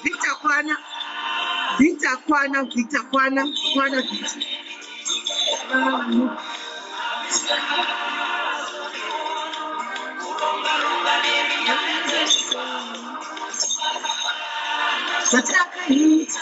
Victor kwana, Victor kwana, Victor kwana, kwana Victor. Zvatakaita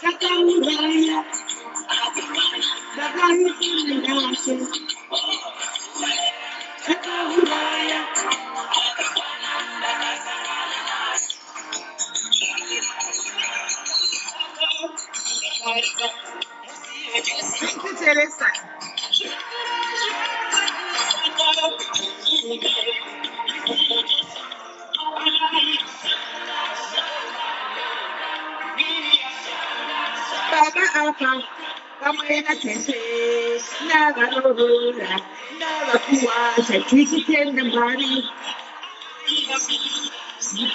takauraya takauraya. Thank you, Teresa. Baba apa pamwe natete navaroora navakuwasha tichitenda Mwari.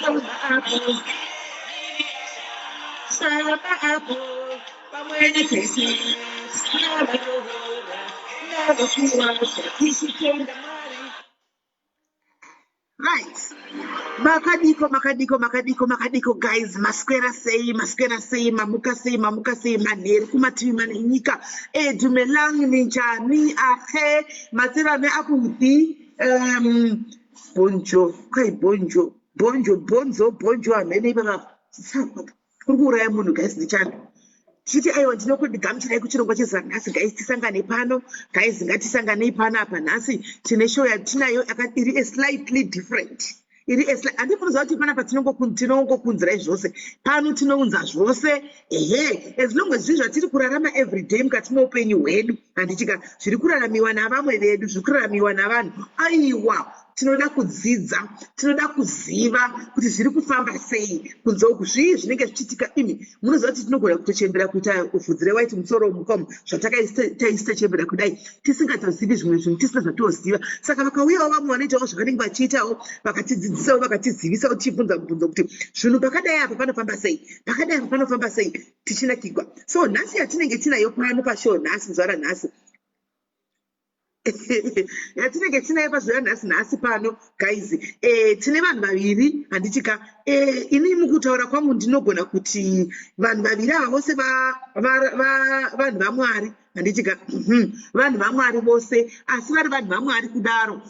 Baba apo, baba apo, Pamwe natete navaroora navakuwasha tichitenda Mwari. Right. Makadiko, makadiko, makadiko, makadiko guys. Maswera sei, maswera sei, mamuka sei, mamuka sei, manheru kumativi mana enyika. Dumelang, ninjani, ahe, matsirane abuti. Bonjo, kwai bonjo, bonjo, bonzo, bonjo, hamene ipapa. Kuri kuuraya munhu guys nechando. Tichiti aiwa ndinokugamuchirai kuchirongwa chezuva nhasi guys, tisangane pano guys, ngatisanganei pano apa nhasi tine show yatinayo iri a slightly different. Iri a handiti munoziva kuti panapa tinongokunzirai zvose pano, tinounza zvose, ehe, as long as zviri zvatiri kurarama everyday mukati meupenyu hwedu, handitika zviri kuraramiwa navamwe vedu, zviri kuraramiwa navanhu. Aiwa, tinoda kudzidza, tinoda kuziva kuti zviri kufamba sei kunze uku, zvii zvinenge zvichiitika. Imi munoziva kuti tinogona kutochembera kuita vhudzi rewhite musoro mukomo zvatakaisitochembera kudai, tisingatozivi zvimwe zvinhu, tisina zvatoziva. Saka vakauyawo vamwe vanoitawo zvavanenge vachiitawo, vakatidzidzisawo, vakatizivisawo, tichibvunza mubvunzo kuti zvinhu pakadai apa panofamba sei, pakadai apa panofamba sei, tichinakigwa. So nhasi yatinenge tinayo pano pashow nhasi, zuva ranhasi yatinenge tinayo pazuva ranhasi, nhasi pano guys, tine vanhu vaviri, handitika? Ini mukutaura kwangu ndinogona kuti vanhu vaviri ava vose vanhu vaMwari, handitika? Vanhu vaMwari vose, asi vari vanhu vaMwari kudaro,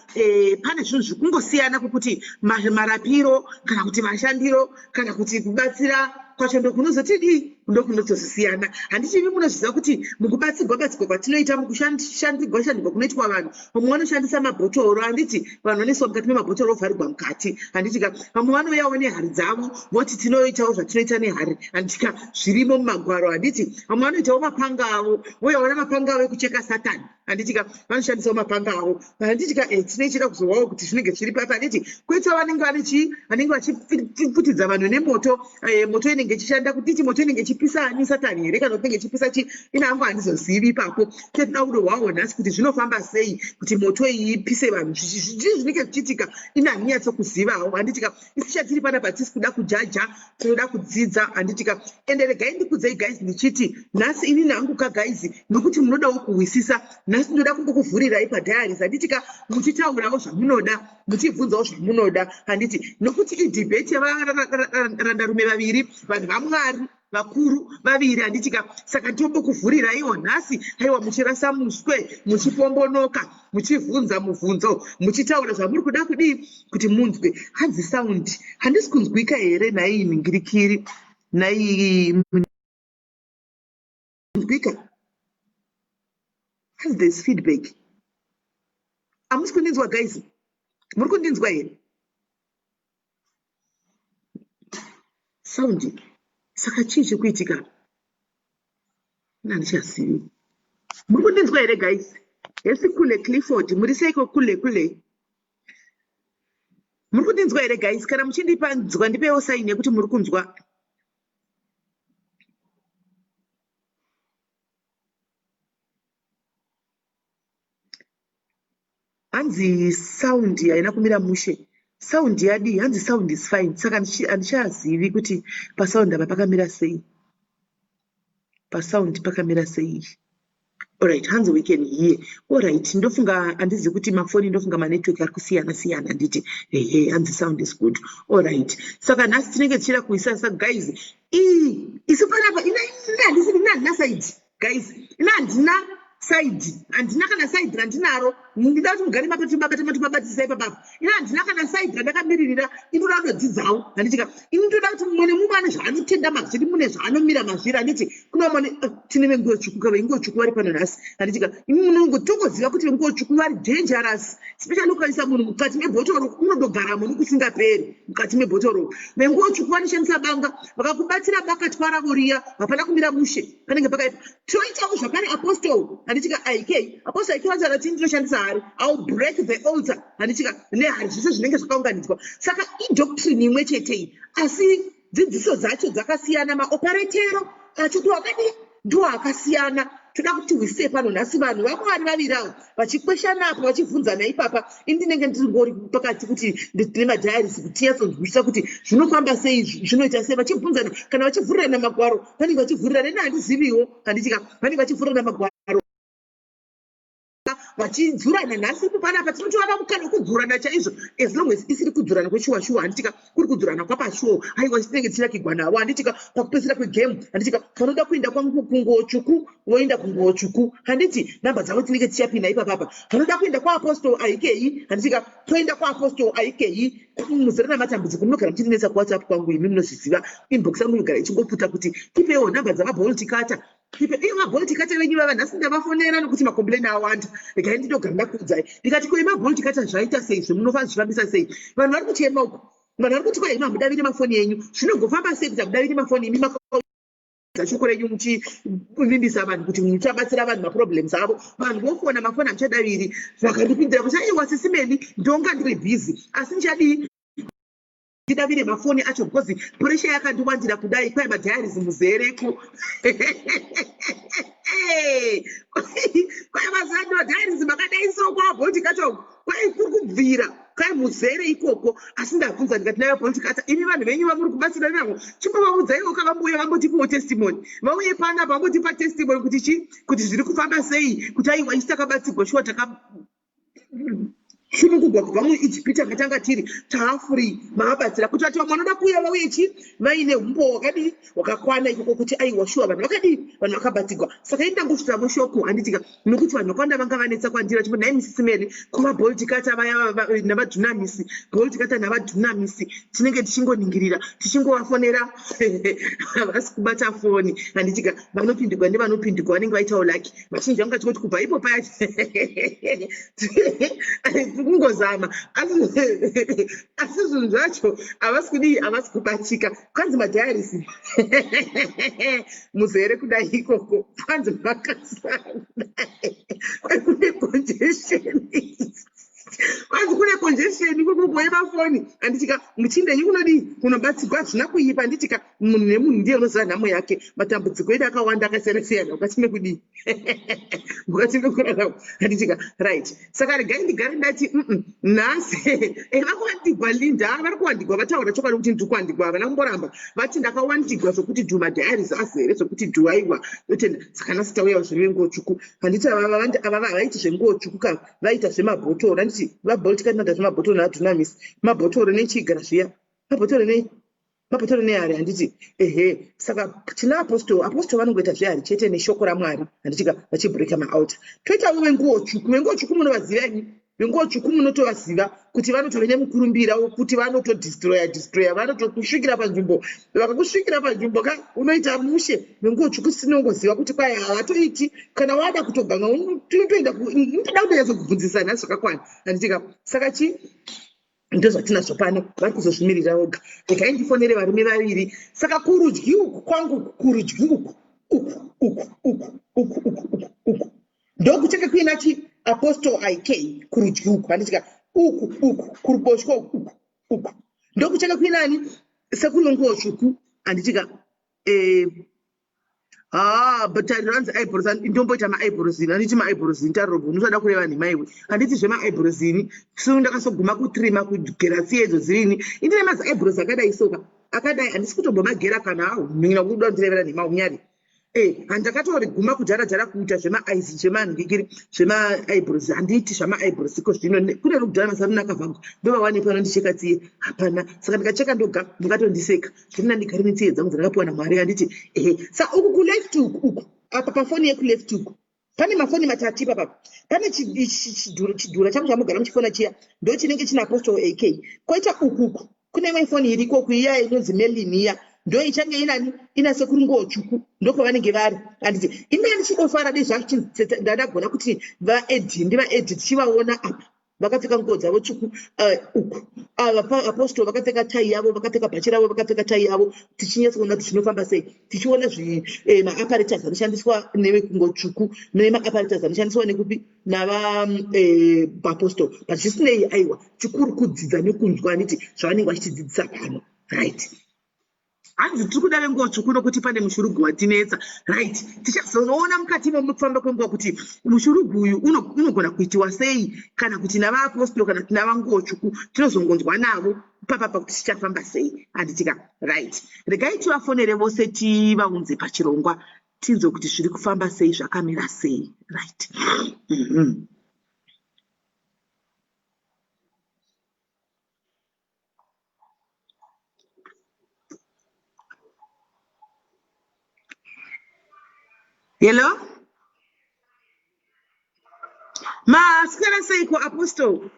pane zvinhu zvikungosiyana kukuti marapiro kana kuti mashandiro kana kuti kubatsira kwacho ndokunozotidii, ndokunozosiyana. Handiti imi munozviziva kuti mukubatsirwa batsirwa kwatinoita, mukushandirwa shandirwa kunoitwa vanhu, vamwe vanoshandisa mabhotoro, handiti? Vanhu vanoiswa mukati memabhotoro vovharirwa mukati, handitika? Vamwe vanouyawo nehari dzavo voti tinoitawo zvatinoita nehari, handitika? Zvirimo mumagwaro, handiti? Vamwe vanoitawo mapanga avo, vouyawo namapanga avo ekucheka Satani, handitika? Vanoshandisawo mapanga avo, handitika? Tinoichida kuzowawo kuti zvinenge zviri papi, handiti? Koitawo vanenge vane chii, vanenge vachipfutidza vanhu nemoto, moto inenge ichishanda kutiti moto inenge ichipisa ani, Satani here kana kuti inenge ichipisa chii? Ina hangu handizozivi ipapo. Tinoda kudohwawo nhasi kuti zvinofamba sei kuti moto iyi ipise vanhu, zvii zvinenge zvichiitika, ina handinyatsokuzivawo, handitika? Isi chatiri panapa hatisi kuda kujaja, tinoda kudzidza, handitika? Ende regai ndikudzei guys ndichiti nhasi inini hangu ka guys, nokuti munodawo kuhwisisa, nhasi ndoda kumbokuvhurirai padiaries, handitika? Muchitaurawo zvamunoda, muchibvunzawo zvamunoda, handiti? Nokuti idebate yavarandarume vaviri, vanhu vaMwari vakuru vaviri, handitika? Saka ndombokuvhuriraiwo nhasi, aiwa, muchirasa muswe, muchipombonoka, muchibvunza mubvunzo, muchitaura zvamuri kuda kudii kuti munzwe. Hanzi sound handisi kunzwika here nhai ningirikiri, nhai kunzwika? Hanzi there's feedback. Hamusi kundinzwa guys? Muri kundinzwa here? Sound, saka chii chiri kuitika? Handichazivi. Muri kundinzwa here guys? Hesi kule Clifford, muri seiko kule kule? Muri kundinzwa here guys? Kana muchindipa nzwa, ndipewo sign yekuti muri kunzwa. Hanzi sound haina kumira mushe. Sound yadii? Hanzi sound is fine. Saka handichazivi kuti pasound apa pakamira sei, pasound pakamira sei. Alright, hanzi we can hear. Alright, ndofunga handizivi kuti mafoni, ndofunga manetwork ari kusiyana siyana, handiti? Ehe, hanzi sound is good. Alright, saka nhasi tinenge tichida kuisa sa guys, ii isu panapa ina handisi, ina handina side guys, ina handina side, handina kana side randinaro. Ndida kuti mugare mabata matomabatisisa ipapapa. Ina handina kana side randakamiririra, inoda kutodzidzawo, handitika? Ini ndoda kuti mumwe nemumwe ane zvaanotenda mazviri, mune zvaanomira mazviri, handiti? Kuna vamwe tine venguo tsvuku ka, venguo tsvuku vari pano nhasi, handitika? Imi munongo tongoziva kuti venguo tsvuku vari dangerous, especially ukaisa munhu mukati mebhotoro unotogaramo nokusingaperi mukati mebhotoro. Venguo tsvuku vanoshandisa banga, vakakubatira bakatwa ravo riya hapana kumira mushe, panenge pakaipa. Toitawo zvakare apostle, handitika? Ik apostle ik vanotaura kuti ndinoshandisa hari, I will break the altar, handitika, nehari, zvese zvinenge zvakaunganidzwa. Saka idoctrine imwe chete iyi, asi dzidziso dzacho dzakasiyana, maoperatero acho ndo akadii, ndo akasiyana. Toda kuti tihwisise pano nhasi vanhu vaMwari vaviri ava vachikweshana apa vachibvunzana ipapa. Ini ndinenge ndiringori pakati kuti ndine madiaries kuti tinyatsonzwisisa kuti zvinofamba sei, zvinoita sei. Vachibvunzana kana vachivhurirana magwaro, vanenge vachivhurirana. Ini handiziviwo, handitika vanenge vachivhurirana magwaro vachidzurana nhasi ipo panapa tinotovana mukana wekudzurana chaizvo, as long as isiri kudzurana kweshuwa shuwa, handitika kuri kudzurana kwapashuwo. Aiwa, tinenge tichinakigwa navo, handitika pakupedzisira kwegame, handitika vanoda kuenda kunguo tsvuku voenda kunguo tsvuku, handiti namba dzavo tinenge tichapinda ipapapa. Vanoda kuenda kwaApostle Aikei, handitika toenda kwaApostle Aikei. Muzere namatambudziko, munogara muchirinetsa kuWhatsApp kwangu, imi munozviziva. Inbox yangu inogara ichingoputa kuti tipewo namba dzavaBoltikata. Ivo vaBoltikata venyu vava nhasi ndavafonera nokuti macomplain awanda. Regai ndinogara ndakuudzai. Ndikati, ko imaBoltikata zvaita sei? Zvemunofa zvichifambisa sei? Vanhu vari kuchema uku, vanhu vari kuti kwai hamudaviri mafoni enyu. Zvinogofamba sei kuti hamudaviri mafoni imi makaudza shoko renyu muchivimbisa vanhu kuti muchabatsira vanhu maproblems avo? Vanhu vofona, mafoni hamuchadaviri. Vakandipindira kuti, aiwa Sisi Melly, ndonga ndiri busy, asi ndichadii ndidavire mafoni acho because pressure yakandiwandira kudai? Kwai madiaries muzereko, kwai mazano madiaries makadai so kwaBoltikata uku, kwai kuri kubvira, kwai muzere ikoko. Asi ndabvunza ndikati, nayo Boltikata, imi vanhu venyu vamuri kubatsira navo, chimbovaudzaiwo kavambuya vambotipawo testimony, vauye panapa vambotipa testimony kuti chi kuti zviri kufamba sei, kuti aiwa, isi takabatsirwa shuwa, taka sunungurwa kubva muIjipita matanga tiri, taafree, maabatsira kuti vati vamwe vanoda kuuya vauye chi vaine umbowo hwakadii hwakakwana ikoko kuti aiwa, shuwa vanhu vakadii, vanhu vakabatsirwa. Saka ini ndangosvitsavo shoko, handitika nokuti vanhu vakawanda vanga vanetsa kwandiri vachimbo, nhai Misisi Mary, kuva Boltikata vaya navaDunamisi, Boltikata navaDunamisi, tinenge tichingoningirira, tichingovafonera, havasi kubata foni, handitika vanopindigwa nevanopindigwa vanenge vaitawo lucky. Vazhinji vanga vachingoti kubva ipo paya kungozama, asi zvinhu zvacho havasi kudii, havasi kubatika. Kwanzi madiaries muzere kudai ikoko, kwanzi makasara kudai, kwekune congestion, kwanzi kune congestion ikoko kwemafoni, handitika muchindenyi kunodii kunobatsirwa. Hazvina kuipa, handitika munhu nemunhu ndiye unoziva nhamo yake. Matambudziko edu akawanda, akasiyana siyana mukati mekudii, mukati mekurarama, handitika? Right, saka regai ndigare ndati nhasi vakuwandigwa. Linda, vari kuwandigwa, vataura chokwadi kuti ndiri kuwandigwa. Havana kumboramba, vati ndakawandigwa zvokuti dhu, madiaries azere zvokuti dhu. Aiwa, totenda. Saka nhasi tauyawo zvevenguo tsvuku, handiti? Ava havaiti zvenguo tsvuku ka, vaita zvemabhotoro, handiti? VaBoltikata vanoita zvemabhotoro naDunamis, mabhotoro nechigara zviya, mabhotoro nei, mabhotoro nehari, handiti? Ehe, saka tina Apostle. Apostle vanongoita zvehari chete neshoko raMwari, handitika vachibreaka maaltar. Toitawo venguo tsvuku. Venguo tsvuku munovaziva imi, venguo tsvuku munotovaziva kuti vanotove nemukurumbira wokuti vanotodestroya destroya, vanotokusvikira panzvimbo. Vakakusvikira panzvimbo ka, unoita mushe. Venguo tsvuku sinongoziva kuti kwai havatoiti kana wada kutoganga unotoenda. Unotoda kutonyatsokubvunzisa nhasi zvakakwana, handitika? Saka chi ndozvatinazvo pano, vari kuzozvimirira voga. Regai ndifonere varume vaviri. Saka kurudyi uku kwangu, kurudyi uku, uku, uku, uku, uku, uku, uku, uku ndokuchange kuina chi Apostle Ik kurudyi uku, handitika? Uku, uku kuruboshwe uku, uku ndokuchange kuinani? Sekuru venguo tsvuku, handitika? Ah, but tariro hanzi eyebrows, ndomboita maeyebrows ini. Handiti maeyebrows ini, tariro unosada kureva nhema iwe. Handiti zvemaeyebrows ini, so ndakasoguma kutrima, kugera tsiye idzo dzirini. Indine mazi eyebrows akadai soka, akadai, handisi kutombomagera kana nyina kuda kundirevera nhema unyari. Handakatoriguma kudhara dhara kuita zvemaeyes, zvemangikiri, zvemaeyebrows. Handiiti zvamaeyebrows iko zvino. Kune rokudhara masaruni akavhagwa, ndovawane pano ndicheka tsiye hapana. Saka ndikacheka ndoga mungatondiseka. Zviri nani ndigare netsiye dzangu dzandakapiwa naMwari, handiti? Ehe, sa uku kuleft uku, uku apa pafoni yekuleft uku pane mafoni matatu ipapa. Pane chidhura changu chamugara muchifona chiya, ndo chinenge china Apostle AK. Koita uku, uku kune imwe foni iriko kuiya inonzi Melin iya, ndo ichange inani, ina sekuru nguo tsvuku, ndokwavanenge vari, handiti? Ina ndichidofara dei zvandagona kuti vaedi ndivaedi tichivaona apa vakapfeka nguo dzavo tsvuku. Uku ava Apostle vakapfeka tai yavo, vakapfeka bhachi ravo, vakapfeka tai yavo, tichinyatsoona kuti zvinofamba sei, tichiona maapparatus anoshandiswa nevenguo tsvuku nemaapparatus anoshandiswa nekupi nava apostle. But zvisinei, aiwa, chikuru kudzidza nekunzwa, handiti, zvavanenge vachitidzidzisa pano? Right. Hanzi tiri kuda venguva tsvuku nokuti pane mushurugu watinetsa. Right, tichazonoona mukati mekufamba kwenguva kuti mushurugu uyu unogona kuitiwa sei, kana kuti navaapostoro kana kuti navanguvo tsvuku, tinozongonzwa navo papapa kuti tichafamba sei, handitika? Right, regai tivafonere vose tivaunze pachirongwa tinzwe kuti zviri kufamba sei, zvakamira sei. Right. Hello? Maswera seiko Apostle?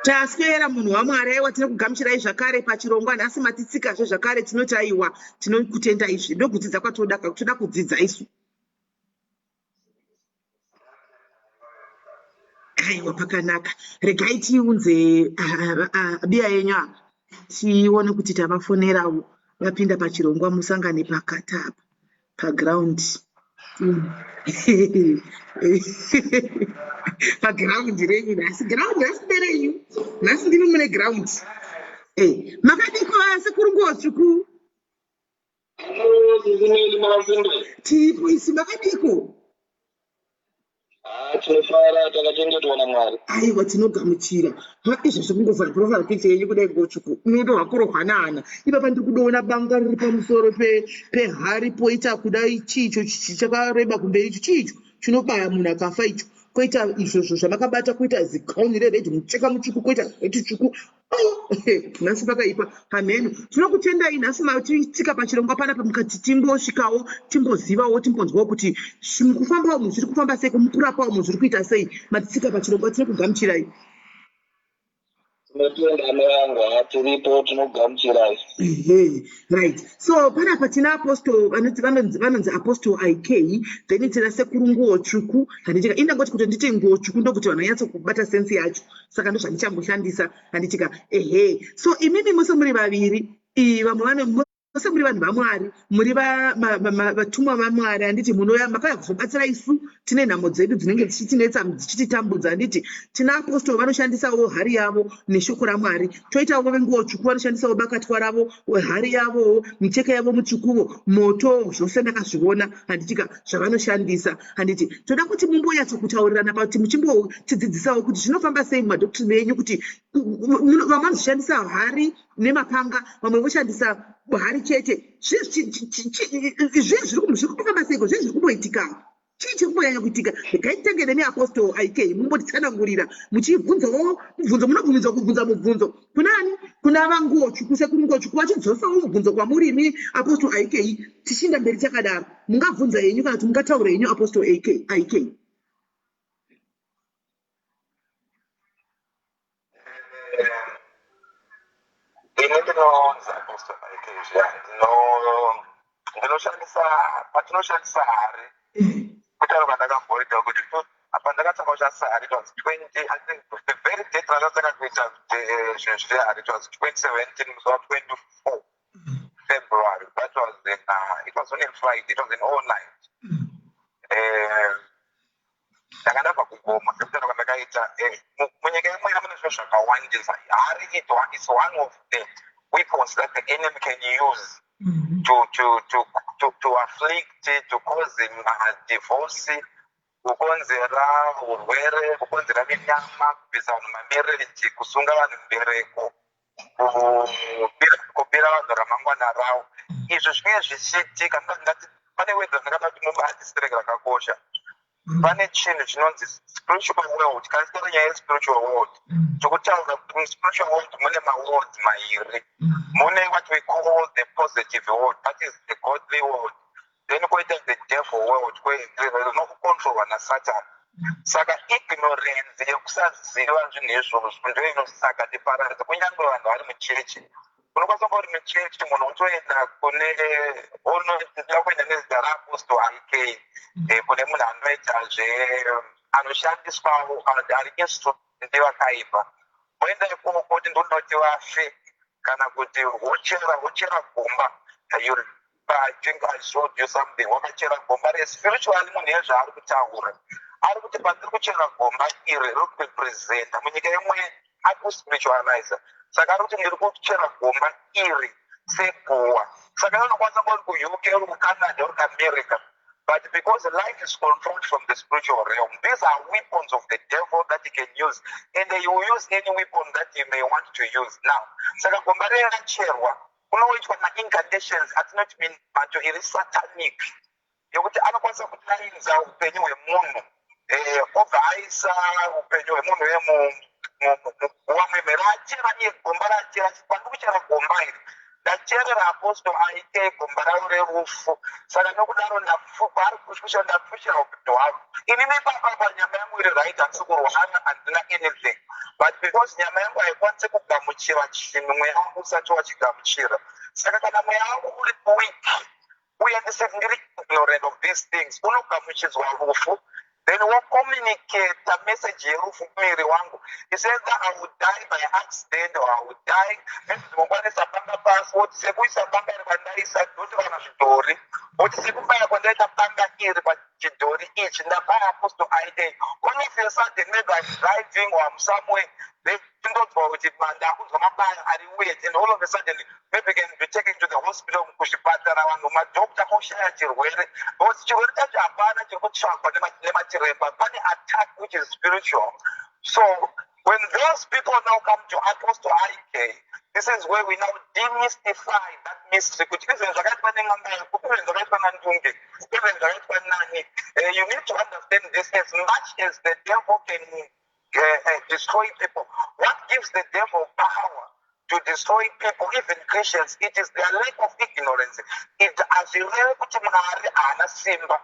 Taswera munhu waMwari, aiwa tinokugamuchirai zvakare pachirongwa nhasi matitsikazve zvakare tinoti aiwa tinokutenda izvi ndokudzidza kwatoda toda kudzidza isu. Aiwa pakanaka, regai tiunze biya yenyu apa tione kuti tavafonerawo vapinda pachirongwa musangane pakati apa paground paground renyu nhasi ground nhasi nderenyu nhasi ndimi mune ground eh, makadiko sekuru nguo tsvuku Tiripo isu makadiko? Ah, tinofara takachengetwa naMwari. Aiwa tinogamuchira. Ha izvozvo kungovhura profile picture yenyu kudai ngotsvuku. Unotohwa kurohwa naana. Ipapa ndiri kudoona banga riri pamusoro pe pehari poita kudai chiicho chakareba kumberi icho chiicho chinobaya munhu akafa icho. Koita izvozvo zvamakabata koita zigown rered mucheka mutsvuku koita heti tsvuku nhasi pakaipa hameno tinokutendai nhasi matitsika pachirongwa panapa mukati timbosvikawo timbozivawo timbonzwawo kuti mukufamba umu zviri kufamba sei mukurapa umu zviri kuita sei matitsika pachirongwa tinokugamuchirai Tinotenda amai vangu, haa tiripo tinokugamuchirai. Ehe, right. So panapa tina apostle vanoti vanonzi vanonzi apostle IK, then tina sekuru nguwo tsvuku. Handitika indangoti kuti nditi nguwo tsvuku ndokuti vanhu vanyatso kubata sense yacho. Saka ndozvandichangoshandisa. Handitika ehe. So imimi mose muri vaviri, vamwe vano mose muri vanhu vaMwari, muri vatumwa vaMwari, handiti? Munouya makauya kuzobatsira isu tine nhamo dzedu dzinenge dzichitinetsa dzichititambudza, handiti? Tina apostol vanoshandisawo hari yavo neshoko raMwari, toitawo venguwo tsvuku vanoshandisawo bakatwa ravo, hari yavowo, micheka yavo mutsvukuvo, moto, zvose ndakazviona, handitika, zvavanoshandisa, handiti? Toda kuti mumbonyatsokutaurirana pakuti muchimbotidzidzisawo kuti zvinofamba sei mumadoctrine enyu, kuti vamwe vanozoshandisa hari nemapanga vamwe voshandisa hari chete zvii zviri kufamba seiko zvii zviri kumboitika chii chiri kumbonyanya kuitika regai titange nemi apostle ik mumbotitsanangurira muchibvunzawo mubvunzo munobvumidzwa kubvunza mubvunzo kunani kuna vanguwo tsvuku sekuru nguwo tsvuku vachidzosawo mubvunzo kwamuri imi apostle ik tichinda mberi takadaro mungabvunza henyu kana kuti mungataura henyu apostle ik ik Ini ndinonzi Apostle Mike Zviya ndinoshandisa patinoshandisa hari kutaura kwandakamboita kuti apa ndakatanga kushandisa hari it was 20 I think the very date randakatanga kuita zvinhu zvehari it was 2017 musi wa 24 February that was in it was on a Friday it was an all night Ndanga ndabva kugomo sekutaura kwandakaita eh, munyika yemweya mune zvinhu zvakawandisa. Hari it is one of the weapons that the enemy can use to afflict, to cause divorce, kukonzera urwere, kukonzera minyama, kubvisa vanhu mamereji, kusunga vanhu mbereko, kubira vanhu ramangwana ravo. Izvo zvinenge zvichiitika ndati pane wedza ndakada kuti mubatisireke rakakosha. Pane chinhu chinonzi spiritual world. Kana tichitaura nyaya yespiritual world, tokutaura kuti muspiritual world mune maworlds mairi. Mune what we call the positive world, that is the godly world. Then koita the devil world, rinokucontrolwa nasatan. Saka ignorance yekusaziva zvinhu izvozvo ndiyo inosaka tiparadze. Kunyange vanhu vari muchechi, unokwanisa kunge uri muchechi munhu wotoenda kune onoda kuenda nezita raapostle IK kune munhu anoita zve anoshandiswawo kana kuti ari instrument nevakaipa, voenda ikoko kuti ndoda kuti vafe kana kuti wochera gomba. You, I think I showed you something. Wakachera gomba respiritually munhu yezvaari kutaura ari kuti pandiri kuchera gomba iri riri kurepresenta munyika imwe. Ari kuspiritualiza, saka ari kuti ndiri kuchera gomba iri seguwa. Saka unokwanisa kuva uri kuUK, uri kuCanada, uri kuAmerica, but because life is controlled from the spiritual realm, these are weapons of the devil that he can use, and he will use any weapon that he may want to use. Now, saka gomba rere racherwa, kunoitwa maincantations atinoti minamato iri satanic, yekuti anokwanisa kudainza upenyu hwemunhu, obva aisa upenyu hwemunhu muguva meme raachera iye. Gomba raachera, pandiri kuchera gomba iri, ndacherera Apostle aite gomba ravo rerufu. Saka nokudaro paari kufushira, ndafushira upenyu hwavo. Inini ipapapa nyama yangu iri right, handisi kurwara, handina anything, but because nyama yangu haikwanisi kugamuchira chinhu mweya wangu usati wachigamuchira. Saka kana mweya wangu uri weak uye ndisati ndiri ignorant of these things, unogamuchidzwa rufu, then wocommunicata message yerufu kumuviri wangu. Is either I will die by accident or I will die maybe ndinokwanisa banga pasi, woti sekuisa banga iri kwandaisa ndoti kana zvidhori, woti sekubaya kwandaita banga iri pachidhori ichi, ndabaya Apostle aite. All of a sudden, maybe I'm driving or I'm somewhere, then ndonzwa kuti ndakunzwa mabaya ari weird, and all of a sudden maybe can be taken to the hospital, kuzvipatara, vanhu madhokta oshaya chirwere, because chirwere chacho hapana chiri kutsvakwa nemachiremba. Pane attack which is spiritual. So when those people now come to Apostle IK, this is where we now demystify that mystery, kuti even zvakaitwa nen'anga yako, even zvakaitwa nandunge, even zvakaitwa nani, you need to understand this: as much as the devil can destroy people, what gives the devil power to destroy people, even Christians, it is their lack of ignorance. It hazvirevi kuti Mwari haana simba.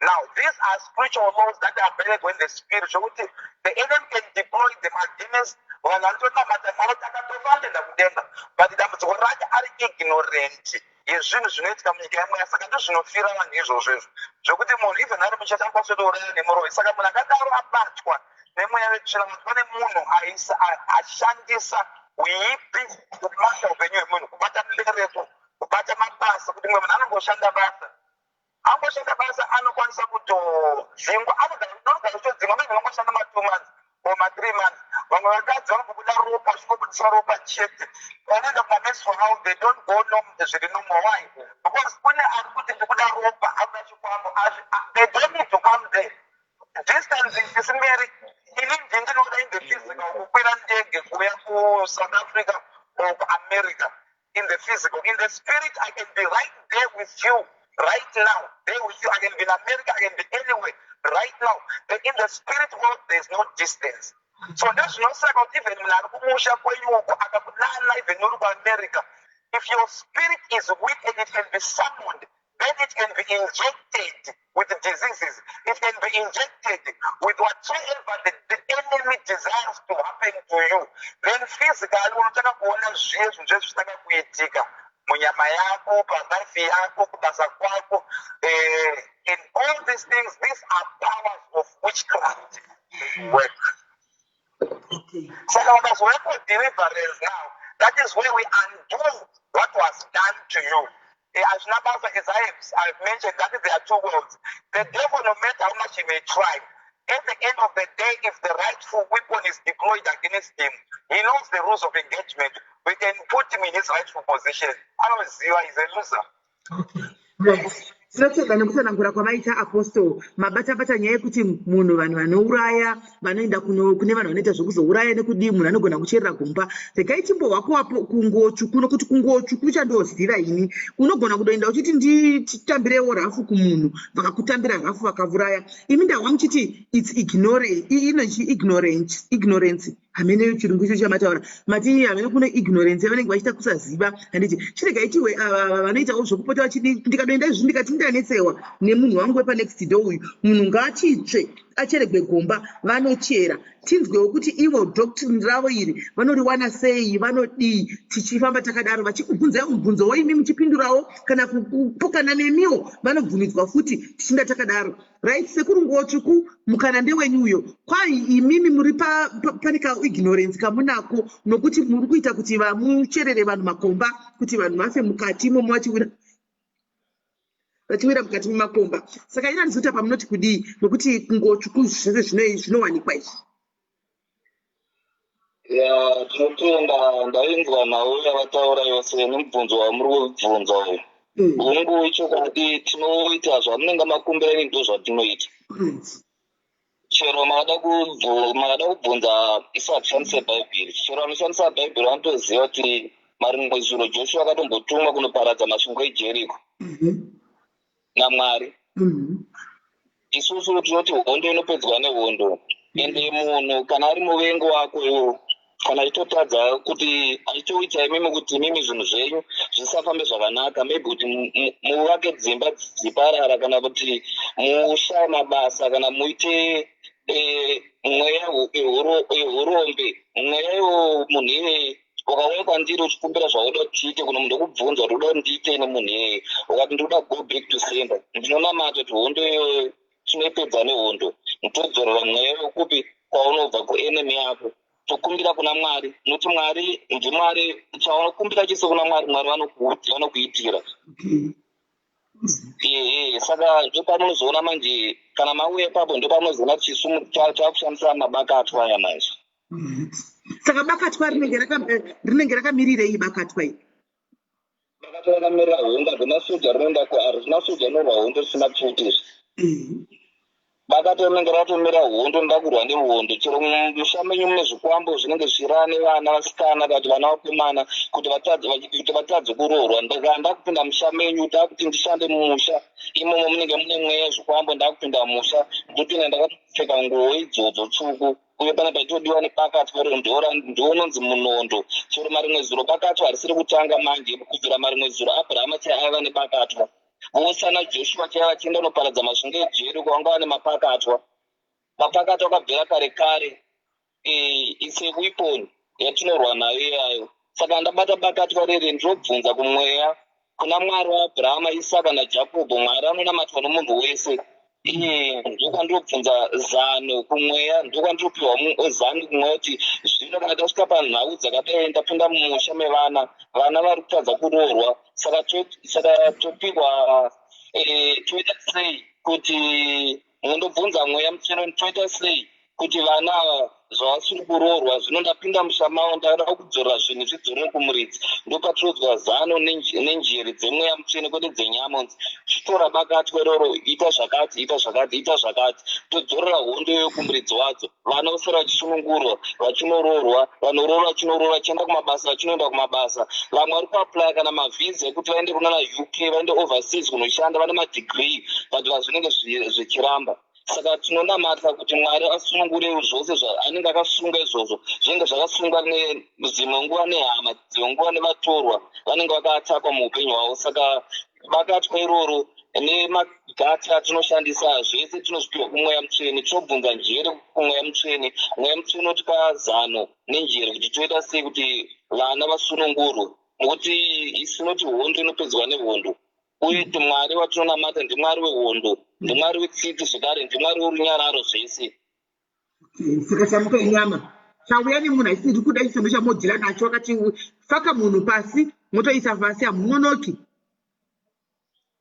Now, these are spiritual laws that are available in the spirit, zvokuti the enemy can deploy them against vanhu vanotonamata Mwari kuti akatofa anoenda kudenga, but dambudziko rake ari ignorant yezvinhu zvinoitika munyika yemweya. Saka ndozvinofira vanhu izvozvo izvo, zvokuti munhu even ari muchechi anokwanisa kutouraya nemuroyi. Saka munhu akadaro abatwa nemweya wetsvina, kuti pane munhu ashandisa uipi kubata upenyu hwemunhu, kubata mubereko, kubata mabasa, kuti mumwe munhu anongoshanda basa, angoshanda basa, anokwanisa kutodzingwa, anogara kutodzingwa, maybe vangoshanda ma2 months or ma3 months. Vamwe vakadzi vanongobuda ropa, zvingobudisa ropa chete, vanoenda kumamenstrual house, they don't go no zviri normal. Why? Because kune ari kuti ndikuda ropa, akuda chikwambo. They don't need to come there, distance isimberi. Ini ndinoda in the physical kukwira ndege kuuya kuSouth Africa or kuAmerica in the physical. In the spirit, I can be right there with you right now, there with you. I can be in America, I can be anywhere right now. But in the spirit world there's no distance. So ndozvinosaka kuti even munhu ari kumusha kwenyu uko akakudana, even uri kuAmerica, if your spirit is weak and it can be summoned, then it can be injected with diseases, it can be injected with whatsoever the enemy desires to happen to you. Then physically unotanga kuona zviye zvinhu zve zvichitanga kuitika munyama yako, palife yako, kubasa kwako, and all these things, these are powers of witchcraft work. Saka vakazouya for deliverance now, that is where we undo what was done to you. Hazvina basa, as I've mentioned that there are two worlds. The devil, no matter how much he may try, at the end of the day, if the rightful weapon is deployed against him, he knows the rules of engagement. We can put him in his rightful position. Anoziva is a loser. Okay, right, tinotenda nekutsanangura kwamaita, Apostle. Mabata-bata nyaya yekuti munhu, vanhu vanouraya vanoenda kune vanhu vanoita zvekuzouraya nekudii, munhu anogona kucherera gomba. Regai chimbohwa kungotsvuku, nokuti kungotsvuku chandoziva ini, unogona kutoenda uchiti nditambirewo rafu kumunhu, vakakutambira rafu, vakauraya. Imi ndahwa muchiti it's inochi ignorance, ignorance, hamene chirungu icho chamataura, mati hamene kune ignorance yavanenge vachiita kusaziva, handiti? Chiregai tiwe ava vanoitawo zvokupota vachidi, ndikadoenda izvi, ndikati ndanetsewa nemunhu wangu wepanext door uyu, munhu ngaachitsve acheregwe gomba, vanochera. Tinzwewo kuti ivo doctrine ravo iri vanoriwana sei, vanodii. Tichifamba takadaro, vachikubvunzai mubvunzowo, imi muchipindurawo, kana kupokana nemiwo vanobvumidzwa futi, tichinda takadaro. Right, Sekuru Ngotsvuku, mukana ndewenyu uyo. Kwai imimi muri pane kaignorance kamunako, nokuti muri kuita kuti vamucherere vanhu makomba, kuti vanhu vafe mukati imomo, vachiwira mukati memakomba. Saka ina ndizoti apa munoti kudii, nokuti kungotsvuku zvese zvinowanikwa izvi? Ya, tinotenda. Ndainzwa nhau yavataura yose nemubvunzo wamuri kubvunza uyu. Hongu, ichokwadi, tinoita zvamunenge makumbira. Ini ndo zvatinoita. Chero makada kubvunza, isu hatishandise Bhaibheri. Chero vanoshandisa Bhaibheri vanotoziva kuti marimwe zuro Joshua akatombotumwa kunoparadza masvingo eJeriko naMwari. Isusu tinoti hondo inopedzwa nehondo. Ende munhu kana ari muvengi wako iwo, kana achitotadza kuti achitoita imimi kuti imimi zvinhu zvenyu zvisafambe zvakanaka, maybe kuti muvake dzimba dziparara, kana kuti mushaye mabasa, kana muite mweya yehurombe, mweya iwo, munhu iyeye ukauya kwandiri uchikumbira zvauda kuti tiite kuno, munhu ndokubvunza kuti uda kuti ndiitei nemunhu iyeye. Ukati ndikuda go back to sender, ndinonamata kuti hondo iyoyo tinoipedza nehondo. Todzorera mweya wekupi kwaunobva, kuenemy yako. Tokumbira kuna Mwari, nokuti Mwari ndiMwari. Chaunokumbira chese kuna Mwari, Mwari vanokuitira. Ehe, saka ndopamunozoona manje, kana mauya ipapo, ndopamunozoona kuti isu takushandisa mabakatwa aya manje. Saka bakatwa rinenge rakamirirei, bakatwa iri? Bakatwa rakamirira hondo. Hakuna soja rinoenda, harina soja rinorwa hondo risina pfuti izvi. Bakatwa rinenge ratomira hondo, rinoda kurwa nehondo. Chero musha menyu mune zvikwambo zvinenge zvichirara nevana vasikana kana kuti vana vakomana kuti vatadze kuroorwa. Ndaka ndakupinda musha menyu, ndakuti ndishande mumusha imomo, munenge mune mweya zvikwambo. Ndakupinda musha, ndopinda ndakapfeka nguo idzodzo tsvuku, uye pane paitodiwa nebakatwa iro, ndounonzi munondo. Chero marimwe zuro bakatwa harisiri kutanga manje. Kubvira marimwe zuro Abrahama chai aiva nebakatwa, vose ana Joshua chaiva vachienda kunoparadza masvingo eJeriko vanga vane mapakatwa. Mapakatwa akabvira kare kare. It's a weapon yatinorwa nayo iyayo. Saka ndabata bakatwa rere, ndinobvunza kumweya, kuna Mwari waAbrahama, Isaka naJakobho, Mwari anonamatwa nomunhu wese. Iye ndokwandinobvunza zano kumweya, ndokwandinopiwa zano kumweya kuti zvino kana tasvika panhau dzakadai, ndapinda mumusha mevana, vana vari kutadza kuroorwa, saka topiwa toita sei kuti mundobvunza mweya mutsvene, toita sei kuti vana ava zvavasiri kuroorwa, zvino ndapinda musha mavo, ndada kudzorera zvinhu zvidzorere kumuridzi. Ndopatinodzwa zano nenjere dzemweya mutsvene, kwete dzenyama. Unzi chitora bakatwa iroro, ita zvakati, ita zvakati, ita zvakati, todzorera hondo iyoyo kumuridzi wadzo. Vana vosara vachisunungurwa, vachinoroorwa, vanoroora vachinoroora, vachienda kumabasa vachinoenda kumabasa. Vamwe vari kuapplya kana mavhisa ekuti vaende kunana UK, vaende overseas kunoshanda, vane madegree, but vazvinenge zvichiramba. Saka tinonamata kuti Mwari asunungure zvose zvaanenge akasunga izvozvo, zvinenge zvakasungwa dzimwe nguva nehama, dzimwe nguva nevatorwa vanenge vakaatakwa muupenyu hwavo. Saka bakatwa iroro nemagati atinoshandisa, zvese tinozvipiwa kumweya mutsvene. Tinobvunza njere kumweya mutsvene. Mweya mutsvene unotipa zano nenjere kuti toita sei kuti vana vasunungurwe, nokuti isu tinoti hondo inopedzwa nehondo. Uye kuti Mwari watinonamata ndiMwari wehondo, ndiMwari wetsitsi zvekare, ndiMwari werunyararo, zvese. Saka chamuka inyama, chauya nemunhu aisiri kuda chisondo chamodhira nacho, akati faka munhu pasi, motoisa pasi, hamunonoki.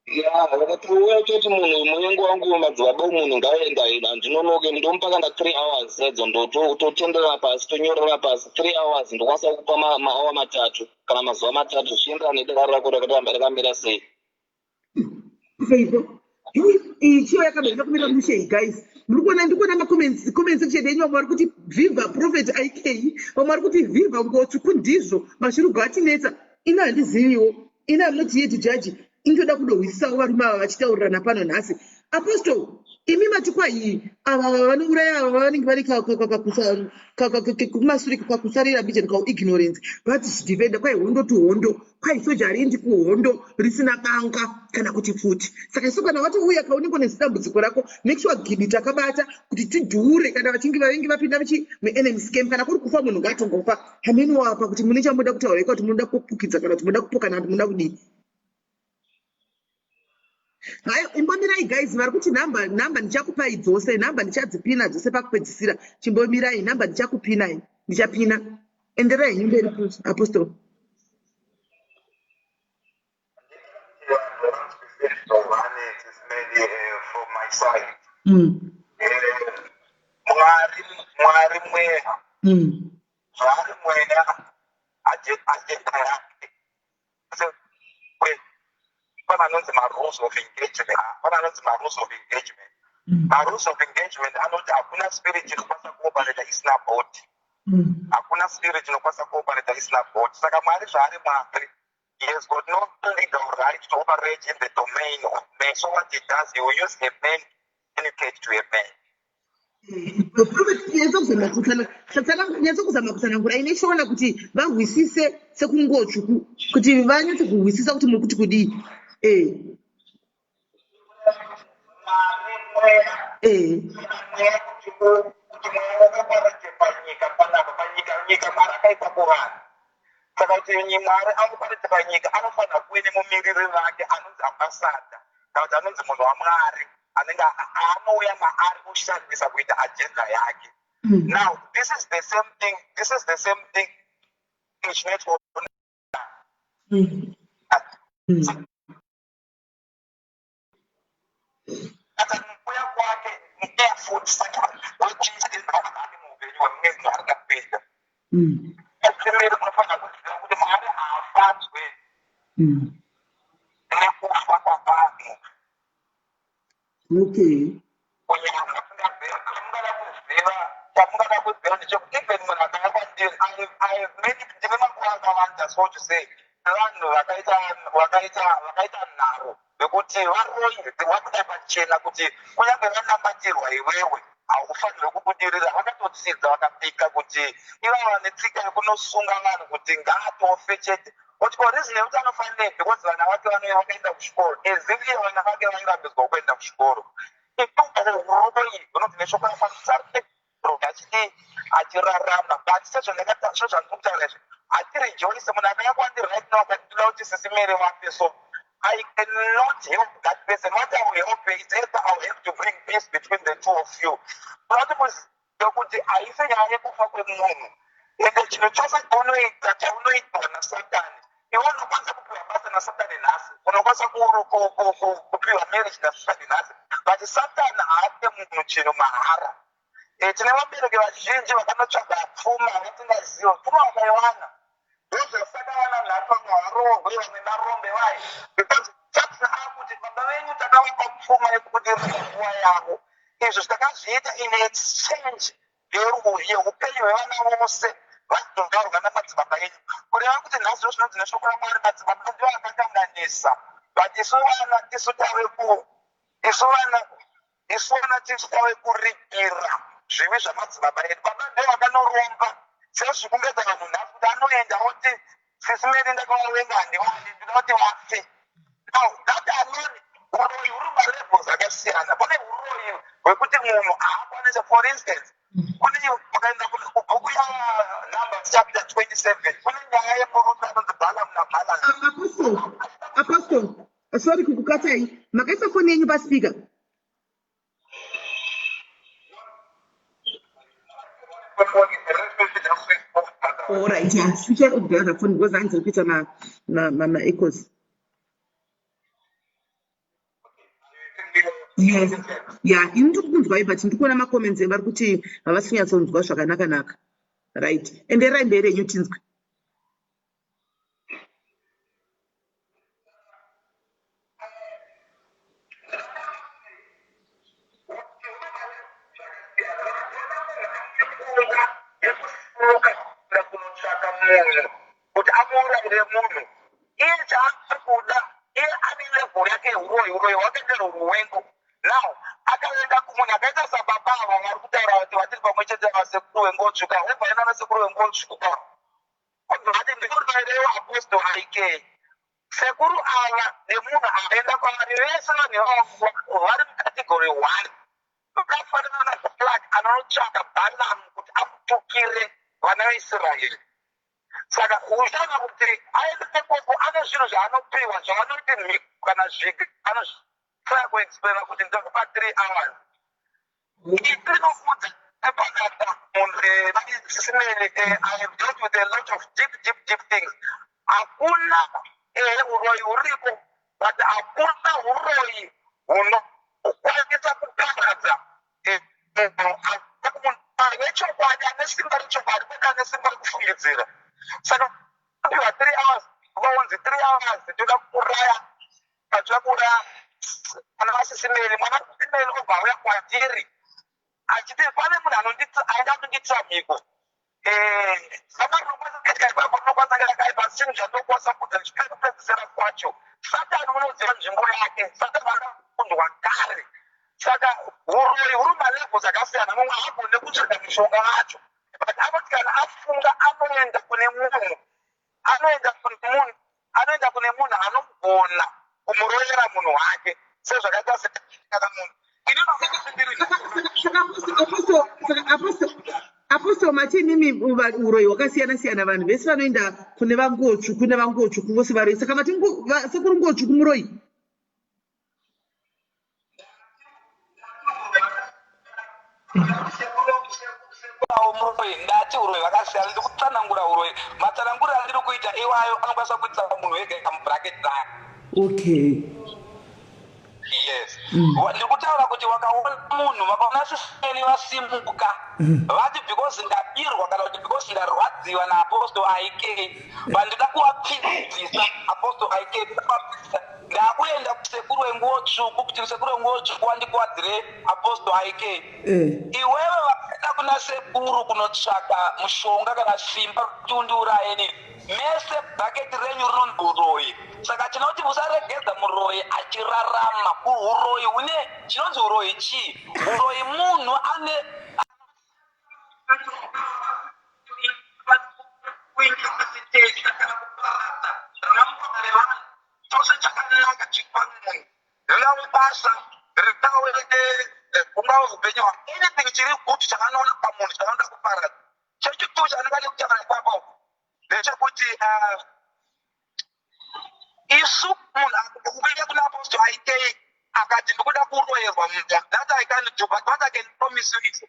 Ya, vakatouya kutoti munhu muvengi wangu, madzibaba, munhu ngaenda, handinonoke. Ndomupa kana 3 hours edzo, totenderera pasi, tonyorera pasi 3 hours. Ndokwanisa kukupa maawa 3 kana mazuva 3, zvichienderana nedare rako rakamira sei. Seiko iyi chiyo yakamira kumira mushe? Guys, muri kuona, ndiri kuona macomments, comment section yenyu. Vamwe vari kuti "Viva Prophet IK", vamwe vari kuti "Viva ngotsvuku". Ndizvo mashurugo atinetsa. Ini handiziviwo, ini am not here to judge. Intoda kudohwisisawo varume ava vachitaurirana pano nhasi. Apostle, imi mati kwai ava vanouraya ava vanenge vari kumasure, kakusarira bijani, kauignorance, vatichidefenda. Kwai hondo to hondo, kwai soja hariendi kuhondo risina banga kana kuti pfuti. Saka isu kana watouya kaunenge nezidambudziko rako, make sure gidi takabata kuti tidhure kana vachinge vavengi vapinda muenemy camp. Kana kuri kufa, munhu ngaatongofa. Hameni wapa kuti mune chamunoda kutaura ika, kuti munoda kupukidza kana kuti munoda kupokana, kuti munoda kudii. Hayi, imbomirai guys. Vari kuti nhamba, nhamba ndichakupai dzose, nhamba ndichadzipina dzose pakupedzisira. Chimbomirai, nhamba ndichakupinai, ndichapina. Enderai henyu mberi, Apostle. From my side, Mwari, Mwari mweya. Zvaari. mweya agenda yake. Pane anonzi marules of engagement, pane anonzi marules of engagement. Marules of engagement anoti hakuna spirit inokwanisa kuoperata isina body. Hakuna spirit inokwanisa kuoperata isina body. Saka Mwari zvaari Mwari, he has got no legal right to operate in the domain of man. So what he does, he will use a man to communicate to a man. Nyatso kuzama kutsanangura ine Shona kuti vahwisise sekungotsvuku, kuti vanyatse kuhwisisa kuti muri kuti kudii. Mwari mweya. Mweya, kuti mweya wakaparate panyika panapa, panyika nyika Mwari akaisa kuvanhu. Saka kuti Mwari aoperate panyika, anofanira kuve nemumiriri vake anonzi ambassador, kana kuti anonzi munhu waMwari anenge anouya maari kushandisa kuita agenda yake. Now this is the same thing, this is the same thing chinoitwa. Saka kuuya kwake mweya futi, saka wekuita muupenyu hwemumwe munhu arida kuita. Chimiri unofanira kuziva kuti Mwari haafadzwe nekufa kwavanhu. Kunyama chamungada kuziva, chamungada kuziva ndechekuti even munhu akauya kwandiri, I have many, ndine makore akawanda, so to say, vanhu vakaita nharo vekuti varoyi vabuda pachena kuti kunyange vanamatirwa iwewe haufanirwi kubudirira. Vakatotsidza, vakapika kuti ivava vane tsika yekunosunga vanhu kuti ngaatofe chete. Kuti ko reason yekuti anofanirei? Because vana vake vanouya vakaenda kuchikoro, as if iye vana vake vairambidzwa kuenda kuchikoro. Uroyi hunobva neshoko rafanira achidii, achirarama. But sezvandiri kutaura izvi, hatirejoice. Munhu akauya kwandiri right now akati, "Ndinoda kuti Sisi Mary vafe," so I cannot help that person. What I will help is either I will have to bring peace between the two of you. Unoti muzive kuti haisi nyaya yekufa kwemunhu. Ende chinhu chose chaunoita, chaunoitwa naSatani, iwe unokwanisa kupiwa basa naSatani nhasi, unokwanisa kupiwa marriage naSatani nhasi, but Satani haape munhu chinhu mahara. Tine vabereki vazhinji vakanotsvaga pfuma vatingaziva, pfuma vakaiwana, ndozvasaka vana nhasi vamwe varoorwe, vamwe marombe vai, because Satani akuti, "Baba venyu takavapa pfuma yekubudirira nguva yavo. Izvo takazviita in exchange yeupenyu hwevana vose vazogarwa namadzibaba enyu." Kureva kuti nhasi ndo zvinonzi neshoko raMwari, madzibaba ndivo akakanganisa, but isu vana tisu tave ku isu vana isu vana tisu tave kuripira zvivi zvamadzibaba edu. Baba ndo vakanoromba, sezvikungaita vanhu nhasi kuti anoenda oti, "Sisi Mary ndakavavenga, handivadi, ndinoda kuti vafe." Now that alone, uroyi huri malevels akasiyana. Kune uroyi hwekuti munhu haakwanisi, for instance, kune ukaenda kubhuku yaNumbers chapter 27, kune nyaya yemurume anonzi Balaam naBalak. Apostle, Apostle, sorry kukukatai. Makaisa foni yenyu paspeaker? All right, yeah. Switch off the other phone because hanzi kuita ma echoes. Yes. Yeah, ini ndiri kunzwai, but ndiri kuona macomments vari kuti havasi kunyatsonzwa zvakanaka-naka. Right. Enderai mberi yenyu tinzwe. Kunotsvaka munhu kuti amuurayire munhu, iye chaari kuda, iye ane level yake yeuroyi. Uroyi hwake nderworuwengo. Now akaenda kumunhu akaita sababa ava vari kutaura kuti vatiri pamwe chete, vasekuru wengotsvuka, obva aenda nasekuru wengotsvuka, obva vati, "Ndikurayirewo Apostle Ik." Sekuru ava nemunhu aenda kwavari vese, vanhu ivavo vari mucategory one, vakafanana naBalak anonotsvaka Balaam kuti amutukire vana veIsraeri. Saka uchaona kuti aenda ikoko, ane zvinhu zvaanopiwa zvavanoti mhiko kana zviga. Anotry kuexplaina kuti ndakupa 3 hours, itinokudza epanapa munhu sisimeni. I have dealt with a lot of deep, deep, deep things. Hakuna uroyi huriko, but hakuna uroyi hunokwanisa kuparadza munhu wechokwadi ane simba rechokwadi, kwete ane simba rekufunga. Fungidzira. Saka piwa 3 hours, vaonzi 3 hours, toda kuuraya, toda kuuraya mwana vasisimeli. Mwana vasisimeli obva auya kwatiri achiti pane munhu aida kundiitira mhiko. Rinokwanisa rakaipa, chinhu chandokwanisa kuita ndichipedzisira kwacho. Satani unoziva nzvimbo yake. Satani akakundwa kare. Saka uroyi huri malevels akasiyana. Mumwe haagone kutsvaga mishonga wacho, but anoti kana afunga, anoenda kune munhu, anoenda kune munhu, anoenda kune munhu anogona kumuroyera munhu wake, sezvakaita sekana munhu. Saka Apostle, mati imimi uroyi hwakasiyana siyana. Vanhu vese vanoenda kune vangotsvuku nevangotsvuku vose varoyi? Saka mati sekuru Ngotsvuku muroyi? Muroyi, ndati uroyi hwakasiyana. Ndiri kutsanangura uroyi. Matsananguriro andiri kuita iwayo anokwanisa kuitisa munhu wega mubracket rake. Yes. Ndiri kutaura kuti wakaona munhu, vakaona siseni vasimuka, vati because ndabirwa kana kuti because ndarwadziwa naApostle IK, vandida kuvapfidzisa Apostle IK, kuvapfidzisa, ndakuenda kusekuru wenguo tsvuku kuti sekuru wenguo tsvuku wandikuwadzire Apostle IK. Iwewe vakaenda kuna sekuru kunotsvaka mushonga kana simba kuti undiuraye nini, mese bhaketi renyu rinonzi uroyi. Saka tinoti musaregedza muroyi achirarama. Uroyi hune chinonzi uroyi chii? Uroyi munhu ane kuincapacitate kana kuparadza ramangwana revanhu. Chose chakanaka chiri pamunhu, ringave basa, ringave ungave upenyu hwake, anything chiri good chakanoona pamunhu chanoda kuparadza. Chechitwo chandingade kutaura ipapo ndechekuti isu munhu akuuya kuna Apostle IK akati ndikuda kuroyerwa munhu, that I can't do. But what I can promise you is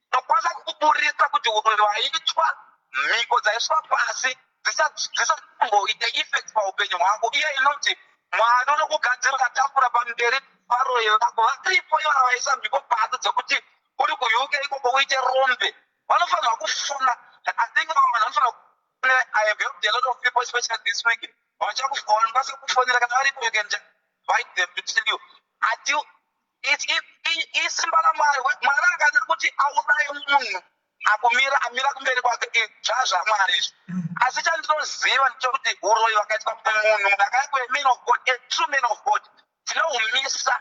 ndokwanisa kukuburitsa kuti uroyi waitwa, mhiko dzaiswa pasi dzisatomboite effect paupenyu hwako. Iye inoti Mwari unokugadzirira tafura pamberi paroyi vako varipo ivava vaisa mhiko pasi dzekuti uri kuUK ikoko uite rombe. Vanofanirwa kufona. I think vamwe vanhu vanofanira. I have helped a lot of people, especially this week. Vanokwanisa kufonera kana varipo. You can just invite them to tell you ati isimba raMwari. Mwari akada kuti auraye munhu akumira, amira kumberi kwake, zvazvaMwari izvi. Asi chandinoziva ndechekuti uroyi vakaitwa pamunhu, munhu akaya kuman of God, a true man of God, tinohumisa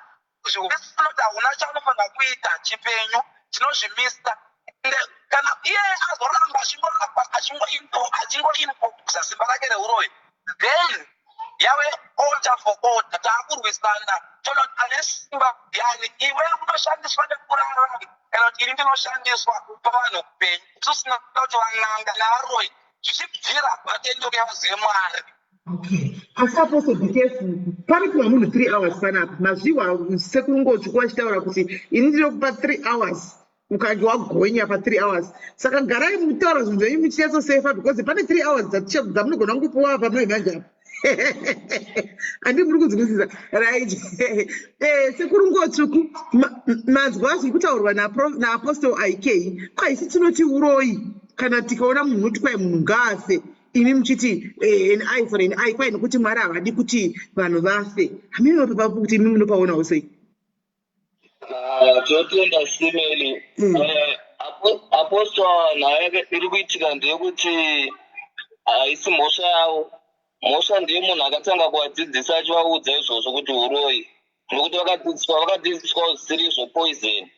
zviwese. Hauna chaunofanira kuita chipenyu, tinozvimisa. Ende kana iye azoramba achingoramba achingoimposa simba rake reuroyi, then yave order for order, taakurwisana. Toona kuti ane simba yani. Iwe unoshandiswa nekurara vanhu, kana kuti ini ndinoshandiswa kupa vanhu upenyu. Tusina kuti van'anga navaroyi zvichibvira vatenduke vazive Mwari. Okay, asi Apostle, be careful. Pari kuva munhu 3 hours panapa. Mazviwa sekuru Ngotsvuku vachitaura kuti ini ndinokupa 3 hours, ukange wagonya pa3 hours. Saka garai mutaura zvinhu zvenyu muchinyatsosefa, because pane 3 hours dzamunogona kungopiwa pamai manje apa. Handi muri kunzwisisa, right? Sekuru Ngotsvuku, manzwa zviri kutaurwa naApostle IK. Kwaisi tinoti uroyi kana tikaona munhu unoti kwai munhu ngaafe, imi muchiti an eye for an eye, kwai nokuti Mwari havadi kuti vanhu vafe. Hamino papapo kuti imi munopaonawo sei? Ah, totenda simeli. Apostle, nyaya iri kuitika ndeyekuti haisi mhosva yavo. Mhosva ndiye munhu akatanga kuvadzidzisa achivaudza izvozvo kuti uroyi, nokuti vakadzidziswa zvisiri izvo, poison.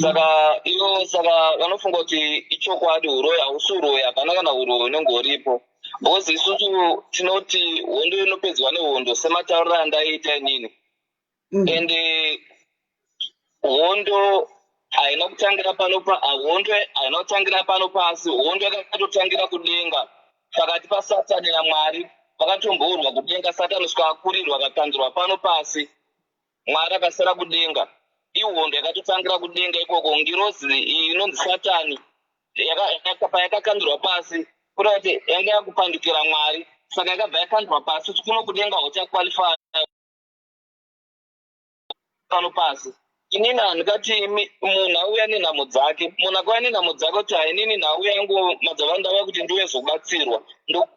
Saka ivo, saka vanofunga kuti ichokwadi uroyi. Hausi uroyi, hapana kana uroyi unenge uripo, because isusu tinoti hondo inopedzwa nehondo, sematauriro andaiita inini. Ende hondo haina kutangira pano pa hondo haina kutangira pano pasi. Hondo yakatotangira kudenga, pakati paSatani naMwari. Vakatombourwa kudenga, Satani svika akurirwa, akakandirwa pano pasi, Mwari akasara kudenga. Ihondo yakatotangira kudenga ikoko. Ngirozi iyi inonzi Satani payakakandirwa pasi, kureva kuti yanga yakupandukira Mwari, saka yakabva yakandirwa pasi kuti kuno kudenga hauchaqualify pano pasi. Inini handingati munhu auya nenhamo dzake. Munhu akauya nenhamo dzake kuti hainini nhau yangu madzava ndauya kuti ndiuye zobatsirwa,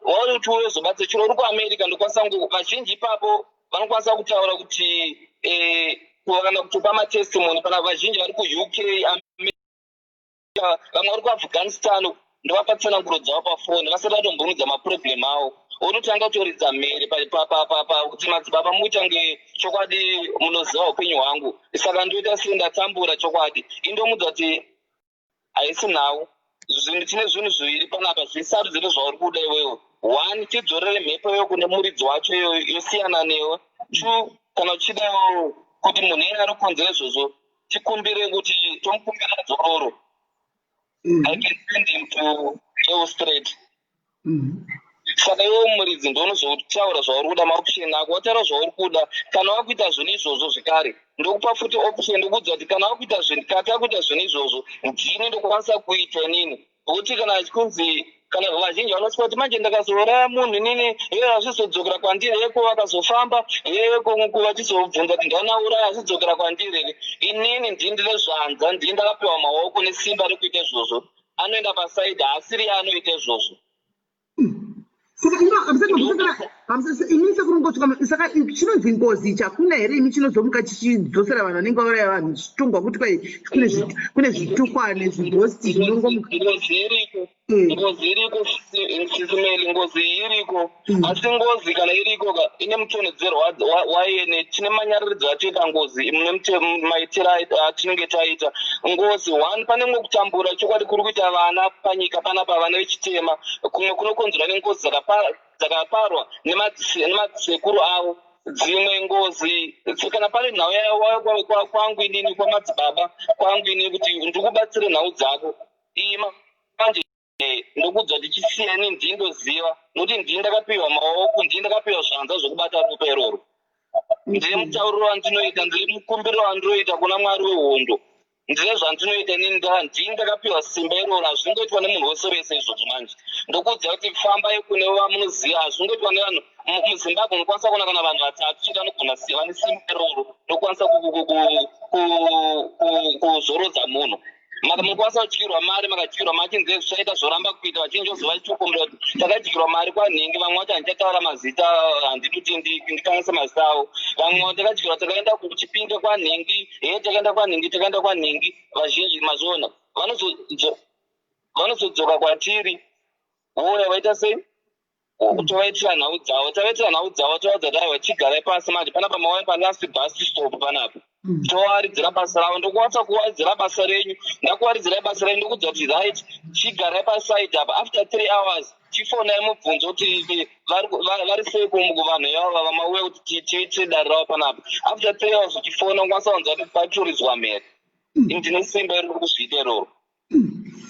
wauri kuti uye zobatsirwa chero uri kuAmerica, ndokwanisa vazhinji ipapo vanokwanisa kutaura kuti kana kutopa matestimony pana vazhinji vari kuUK, vamwe vari kuAfghanistan. Ndovapa tsananguro dzavo pafoni vasati vatombonudza maproblem avo. Unotanga kutoridza mhere kuti madzibaba muitange chokwadi, munoziva upenyu hwangu, saka ndoita sei? Ndatambura chokwadi. Indomudza kuti haisi nhau. Zvinhu tine zvinhu zviviri panapa, zvisarudzire zvauri kuda iwewe. One, tidzorere mhepo iyoyo kune muridzi wacho iyoyo, yosiyana newe. Two, kana uchida kuti munhu iyeye ari kukonzera izvozvo, tikumbire kuti tomukumbira zororo. I can send him to hell straight. Saka iwe muridzi ndounozotaura zvauri kuda, maoption ako. Wataura zvauri kuda, kana wakuita zvinhu izvozvo zvekare, ndokupa futi option. Ndokuudza kuti kana wakuita zvinhu, kana takuita zvinhu izvozvo, ndini ndokwanisa kuita inini. Nokuti kana achikunzi, kana vazhinji vanosvika kuti manje ndakazouraya munhu inini, iye hazvizodzokera kwandiri eko? Vakazofamba eko vachizobvunza kuti ndanauraya, hazvizodzokera kwandiri here? Inini ndini ndine zvanza, ndini ndakapiwa maoko nesimba rekuita izvozvo. Anoenda paside, haasiri anoita izvozvo. Saka imi sekurongosvika, saka chinonzi ngozi ichi hakuna here imi, chinozomuka chichidzosera vanhu vanenge vauraya vanhu, chichitongwa kuti kwai kune zvitukwa nezvighost zvinongomuka? Ngozi iriko. Ngozi iriko, Sisimeli, ngozi iriko. Asi ngozi kana iriko ka, ine mutonhedzero wayene. Tine manyararidzo atoita ngozi maitiro atinenge taita ngozi. One, pane mumwe kutambura chokwadi kuri kuita vana panyika panapa, vana vechitema, kumwe kunokonzerwa nengozi dzakaparwa nemadzisekuru avo. Dzimwe ngozi, kana pane nhau yauya kwangu inini, kwamadzibaba kwangu inini, kuti ndikubatsire nhau dzako iyi, manje ndokudza kuti chisiyani, ndindoziva nokuti ndini ndakapiwa maoko, ndini ndakapiwa zvanza zvokubata ropa iroro. Ndine mutauriro wandinoita, ndine mukumbiro wandinoita kuna Mwari wehondo, ndine zvandinoita inini. Ndini ndakapiwa simba iroro, hazvingoitwa nemunhu wese wese izvozvo. Manje ndokuudza kuti fambai kune vamunoziva. Hazvingoitwa nevanhu. MuZimbabwe unokwanisa kuona kana vanhu vatatu chete vanogona, vane simba iroro ndokwanisa kuzorodza munhu. Maka munokwanisa kudyirwa mari, makadyirwa machinzi zvichaita, zvoramba kuita. Vachinji vozova vachitokumbira kuti takadyirwa mari kwanhingi. Vamwe vacho handichataura mazita, handidi kuti ndikanganise mazita avo. Vamwe takadyirwa, takaenda kuChipinge kwanhingi, he, takaenda kwanhingi, takaenda kwanhingi. Vazhinji mazviona, vanozodzoka kwatiri vouya vaita sei? Tovaitira nhau dzavo, tavaitira nhau dzavo, tovaudza kuti aiwa, chigarai pasi. Manje panapa mauya palast bus stop panapa. Tovaridzira basa ravo, ndokwanisa kuwaridzira basa renyu. Ndakuwaridzirai basa renyu, ndokudza kuti right, chigarai paside apa. After 3 hours chifonai mubvunzo kuti vari sei kuvanhu ivava vamauya kuti tiite dare ravo panapa. After 3 hours uchifona, ukwanisa kunzwa kuti patoridzwa mhere. Ndine simba iri kuzviita iroro.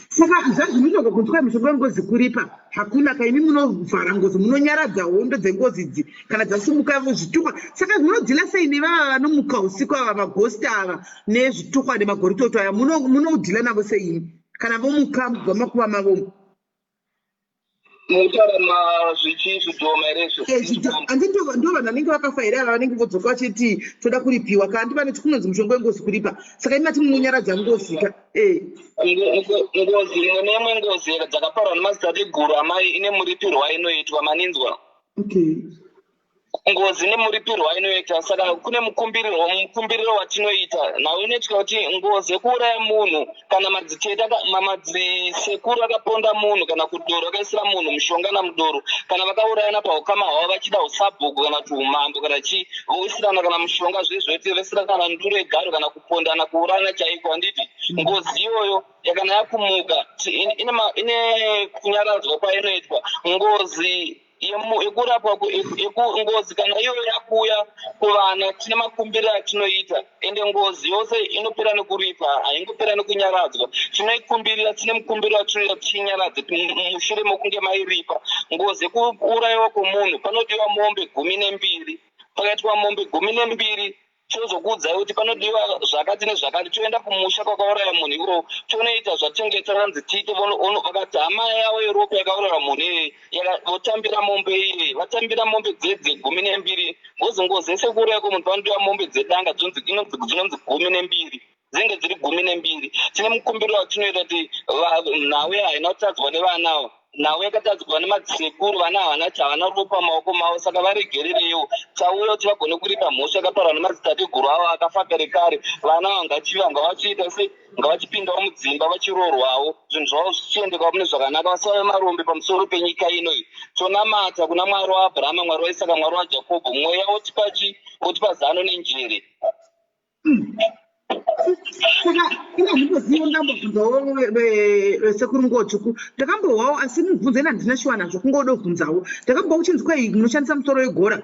Saka zvazvinotoka kunzwa mishonga yengozi kuripa hakuna kaimi. Munovhara ngozi, munonyaradza hondo dzengozi idzi kana dzasimuka, zvitukwa. Saka munodeala sei nevava vanomuka usiku ava, maghost ava nezvitukwa nemagoritoto aya? Munodeala navo sei kana vomuka mubva makuva mavomo? Mukutaura zvichi zvidhoma here izvo? Handi ndo vanhu vanenge vakafa here ava, vanenge vodzoka vachiti toda kuripiwa? Kandi vanoti kunonzi mushonga wengozi kuripa. Saka imati munonyaradza ngozi ka? Ngozi imwe neimwe, ngozi dzakaparwa nemadzitateguru amai, ine muripirwo ainoitwa, maninzwa? Okay. Ngozi nemuripirwo ainoita. Saka kune mukumbiriro watinoita nhau inoitika kuti ngozi yekuuraya munhu, kana madzitete, madzisekuru akaponda munhu, kana kudoro akaisira munhu mushonga namudoro, kana vakaurayana paukama hwavo vachida usabhuku kana kuti umambo kana chii, voisirana kana mushonga, zvezvoti vesira kana nduro yegaro, kana kupondana, kuurayana chaiko, handiti? Ngozi iyoyo yakana yakumuka, ine kunyaradzwa kwainoitwa. Ngozi yekurapwa, ngozi kana iyoyo yakuuya kuvana, tine makumbiro atinoita. Ende ngozi yose inopera nekuripa, haingopera nekunyaradzwa. Tinoikumbirira, tine mukumbiro watinoita tichinyaradze mushure mokunge mairipa. Ngozi yekuurayiwa kwomunhu, panodiwa mombe 12. Pakaitwa mombe 12. Tozokuudzai kuti panodiwa zvakati nezvakati, toenda kumusha kwakauraya munhu ikoko, tonoita zvatinenge takanzi tiite. Vakati hama yavo yeropa yakauraya munhu iyeye, votambira mombe iyeye, vatambira mombe dzedze 12, ngozi ngozi yese kuuraya kwemunhu panodiwa mombe dzedanga dzinonzi 12, dzinenge dziri 12. Tine mukumbiro watinoita kuti nhau haina kutadzwa nevana ava, nhau yakatadzwa nemadzisekuru. Vana havana havana ropa mumaoko mavo, saka varegerereiwo. Tauya kuti vagone kuripa mhosva yakaparwa nemadzitateguru avo akafa kare kare. Vana ava ngachivanga vachiita se ngavachipindawo mudzimba, vachiroorwawo, zvinhu zvavo zvichiendekawo mune zvakanaka, vasave marombe pamusoro penyika inoyi. Tonamata kuna Mwari waAbhurahama, Mwari waIsaka, Mwari waJakobho, mweya wotipa chi wotipa zano nenjere. Saka ina handimbozivo, ndambobvunzawo sekuru Ngotsvuku, ndakambohwawo, asi mubvunzo ina handina shuwa nazvo, kungodobvunzawo. Ndakambowa kuchinzi kwai munoshandisa musoro wegora,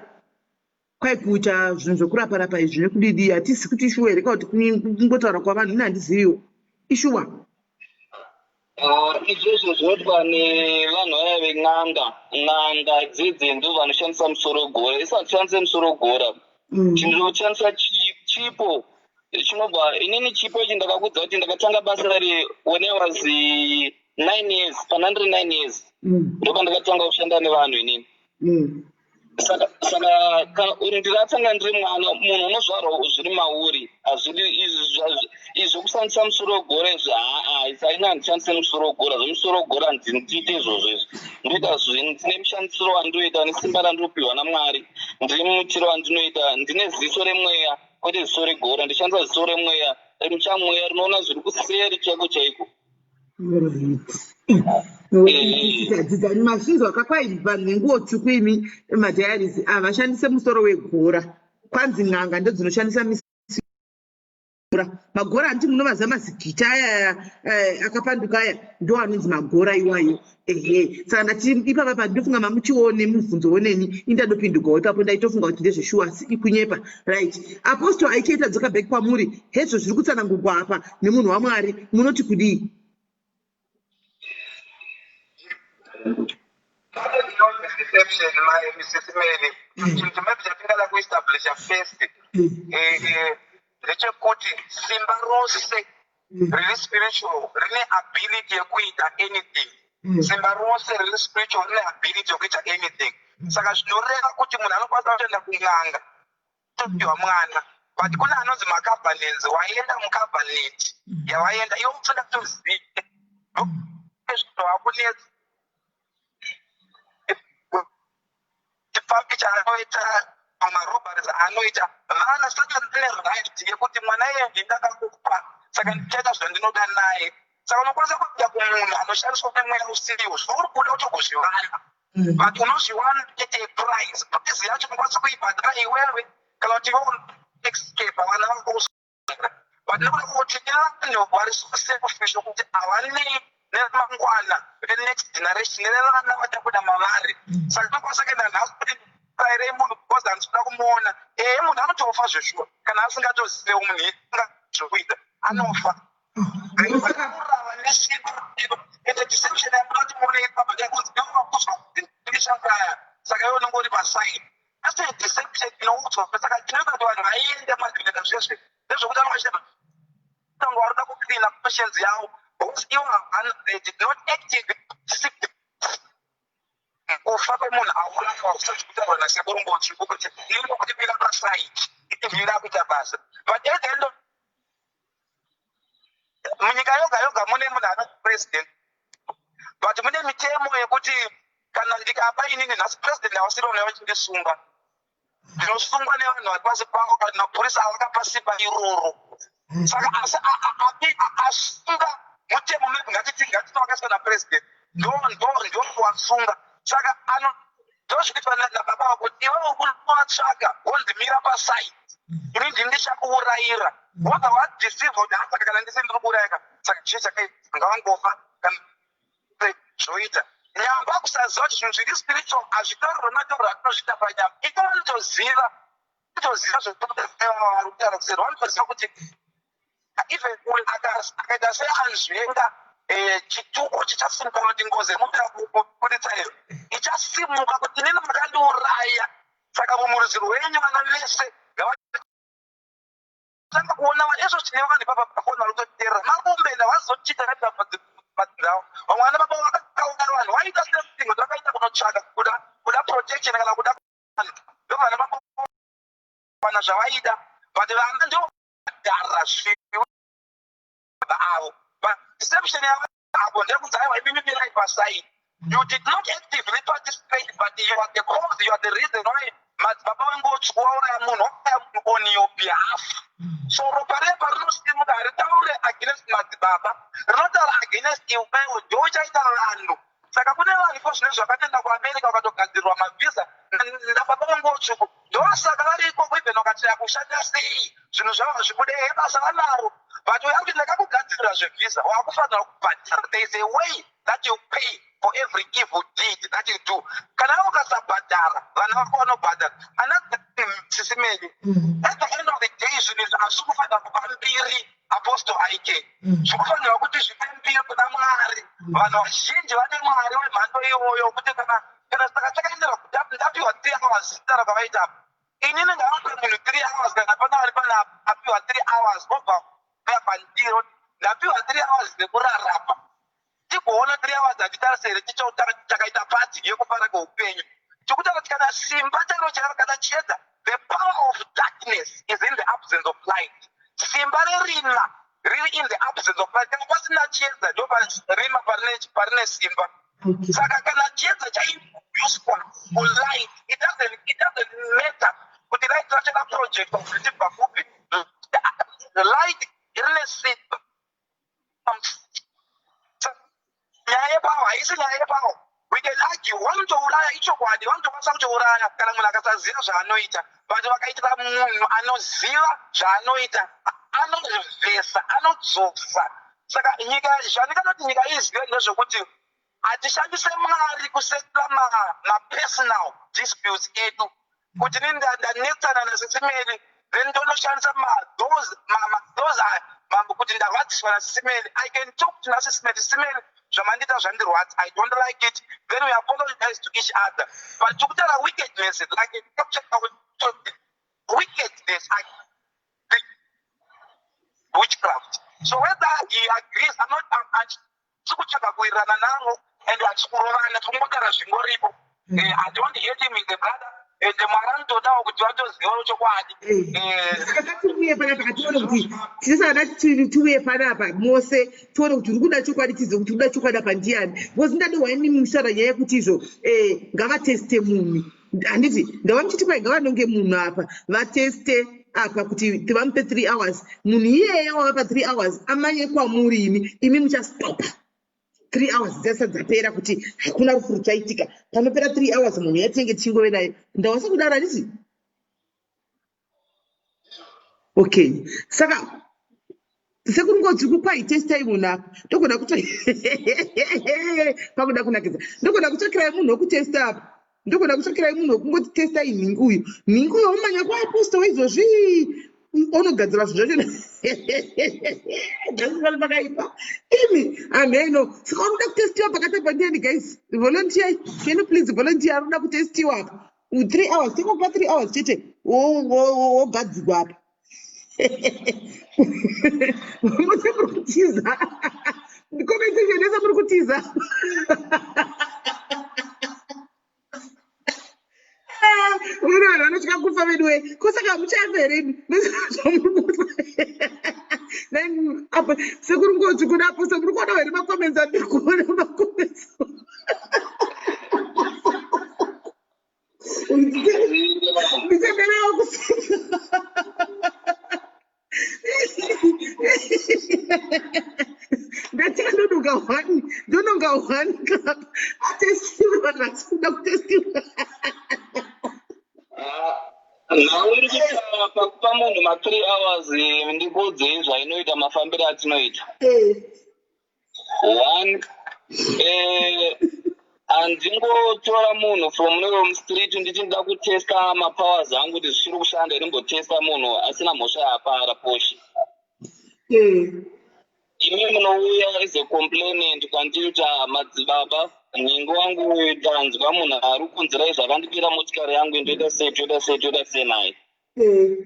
kwai kuita zvinhu zvekurapa rapa izvi nekudidi. Hatisi kuti ishuwa here kana kuti kungotaura kwavanhu? Ina handiziviwo, ishuwa? Ah, izvozvo zvinoitwa nevanhu vaya ven'anga. N'anga dzedze ndo vanoshandisa musoro wegora. Isu hatishandise musoro wegora. Tinoshandisa chipo chinobva inini. Chipo ichi ndakakudza kuti ndakatanga basa rari when I was 9 years, pana ndiri 9 years, ndopandakatanga kushanda nevanhu inini. Saka ndakatanga ndiri mwana. Munhu unozvarwa zviri mauri, hazvidi izvi zvokushandisa musoro wegora izvi. Haa, saina handishandise musoro wegora. Zvemusoro wegora handitiite izvozvo. Izvi ndoita zvinhu, ndine mushandisiro wandinoita nesimba randinopiwa naMwari. Ndine muitiro wandinoita, ndine ziso remweya, kwete ziso regora. Ndishandisa ziso remweya, remuchamweya, rinoona zviri kuseri chaiko chaiko. Dzidza mazhinji wakakwai vanhu venguo tsvuku imi, madiaries, havashandise musoro wegora. Kwanzi n'anga ndodzinoshandisa magora. Magora handiti munovaziva? Mazigita aya akapanduka aya ndo anonzi magora iwayo. Ehe, saka ndati ipapa pandinofunga mamuchione mubvunzo woneni, indadopindukawo ipapo, ndaitofunga kuti ndezveshuwa, asi ikunyepa. Right, Apostle aichaita dzoka back kwamuri. Hezvo zviri kutsanangurwa apa nemunhu waMwari, munoti kudii? Pane inonzi deception, my Mrs Mary. Chinhu chimwe chatingada kuestablisha first ndechekuti simba rose riri spiritual rine ability yekuita anything. Simba rose riri spiritual rine ability yekuita anything. Saka zvinoreva kuti munhu anokwanisa kutoenda kun'anga, topiwa mwana, but kune anonzi macovenants. Waenda mucovenant yawaenda iwe utoda kutoziva zvakunetsa. Chipfambi chaanoita, marobberies aanoita vana, saka ndine right yekuti mwana iye ndindakakupa, saka ndichaita zvandinoda naye. Saka unokwanisa kuenda kumunhu anoshandiswa nemweya usiriwo, zvauri kuda kuti kuzvivana, but unozviwana at a price. Price yacho unokwanisa kuibhadhara iwewe kana kuti iwe escape, vana vako. But nekuda kwekuti nevanhu vari so selfish kuti havanei neramangwana renext generation, nerevana vachabuda mavari, saka unokwanisa kuenda nhasi kuti rairei munhu because handisi kuda kumuona. Ehe, munhu anotofa zveshuwa kana asingatozivewo munhu zvekuita, anofa kurava nesimba. Ende deception yamuda kuti muone ipapa ndekunzi ndewakuzwa kuti ndishandaya, saka iwe unenge uri paside. Asi deception inoudzwa, saka tinoita kuti vanhu vaende madhimeta zvezve ndezvekuti vanenge vachita tango vari kuda kucleana conscience yavo because ivo they did not active seek kufa kwemunhu aurawa kusati kutaurwa nasekuru Ngotsvuku kuti iri kuti mira paside, imira kuita basa. But at the end of munyika yoga yoga mune munhu anoti president, but mune mitemo yekuti kana ndikapa inini nhasi president havasiri vanhu vachindisunga, ndinosungwa nevanhu vari pasi pangu kana mapurisa avakapa simba iroro. Saka asi asunga mutemo, maybe ngatiti ngatiti wakaiswa napresident, ndo wasunga. Saka ano ndozvikuitwa nababa vako kuti iwe uri kunovatsvaga, wondimira paside, ini ndini ndichakuurayira, wobva wadeceive kuti hasaka kana ndisi ndiri kuurayaka, saka chii chakaitika? Ngavangofa kana zvoita nyamba. Kusaziva kuti zvinhu zviri spiritual hazvitaurwe matauro atinozviita panyama. Iko vanotoziva, toziva zvekuti kutaura kuseri, vanotoziva kuti even uyu akaita seanzvenga, chituko chichasimuka, kuti ngozi yemupira kubuditsa iyo ichasimuka kuti inini makandiuraya, saka mumurudzi rwenyu vana vese. Tanga kuona vanhu izvo tine vanhu ipapa pafoni vari kutoteerera marombe enda vazochita madzinzawo vamwe vana baba vakakauraya vanhu vaita same thing kuti vakaita kunotsvaka kuda kuda protection kana kuda vanhu ndovana baba vana zvavaida but vana ndo dhara zvivi avo but deception yavo apo ndeyekuti aiwa imimi mirai pasaidi you did not actively participate but you are the cause you are the reason why madzibaba vengotsvu wauraya munhu wauraya munhu on your behalf so ropa repa rinosimuka haritaure against madzibaba rinotaura against iwewe ndouchaita vanhu saka kune vanhu iko zvine zvakatoenda kuamerica vakatogadzirwa mavhisa nababa vangotsvuku ndosaka vari ikoko even vakatira kushanda sei zvinhu zvavo hazvibude he basa vanaro but uya kuti ndakakugadzirira zvevhisa wakufanira kubhadhara there is a way that you pay for every evil deed that you do kana ukasabhadhara vana vako vanobhadhara another thing sisi meli at the end of the day zvinhu izvi hazvisi kufanira kupa mbiri apostle aike mm. zvikufanirwa kuti zvipe mbiri kuna mwari mm. vanhu vazhinji vane mwari wemhando iyoyo kuti kana kana saka chakaendera ndapiwa three hours zita rakavaita apa inini ndavapa munhu three hours kana pana vari pana apiwa three hours obva uya pandiro ndapiwa three hours dzekurarama tigoona three hours hatitarisa here takaita pati yekufara kweupenyu tikutaura kuti kana simba chairo chairo kana chiedza the power of darkness is in the absence of light simba rerima riri in the absence of light kana pasina chiedza ndo rima parine simba saka kana chiedza chaintroducwa kulight it doesn't, it doesn't matter kuti light racho raprojectwa kuti tibva kupi light rine simba nyaya yepawo haisi nyaya yepawo we can argue vanotouraya ichokwadi vanotokwanisa kutouraya kana munhu akasaziva zvaanoita but vakaitira munhu anoziva zvaanoita anorivhesa anodzosa saka nyika zvandinganoti nyika izive ndezvekuti Hatishandise mari kusetla ma mapersonal disputes edu kuti ini ndanetsana nasisi Mary then ndonoshandisa ma those ma, ma, those are ma, kuti ndarwadziswa nasisi Mary. I can talk to nasisi Mary, sisi Mary zvamandiita zvandirwadza, I don't like it, then we apologize to each other. But tikutaura wickedness like wickedness witchcraft. So whether he agrees, I'm not, I'm, I'm, tiri kutsvaga kuwirirana navo and hatisi kurovana tikungogara zvingoripo mm. eh, i don't hate him is a brother and mwari anotodawo kuti vatozivawo chokwadi eh. Eh. saka ngatiuye panapa katione kuti tisasada tiuye panapa mose tione kuti uri kuda chokwadi tizive kuti uri kuda chokwadi apa ndiyani because ndade waini mushara nyaya yekuti izvo ngavateste munhu handiti ndava muchiti kwai ngavanonge munhu apa vateste apa kuti tivamupe three hours munhu iyeye wavapa three hours amanye kwamuri imi imi muchastopa three hours dzese dzapera kuti hakuna rufu ruchaitika panopera three hours munhu yatinenge tichingove naye ndawasa kudaro handiti okay saka sekuru ngozi kukwai testai munhu apa ndogona kutsva pakuda kunakidza ndogona kutsvakirai munhu wekutesta apa ndogona kutsvakirai munhu wekungoti testai nhingi uyu nhingi uyu omanya kwaaposto izvozvi onogadzira zvinhu zvacho pakaipa imi hameno saka unoda kutestiwa pakati apa ndiani guys volunteer can you please volunteer anoda kutestiwa apa three hours tingokupa three hours chete wogadzigwa apa mose muri kutiza comment section yese muri kutiza vamwe vanhu vanotya kufa veduwe ko saka muchafa here imi apa sekuru ngozi kuna apo so muri kuona here macomments andiri kuona macomments ndichaderawo kuseka ndatika ndononga one ndononga one clap atestiwa vanhu vasikuda kutestiwa nhau iri kuita pakupa munhu ma3 hours eh, ndikuudzei zvainoita mafambiro atinoita eh. One, eh, handingotora munhu from newe mustreet nditi ndida kutesta mapowers angu kuti zvichiri kushanda here mbotesta munhu asina mhosva yaapara poshi eh. Imi munouya as a complainant kwandiri kuti ah, madzibaba nhingi wangu uyu tanzwa munhu ari kunzira izvo akandibira motikari yangu ndoita sei toita sei toita sei naye eh.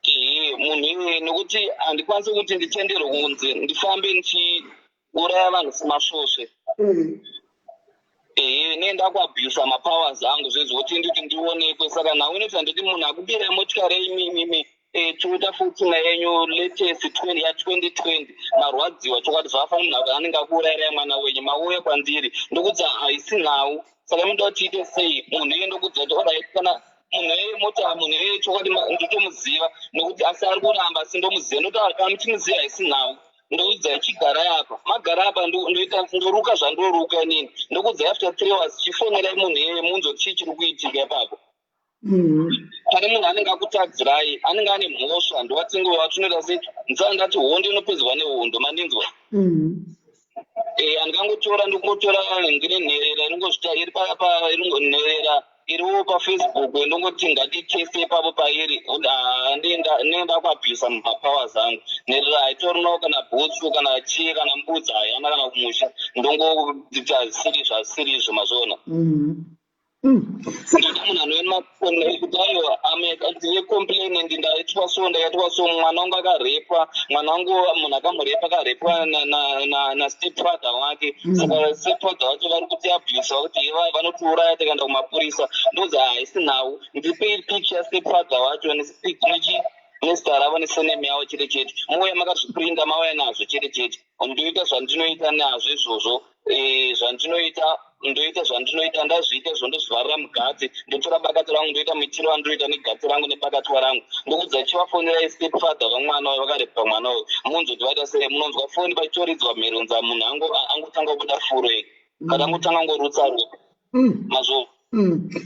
Ehe munhu iyeye Nokuti handikwanisi kuti nditenderwe kunzi ndifambe ndichiuraya vanhu semasvosve. Ehe, nee, ndakuabhusa mapowers angu zvezvoti nditi ndionekwe. Saka nhau inoita nditi munhu akubirai motikari imimimi, Toyota Fortuner yenyu latest 20 ya2020, marwadziwa chokwadi. Zvakafanira munhu anenge akuurayirai mwana wenyu, mauya kwandiri, ndokudza haisi nhau. Saka munoda kuti tiite sei? Munhu iye ndokudza kuti alright, kana munhu iye mota, munhu iye chokwadi ndotomuziva nokuti asi ari kuramba, asi ndomuziva. Ndoti kana muchimuziva, haisi nhau. Ndoudza chigarai apa, magara apa, ndoita ndoruka zvandoruka inini. Ndokudzai after 3 hours, chifonerai munhu iyeye, munzwe chii chiri kuitika ipapo. Pane munhu anenge akutadzirai, anenge ane mhosva, ndowatinge tinoita sei? Ndisana ndati hondo inopedzwa nehondo, mandinzwa? Handingangotora, ndingotora ndine nherera inongozvita iri nherera iriwo paFacebook, ndongoti ngatiteste ipapo pairi. Nenda kuabhusa mapowers angu. Nherera haitorinawo kana bhutsu kana chii kana mbudzi hayana kana kumusha. Ndongoita zvisiri zvasiri izvo, mazviona? Saka Ndoda munhu anouya nemafoni kuti aiwa, ndine complaint, ndaitwa so, ndakaitwa so, mwana wangu akarepwa, mwana wangu munhu akamurepa, akarepwa nastepfather wake. Saka stepfather wacho vari kuti abhusa kuti vanotiuraya tikaenda kumapurisa. Ndozi haisi nhau, ndipei picture yastepfather wacho nezita ravo nesurname yavo chete chete. Mouya makazviprinda, mauya nazvo chete chete. Ndoita zvandinoita nazvo izvozvo. Zvandinoita, ndoita zvandinoita, ndazviita izvo, ndozvivharira mugatsi, ndotora bakatwa rangu, ndoita muitiro wandinoita negatsi rangu nebakatwa rangu. Ndokudza chivafonerai stepfather vamwana uyu vakarepa mwana uyu, munzwe kuti vaita sei. Munonzwa foni pachitoridzwa mherunza, munhu angotanga kubuda furo iyi kana angotanga ngorutsa ropa. Mazvo.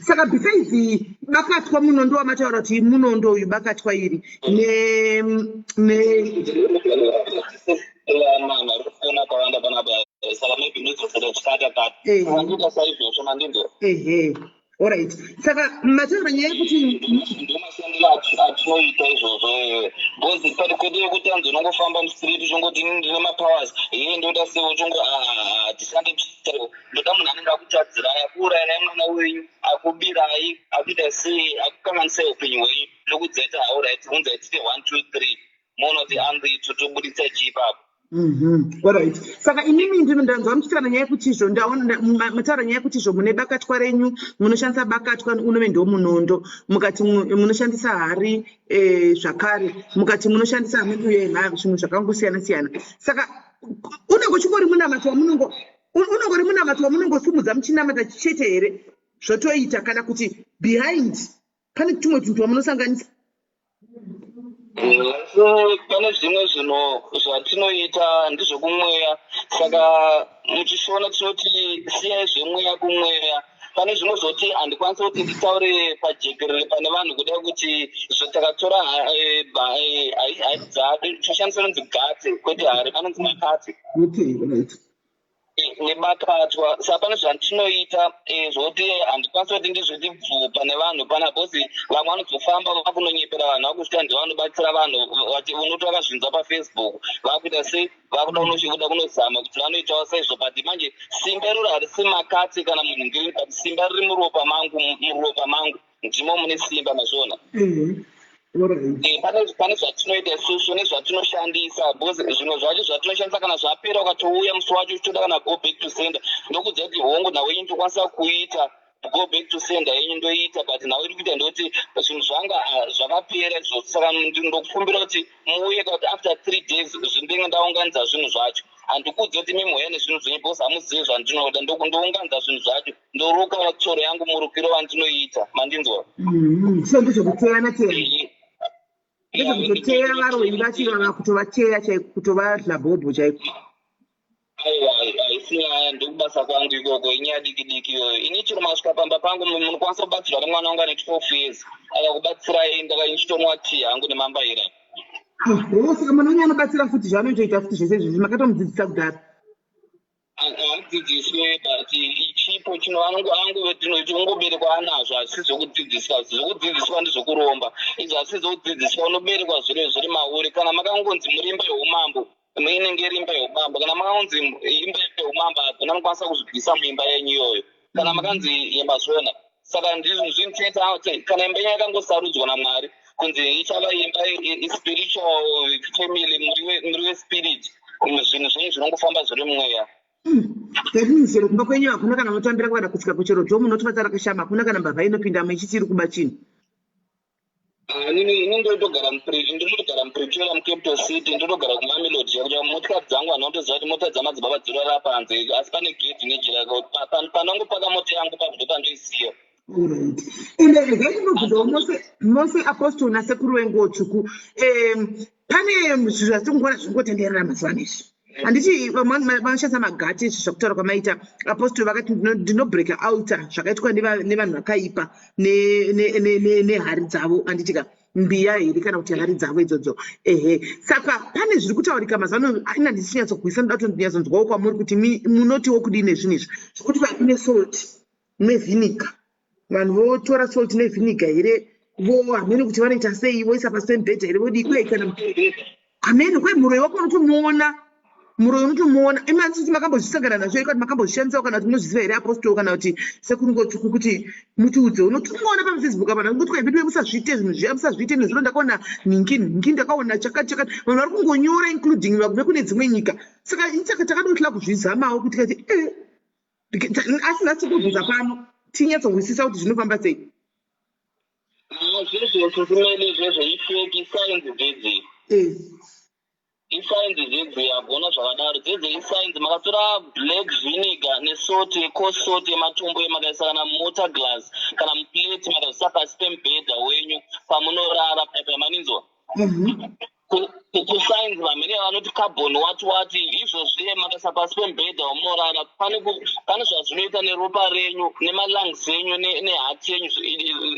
Saka besides bakatwa, munondo wamataura kuti munondo uyu, bakatwa iri ne Vanhu vari kufona akawanda panapa, saka maybe ndodzosera chikata kata. Saka ndoita saizvozvo, mandinzwa? Ehe, alright. Saka mataura nyaya yekuti Ndomashandiro atinoita izvozvo, because pari kwete yekuti anzi unongofamba mustreet uchingoti, "Ini ndine mapowers." Iye ndoda sei uchingo tishande. Ndoda munhu anenge akutadzirai, akuurayirai mwana wenyu, akubirai, akuita sei, akukanganisai upenyu hwenyu. Ndokudzaita, alright, unzai tite one two three, moona kuti anzi totobudisa chii ipapo. Alright. Saka imimi ndino ndanzwa muchitaura nyaya yekuti izvo, ndaona mataura nyaya yekuti izvo mune bakatwa renyu, munoshandisa bakatwa unove ndo munondo, mukati munoshandisa hari, zvakare mukati munoshandisa hameno zvimwe zvakangosiyana siyana. Saka unenge uchingori munamato wamunongo unongori munamato wamunongosumudza muchinamata chete here, zvotoita, kana kuti behind pane tumwe tunhu twamunosanganisa? So pane zvimwe zvinhu zvatinoita ndezvekumweya. Saka muchishona tinoti siyai zvemweya kumweya. Pane zvimwe zvoti handikwanisi kuti nditaure pajekerere pane vanhu kudai kuti zvatakatora hari toshandisa inonzi gate, kwete hari, panonzi makate. Okay, right. Nebakatwa. Saka pane zvandinoita, zvokuti handikwanisi kuti ndizviti bvu pane vanhu pana, because vamwe vanozofamba vakunonyepera vanhu, vakusvika ndivanobatsira vanhu, unoti vakazvinzwa paFacebook, vakuita sei, vakuda kuda kunozama kuti vanoitawo saizvo. But manje simba iroro harisi makati kana munhu ngiri, but simba riri muropa mangu. Muropa mangu ndimo mune simba, mazviona? Alright. Pane zvatinoita isusu nezvatinoshandisa, because zvimwe zvacho zvatinoshandisa kana zvapera, ukatouya musi wacho uchitoda kana go back to sender, ndokudza kuti hongu, nhau yenyu ndokwanisa kuita go back to sender yenyu, ndoita. But nhau iri kuita ndoti zvinhu zvanga zvakapera izvozvo. Saka ndokukumbira kuti muuye kuti after 3 days zvindenge ndaunganidza zvinhu zvacho. Handikudzi kuti mimhuya nezvinhu zvenyu, because hamuzivi zvandinoda. Ndounganidza zvinhu zvacho, ndoruka tsoro yangu murukiro wandinoita, mandinzwa? So ndezvekuteyana teya, ndezvekutoteya varoyi vacho ivava, kutovateya chaiko, kutovadla bhobho chaiko? Aiwa, haisi nyaya, ndokubasa kwangu ikoko, inyaya diki diki iyoyo. Ini chero masvika pamba pangu, munokwanisa kubatsirwa nemwana wangu ane 12 years, akakubatsirai. Ndaka ndichitomwa tii hangu nemambaira. Oh, saka mwana wenyu anobatsira futi, zvaanoitoita futi zvese izvozvi makatomudzidzisa kudhara? Hadzidziswe, but ichipo chino angoberekwa anazvo. Hazisi zvokudzidziswa. Zvokudzidziswa ndezvokuromba izvi, hazisi zvokudzidziswa. Unoberekwa zviro zviri mauri. Kana makangonzi muri imba yeumambo, inenge iri imba yeumambo. Kana makangonzi imba yeumambo, hakuna anokwanisa kuzvibvisa muimba yenyu iyoyo. Kana makanzi yemazvona, saka ndizvo zvinhu. Kana imba yenyu yakangosarudzwa naMwari. Kunzi ichava imba spiritual family, muri wespirit, zvinhu zvenyu zvinongofamba zviri mumweya. That means chero kumba kwenyu hakuna kana unotambira kana kusvika kuchero dho munotobata rakashama, hakuna kana mbavha inopinda muichiti iri kuba chinhu. Ah, ini ndotogara ndinotogara muPretoria, muCapital City, ndotogara kuMamelodi. Chakuti motikari dzangu vanhu vanotoziva kuti mota dzamadzibaba dzirara panze, asi pane gedhi nejira. Panongopaka mota yangu papo ndopandoisiya. Alright. Ende regai ndinobvunzawo mose mose, Apostle nasekuru wenguo tsvuku. Pane zvinhu zvatiri kungoona zvingotenderera mazuva ano izvi. Handiti vamwe vanoshandisa magati, izvi zvakutaura kwamaita Apostle, vakati ndinobreaka altar zvakaitwa nevanhu vakaipa nehari dzavo, handiti ka, mbiya here kana kuti hari dzavo idzodzo? Ehe. Saka pane zviri kutaurika mazuva ano, ina ndichinyatsogwisa, ndoda kuti ndinyatsonzwawo kwamuri kuti munotiwo kudii nezvinhu izvi zvekuti kune salt nevinegar, vanhu votora salt nevinegar here, vo hamene kuti vanoita sei, voisa pasi pemubhedha here, vodii kwei, kana hamene kwei, muroyi wako unotomuona, muroyi unotomuona. Imi handiti makambozvisangana nazvo here, kana makambozvishandisawo, kana kuti munozviziva here, Apostle kana kuti sekuru Ngotsvuku, kuti mutiudze? Unotomuona paFacebook apa, ngoti kwai vedu musazviite zvinhu zviya, musazviite nezvino, ndakaona nhingi nhingi, ndakaona chakati chakati, vanhu vari kungonyora, including vekune dzimwe nyika. Saka saka takadotla kuzvizamawo kuti kati asi nhasi kubvunza pano tinyatsonzwisisa kuti zvinofamba sei. Zvezvo sisimeli, izvezvo ifake science dzedzi. Isainzi dzedzi, hagona zvakadaro. Dzedze isainzi. Makatora black vinegar nesalt, coarse salt yematombo, yemakaisa kana muwater glass kana muplate, makazvisa pasi pemubhedha wenyu pamunorara paipa, maninzwa? Kusainzi vamene vanoti carbon wati wati, izvozvi makaisa pasi pemubhedha wamunorara, pane zvazvinoita neropa renyu, nemalungs enyu, neheart yenyu.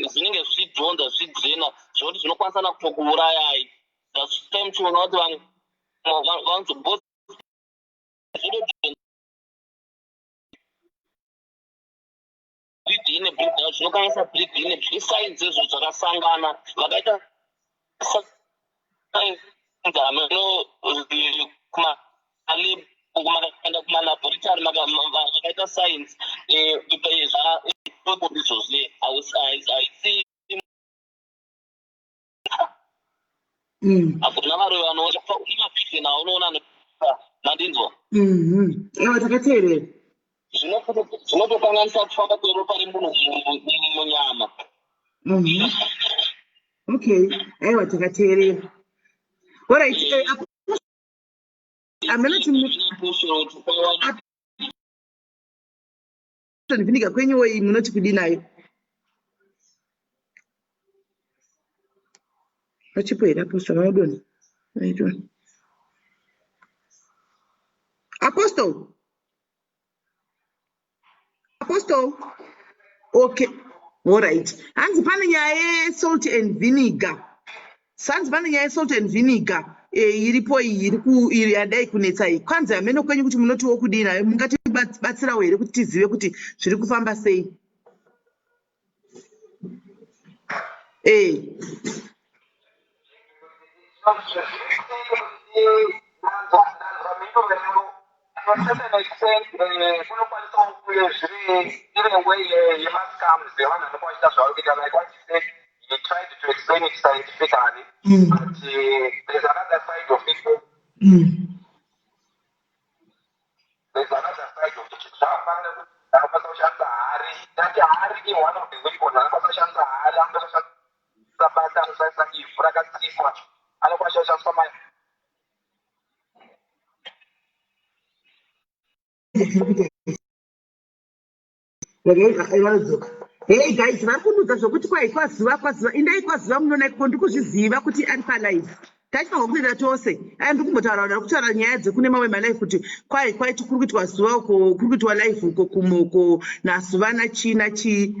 Zvinenge zvichidhonza, zvichidrena, zvokuti zvinokwanisa nakutokuurayai. That's time chiona kuti vanhu vanzo breathe in, breathe out, zvinokwanisa breathe in. Isainzi izvo zvakasangana, vakaita sainzi hameno kumalab, makaenda kumalaboratory, vakaita science izvozvi haisi. Hakuna varoyi vanoona mavision aunoona, mandinzwa? Ewa, takateerera. Zvinotokanganisa kufamba kweropa remunhu munyama. Okay, aiwa, takateerera. Alright, hamena Pushiro kwawana. Vinegar kwenyuwo iyi munoti kudii nayo? Vachipo here, Apostle? Vanodonha, vaidonha, Apostle? Apostle, okay, alright. Hanzi pane nyaya yesalt and vinegar, sanzi pane nyaya yesalt and vinegar iripo iyi, iri yadai kunetsa iyi. Kwanzi hamene kwenyu kuti munotiwo kudii nayo, mungatibatsirawo here kuti tizive kuti zviri kufamba sei? Mhinduro yangu, to a certain extent, kunokwanisawo kunge zviri iri way yemascams evanhu vanenge vachiita zvavari kuita. Like what you said, he tried to explain it scientifically, but there's another side of it. There's another side of it. Zvakafanana nekuti anokwanisa kushandisa hari, tati hari i one of the weapons. Anokwanisa kushandisa hari, anokwanisa kushandisa bata, anoshandisa ivhu rakatsikwa, anokwanisa kushandisa ma Vanodzoka. Hey guys, vari kunudza zvokuti kwai kwazuva, kwazuva, indai kwazuva munoona ikoko. Ndiri kuzviziva kuti ari palive, tachifanirwa kuenda tose. Aya ndiri kumbotaura, ndari kutaura nyaya dzekune mamwe malive kuti kwai kwaiti kuri kuitwa zuva uko, kuri kuitwa live uko kumoko nazuva nachii nachii.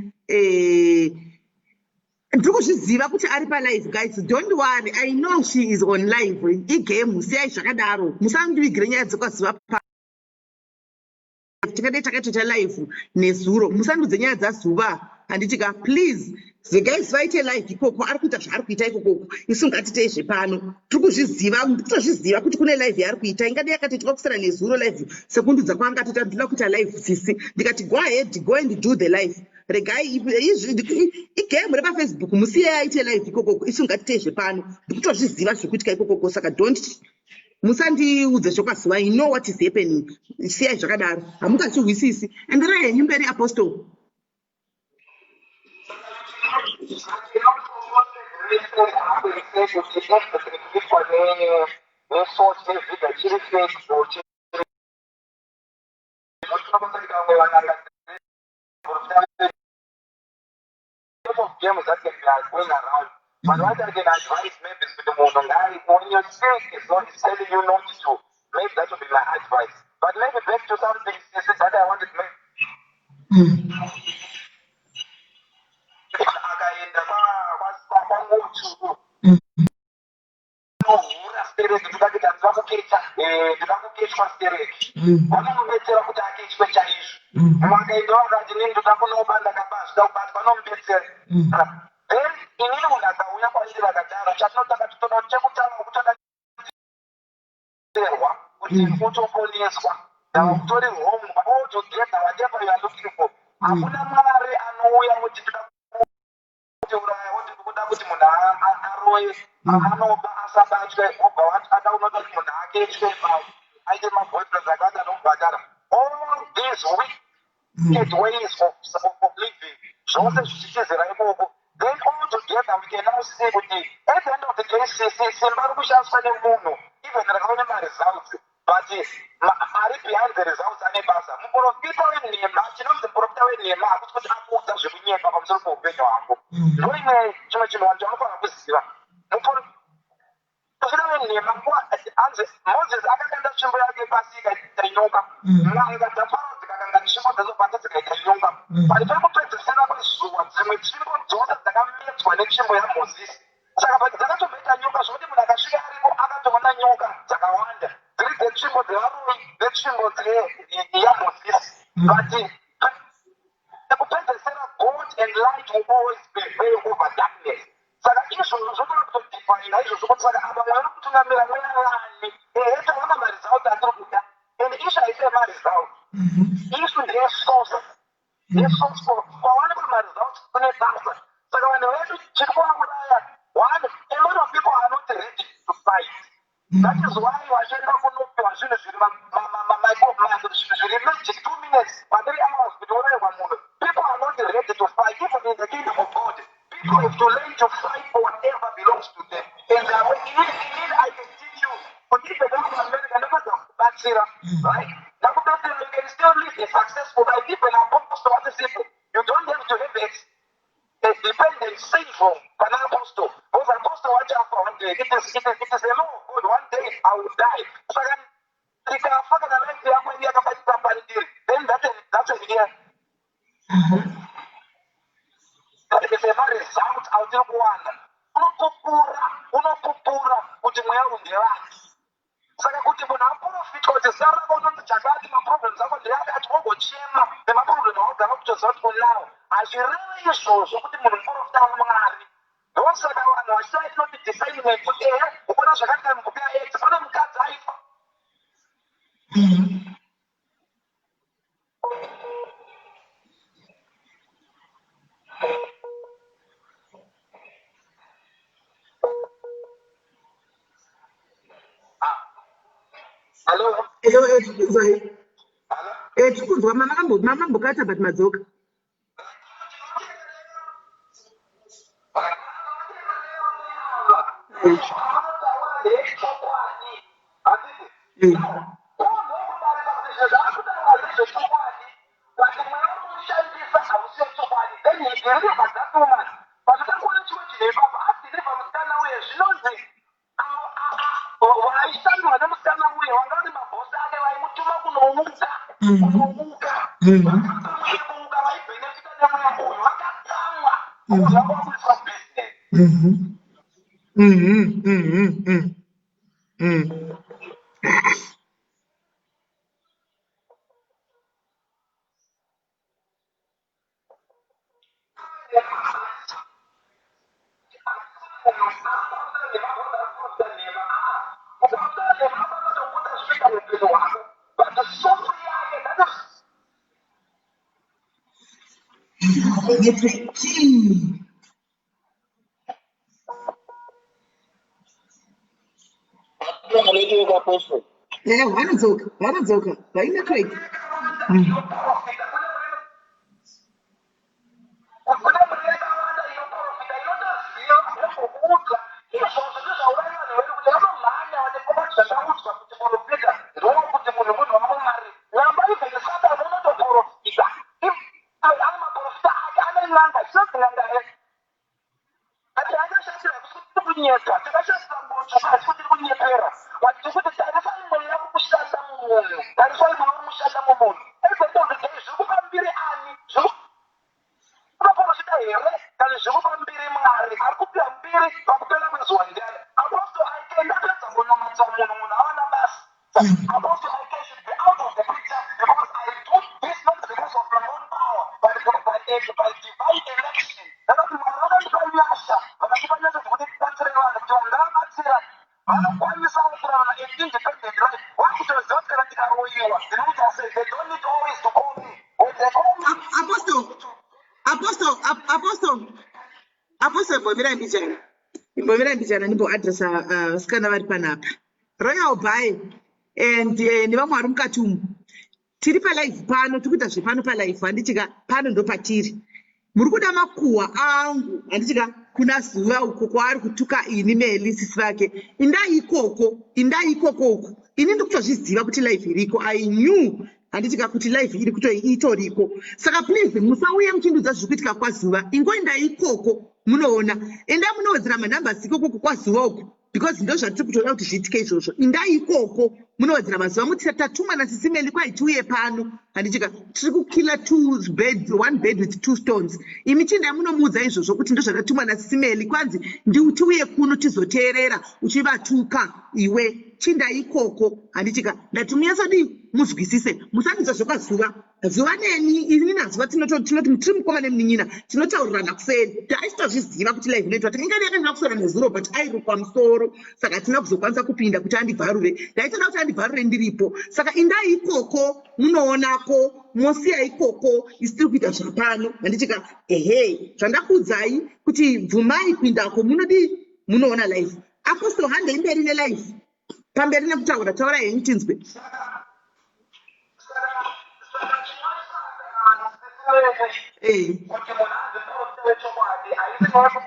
Ndiri kuzviziva kuti ari palive. Guys, don't worry, I know she is on live. Igame, siyai zvakadaro, musandivigire nyaya dzekwazuva. Pa tingadai takatoita live nezuro, musandudze nyaya dzazuva, handiti ka? Please, the guys vaite live ikoko, ari kuita zvaari kuita ikokoko, isu ngatitei zvepano. Tiri kuzviziva, kutozviziva kuti kune live yaari kuita. Ingadai yakatoitwa kusera nezuro live, sekundudza kwaangatoita, ndoda kuita live sisi, ndikati go ahead, go and do the live. Regai igame repaFacebook, musiye aite live ikokoko. Isu ngatitei zvepano. Ndikutozviziva zviri kuitika ikokoko, saka don't musandiudze zvokwaziva. You know what is happening. Siyai zvakadaro, hamungazvihwisisi. Enderai henyu mberi, Apostle. Games that can be going around. But what I can advise maybe is kuti munhu ngai, when your spirit is not is telling you not to, maybe that would be my advice. But maybe back to something that I wanted to make. Akaenda kwaNgotsvuku, nohura stereki, ndoda kuita, ndoda kukecha, ndoda kukechwa stereki, vanomubetsera kuti akechwe chaizvo. Mumwe akaendawo akati, "Inini ndoda kunoba, ndakaba, zvida kubatwa," vanomubetsera. Then inini munhu akauya kwandiri vakadaro, chatinotanga totoda chekutanga kutoda kuterwa kuti utoponeswa. Ndava kutori wrong altogether. Whatever you are looking for, hakuna Mwari anouya kuti ndoda kuti uraya, woti ndikuda kuti munhu aroye, anoba asabatwe, wobva ada unoda kuti munhu akechwe, aite maboyfriends akati anobhadhara. All these wicked ways of living, zvose zvichitizira ikoko. Then all together we can now see kuti at the end of the day, simba riri kushandiswa nemunhu, even rakava nemaresults, but ari behind the results ane basa. Muprofita wenhema, chinonzi muprofita wenhema hakusi kuti akuudza zvekunyepa pamusoro peupenyu hwako. Ndo imwe chimwe chinhu vanhu chavanofanira kuziva. Muprofita wenhema, anzi Moses akakanda tsvimbo yake pasi ikaita nyoka. N'anga dzaFarao dzikakanda tsvimbo dzadzo pasi dzikaita nyoka. Pari pekupedzisira kwezuva, dzimwe tsvimbo dzose dzakamedzwa netsvimbo yaMozisi. Saka but dzakatomboita nyoka zvokuti munhu akasvika aripo akatoona nyoka dzakawanda dziri dzetsvimbo dzevarume netsvimbo yaMozisi. But ekupedzesera, God and light will always prevail over darkness. Saka izvozvo zvotoda kutodefina izvozvo kuti saka apa mweya kutungamira mweya vani. Ehe, taona maresults atiri kuda, and issue haisi yemaresult, issue ndeyesource, yesource kwawanikwa maresults kune basa. Saka vanhu vedu chiri kuvauraya, one, a lot of people are not ready to fight. That is why vachienda kunopiwa zvinhu zviri zviri magic, 2 minutes, ma3 hours kuti urayirwa munhu. People are not ready to fight. Even in the kingdom of God, people have to learn to fight for whatever belongs to them. And inini I can teach you kuti even muAmerica ndapedza kubatsira, right, ndakubetsera, you can still live a successful life. Even apostle watisipo, you don't have to have a dependent syndrome pana apostle, because apostle wachafa one day. It is a law of God. One day I will die. Saka ndikafa, kana life yako iri yakabatira pandiri, then that's an year semaresult autiri kuwana. Unopupura, unopupura kuti mweya uyu ndevani. Saka kuti munhu aprofitwa kuti zita rako unonzi chakati, maproblems ako ndeakati, wogochema nemaproblem awagara kutoziva kuti unawo, hazvireve izvozvo kuti munhu muprofita waMwari. Ndosaka vanhu vachita inoti discernment, kuti ehe, ukuona zvakati mubhuku yaActs pane mukadzi aifa. Hello? Tikunzwa. Hello? Tikunzwa. Mamambokata, but madzoka. Chokwadi, handiti? Kudarika kuti zvinhu zvaakutaura ndezvechokwadi, but mweya urikushandisa hausiyo chokwadi. Then he delivered that woman. But takuona chimwe chinhu ipapo, adeliver musikana uye, zvinonzi vaishandwa nemusikana uye vanga vari mabhosi ake vaimutuma kunouka, kunouka. Vakakamwa vaibhenefita nemweya uyu, vakatsamwa because vanga vakuiswa business. But the source yake, that is Network chii? Network, Apostle. Vanodzoka, vanodzoka, vai network. Kune mweya yakawanda inoprofita, inotoziva zvekuudza izvozvo. Ndozvauraya vanhu vedu, kuti vanomhanya vanekobati zvakaudzwa kuti profita ndokuti munhu wamwari nyamba. Even Satani unotoprofita, ane maprofita ake, ane n'anga, chinonzi n'anga here. Ati akashandira kuti kunyepa, takashandira ngotsva, asi kuti kunyepera. But tikuti tarisai mweya uri kushanda mumunhu, tarisai mweya uri kushanda mumunhu. At the end of the day, zviri kupa mbiri ani? Zviri kuprofita here kana zviri kupa mbiri Mwari? Ari kupiwa mbiri pakupera kwezuva ndiani? Apostle Ike, ndapedza kunamatsa munhu, munhu awana basa. Apostle Ike should be out of the picture, because I do this not because of my own power, but by divine election. Ndakati Mwari vakandipa nyasha, vakandipa nyasha dzekuti ndibatsire vanhu, kuti vanhu ndavabatsira vanokwanisawo kurarama an independent life. Vakutoziva kuti kana ndikaroyiwa ndinoita sei. They don't need always to call me. When they call me, Apostle, Apostle, Apostle, Apostle, imbomirai mbijana, imbomirai mbijana, ndimboadresa vasikana vari panapa, Royal By and nevamwe vari mukati umu. Tiri palive pano, tiri kuita zvepano palive, handitika? Pano ndo patiri. Muri kuda makuhwa angu, handitika? Kuna Zuva uko kwaari kutuka ini Meli, sisi vake. Indai ikoko, indai ikoko uko. Ini ndiri kutozviziva kuti live iriko. I knew, handitika, kuti live iri kuto itoriko. Saka please musauye muchindudza zviri kuitika kwaZuva. Ingoendai ikoko munoona. Endai munowedzera manumbers ikoko kwaZuva uko, because ndo zvatiri kutoda kuti zviitike izvozvo. Indai ikoko munowedzera mazuva, muti tatumwa nasisi Meli, kwai tiuye pano, handitika? Tiri kukilla two birds, one bird with two stones. Imi chiendai munomuudza izvozvo kuti ndo zvatatumwa nasisi Meli, kwanzi tiuye kuno tizoteerera uchivatuka iwe. Chindai ikoko, handitika? Ndati munyatsodii, muzwisise. Musandidza zvekwaZuva. Zuva neni, ini naZuva tinoti tiri mukoma nemunin'ina, tinotaurirana kuseri. Taisitozviziva kuti live inoitwa. Tingangani yakanyanya kuswera nezuro, but airukwa musoro, saka hatina kuzokwanisa kupinda kuti andibvarure. Ndaitoda kuti andibvarure ndiripo. Saka indai ikoko munoonako, mosiya ikoko. Isi tiri kuita zvapano, handitika? Ehe, zvandakuudzai kuti bvumai kuindako, munodii, munoona live. Apostle, handei mberi nelive, pamberi nekutaura. Taurai henyu tinzwe. Saka chinoisana kuti munhu anzi muprofita wechokwadi haisi nyaya ndo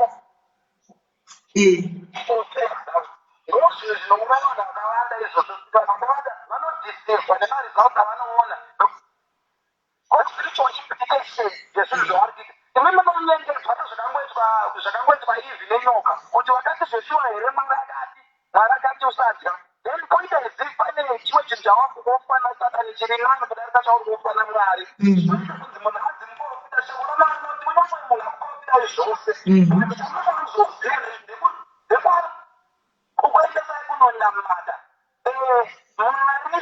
zvinhu zvinouraya vanhu vakawanda izvozvo. Vanhu vakawanda vanodeceivwa nemaresults avanoona, spiritual implication yezvinhu zvavari kuita. Imi munonyengedzwa sezvakangoitwa Eve nenyoka, kuti wakati zveshuwa here Mwari akati, Mwari akati usadya? Then poita izi pane chimwe chinhu chawakuofferwa naSatani chiri nani kudarika chauri kuofferwa naMwari. Zvinoita kunzi munhu anzi muprofita. Shoko raMwari rinoti kunyange munhu akuprofitai zvose, but chamunofanira kuzoziva ndekwakuendesai kunonamata. Mwari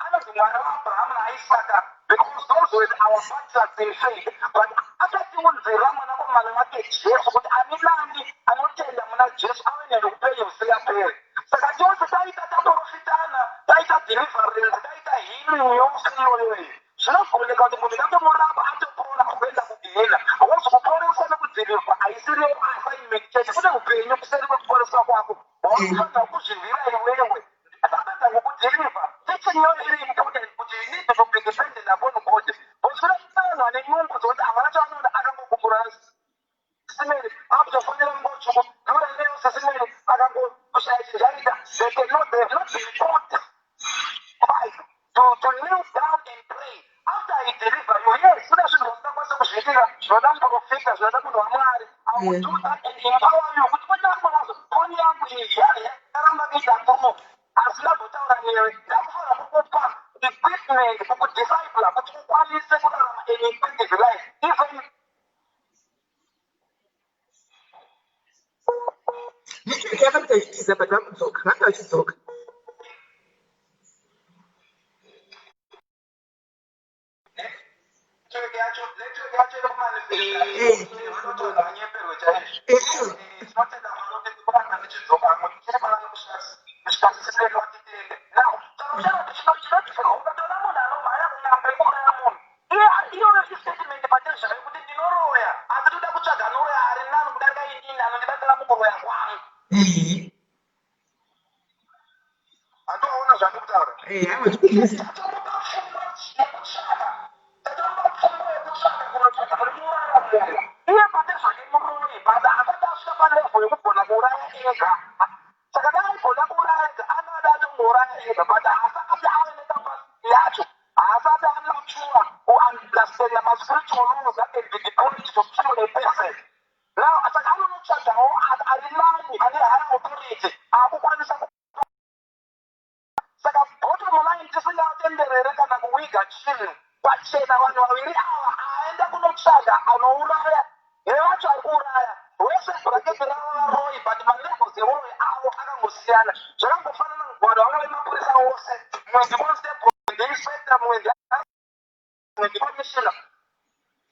anonzi Mwari waAbrahamu naIsaka because those were our patriarchs in faith, but akatiunzira mwanakomana wake Jesu, kuti ani nani anotenda muna Jesu ave neupenyu husingaperi. Saka tose taita taprofitana, taita deliverance, taita healing yose iyoyo iyi, zvinogoneka kuti munhu ndatomurapa atopora kuenda kugehena, because kuporeswa nekudzivirirwa haisiriyo assignment chete. Kune upenyu kuseri kwekuporeswa kwako wakufanira kuzvivhira iwewe. Tapedza ngokudeliver, teaching iyoyo iri important, kuti you need to be dependent upon God, because kune vanhu vane nungo dzokuti havana chavanoda, akangogumbura Sisi Meli akutofonera ngotsvuku ndoraineyo. Sisi Meli akangoshaya chinjaita, they cannot, they have not been taught to kneel down and pray after I deliver you. Yes, kune zvinhu zvasingakwanisi kuzviitira, zvinoda muprofita, zvinoda munhu waMwari. I will do that and empower you kuti kunyange wazo foni yangu iyi yaramba kuita promo, asi ndambotaura newe, ndakufanira kukupa equipment, kukudiscipla kuti ukwanise kurarama an effective life even Network yakaita ichitiza, but vakudzoka, vanga vachidzoka. Network yacho iri kumanifesta, vanotoona vanyeperwe chaizvo. Aiwa. Tinotenda Mwari kuti kuramba ndichidzoka tichiri pano kusvika sisireni watitende. Now chinotifa, ukatoona munhu anomhanya kun'anga ikuuraya munhu, iyoyo istatement patezvayo kuti ndinoroya. Aiwa, tikubvisa. Iye pane zvake muroyi, but asati asvika palevel yekugona kuuraya ega. Saka dai aigona kuuraya ega, anoda atongouraya ega, but haasati ave necapacity yacho, haasati amature kuunderstanda maspiritual laws that can be deployed to kill a person now. Saka anonotsvagawo ari nani, ane high authority, akukwanisa. Saka bottom line, tisingatenderere kana kuwiga chinhu pachena, vanhu vaviri ava aenda kunotsvaga anouraya nevacho ari kuuraya wese, bracket ravo varoi, but malevels euroi avo akangosiyana. Zvakangofanana, vanhu vanga vemapurisa ose, mumwe ndiconstable, ndiinspector, mumwe ndicommissioner,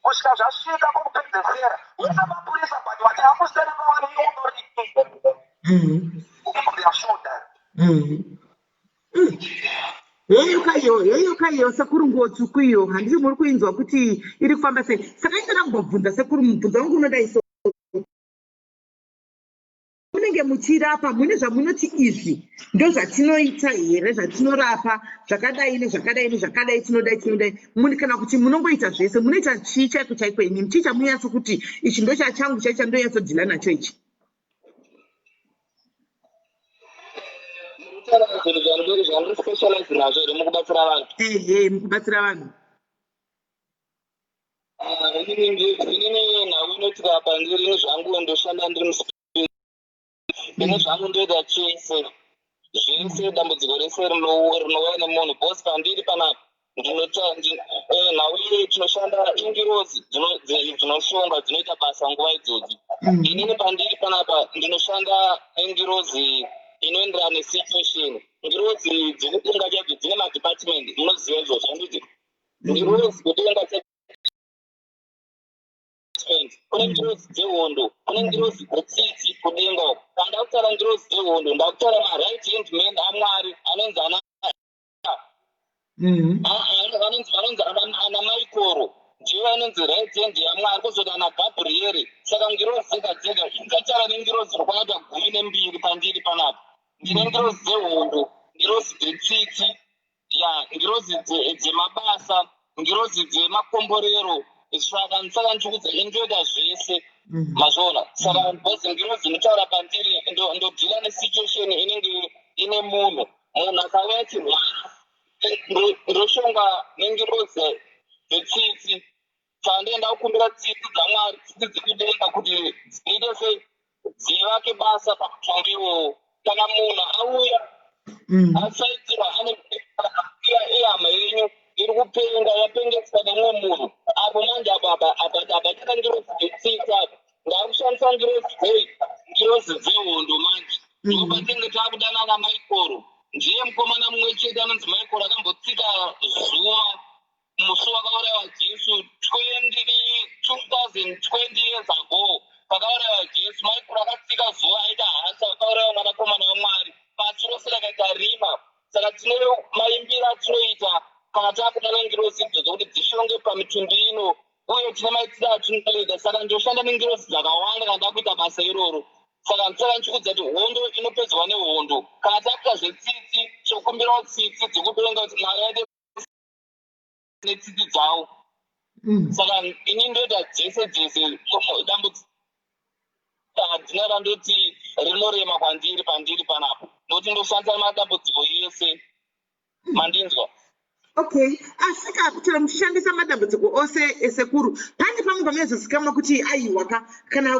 kusvika zvasvika kwokupedzesera wese mapurisa, but vati akusiyana pavari authority on their shoulder. Heyo kaiyo, heyo kaiyo, sekuru Nguwo Tsvuku iyo, handiti muri kuinzwa kuti iri kufamba sei? Saka inoda kumbobvunza sekuru, mubvunzo wangu unodai so: munenge muchirapa, mune zvamunoti izvi ndo zvatinoita here, zvatinorapa zvakadai nezvakadai nezvakadai, tinodai tinodai muni, kana kuti munongoita zvese? Munoita chii chaiko chaiko imi? Chii chamunonyatso kuti ichi ndo chachangu chai chandonyatsodeala nacho ichi? Kutaura zvinhu zvandiri specialize nazvo here mukubatsira vanhu? Ehe, mukubatsira vanhu. Ah, inini nhau inoitika pandiri, ini zvangu ndoshanda ndiri muspirit. Ini zvangu ndoita chese zvese, dambudziko rese rinouya nemunhu, because pandiri panapa ndinota nhau iyi tinoshanda ingirozi dzinoshonga, dzinoita basa nguva idzodzi. Inini pandiri panapa ndinoshanda nengirozi inoenderana nesituation. Ngirozi dzekudenga chaidzo dzine madepartment, munoziva izvozvo, handiti? Ngirozi kudenga, kune ngirozi dzehondo, kune ngirozi dzetsitsi kudenga uko. Kana ndakutaura ngirozi dzehondo, ndakutaura maright hand man aMwari anonzi ana vanonzi ana Maikoro, ndivo vanonzi right hand yaMwari, kuzoti ana Gabrieri. Saka ngirozi dzega dzega ingataura nengirozi rokwanata 12. Pandiri panapa ndine ngirozi dzehondo, ngirozi dzetsitsi, ya ngirozi dzemabasa, ngirozi dzemakomborero. Saka ndichikudza, indoita zvese. Mazviona? Saka because ngirozi inotaura pandiri, ndodeala nesituation inenge ine munhu. Munhu akauya achirwara, ndoshonga nengirozi dzetsitsi. Saka ndoenda kukumbira tsitsi dzaMwari, tsitsi dzekudenga, kuti dziite sei? Dzivake basa pamutumbi iwowo. Kana munhu auya asaitirwa, ane iya ihama yenyu iri kupenga, yapengeswa nemumwe munhu apo, manje apo apa apa apa ngirozi dzetsitsi apa, ndakushandisa ngirozi dzei? Ngirozi dzehondo manje. Ndopatinenge takudanana Maikoro. Ndiye mukomana mumwe chete anonzi Maikoro, akambotsika zuva musi wakaurayiwa Jesu 2020 years ago. Pakaurayiwa Jesu, Maikoro akatsika zuva, aita hasha, akaurayiwa mwanakomana waMwari, pasi rose rakaita rima. Saka tine maimbiro atinoita kana takudana ngirozi idzodzo kuti dzishonge pamitumbi ino, uye tine maitiro atinoita. Saka ndinoshanda nengirozi dzakawanda kana ndakuita basa iroro. Saka ndichikudza kuti hondo inopedzwa nehondo. Kana takuita zvetsitsi, tinokumbirawo tsitsi dzekudenga kuti Mwari aite netsitsi dzavo. Saka ini ndoita dzese dzese. Dambudziko handina randoti rinorema kwandiri pandiri panapa, nokuti ndoshandisa madambudziko ese. Mandinzwa? Okay, asi ka chero muchishandisa madambudziko ose esekuru, pane pamwe pamaizozikamwa kuti aiwa ka, kana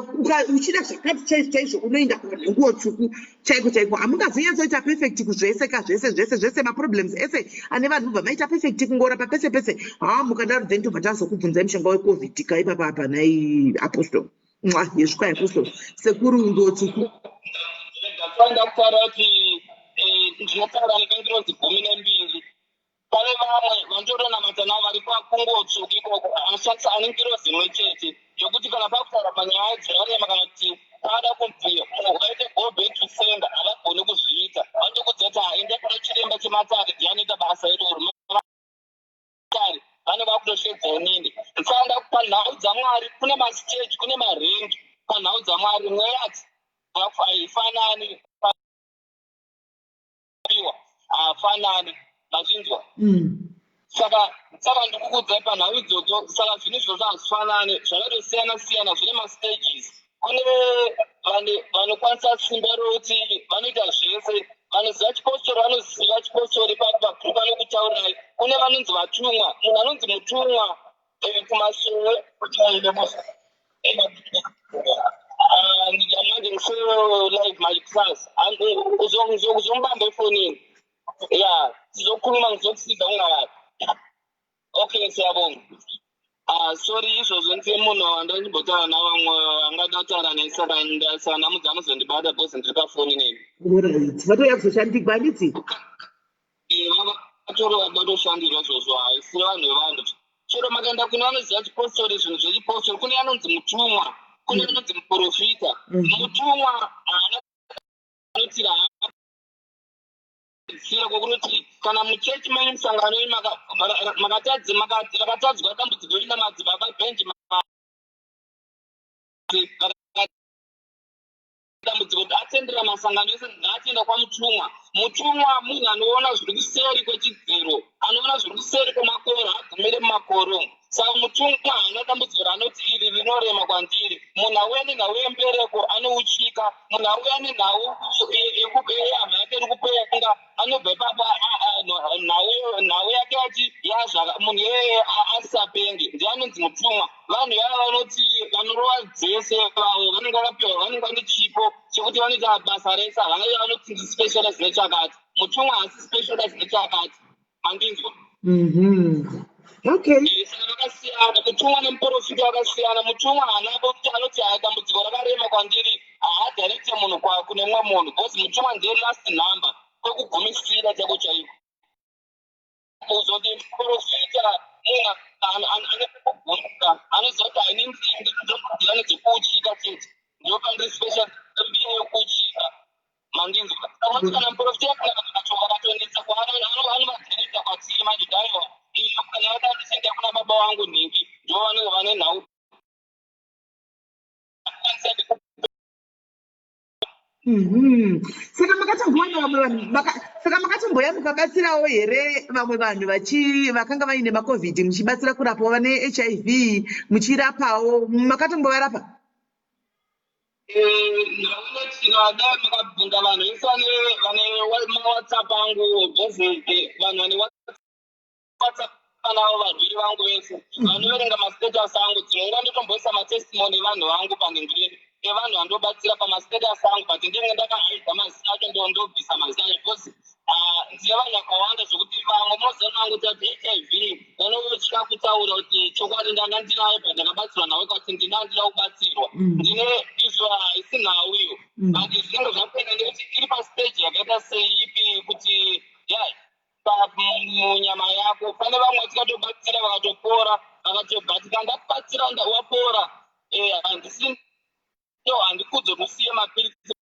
uchida zvakati chaizvo chaizvo, unoenda kuvanhu Tsvuku chaiko chaiko? Hamungazonyatsoita perfect kuzvese ka, zvese zvese zvese, maproblems ese ane vanhu, bva maita perfect kungorapa pese pese. Ha, mukadaro then tobva tazokubvunzai mushonga weCovid ka ipapa apa. Nhai apostle, mwa yesvikai apostle, sekuru Nguwo Tsvuku. Ndafanda kutaura kuti ndinotaura nengirozi 12. Pane vamwe vandotonamata navo vari kwakunguwo tsvuku ikoko, anoshandisa ane ngirozi imwe chete, yokuti kana pakutaura panyaya dzinorema, kana kuti pada kunzi vaite go back to sender, havagoni kuzviita. Vanotokudza kuti haende kuna chiremba chematare, ndiye anoita basa iroro. Matare vanenge vakutoshedza inini. Saka panhau dzaMwari kune mastage, kune marank. Panhau dzaMwari mweya haifanani, piwa haafanani. Mazvinzwa? Saka saka ndikukuudzai panhau idzodzo. Saka zvinhu izvozvo hazvifanani, zvakatosiyana siyana, zvine mastages. Kune vanokwanisa simba rokuti vanoita zvese, vanoziva chipostori, vanoziva chipostori pagroup anokutaurirai. Kune vanonzi vatumwa. Munhu anonzi mutumwa kumasowe kuti aende manje ngise-live manje kusasa, uzombamba efonini ya, sizokhuluma, ngizokusiza, ungakabi. Okay, siyabonga. Ah, sorry, izvozvo ndise munhu wandandimbotaura navamwe vangada kutaura naye, saka saka ndamudza anozondibata because ndiri pafoni neni. Alright, vatouya kuzoshandikwa, handiti? Vatori vadatoshandirwa izvozvo, haisi vanhu vevanhu. Chero makaenda kune vanoziva chipostori, zvinhu zvechipostori, kune anonzi mutumwa, kune anonzi muprofita. Mutumwa haana anotira sira kwokunoti kana muchechi menyu, musangano wenyu, rakatadzwa dambudziko rina madzibaba Benji dambudziko kuti atendera masangano ese, ngaatienda kwamutumwa. Mutumwa munhu anoona zviri kuseri kwechidziro, anoona zviri kuseri kwemakoro, agumire mumakoro. Saka mutumwa haana dambudziko raanoti iri rinorema kwandiri. Munhu auya nenhau yembereko, anouchika. Munhu auya nenhau yehama yake iri kupenga, anobva ipapa nhau yake yachi yazvaka, munhu iyeye asisapenge. Ndiye anonzi mutumwa. Vanhu vava vanoti vanorova dzese vavo vanenge vakapiwa, vanenge vane chipo chekuti vanoita basa rese. Havangave vanoti specialize nechakati. Mutumwa haasi specialize nechakati, mandinzwa? Okay. Saka vakasiyana, mutumwa nemuprofita vakasiyana. Mutumwa haana kuti anoti hai, dambudziko rakarema kwandiri, haadharekte munhu kune mumwe munhu, because mutumwa ndiye last number, kwekugumisira chako chaiko. Kuzoti muprofita munhu ane kugumisa, anoziva kuti haini ndinodzira nedzekuuchika chete, ndo pandiri special mbiri yekuuchika, mandinzwa? Saka kana muprofita kana vakatonetsa anovadhirekta kwatiri manje, daiwa iyo kana vakandienda kuna baba vangu nhingi, ndo vanenge vane nhau. Saka makatombowana vamwe vanhu saka makatomboya mukabatsirawo here vamwe vanhu vakanga vaine maCOVID, muchibatsira kurapawo vane HIV, muchirapawo, makatombovarapa? Ndaunotinada makabvunza vanhu vese vane maWhatsApp angu, bhozi vanhu vane WhatsApp navo, varwiri vangu vese vanoverenga mastatus angu. Dzimwe nguva ndotomboisa matestimony evanhu vangu panhingirini, evanhu vandobatsira pamastatus angu, but ndinenge ndakahaidha mazita acho, ndobvisa mazita acho because ndine vanhu vakawanda zvokuti vamwe munoziva vangu tati HIV vanotya kutaura kuti chokwadi ndanga ndinayo, but ndakabatsirwa nawe kwati ndina ndida kubatsirwa. Ndine izvo, haisi nhau iyo. But zvinenge zvapenda nekuti iri pastage yakaita seipi, kuti ya munyama yako. Pane vamwe vatikatobatsira vakatopora, vakatobva ndakubatsira wapora, handisi no handikudze kuti usiye mapiritsi,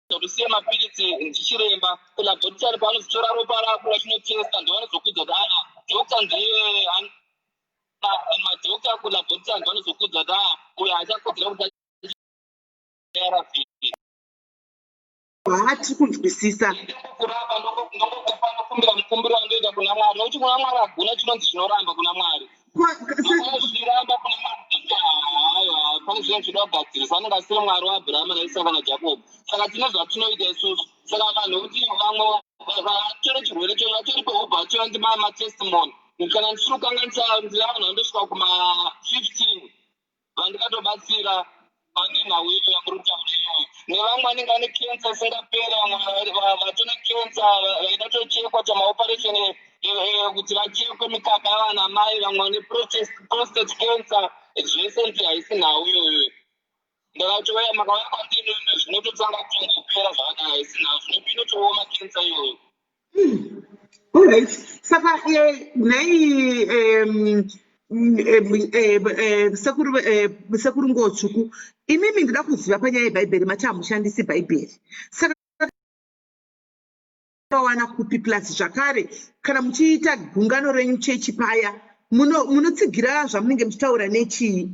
kuti usiye mapiritsi. Ndichiremba kulaboratory paanozotora ropa rako vachinotesta, ndovanozokudza kuti aa, doctor ndiye madoctor kulaboratory, ndovanozokudza kuti aa, uyo haachakodzera kuti ARV. Haatiri kunzwisisa. Kurapa ndongokupa, ndokumbira mukumbiro wandoita kuna Mwari, nokuti kuna Mwari hakuna chinonzi chinoramba kuna Mwari. Zviramba kuna Mwari, haiwa, pane zvinhu zvinoda kugadzirisa. Anenge asiri Mwari waAbhurahama naIsaka naJakobho. Saka tine zvatinoita isusu. Saka vanhu kuti vamwe vatori chirwere cho vatori pehobho, vatora ndi matestimony. Kana ndisiri kukanganisa, ndina vanhu vandosvika kuma-15 vandikatobatsira pane nhau iyo yamuri kutaura iyoyo, nevamwe vanenge vane kensa isingaperi, vamwe vatone kensa vaida tochekwa tamaoperation kuti vachekwe mikaka yavana mai, vamwe vane prostate cancer, zvese. Nti haisi nhau iyoyo. Ndakatouya, makauya kwandiri, zvinototanga kutongopera zvakadai. Haisi nhau, inotooma kensa iyoyo. Alright, saka nhai sekuru Ngotsvuku, imimi ndida kuziva panyaya yebhaibheri, mati hamushandisi bhaibheri, saka wana kupi? Plus zvakare, kana muchiita gungano renyu chechi paya, munotsigira zvamunenge muchitaura nechii?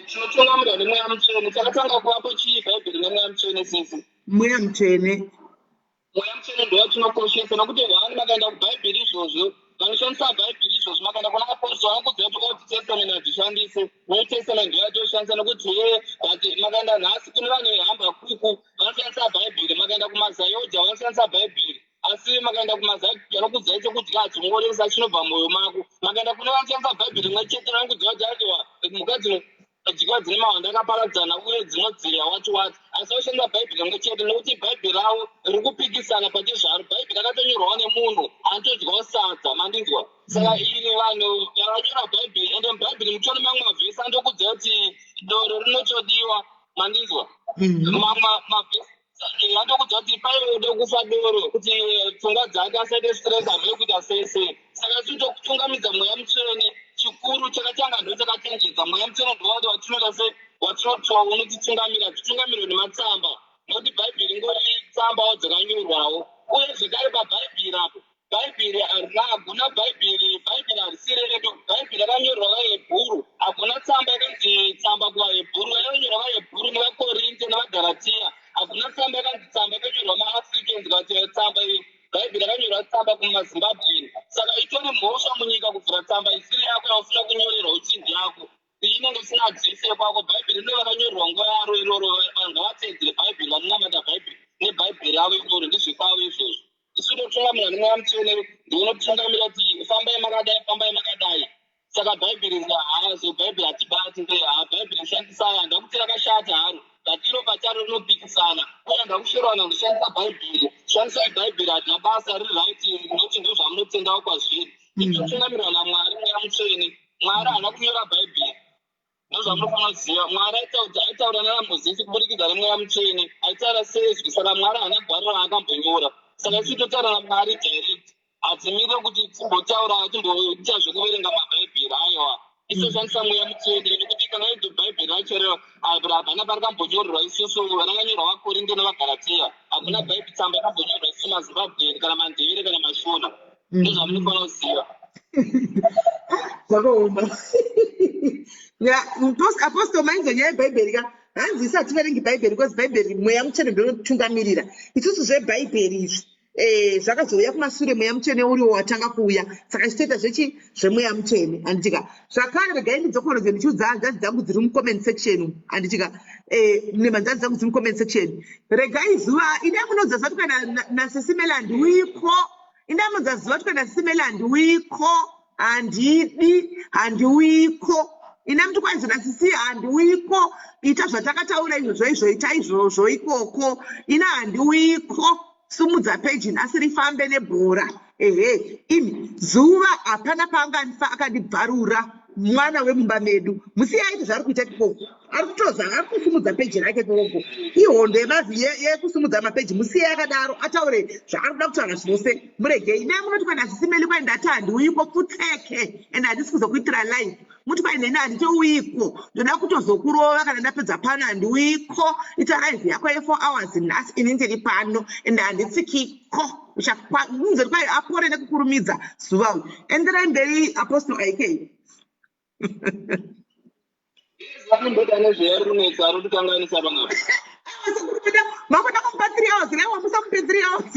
Tinotungamirwa nemweya mutsvene. Chakatanga kuvapo chii, bhaibheri nemweya mutsvene, sisi? Mweya mutsvene. Mweya Mutsvene ndowatinokoshesa, nokuti one, makaenda kuBhaibheri izvozvo, vanoshandisa Bhaibheri izvozvo, makaenda kuna apostle, vanokuudza kuti Old Testament hadzishandise, New Testament ndoyatoshandisa, nokuti he, but makaenda nhasi kune vanhu vehamba kuku, vanoshandisa Bhaibheri. Makaenda kumaZAOGA, vanoshandisa Bhaibheri, asi makaenda kumaZAOGA, vanokuudzai chokudya hachingoresa, chinobva mwoyo mako. Makaenda kune vanoshandisa Bhaibheri rimwe chete, vanokuudza kuti aiwa, mhuka dzinodyiwa dzine mahwanda akaparadzana uye dzinodziya wati wati, asi vashandisa Bhaibheri rimwe chete, nokuti Bhaibheri ravo riri kupikisana pachizvaro. Bhaibheri rakatonyorwawo nemunhu anotodyawo sadza, mandinzwa? Saka iri vanhu vakanyora Bhaibheri, ende muBhaibheri mutori mamwe mavhesi anotokudza kuti doro rinotodiwa, mandinzwa? Mamwe mavhesi andokudza kuti paiude kufa doro kuti pfungwa dzake asaite stress, hamene kuita sei sei. Saka isu tokutungamidza Mweya Mutsvene. Chikuru chakatanga ndo chakachenjedza Mweya Mutsvene, ndowati watinoita sei, watinotiwa unotitungamira, titungamirwe nematsamba, nokuti Bhaibheri ingori tsambawo dzakanyorwawo. Uye zvekare paBhaibheri apo, Bhaibheri harina, hakuna Bhaibheri, Bhaibheri harisi redu. Bhaibheri rakanyorwa vaHebhuru. Hakuna tsamba yakanzi tsamba kuvaHebhuru. Yakanyorwa vaHebhuru nevaKorinte nevaGaratiya. Hakuna tsamba yakanzi tsamba yakanyorwa maAfricans, kati tsamba iyi, Bhaibheri rakanyorwa tsamba kumaZimbabwean. Saka itori mhosva munyika kuvhura tsamba isiri yako, yausina kunyorerwa uchinzi yako, inenge isina address yekwako. Bhaibheri rino vakanyorerwa nguva yaro iroro. Vanhu ngavateedzere Bhaibheri, vanonamata Bhaibheri neBhaibheri ravo iroro, ndezvekwavo izvozvo. Isu totungamira neMweya Mutsvene, ndinotungamira kuti fambai makadai, fambai makadai. Saka Bhaibheri hazo, Bhaibheri hatibati, ha, Bhaibheri shandisai. Handa kuti rakashata haro, but iro pacharo rinopikisana, uye handa kushorana kushandisa Bhaibheri. Shandisai Bhaibheri, harina basa, riri right, nokuti ndo zvamunotendawo kwazviri. Itotungamirwa naMwari, Mweya Mutsvene. Mwari haana kunyora Bhaibheri, ndozvamunofanira kuziva. Mwari aitaura nanaMozisi kuburikidza neMweya Mutsvene, aitaura sezwi. Saka Mwari haana gwaro raakambonyora. Saka isu totaura naMwari direct, hadzimirire kuti timbotaura, timboita zvekuverenga mabhaibheri. Aiwa, isoshandisa Mweya Mutsvene, nekuti kana idzo Bhaibheri racho hapana parikambonyorerwa isusu. Rakanyorwa vaKorinte nevaGaratiya. Hakuna Bhaibheri, tsamba yakambonyorwa isusu maZimbabweni, kana maNdevere, kana maShona. Ndozvamunofanira kuziva. Zvakaoma. Apostle, mainzwa nyaya yeBhaibheri ka? Hanzi isu hativerengi Bhaibheri, because Bhaibheri, Mweya Mutsvene ndonotungamirira isusu. Zvebhaibheri izvi zvakazouya kumasure, Mweya Mutsvene uriwo watanga kuuya. Saka ichitoita zvechi zveMweya Mutsvene, handitika? Zvakare regai ndidzokorodze ndichiudza hanzvadzi dzangu dziri mucomment section, handitika? Nehanzvadzi dzangu dziri mucomment section, regai zuva ine munodza zuva tukaenda naSisimela, handiuiko. Ine munodza zuva tukaenda Sisimela, handiuiko, handidi, handiuiko. Ina muti kwanzi nasisi handiuiko. Ita zvatakataura izvozvo, izvo ita izvozvo ikoko. Ina handiuiko. Sumudza peji nhasi rifambe nebhora. Ehe, imi zuva hapana paanganifa akandibvarura mwana wemumba medu. Musiye aiti zvaari kuita ikoko, ari kutoza, ari kusumudza peji rake ikoko. Ihondo yekusumudza mapeji. Musiye akadaro, ataure zvaari kuda kutaura zvose, muregei. Nai munoti kana zvisimeli kwai ndati handiuyiko, pfutseke, ende handisi kuzokuitira live. Muti kwai neni handitouyiko, ndoda kutozokurova kana ndapedza pano. Handiuyiko. Ita live yako ye4 hours nhasi, ini ndiri pano, ende handitsikiko. Munzeri kwai apore nekukurumidza zuva uyu. Enderai mberi, Apostle Ik. Vanomboita nezveya rinetsa, ari kutikanganisa panapa. Makuda kumupa 3 hours, raiwa musamupe 3 hours.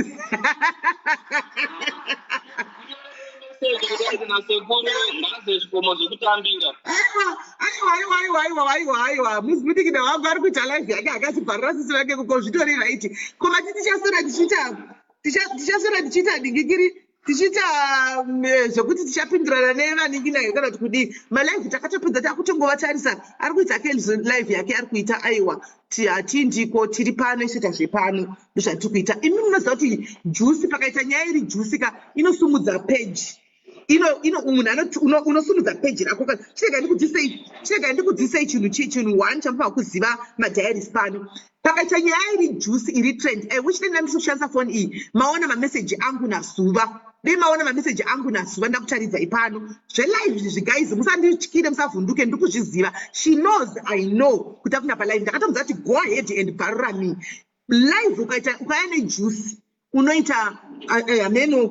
Message nasekuru nhasi, zvikomo zvekutambira. Aiwa, aiwa, aiwa, aiwa, aiwa, aiwa, muzimudikida wangu ari kuita live yake, akachibvarura sisi vake kuko, zvitori right. Koma tichaswera tichiita dingikiri, tichiita zvekuti tichapindurana nevaningina here kana kuti kudii? Malive takatopedza, takutongovatarisa. Ari kuita ke live yake ari kuita. Aiwa, hatindiko, tiri pano, isoita zvepano, ndozvatiri kuita. Imi munoziva kuti juicy, pakaita nyaya iri juicy ka, inosumudza page. Ino munhu unosumudza peji rako. Chirega ndikudzisei chinhu one chamufanira kuziva, madiaries pano. Pakaita nyaya iri juicy, iri trend, which dai ndandisi kushandisa foni iyi, maona mameseji angu nazuva, dei maona mameseji angu nazuva ndakutaridzai pano zvelive izvi. Guys, musandityire, musavhunduke, ndiri kuzviziva. She knows I know kuti akuna palive. Ndakatomudza kuti go ahead and bvarura me live. Ukaita, ukauya nejuice, unoita hameno,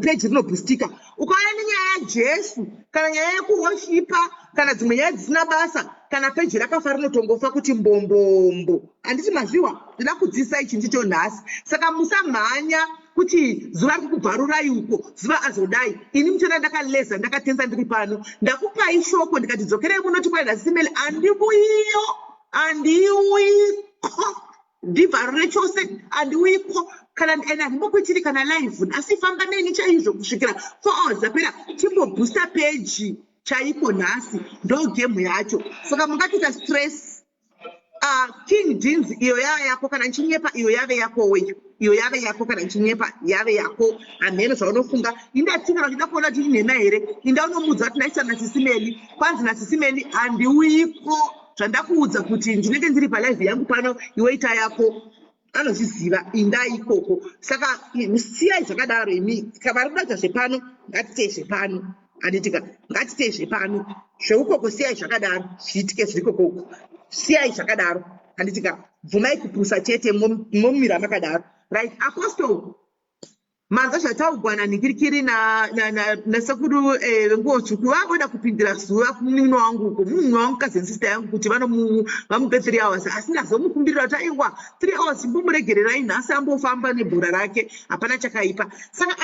peji rinobhustika. Ukauya nenyaya yaJesu, kana nyaya yekuwoshipa, kana dzimwe nyaya dzisina basa. Kana peji rakafa, rinotongofa kuti mbombombo. Handiti mazviwa? Ndida kudzidzisa ichi ndicho nhasi. Saka musamhanya kuti zuva riri kubvarurai uko, zuva azodai. Ini muchiona ndakaleza, ndakatenza, ndiri pano, ndakupai shoko, ndikati dzokerei munoti kwai naSisimeli handiuyiyo, handiuyiko, ndibvarure chose, handiuyiko kana ende handimbokuitiri kana live. Asi famba neni chaizvo kusvikira 4 hours dzapera, timboboosta peji chaiko. Nhasi ndo game yacho, saka mungatoita stress. King Jeans, iyo yava yako kana nchinyepa, iyo yave yakowo, iyo yave yako kana nchinyepa, yave yako. Hamheno zvaunofunga. Indatikana uchida kuona kuti inhema here, inda unomudza kuti naisa naSisimeli, kwanzi naSisimeli handiuyiko. Zvandakuudza kuti ndinenge ndiri palive yangu pano, iwe ita yako, anozviziva. Inda ikoko. Saka siyai zvakadaro. Imi vari kuda kuita zvepano, ngatitei zvepano, handitika? Ngatitei zvepano. Zveukoko siyai zvakadaro, zviitike zviri kokoko, siyai zvakadaro, handitika? Bvumai kupusa chete, momira makadaro. Right, Apostle, manzwa zvataugwa nanhikirikiri nasekuru venguo tsvuku. Vavoda kupindira zuva kumunun'una wangu uko, munun'una wangu, cousin sister yangu, kuti vamupe 3 hours, asi ndazomukumbirira kuti aiwa, 3 hours imbomuregererai nhasi ambofamba nebhora rake, hapana chakaipa. Saka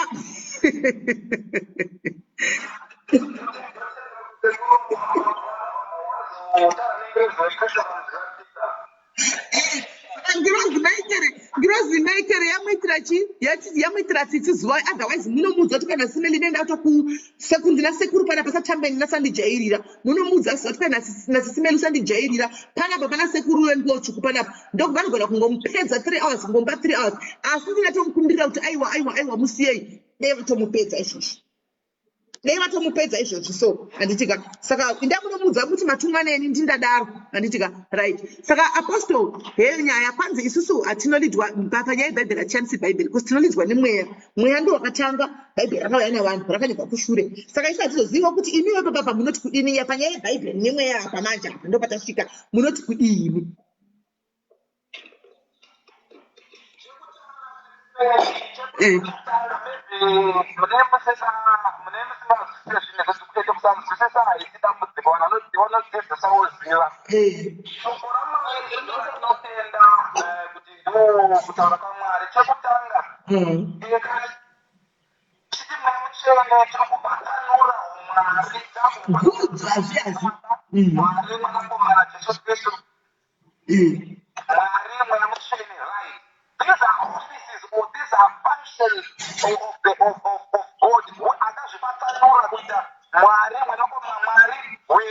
ngirozi Michael yamuitira chi? Yamuitira tsitsi zuva. Otherwise munomuudza kuti kana Simeli nenda kundina sekuru panapa, satambeni nasandijairira. Munomuudza zuva kuti kana nasisimeli usandijairira panapa, pana sekuru venguo tsvuku panapa. Ndokuvanogona kungomupedza 3 hours, kungomupa 3 hours, asi ndingatomukumbirira kuti aiwa, aiwa, aiwa, musiyei. Dei vatomupedza izvozvo, dei vatomupedza izvozvo. So handitika? Saka inda munomuudza kuti matumwa neni, ndindadaro, handitika? Right. Saka Apostle, heyo nyaya. Kwanzi isusu hatinolidzwa panyaya yebhaibheri, hatishandisi bhaibheri because tinolidzwa nemweya. Mweya ndo wakatanga, bhaibheri rakauya nevanhu, rakanyorwa kushure. Saka isu hatizoziviwo kuti imiwe papapa munoti kudini panyaya yebhaibheri nemweya. Apa manje apa ndo patasvika. Munoti kudii imi? Mune musinganzwisise zvinhu izvozvo, kusanzwisisa haisi dambudziko. Vanhu vanodzidzisa woziva shoko raMwari ndinotenda kuti ndo kutaura kwaMwari. Chekutanga, kana chiti Mweya Mutsvene, tiri kubatanura Mwari. Good, hazvi hazvi. Mwari Mwanakomana Jesu Kristu, Mwari Mweya Mutsvene, right? These are offices or these are functions of God who akazvibatsanura kuita Mwari Mwanakomana. Mwari, he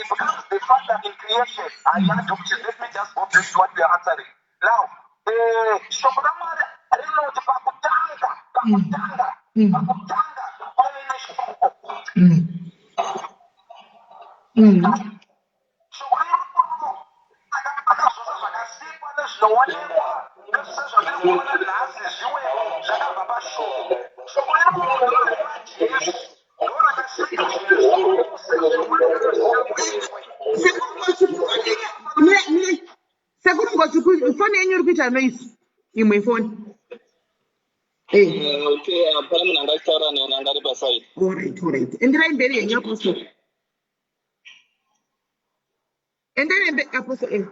becomes the Father in creation. I doctrine. Let me just go back to what we are answering now. Shoko raMwari rinoti pakutanga, pakutanga, pakutanga kwaive neshoko. Shoko iroro akazvosa zvakasikwa nezvinoonekwa, nezvose zvatiri kuona nhasi zviwepo, zvakabva pashoko. Shoko iroro ndoraiva Jesu, ndo rakasika zvinhu zvose zvinooneka nezvisingaonekwe. Sekuru Ngotsvuku, foni yenyu iri kuita noise, imwe foni. Okay, pane munhu anga achitaura neni, anga ari paside. Alright, enderai mberi yenyu, Apostle. Enderai mberi, Apostle.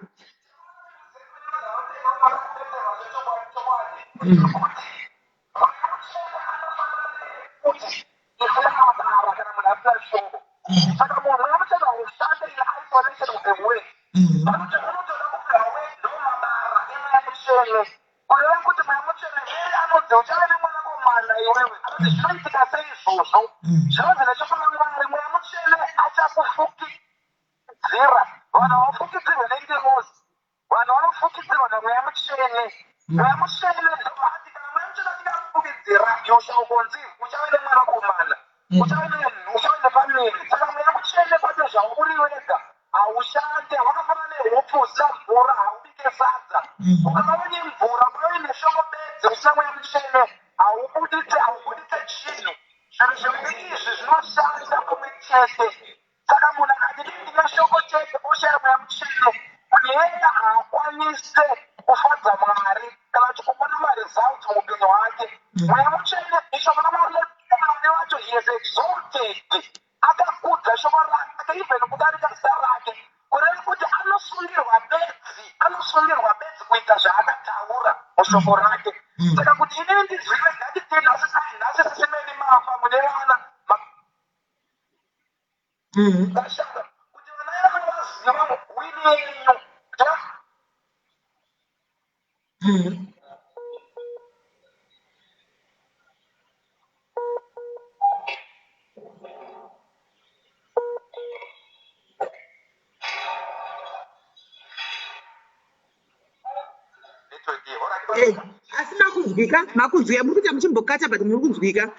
Kana munhu asina shoko, saka munhu Mweya Mutsvene haushande in isolation of the word. Unotoda kupiwa word, ndo mabara eMweya Mutsvene. Kureva kuti Mweya Mutsvene Mary anonzi uchave nemwanakomana iwewe, anoti zvinoitika seizvozvo? Zvinonzi neshoko raMwari, Mweya Mutsvene achakufukidzira. Vanhu havafukidzirwe nengirozi, vanhu vanofukidzirwa naMweya Mutsvene. Mweya Mutsvene ndoati kana Mweya Mutsvene achikafukidzira, you shall conceive, uchave nemwanakomana, uchave nepamiri. Saka Mweya Mutsvene kwete zvauri wega, haushande. Wakafanana nehupfu usina mvura, haubike sadza. Ukava une mvura, ukava uine shoko bedzi, usina Mweya Mutsvene, haubuditse chinhu. Zvinhu zviviri izvi zvinoshanda pamwe chete. Saka munhu akati ndine shoko chete, oshaya Mweya Mutsvene, munhu iyeye haakwanise kufadza Mwari kana kuti kuona maresults muupenyu hwake. Mweya Mutsvene, ishoko raMwari, Mwari wacho, he is exalted, akakudza shoko rake even kudarika zita rake, kureva kuti ano Mushoko rake. Saka kuti inini ndizive, ngatitii nhasi, nhasi sisimeni mafa, mune vana makashanda, kuti vana ivavo vaziva will yenyu. Network iyi, alright. Asi makunzwika, makunzwika. Muri kuita muchimbokata, but muri kunzwika.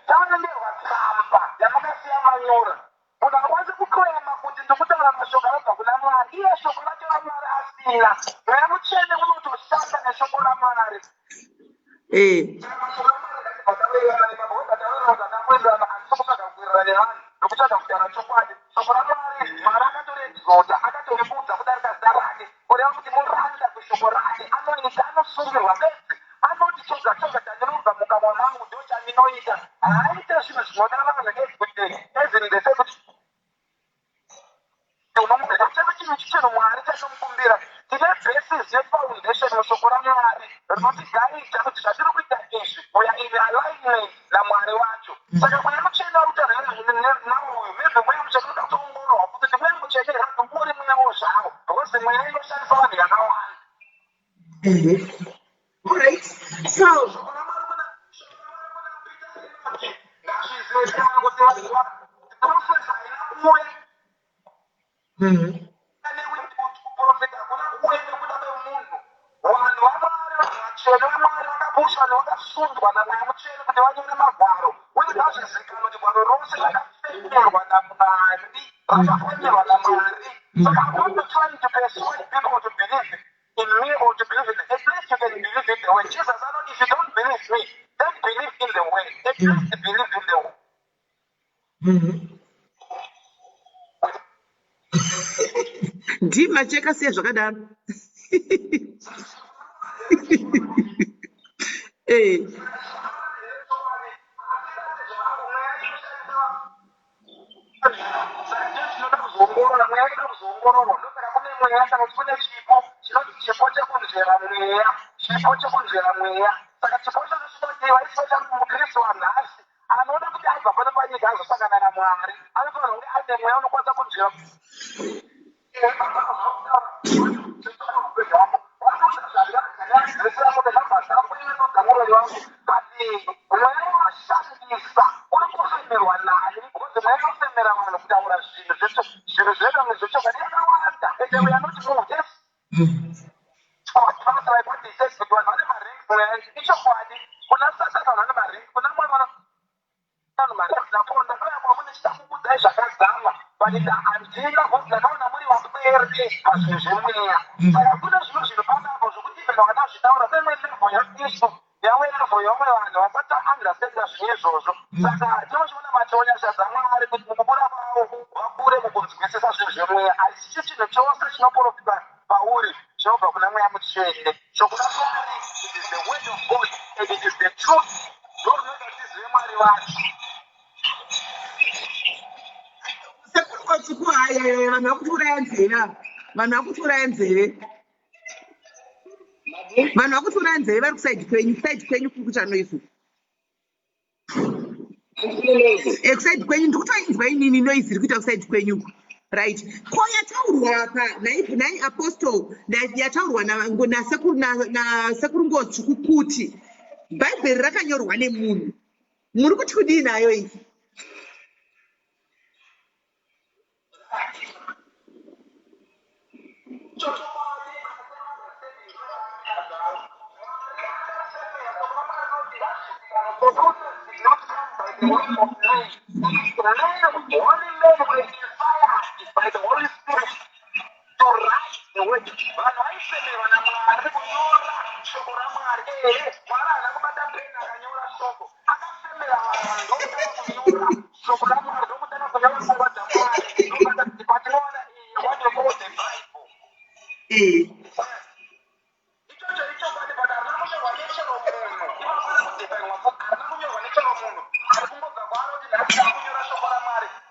Taverengerwa tsamba yamakasiya manyora. Munhu akwanisi kuclaima kuti ndikutaura mashoko anobva kuna Mwari, iye shoko racho raMwari asina. Mweya Mutsvene unotoshanda neshoko raMwari. Saka mashoko aMwari ngatibva tawirirana ipapo. Webva tawirirana kuti atakuenderana, handisi kutsvaga kuwirirana nevanhu, ndikutsvaga kutaura chokwadi. Shoko raMwari, Mwari akatoriexalta, akatorikudza kudarika zita rake, kureva kuti muranda kushoko rake anoita, anosungirwa bedzi. Anoti, "Choga choga chandinobva mukanwa mangu ndo chandinoita." Haaite zvinhu zvinoda vanhu everyday everyday, sekuti unomuchero chinhu chinhu. Mwari chatinomukumbira, tine basis yefoundation mushoko raMwari rinotigaidha kuti zvatiri kuita izvi, we are in alignment naMwari wacho. Saka Mweya Mutsvene vari kutaura nauyu, maybe Mweya Mutsvene unoda kutoongororwa kuti Mweya Mutsvene here, ungori mweyawo zvawo, because mweya inoshandisa vanhu yakawanda. Alright, so Shoko raMwari kuna, shoko raMwari kuna Peter rinoti, ngazvizivikanwe kuti prophecy haina kuuya kuprofita, hakuna kuuya nekuda kwemunhu. Vanhu vaMwari, vanhu vatsvene vaMwari vakapushwa nevakasundwa naMweya Mutsvene kuti vanyore magwaro, uye ngazvizivikanwe kuti gwaro rose rakafemerwa naMwari, rakafemerwa naMwari. Saka I'm not trying to persuade people to believe in me or to believe in, at least you can believe in the way. Jesus anoti, "If you don't believe me, then believe in the way." At least believe in the way. Ndimacheka siya zvakadaro. Tinoda kuzoongorora mweya, inoda kuzoongororwa. Ndosaka kune mweya, kana kuti kune chipo chinonzi chipo chekunzvera mweya, chipo chekunzvera mweya. Saka chipo chacho chinodiwa, ichipo chamukristu wanhasi anoda kuti abva pano panyika azosangana naMwari, anofanira kunge aine mweya unokwanisa kunzvera. Mweya uri kufemerwa nani? Because mweya unofemera vanhu kutaura zvinhu zvinhu zvedu zvechokwadi yakawanda, ende we are not moved. Yes, basa like what he says, kuti vanhu vane maranks, mweya ichokwadi. Kuna Satani vanhu vane maranks, kuna Mwari vanhu maranks. Napo ndakauya kwamuri ndichida kukuudzai zvakadzama, but handina, because ndakaona muri vapwere pazvinhu zvemweya. Saka kune zvimwe zvinhu panapo zvokuti even wakada kuzvitaura seimwe level yeissue, yamwe level yamwe vanhu vasati understanda zvinhu izvozvo. Saka tinochiona mationyasha dzaMwari kuti mukukura kwavo vakure mukunzwisisa zvinhu zvemweya. Hachisi chinhu chose chinoprofita pauri chinobva kuna Mweya Mutsvene. Shoko raMwari, it is the word of God and it is the truth, ndo rinoita kuti tizive Mwari vacho. Sekuru Kotsvuku, hayaya, vanhu vakutiuraya nzeve ava, vanhu vakutiuraya nzeve, vanhu vakutiuraya nzeve vari kuside kwenyu, kuside kwenyu kuri kuita noise. Kuside kwenyu ndikutoinzwa inini noise iri kuita kuside kwenyu. Right, ko yataurwa apa nhai Apostle, yataurwa nasekuru Ngotsvuku kuti Bhaibheri rakanyorwa nemunhu, muri kuti kudii nayo iyi? Holy men were inspired by the Holy Spirit to write the word. Vanhu vaifemerwa naMwari kunyora shoko raMwari. Ehe, Mwari haana kubata peni akanyora shoko, akafemera vanhu ndokutanga kunyora shoko raMwari, ndokutanga kunyora pfungwa dzaMwari, ndokubata patinoona iyi what we call the Bible. Ichocho ichokwadi, but harina kunyorwa nechero munhu. Inofanira kudefinwa, harina kunyorwa nechero munhu ari kungobva kwaari.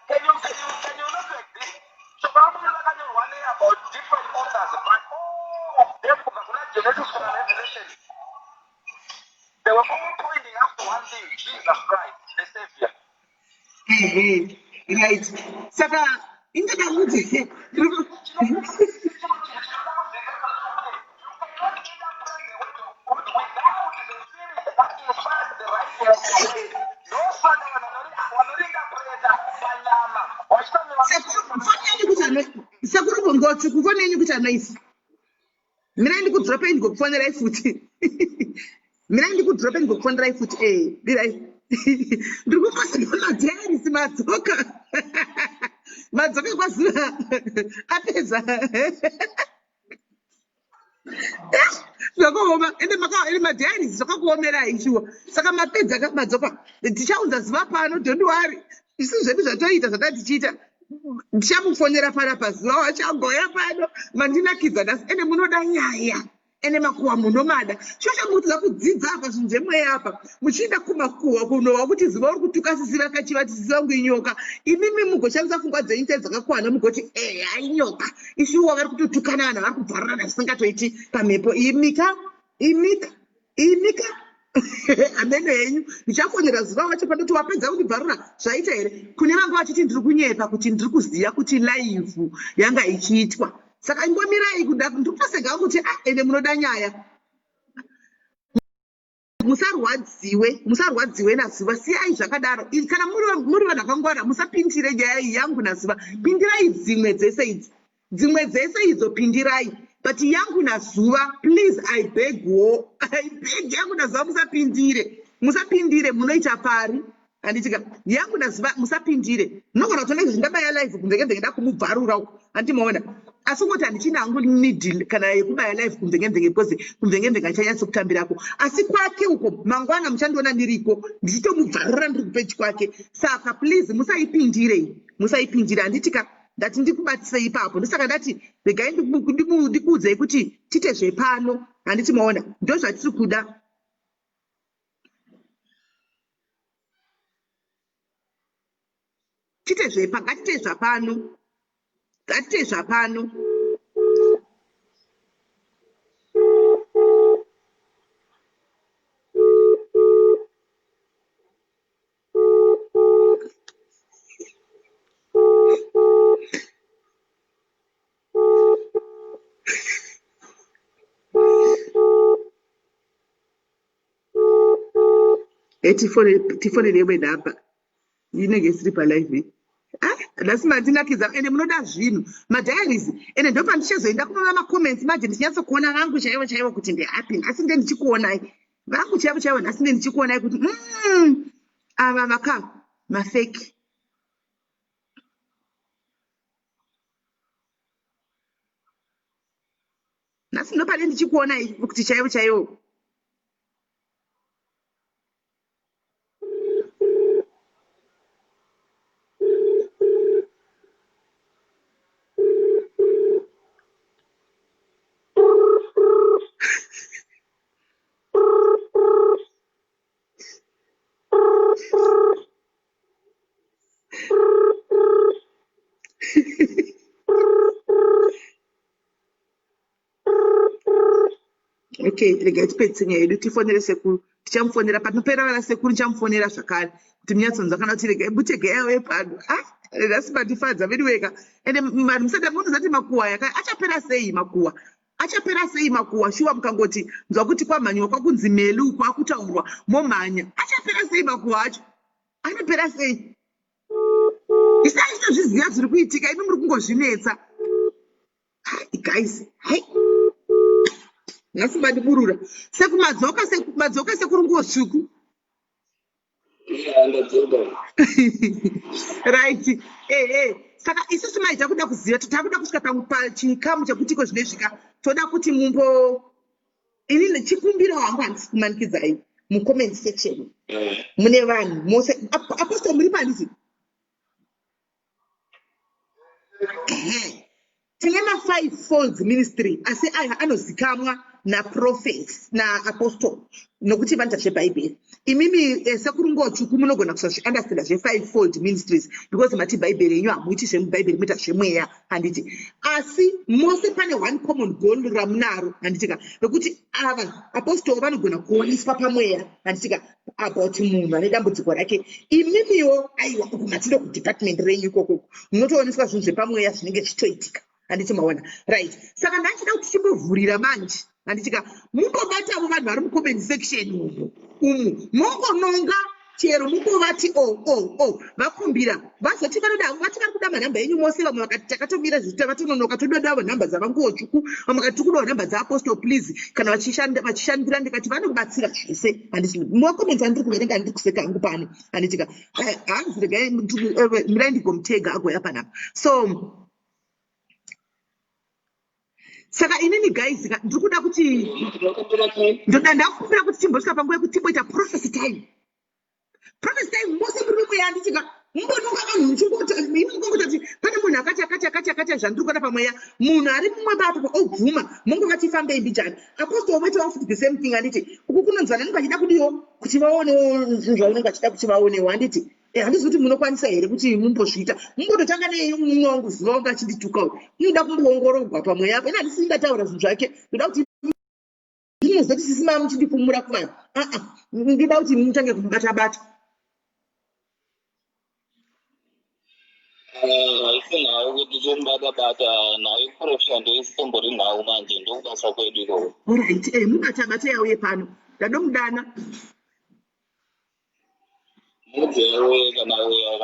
Can you, can you, can you look at this? Shoko raMwari rakanyorwa ne about different authors, but all of them kubva kuna Genesis kuna Revelation, they were all pointing up to one thing, Jesus Christ, the Savior. Ehe, right. Saka indoda kuti Sekuru Bongotsi, kufoni yenyu kuita noise. Mirai ndikudropei ndigokufonerai futi. Mirai ndikudropei ndigokufonerai futi. Eh, mirai. Ndiri kumboseka madhairisi madzoka. Madzoka kwazuva apedza. Zvakaoma ende maka ende madhairisi zvakakuomerai shuwa. Saka mapedza ka madzoka. Tichaunza zuva pano don't worry. Isu zvedu zvatoita zvatanga tichiita. Ndichamufonera panapa zuva wachagoya pano. Mandinakidza nhasi ende munoda nyaya. Ende makuhwa munomada. Shuwa chamukuti kudzidza apa zvinhu zvemweya apa. Muchienda kumakuhwa kunohwa kuti zuva uri kutuka sisi vakachiva kuti sisi vangu inyoka. Imimi mugoshandisa pfungwa dzenyu chaidzo dzakakwana mugoti eya inyoka. Ishuwa vari kutotukana vanhu vari kubvarurana zvisingatoiti pamhepo. Imika, imika, imika. Hameno henyu. Ndichafonera zuva wacho panoti wapedza kundibvarura zvaita here? Kune vanga vachiti ndiri kunyepa kuti ndiri kuziva kuti live yanga ichiitwa. Saka imbomirai kuda ndikutoseka hangu kuti ah ende munoda nyaya. Musarwadziwe, musarwadziwe naZuva. Siyai zvakadaro. Kana muri muri vanhu vakangwara musapindire nyaya iyi yangu naZuva. Pindirai dzimwe dzese idzi. Dzimwe dzese idzo pindirai. But yangu naZuva please I beg wo. I beg yangu naZuva musapindire. Musapindire munoita pari. Handiti ka yangu naZuva musapindire. Munogona kutoona izvi ndabaya live kunze kenzenge ndakumubvarura uko. Handiti maona. Asi kungoti handichina hangu need kana yekubaya live kumvengenzenge because kumvengenzenge achanyatso kutambirako. Asi kwake uko mangwana muchandiona ndiriko ndichitomubvarura ndiri kupeji kwake. Saka please musaipindire. Musaipindire handiti ka ndati ndikubatisei ipapo. Ndosaka ndati regai ndikuudzei kuti tiite zvepano. Handiti maona. Ndozvatiri kuda. Tite zvepa ngatite zvapano ngatite zvapano. Tifonere imwe nhamba inenge isiri palive. Ah, nhasi mandinakidza ende munoda zvinhu madiaries ende ndopandichazoenda kunona macomments manje ndichinyatsokuona vangu chaivo chaivo kuti ndeapi nhasi nde ndichikuonai vangu chaivo chaivo nhasi nde ndichikuonai kuti ava vaka mafeki. Nhasi ndopane ndichikuonai kuti chaivo chaivo. Okay, regai tipedzise nyaya yedu tifonere sekuru. Tichamufonera panopera vana sekuru ndichamufonera zvakare kuti munyatsonzwa kana kuti regai mutege yave pano. Ah, nhasi mandifadza veduweka. Ende vanhu musati munozati makuwa aya achapera sei makuwa? Achapera sei makuwa shuwa mukangoti nzwa kuti kwamhanyiwa kwakunzi melu kwakutaurwa momhanya. Achapera sei makuwa acho? Anopera sei? Isu achitozviziva zviri kuitika imi muri kungozvinetsa. Guys, hai. Nhasi mandiburura. Sekumadzoka sekumadzoka sekuru nguo tsvuku. Right. Eh eh. Saka isusu mai takuda kuziva takuda kusvika pachikamu chekuti iko zvinezvika toda kuti mumbo ini chikumbiro hangu handisi kumanikidzai mucomment section mune vanhu mose apostle muri pandisi tine ma-five folds ministry asi aya anozikamwa. naprofet naapostle nokuti vanoita zvebhaibheri. Imimi sekuru Ngotsvuku munogona kusazviunderstanda zvefive fold ministries because mati bhaibheri yenyu hamuiti zvemubhaibheri muita zvemweya handiti. Asi mose pane one common goal ramunaro handitika rekuti ava apostle vanogona kuoneswa pamweya handitika about munhu ane dambudziko rake. Imimiwo aiwa uku matindo kudepartment renyu ikoko munotooneswa zvinhu zvepamweya zvinenge zvichitoitika. Handiti maona? Right. Saka ndachida kuti timbovhurira manje. Handitika mumbobatavo vanhu vari mucomment section umu. Umu mongononga chero mumbovati o o o vakumbira vazoti vanoda vati vari kuda manhamba enyu mose vamwe vakati takatomira zvita vatononoka tododawo nhamba dzavanguwo tsvuku vamwe vakati tiri kudawo nhamba dzaapostle please kana vachishandira ndikati vanokubatsira zvese handiti macomments andiri kuverenga ndiri kuseka hangu pano handitika hanzi regai mirai ndigomutega agoya panapa so saka inini guys ndiri kuda kuti ndoda ndakumbira kuti timbosvika panguva yekuti timboita prophecy time. Prophecy time mose muri mumweya handitika mumbononga vanhu muchingoti imi mukongoti kuti pane munhu akati akati akati akati zvandiri kuona pamweya munhu ari mumwe papo obvuma mongovati fambei mbijana. Apostle voitawo futi the same thing handiti uku kunonzi vanhu vanenge vachida kudiwo kuti vaonewo zvinhu zvavanenge vachida kuti vaonewo handiti. Handizi kuti munokwanisa here kuti mumbozviita mumbototanga nemumwe wangu zuva wanga achindituka uyu inoda kumboongororwa pamweya apo ini handisi ndataura zvinhu zvake ndoda kuti ndinozoti sisi maa muchindipumura kuvanhu aa ndoda kuti mutange kumubata bata. Haisi nhau kuti tomubata bata nhau yekuprofita ndoisitombori nhau manje ndokubasa kwedu ikoko. Alright, mubata bata yauye pano ndadomudana.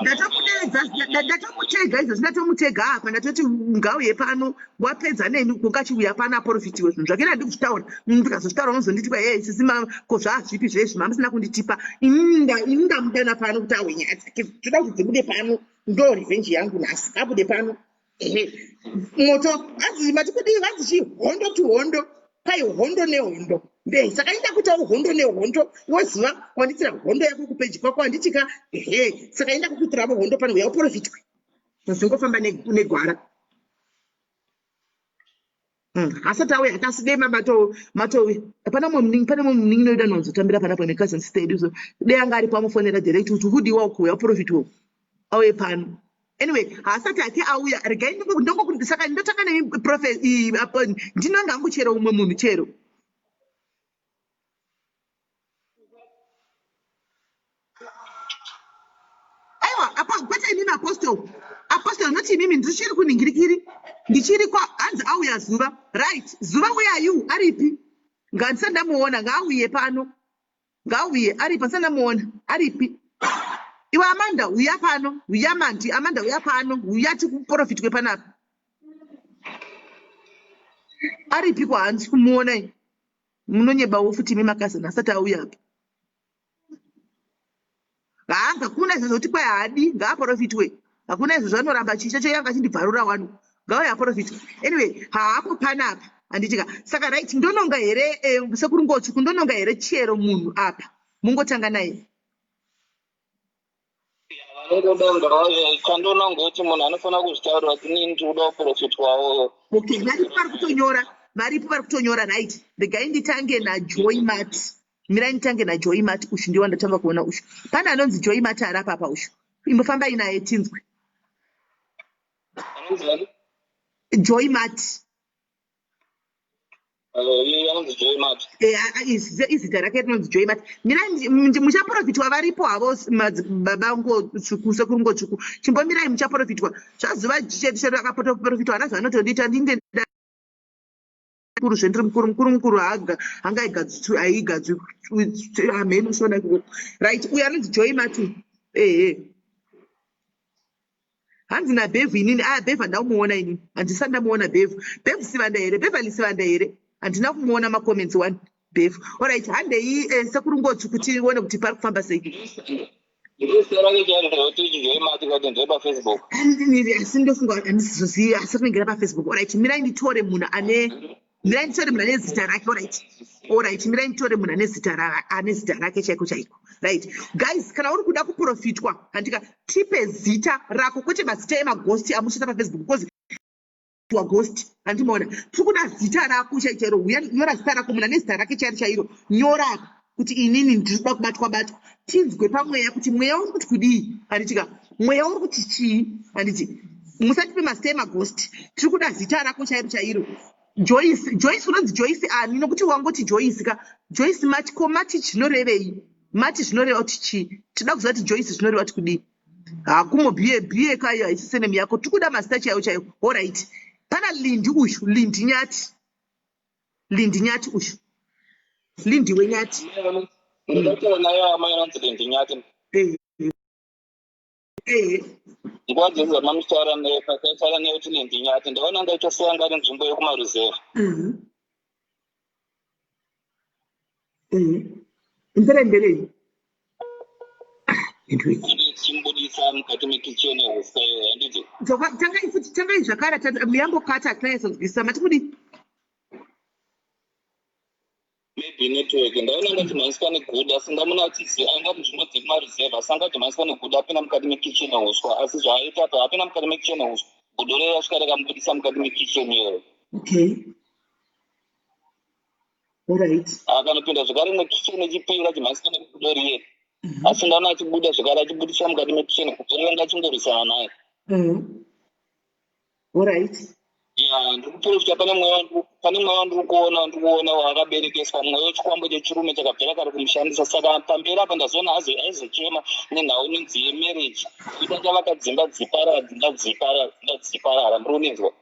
Ndatomudeedza ndatomutega izvozvi ndatomutega apa ndatoti ngauye pano wapedza neni ungachiuya pano aprofitiwe zvinhu zvake nandi kuzvitaura ndikazozvitaura unozonditi kwa hey sisi ko zvaazvipi zvezvi mamusina kunditipa ini ndamudana pano kuti awe nyaya dzake toda kuti dzibude pano ndo revenge yangu nhasi abude pano. Ehe moto hanzi mati kudii vanzi chii hondo to hondo kwai hondo nehondo nde saka inda kuitawo hondo nehondo woziva wanditira hondo yako kupeji kwako handitika ehe saka inda kukuitiravo hondo pano uya uprofitwe zvingofamba negwara. Asati auya akasi dei mabato matouya hapana mumwe muningi pane mumwe muningi noida nonzotambira panapo necousin sister yedu so dei anga aripo amufonera direct kuti hudiwa ukuuya uprofitwe auye pano. Anyway, haasati hake auya regai ndongo saka ndotanga nemi prophet ndinonga hangu chero umwe munhu chero. Aiwa apa kwete imimi apostle. Apostle not imimi ndichiri kuningirikiri. Ndichiri kwa hanzi auya zuva. Right, zuva where are you? Aripi? Ngandisati ndamuona ngaauye pano. Ngauye aripi asati ndamuona aripi? Iwe Amanda uya pano, uya Mandi, Amanda uya pano, uya tikuprofitwe panapa. Aripi kwahanzi kumuona ini? Munonyebawo futi imi makazana asati auya apa. Haa hakuna izvo zvekuti kwai haadi ngaaprofitwe. Hakuna izvo zvanoramba chicha cheyanga achindibvarura wani. Ngauye aprofitwe. Anyway, haapo panapa. Handitika. Saka right ndononga here sekuru Ngotsvuku ndononga here chero munhu apa. Mungotanga naye. Vanongoda ngavauye chandoona ngoti munhu anofanira kuzvitaurira kuti inini ndiri kuda kuprofitwawo. Okay, varipo vari kutonyora. Varipo vari kutonyora right. Regai nditange naJoy Mart. Mirai nditange naJoy Mart ushu ndiye wandatanga kuona ushu. Pane anonzi Joy Mart ari apa apa ushu. Imbofambai naye tinzwe. Anonzi ani? Joy Mart. Iye anonzi Joy Mart. Izita rake rinonzi Joy Mart. Mirai muchaprofitwa varipo havo madzibaba Ngotsvuku sekuru Ngotsvuku. Chimbomirai muchaprofitwa. Zvazuva chedu chedu akaprofitwa hana zvaanotondiita ndinde mukuru zvendiri mukuru mukuru mukuru hangaigadzwi haigadzwi hamheno shona ikoko. Right, uyu anonzi Joy Mart. Ehe. Hanzi naBev inini ah Bev handina inini. Handisati ndamuona Bev. Bev Sivanda here? Beverly Sivanda here? Handina kumuona macomments one Bev. Alright, handei sekuru Ngotsvuku tione kuti pari kufamba sei. Asi ndofunga handisizozivi asi rinenge rapaFacebook. Alright, mirai nditore munhu ane mirai nditore munhu ane zita rake. Alright. Alright, mirai nditore munhu ane zita ane zita rake chaiko chaiko. Right. Guys, kana uri kuda kuprofitwa, handika tipe zita rako kwete mazita emaghosti amunoisa paFacebook because Ghost, handimaona. Tiri kuda zita rako chai chairo. Uya nyora zita rako, munhu ane zita rake chairo chairo. Nyora apa kuti inini ndiri kuda kubatwa batwa. Tinzwe pamweya kuti mweya uri kuti kudii, handiti ka? Mweya uri kuti chii, handiti? Musatipe mazita emaghost. Tiri kuda zita rako chairo chairo. Joyce, Joyce unonzi Joyce ani? Nokuti wangoti Joyce ka. Joyce mati ko mati zvinorevei? Mati zvinoreva kuti chii? Tinoda kuziva kuti Joyce zvinoreva kuti kudii. Hakumo biye biye kayo haisi senemu yako. Tiri kuda mazita chaiwo chaiwo. Alright. Pana Lindi uyu, Lindi Nyati. Lindi Nyati uyu. Lindi weNyati. Ndinotaura naye amai anonzi Lindi Nyati. Eh. Eh. Nguva dzese dzamamuchitaura naye pataitaura naye kuti Lindi Nyati ndaona anga itosiya anga ari nzvimbo yekumaruzevha. Mbere mbere. Chimbudisa mukati mekicheni huswa iyoyo, handiti? Tangai futi, tangai zvakare, yambokata hatinanyatsokunzwisisa. Mati kudii? Maybe network. Ndaona angati mhanyiswa negudo, asi ndamuna achizi anga munzvimbo dzekumaruzevha, asi angati mhanyiswa negudo apinda mukati mekicheni huswa. Asi zvaaita apa, apinda mukati mekicheni huswa, gudo rero rasvika rakamubudisa mukati mekicheni iyoyo. Okay. Alright. Akanopinda zvakare mukicheni echipiri achimhanyiswa negudo riye. Asi ndaona achibuda zvakare achibudiswa mukati mekicheni, gudo riye ranga achingorwisana naye. Alright. Ya, ndiri kuprofita pane mweya wandiri kuona, wandiri kuona wakaberekeswa mweya wechikwambo chechirume chakabvira kare kumushandisa. Saka pamberi apa ndazoona aizochema nenhau inonzi yemarriage. Kuita chavaka dzimba dziparara, dzimba dziparara, dzimba dziparara. Muri kuninzwa?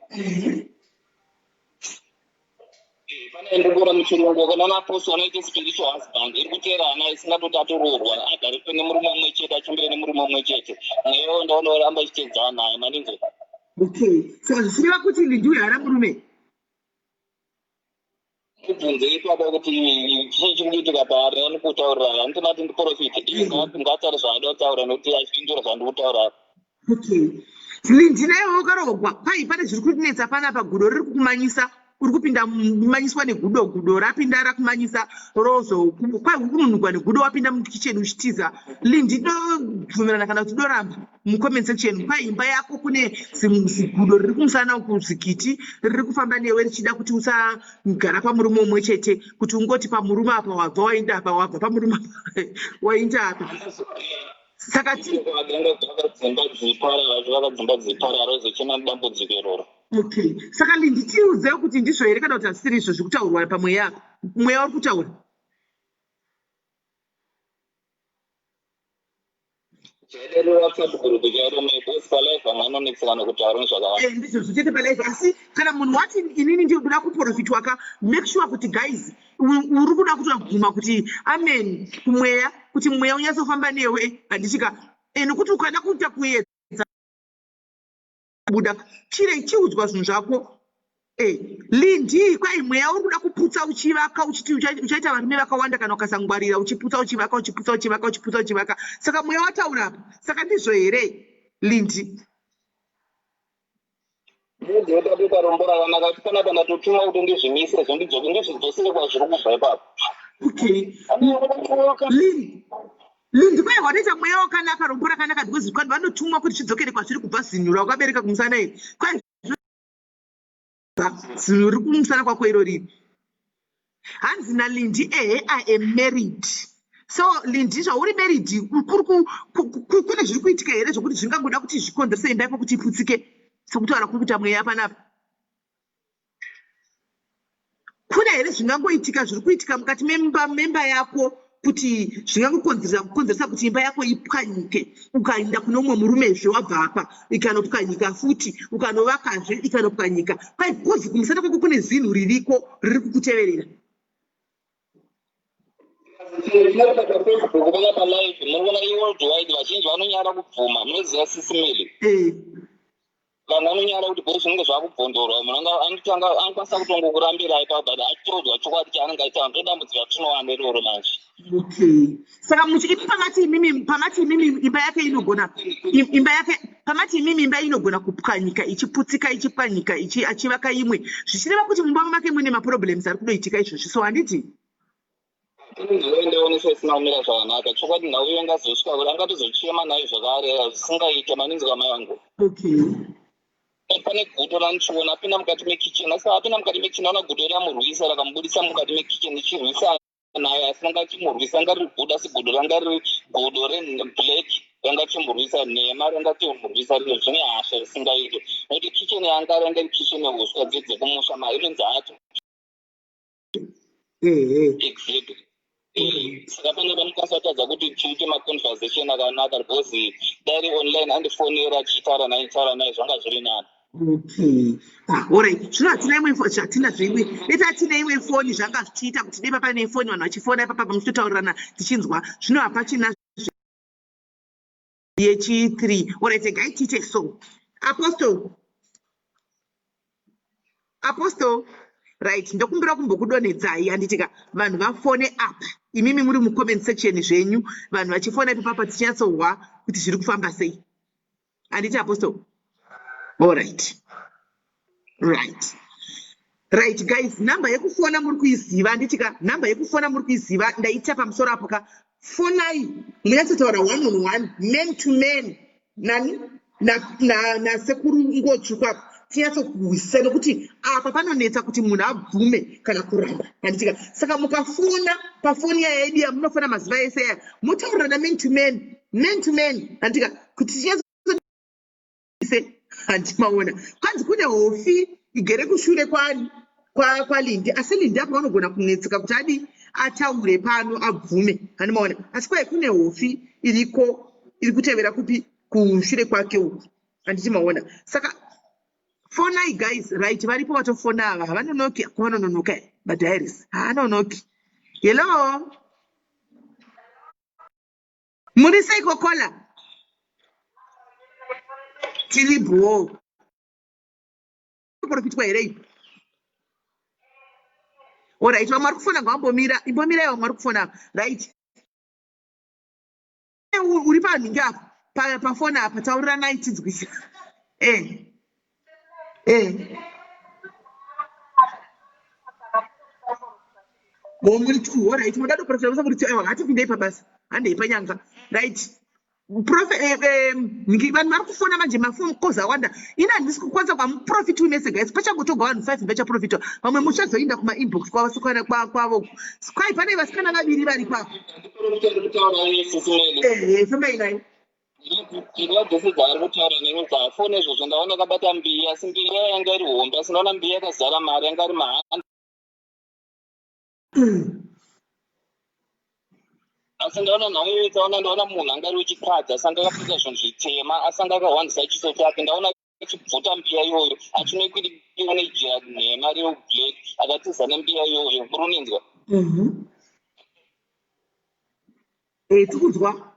Pane ndiri kuona muchirungu kana una apostle anoita spiritual husband iri kuteera ana isingatoti atoroorwa agare nemurume mumwe chete achimbire nemurume mumwe chete. Mweya uyo ndaona oramba achiteedzana naye, mandinzwa? Okay. Saka zvichireva kuti Lindi uyu haana murume? Kubvunze ipapo kuti chii chiri kuitika paari, andikutaurira handinati ndiprofite iye ngaataure zvaanoda kutaura nekuti achipindura zvandiri kutaura. Okay. Lindi naiwe wakaroorwa. Kwai pane zviri kunetsa panapa, gudo riri kukumanyisa. Uri kupinda manyiswa negudo, gudo rapinda rakumanyisa rozo. Kwai uri kununugwa negudo wapinda mukicheni uchitiza. Lindi dobvumirana kana kuti doramba mucomment section. Kwai imba yako kune zigudo riri kumusana uku zikiti riri kufamba newe richida kuti usagara pamurume umwe chete, kuti ungoti pamurume apa wabva waenda apa, wabva pamurume apa waenda apa. Saka ti dzimba dziparara, vaka dzimba dziparara rozochema dambudziko iroro. Okay. Saka Lindi tiudze kuti ndizvo here kana kuti hazvisiri izvo zviri kutaurwa pamweya apa. Mweya uri kutaura. Chaidero WhatsApp group chairo maybe palive vamwe vanonetsekana kutaura nezvakawanda. Ndizvo zvichete palive, asi kana munhu wati inini ndinoda kuprofitwa ka, make sure kuti guys uri kuda kutobvuma kuti amen kumweya, kuti mweya unyatsofamba newe, handichika? Nokuti ukada kuita kuedza buda chire chiudzwa zvinhu zvako. Lindi, kwai mweya uri kuda kuputsa uchivaka, uchiti uchaita varume vakawanda kana ukasangwarira, uchiputsa uchivaka, uchiputsa uchivaka, uchiputsa uchivaka. Saka mweya wataura apa. Saka ndizvo here, Lindi? Ndinoda rombo rakanaka kuti panapa ndatotumwa kuti ndizvimise zvondidzoke ndizvidzosere kwazviri kubva ipapo. Okay. Lindi, Lindi, kwai wanoita mweya wakanaka, rombo rakanaka, because vanhu vanotumwa kuti zvidzokere kwazviri kubva zinhu raukabereka kumusana iri. Kwai zinhu riri kumusana kwako iro riri. Hanzi naLindi, ehe, I am married. So Lindi, zvauri married, kuri kune zviri kuitika here zvokuti zvingangoda kuti zvikonzerese imba yako kuti iputsike, sokutaura kuri kuita mweya panapa? Kune here zvingangoitika zviri kuitika mukati memba yako kuti zvingangokonzeresa kukonzeresa kuti imba yako ipwanyike, ukaenda kune umwe murumezve wabva apa ikanopwanyika futi, ukanovakazve ikanopwanyika? Kwai because kumusana kwako kune zinhu ririko riri kukuteverera. Chinoita paFacebook pana palive muri kuona iworldwide, vazhinji vanonyara kubvuma, munoziva sisimeli. Vanhu vanonyara kuti boss zvinenge zvakubvondorwa, munhu anotanga anokwanisa kutongokurambirai ipapo, but achitoudzwa chokwadi chaanenge aitaura. Ndo dambudziko ratinowana iroro manje. Okay, saka imi pamati imimi, pamati imimi imba yake inogona imba yake, pamati imimi imba inogona kupwanyika, ichiputsika, ichipwanyika, achivaka imwe, zvichireva kuti mumba make mune maproblems ari kudoitika izvozvi, so handiti? Ndaonesa isina kumira zvakanaka chokwadi. Nhau iyo ingazosvika kuti angatozochema nayo zvakare zvisingaite, maninzwa mai vangu. Okay. Pane gudo randichiona apinda mukati mekitchen, asi apinda mukati mekitchen aona gudo ramurwisa, rakamubudisa mukati mekitchen richirwisa naye, asi ranga richimurwisa, ranga riri gudo, asi gudo ranga riri gudo reblack, ranga richimurwisa nhema, ranga richimurwisa rino zvine hasha risingaite, nekuti kitchen yanga ranga iri kitchen yehuswa dzedzekumusha mainonzi hati. Exactly. Saka pane vanokwanisa kutadza kuti tiite maconversation akanaka, because dai ri online andifonera achitaura naye, taura naye, zvanga zviri nani. Okay, ah, alright. Zvino hatina imwe, hatina zveimwe deti, hatina imwe foni. Zvanga zvichiita kuti dei papa nefoni, vanhu vachifona ipapa muchitotaurirana tichinzwa. Zvino hapachina yechi3. Alright, regai tiite so. Apostle, Apostle, right, ndokumbira kumbokudonhedzai, handitika? Vanhu vafone apa, imimi muri mucomment section zvenyu, vanhu vachifona ipapapa tichinyatsohwa kuti zviri kufamba sei, handiti, Apostle? Alright, right guys, nhamba yekufona muri kuiziva, handitika? Nhamba yekufona muri kuiziva, ndaita pamusoro apo ka. Fonai munyatsotaura one on one, man to man, nani nasekuru Ngotsvuku apa, tinyatsokuhwisisa, nekuti apa panonetsa kuti munhu abvume kana kuramba, handitika? Saka mukafona pafoni yaya yedu yamunofona mazuva ese aya, motaurirana man to man, man to man, handitika? Kuti tinyatsoise, handimaona kwanzi kune hofi igere kushure kwani kwaLindi, asi Lindi apa vanogona kunetseka kuti adi ataure pano abvume, handimaona? Asi kwai kune hofi iriko iri kutevera kupi, kushure kwake uku, handiti maona? Saka fonai guys. Right, varipo vatofona ava, havanonoki, vanononoka madiaries, haanonoki. Hello, muri sei, Kokola? Tiri bho. Profitwa here iyi? Alright, vamwe vari kufona ngavambomira, imbomirai vamwe vari kufona. Right, uri panhingi apa, pafoni apa, tauriranai tinzwise. Eh Mo muri two. Alright, muda kuprofita musa muri two. Aiwa, ngatipindei pabasa, handei panyanga. Right, vanhu vari kufona manje, mafoni kozi awanda. Ini handisi kukwanisa kwamuprofiti mese guys, pachangotogwa vanhu five vachaprofitwa, vamwe muchazoinda kumainbox kwavasikana kwavo. Kwai pane vasikana vaviri vari papo. Ehe, fambai nayo. Ndinwa dzese dzaari kutaura neni dzafona izvozvo, ndaona akabata mbiya, asi mbiya yanga iri hombe, asi ndaona mbiya yakazara mari, yanga ari mahanda. Asi ndaona nhau iyoyo taona, ndaona munhu anga ari wechikadzi, asi anga akapfeka zvinhu zvitema, asi anga akahwandisa chiso chake. Ndaona achibvuta mbiya iyoyo, achinokwidibira nejira nhema reblack, akatiza nembiya iyoyo. Muri uninzwa? Tikunzwa.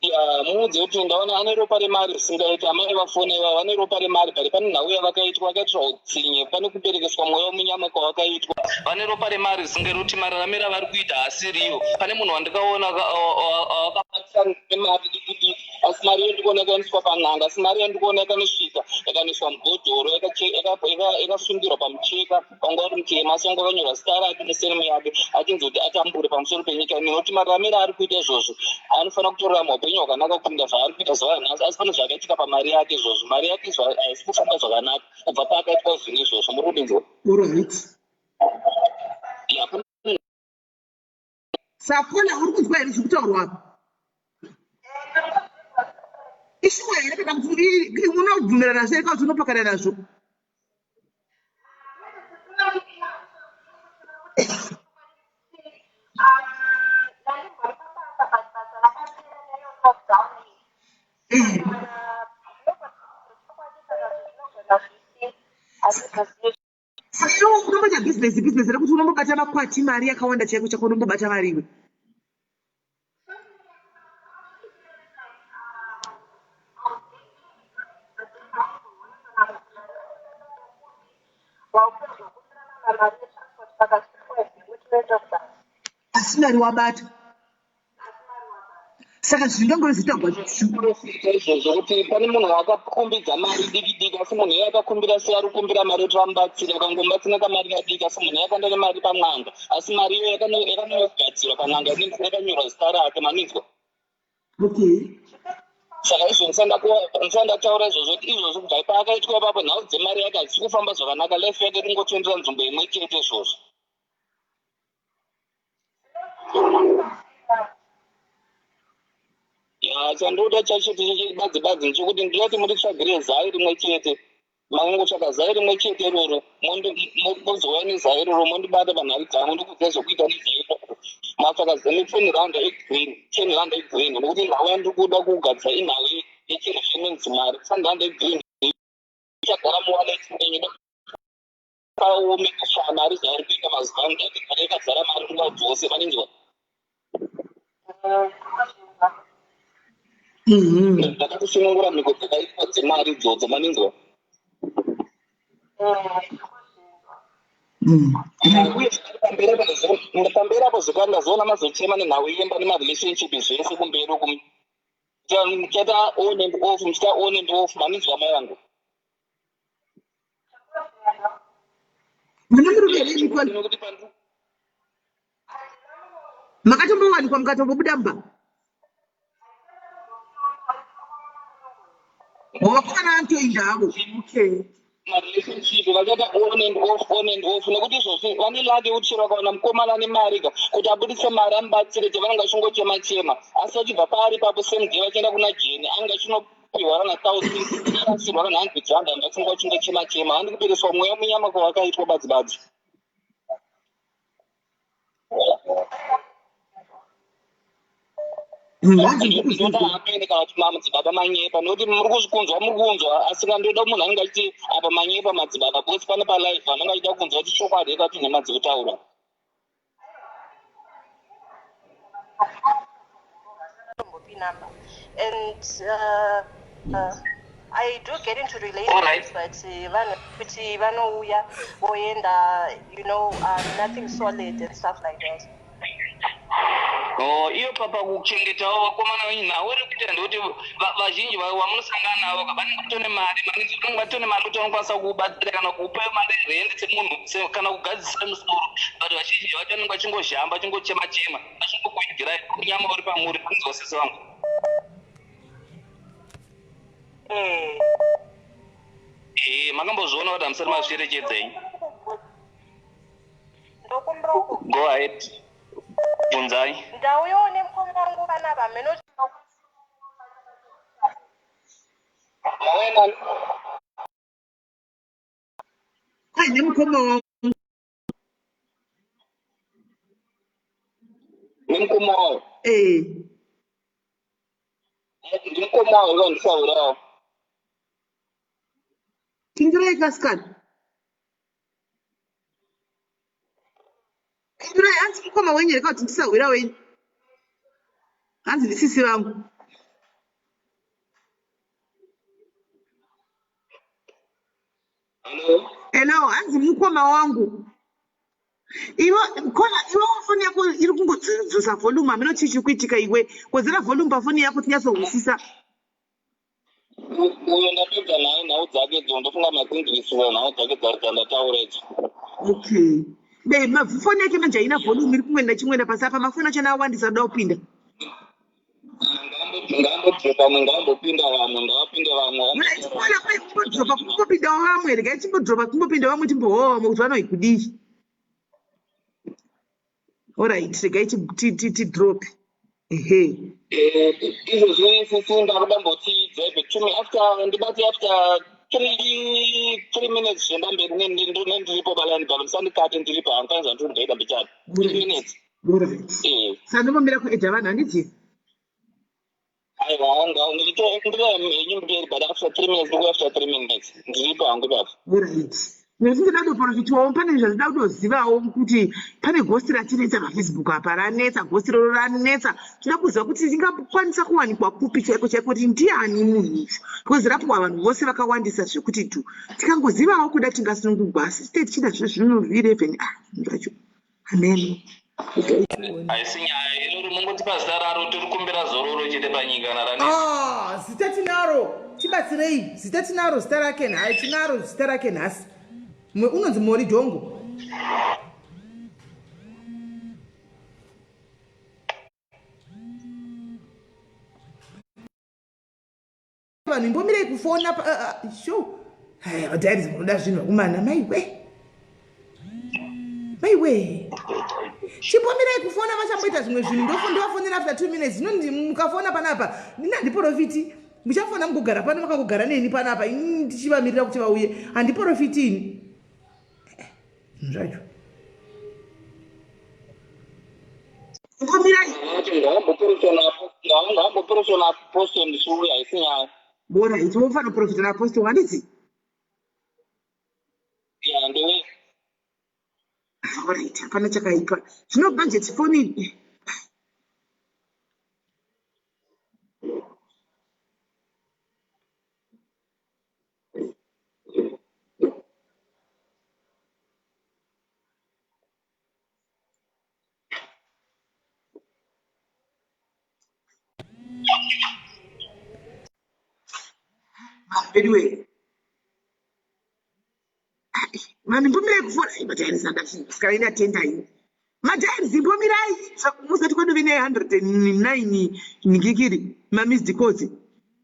Ya, muudze kuti ndaona ane ropa remari risingaiti. Amai vafona ivava vane ropa remari, pari pane nhau yavakaitwa, vakaitirwa utsinye, pane kuberekeswa mweya wemunyama kwavakaitwa. Vane ropa remari risingaiti, kuti mararamiro avari kuita haasiriyo. Pane munhu wandikaona wakabatisa nemari diki diki, asi mari iyo ndikuona yakaendeswa pan'anga, asi mari yandikuona yakanosvika yakanoiswa mubhodhoro, yakasungirwa pamucheka wanga uri mutema, asi wanga wakanyorwa zita rake nesurname yake, achinzi kuti atambure pamusoro penyika ino, nokuti mararamiro aari kuita izvozvo anofanira kutorarama upenyu hwakanaka kupinda zvaari kuita zuva ranhasi. Asi pane zvakaitika pamari yake izvozvo, mari yake izvo haisi kufamba zvakanaka kubva paakaitwa zvinhu izvozvo. Muri kudinzwa? Alright. Ya. Sakola, uri kunzwa here zviri kutaurwa apa? Ishuwa here, kana kuti unobvumirana nazvo here, kana kuti unopakana nazvo? Saka iwe unomboita bhizinesi rekuti unombobata makwati mari yakawanda chaiko chako, unombobata mari iwe? Asi mari wabata, saka zvingangove zvitagwa. Izvozvo kuti pane munhu wakakumbidza mari diki diki, asi munhu iye akakumbira sei, ari kukumbira mari kuti vamubatsire, vakangomubatsira kamari kadiki, asi munhu iye akaenda nemari pamwanga, asi mari iyo yakanogadzirwa pamwanga yakanyorwa zita rake, maninzwa? Okay. Saka izvo ndisati ndataura izvozvo kuti izvozvo kubva paakaitwa ipapo nhau dzemari yake hadzisi kufamba zvakanaka life yake iri kungotenderera nzvimbo imwe chete izvozvo. Ya, chandoda chacho badzi badzi nechekuti ndinoda kuti munditsvagire zai rimwe chete. Makangotsvaka zai rimwe chete iroro mozouya nezai iroro mondibata panhari dzangu ndokuziva zvekuita nezai iroro. Matsvaka zai ten rand egreen, ten rand egreen nekuti nhau yandiri kuda kugadzira inhau yechinhu chinonzi mari. Ten rand egreen ichagara muwallet menyu paome kushaya mari zvairi kuita mazuva ano dai yakazara mari nguva dzose maninzwa. Ndakatosunungura mhiko dzakaitwa dzemari idzodzo maninzwa. Uye pamberi apo pamberi apo zvekare ndazoona mazochema nenhau yemba nemarelationship zvese kumberi uku muchaita on and off muchiita on and off maninzwa mai vangu. Mune murume here imi kwani? Makatombowanikwa mukatombobuda mumba? Vakomana vanotoinda havo. Okay. Marelationship vachaita on and off on and off nekuti izvozvi vane luck yekuti chero vakawana mukomana ane mari ka kuti abudise mari amubatsire che vanenge vachingochema chema asi vachibva paari ipapo same day vachienda kuna Jenny anenge achinopiwa rana thousand arasirwa rana hundred rand vanhu vachinge vachingochema chema handi kubereswa mweya munyama kwavakaitwa badzi badzi. Ndoda hamene kana kuti madzibaba manyepa nekuti muri kuzvikunzwa muri kunzwa asi kana ndoda munhu anenge achiti apa manyepa madzibaba because pane palife anenge achida kunzwa kuti chokwadi here kana kuti nhema dzekutaura. Number and I do get into relationships but vanhu kuti vanouya voenda you know nothing solid and stuff like that. Oh, iyo papa kuchengetawo vakomana venyu nhau iri kuita ndekuti vazhinji vamunosangana navo ka vanenge vatone mari vanenge vatone mari kuti vanokwanisa kubatsira kana kupa mari rent semunhu kana kugadzisira musoro but vazhinji vacho vanenge vachingozhamba vachingochema chema vachingokuigirai nyama uri pamuri vanonzwa sisi vangu. Eh. Eh, makambozviona kuti hamusati mazvicherechedza henyu? Ndokumbira ku Go ahead. Bvunzai. Ndauyawo nemukoma wangu panapa hameno Mauya nani? Kwai nemukoma wangu. Nemukoma wawo? Eh. Ndimukoma wawo ivo ndisaurawo. Pindurai kasikana. Pindurai hanzi mukoma wenyu here kana kuti ndisahwira wenyu? Hanzi ndisisi vangu. Hello? Hello, hanzi mukoma wangu. Iwe kona iwe foni yako iri kungodzosa volume hameno chii chiri kuitika iwe. Wedzera volume pafoni yako tinyatsohwisisa. Uyo ndapedza naye nhau dzake idzo ndofunga madzinzwisisa nhau dzake dzandataura idzo. Okay. Be foni yake manje haina volume iri kungoenda chimwenda pasi apa mafoni acho awandisa kuda kupinda. Ngaambodropa vamwe ngaambopinda vamwe ngavapinde vamwe. Chikola kwai kumbodropa kumbopindawo vamwe regai timbodropa kumbopinda vamwe timbohowa vamwe kuti vanoi kudii. Alright regai tidrope. Ehe. Izvozvi sisi ndakuda mboti dzebe to me after ndibate after 3 minutes zvienda mberi nendiripo paline pano musandikate ndiripo hangu pane zvandiri kumboita mbichana 3 minutes. Alright. Saka ndombomira kuedha vanhu handiti? Aiwa ndiri henyu mberi but after 3 minutes ndikuya after 3 minutes ndiripo hangu ipapo. Alright. Nekuti ndoda kutoprofitwawo pane zvandinoda kutozivawo kuti pane ghost ratinetsa paFacebook apa ranetsa ghost iroro ranetsa toda kuziva kuti ringakwanisa kuwanikwa kupi chaiko chaiko kuti ndiani munhu uyu because rapiwa vanhu vose vakawandisa zvekuti dhu tikangozivawo kuda tingasunungugwa asi tite tichida zvezvinhu 11 ah zvinhu zvacho Amen. Haisi nyaya iroro mungotipa zita raro tiri kumbira zororo chete panyika kana ranetsa. Ah, zita tinaro tibatsirei zita tinaro zita rake nhai tinaro zita rake nhasi unonzi mori jongo. Vanhu imbomirai kufona sho. Haya, vadiaries munoda zvinhu vakomana. Maiwe, maiwe, chimbomirai kufona, vachamboita zvimwe zvinhu. Ndovafonera after 2 minutes. Zvino mukafona panapa, ndini handiprofiti. Muchafona mugogara pano, makangogara neni panapa, ini ndichivamirira kuti vauye. Handiprofiti ini, zvinhu zvacho. Imbomirai. Ngaamboprofita naapostle ndichiuya, haisi nyaya. Alright, wofanira kuprofita naapostle, handiti? Ya, ndowe. Alright, hapana chakaipa. Zvino budget foni. Anyway, vanhu imbomirai kufona. Madiaries andasvika inatenda ini. Madiaries, imbomirai. Musati kwedu vine 109 ngikiri mamissed calls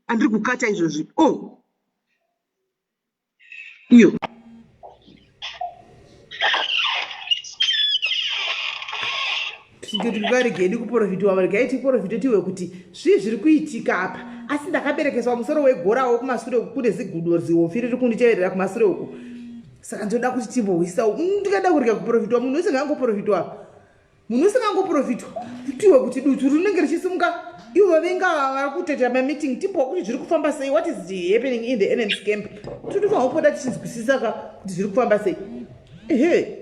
andiri kukata izvozvi. Oh, iyo. Varegei kuprofitiwa, regai tiprofite tiwe kuti zvii zviri kuitika apa. Asi ndakaberekeswa musoro wegorawo kumasure uku, kune zigudo zihofi riri kunditeverera kumasure uku, saka ndinoda kuti timbohwisa. Ndingada kurega kuprofitwa? Munhu usingangoprofitwa, munhu usingangoprofitwa, tiwe kuti dutu rinenge richisimuka. Ivo vavenga vari kutoita mameeting, timbowa kuti zviri kufamba sei. What is happening in the enemy's camp? Totofanira kupota tichinzwisisa ka kuti zviri kufamba sei. Ehe.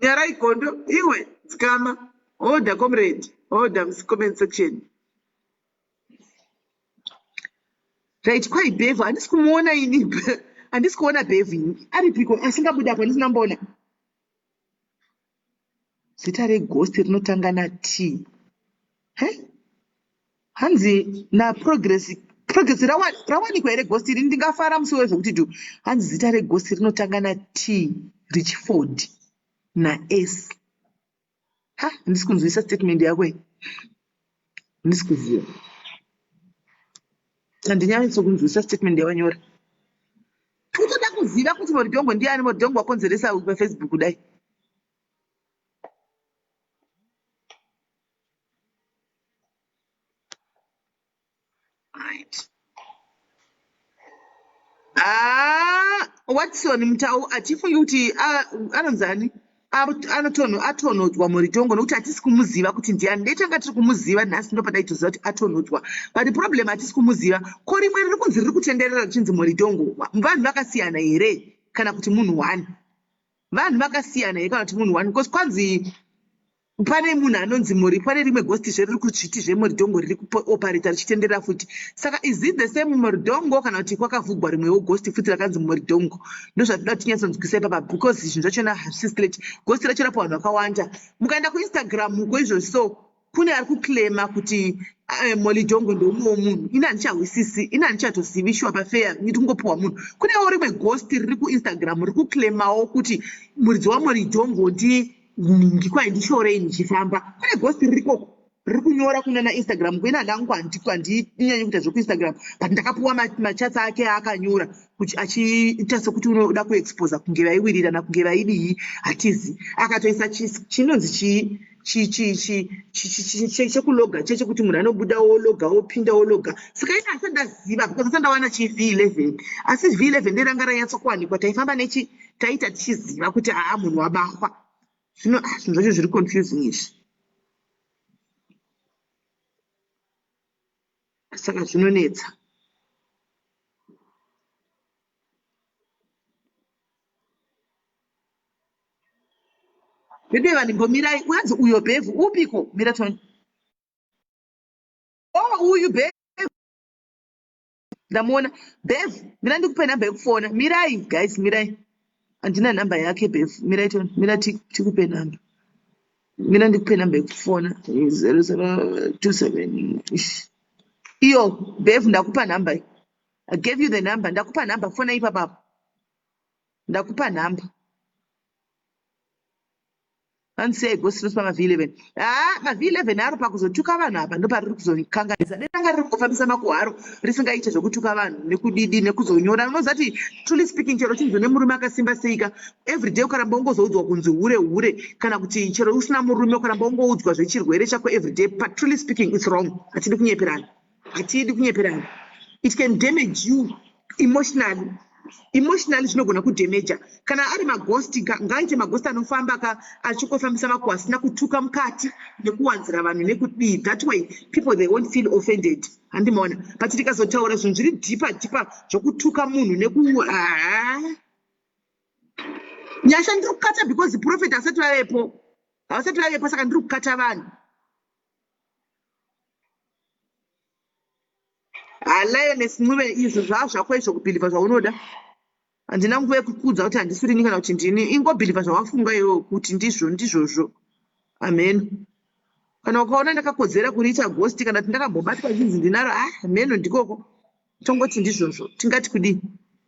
Nyarai gondo iwe, dzikama. Order, comrade, order comment section. Right, kwai Bhevhu handisi kumuona ini, handisi kuona Bhevhu ini. Aripiko asingabuda apo? Handisina mboona zita reghost rinotanga na-T. He, hanzi naprogress. Progress, rawanikwa here ghost iri? Ndingafara musi wezvokuti dhu. Hanzi zita reghost rinotanga na-T, richiford na-S. Ha, handisi kunzwisa statement yako iyi, handisi kuziva, handinyatsokunzwisa statement yawanyora. Totoda kuziva kuti Moridhongo ndiani. Moridhongo wakonzeresa paFacebook kudai. Right. Ah, Watson Mutau, hatifungi kuti anonzani atonhodzwa Moritongo, nokuti hatisi kumuziva kuti ndiani. Dei tanga tiri kumuziva nhasi, ndopadaitoziva kuti atonhodzwa, but problem hatisi kumuziva. Ko rimwe riri kunzi riri kutenderera richinzi Moritongo, vanhu vakasiyana here kana kuti munhu one? Vanhu vakasiyana here kana kuti munhu one? Because kwanzi pane munhu anonzi Mori, pane rimwe ghost zve riri kuzviti zveMoridhongo riri kuoperata richitenderera futi. Saka is it the same Moridhongo kana kuti kwakavhugwa rimwewo ghost futi rakanzi Moridhongo? Ndozvatinoda kuti tinyatsonzwisa ipapa, because zvinhu zvachona hazvisi straight. Ghost racho rapo vanhu vakawanda. Mukaenda kuInstagram uko izvozvi, so kune ari kuclaima kuti Molidhongo ndeumwewo munhu. Ini handichahwisisi, ini handichatozivi shuwa pafeya niti kungopiwa munhu. Kunewo rimwe ghost riri kuInstagram riri kuclaimawo kuti muridzi waMolidhongo ndi ningi. Kwai ndishorei ndichifamba. Kune ghost riri koko riri kunyora kuna naInstagram kuina. Handangu handinyanyi kuita zvekuInstagram, but ndakapiwa machats ake aakanyora kuti achiita sekuti unoda kuexposa kunge vaiwirirana, kunge vaidii, hatizi. Akatoisa chinonzi chii, chekuloga, chechekuti munhu anobuda wologa, wopinda wologa. Saka ina asati ndaziva, because asati ndawana chi V11. Asi V11 nderanga ranyatsokuwanikwa, taifamba nechi taita tichiziva kuti haa, munhu wabahwa. Zvino zvinhu zvacho zviri confusing izvi, saka zvinonetsa. Bebe, vanhu imbomirai. Unanzi uyo Bhevhu upiko? Mira toni. Oh, uyu Bhevhu ndamuona. Bhevhu, mira ndikupe nhamba yekufona. Mirai guys, mirai, handina nhamba yake Bhevhu. Mirai toni, mira tikupe nhamba. Mira ndikupe nhamba yekufona, 0027 iyo. Bhevhu, ndakupa nhamba. I gave you the number. Ndakupa nhamba, fona ipapapo, ndakupa nhamba. Hanzi siyai ghost rose pama V11. Haa ma V11 aro pakuzotuka vanhu apa ndopariri kuzokanganisa. Dai ranga riri kungofambisa makuhwa aro risingaite zvekutuka vanhu nekudidi nekuzonyora. Unoziva kuti truly speaking chero uchinzi une murume akasimba seika everyday ukaramba ungozoudzwa kunzi hure hure kana kuti chero usina murume ukaramba ungoudzwa zvechirwere chako everyday but truly speaking it's wrong. Hatidi kunyeperana. Hatidi kunyeperana. It can damage you emotionally. Emotionally zvinogona kudhemeja. Kana ari maghost ngaaite maghost anofamba ka achingofambisa makuhwa asina kutuka mukati nekuwanzira vanhu nekudii. That way people they won't feel offended. Handimaona. But tikazotaura zvinhu zviri deeper deeper zvokutuka munhu neku haa. Nyasha ndiri kukata because prophet asati vavepo. Havasati vavepo saka ndiri kukata vanhu. Ha Lioness Ncube izvo zvaa zvako izvo kubhilivha zvaunoda. Handina nguva yekukuudza kuti handisirini kana kuti ndini. Ingobhilivha zvawafunga iwewe kuti ndizvo ndizvozvo. Hameno. Kana ukaona ndakakodzera kuriita ghost kana kuti ndakambobatwa chinzi ndinaro ah hameno ndikoko. Tongoti ndizvozvo. Tingati kudii?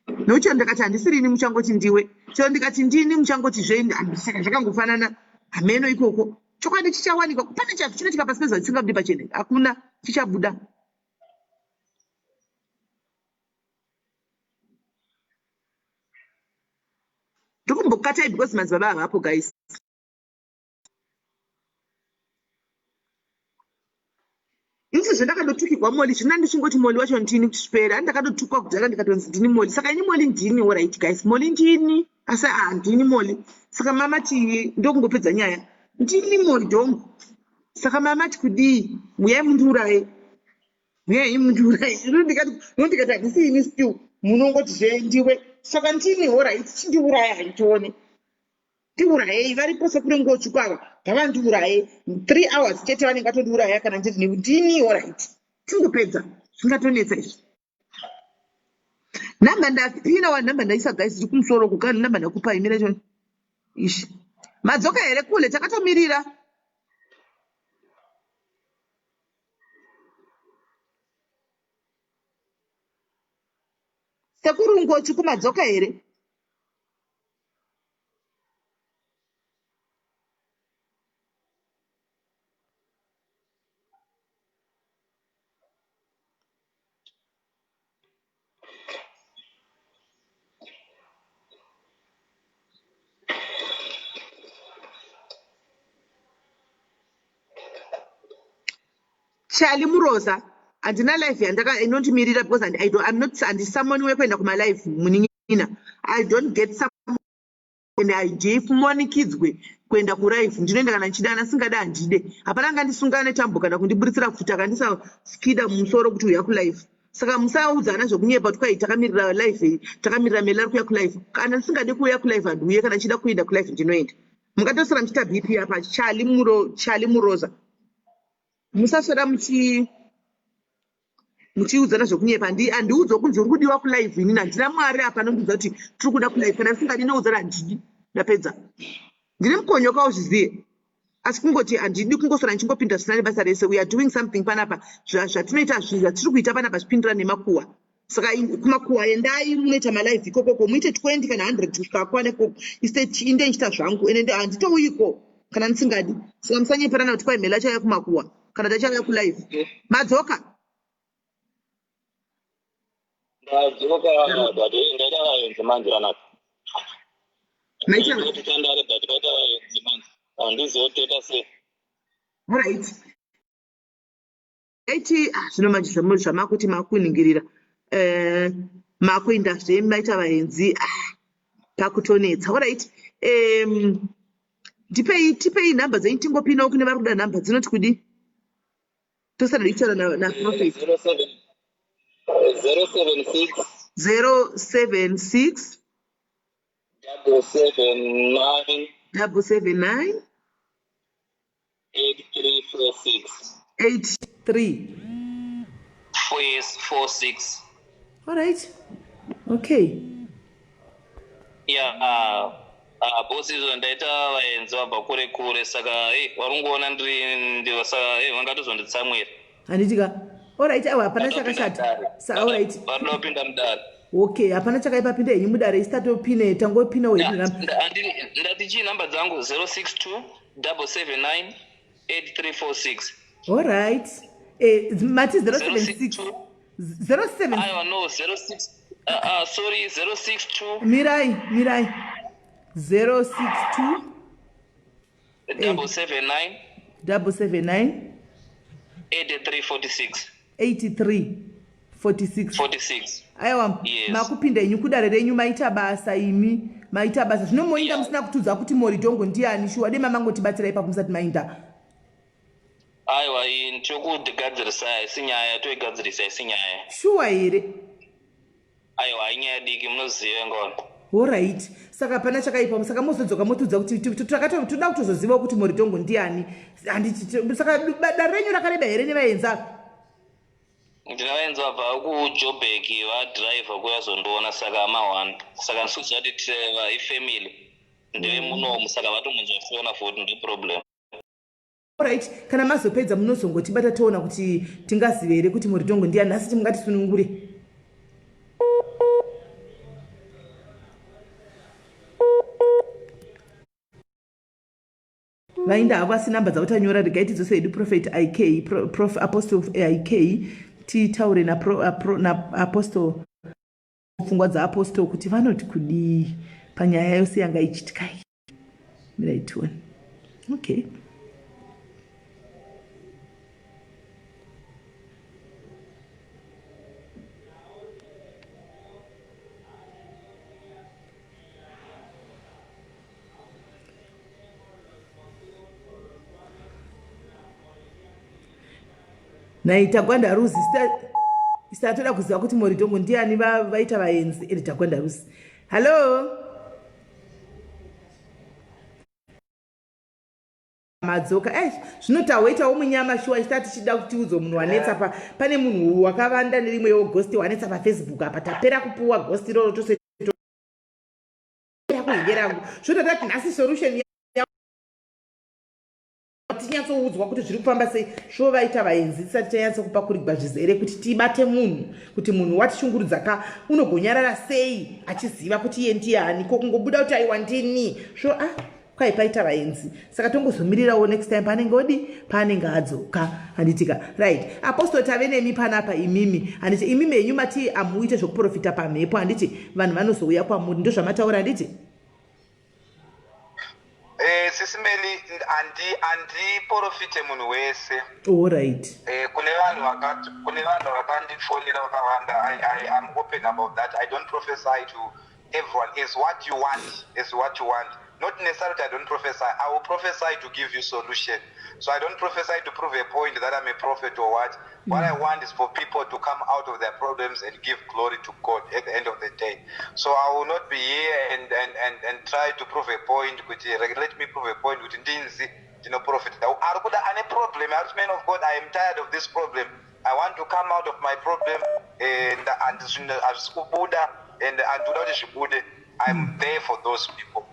Nokuti chero ndikati handisirini muchangoti ndiwe. Chero ndikati ndini muchangoti zve saka zvakangofanana. Hameno ikoko. Chokwadi chichawanikwa. Pane chinoitika pasi pezuva chisingabudi pachena. Hakuna chichabuda. Ndokumbokatai because madzibaba havapo guys. Ini sezvo ndakadotukirwa Molly zvino ndichingoti Molly wacho ndini kuti zvipere ani ndakadotukwa kudhara ndikatonzi ndini Molly saka ini Molly ndini alright guys Molly ndini asi ah ndini Molly saka mama ti ndokungopedza nyaya ndini Molly dongo saka mama ti kudii huyai mundiuraye huyai mundiuraye ino ndikati no ndikati handisi ini still munongoti zve ndiwe saka ndini alright chindiuraya handione Ndiurayei varipo sekuru Ngotsvuku ava ngavandiuraye 3 hours chete vanenge vatondiuraya kana ndiri nemi ndini alright tingopedza zvingatonetsa izvi nhamba ndapina wa nhamba ndaisa guys iri kumusoro uku kani nhamba ndakupa imira choni ishi madzoka here kule takatomirira sekuru Ngotsvuku madzoka here Charlie Muroza handina live yandaka inondimirira because I don't, I'm not handisamoni wekuenda kumalive munin'ina I don't get some and handimanikidzwe kuenda kulive ndinoenda kana ndichida kana singada handide hapana angandisunga netambo kana kundiburitsira pfuti akandisa skida mumusoro kuti uya kulive saka musaudzana zvekunyepa kuti kwai takamirira live takamirira mela ari kuuya kulive kana ndisingade kuuya kulive handiuye kana ndichida kuenda kulive ndinoenda mungatosara muchiita bp apa chali muro chali muroza musaswera muchi muchiudzana zvekunyepa handiudzwa kunzi uri kudiwa kulive inini handina mwari apa anondiudza kuti tiri kuda kulive kana ndisingadi noudzana handidi ndapedza ndine mukonyoka uzvizive asi kungoti handidi kungoswera ndichingopinda zvisina nebasa rese we are doing something panapa zvatinoita zvatiri kuita panapa zvipindira nemakuwa saka kumakuwa endai munoita malive ikokoko muite 20 kana 100 kusvika akwana ikoko instead inde ndichita zvangu ende handitouyiko kana ndisingadi saka musanyeperana kuti kwai mhela achauya kumakuwa kana tachauya kulive madzoka ndadzoka but ndaita vaenzi manje vanaka maita titandare but vaita vaenzi manje handizivo toita sei alright aiti ah, zvino manje zvamakuti makuningirira eh, makuenda zve maita vaenzi ah, pakutonetsa alright um, ndipei tipei nhamba dzenyu tingopindawo kune vari kuda nhamba dzinoti kudii tosara tichitaura naprofet 076 076 779 779 8346 83 yes 46 all right okay yeah uh, uh, boss izvo ndaita vaenzi vabva kure kure saka hey, vari kungoona ndiri ndivo saka hey, vangatozonditsamwira handiti ka all right awa hapana chakashata sa all right varikuda kupinda mudare. Okay, hapana chakaipa, pinda henyu mudare, isi tatopine, tangopinawo hedu. Ndati chii, namba dzangu 062 779 8346. Allright, mati 076 07? Aiwa, no, 06, sorry, 062. Mirai, mirai, 062. 779. 779. 8346. 83 46. 46. Aiwa. Yes. Makupinda henyu kudare renyu, maita basa imi, maita basa. Zvino moinda musina kutudza kuti Moridhongo ndiani? Shuwa dema mangotibatsira ipapo musati mainda. Aiwa, iyi tokugadzirisa, isi nyaya toigadzirisa, isi nyaya. Shuwa here? Aiwa, inyaya diki, munoziva ngona. Alright, saka hapana chakaipa, saka mozodzoka motudza kuti toda kutozozivawo kuti Moridhongo ndiani, handiti? Saka dare renyu rakareba here nevaenzi ava? Ndina vaenzi vabva kuJobek, vadhiraivha kuyazondiona, saka ama1, saka ndisuziva kuti ifamily ndevemunomu, saka vatomunzofona futi, ndo problem. Alright, kana mazopedza munozongotibata, toona kuti tingazive here kuti Moridhongo ndiani. Nhasi timungatisunungure. Vainda havo, asi namba dzavo tanyora. Regai tidzose hedu Prophet Ik, Prof Apostle Ik, titaure naApostle, pfungwa dzaApostle kuti vanoti kudii panyaya yose yanga ichiitika. Mirai tione. Okay. Nai Tagwandaruzi, isatoda kuziva kuti Moridhongo ndiani. Vaita vaenzi eri Tagwandaruzi. Hallo, madzoka. Zvino taweitawo munyama shuwa, chita tichida kuti tiudzwe munhu wanetsa pa pane munhu wakavanda nerimwewo ghost wanetsa paFacebook apa. Tapera kupuwa ghost iroro tose kuhengerangu. Zvino tati nhasi solution tinyatsoudzwa kuti zviri kufamba sei. Svo vaita vaenzi tisati tanyatsokupa kurigwa zvizere kuti tibate munhu, kuti munhu watishungurudza ka unogonyarara sei achiziva kuti iye ndiani, ko kungobuda kuti aiwa ndini. Svo ah, kwai paita vaenzi, saka tongozomirirawo next time paanenge odi, paanenge adzoka, handitika? Right, Apostle, tave nemi panapa imimi, handiti? Imimi henyu mati amuite zvokuprofita pamhepo, handiti? Vanhu vanozouya kwamuri, ndozvamataura, handiti? Sisi Meli, handiprofite munhu wese. Allright. Kune vanhu vakandifonera vakawanda. I am open about that. I don't prophesy to everyone. Is what you want, is what you want. Not necessarily I don't prophesy. I will prophesy to give you solution. So I don't prophesy to prove a point that I'm a prophet or what. What I want is for people to come out of their problems and give glory to God at the end of the day. So I will not be here and try to prove a point kuti let me prove a point kuti ndinzi ndinoprofita. Ari kuda, ane problem, ari kuti, "Man of God, I am tired of this problem. I want to come out of my problem and zvinhu hazvisi kubuda and handikuda kuti zvibude." I'm there for those people.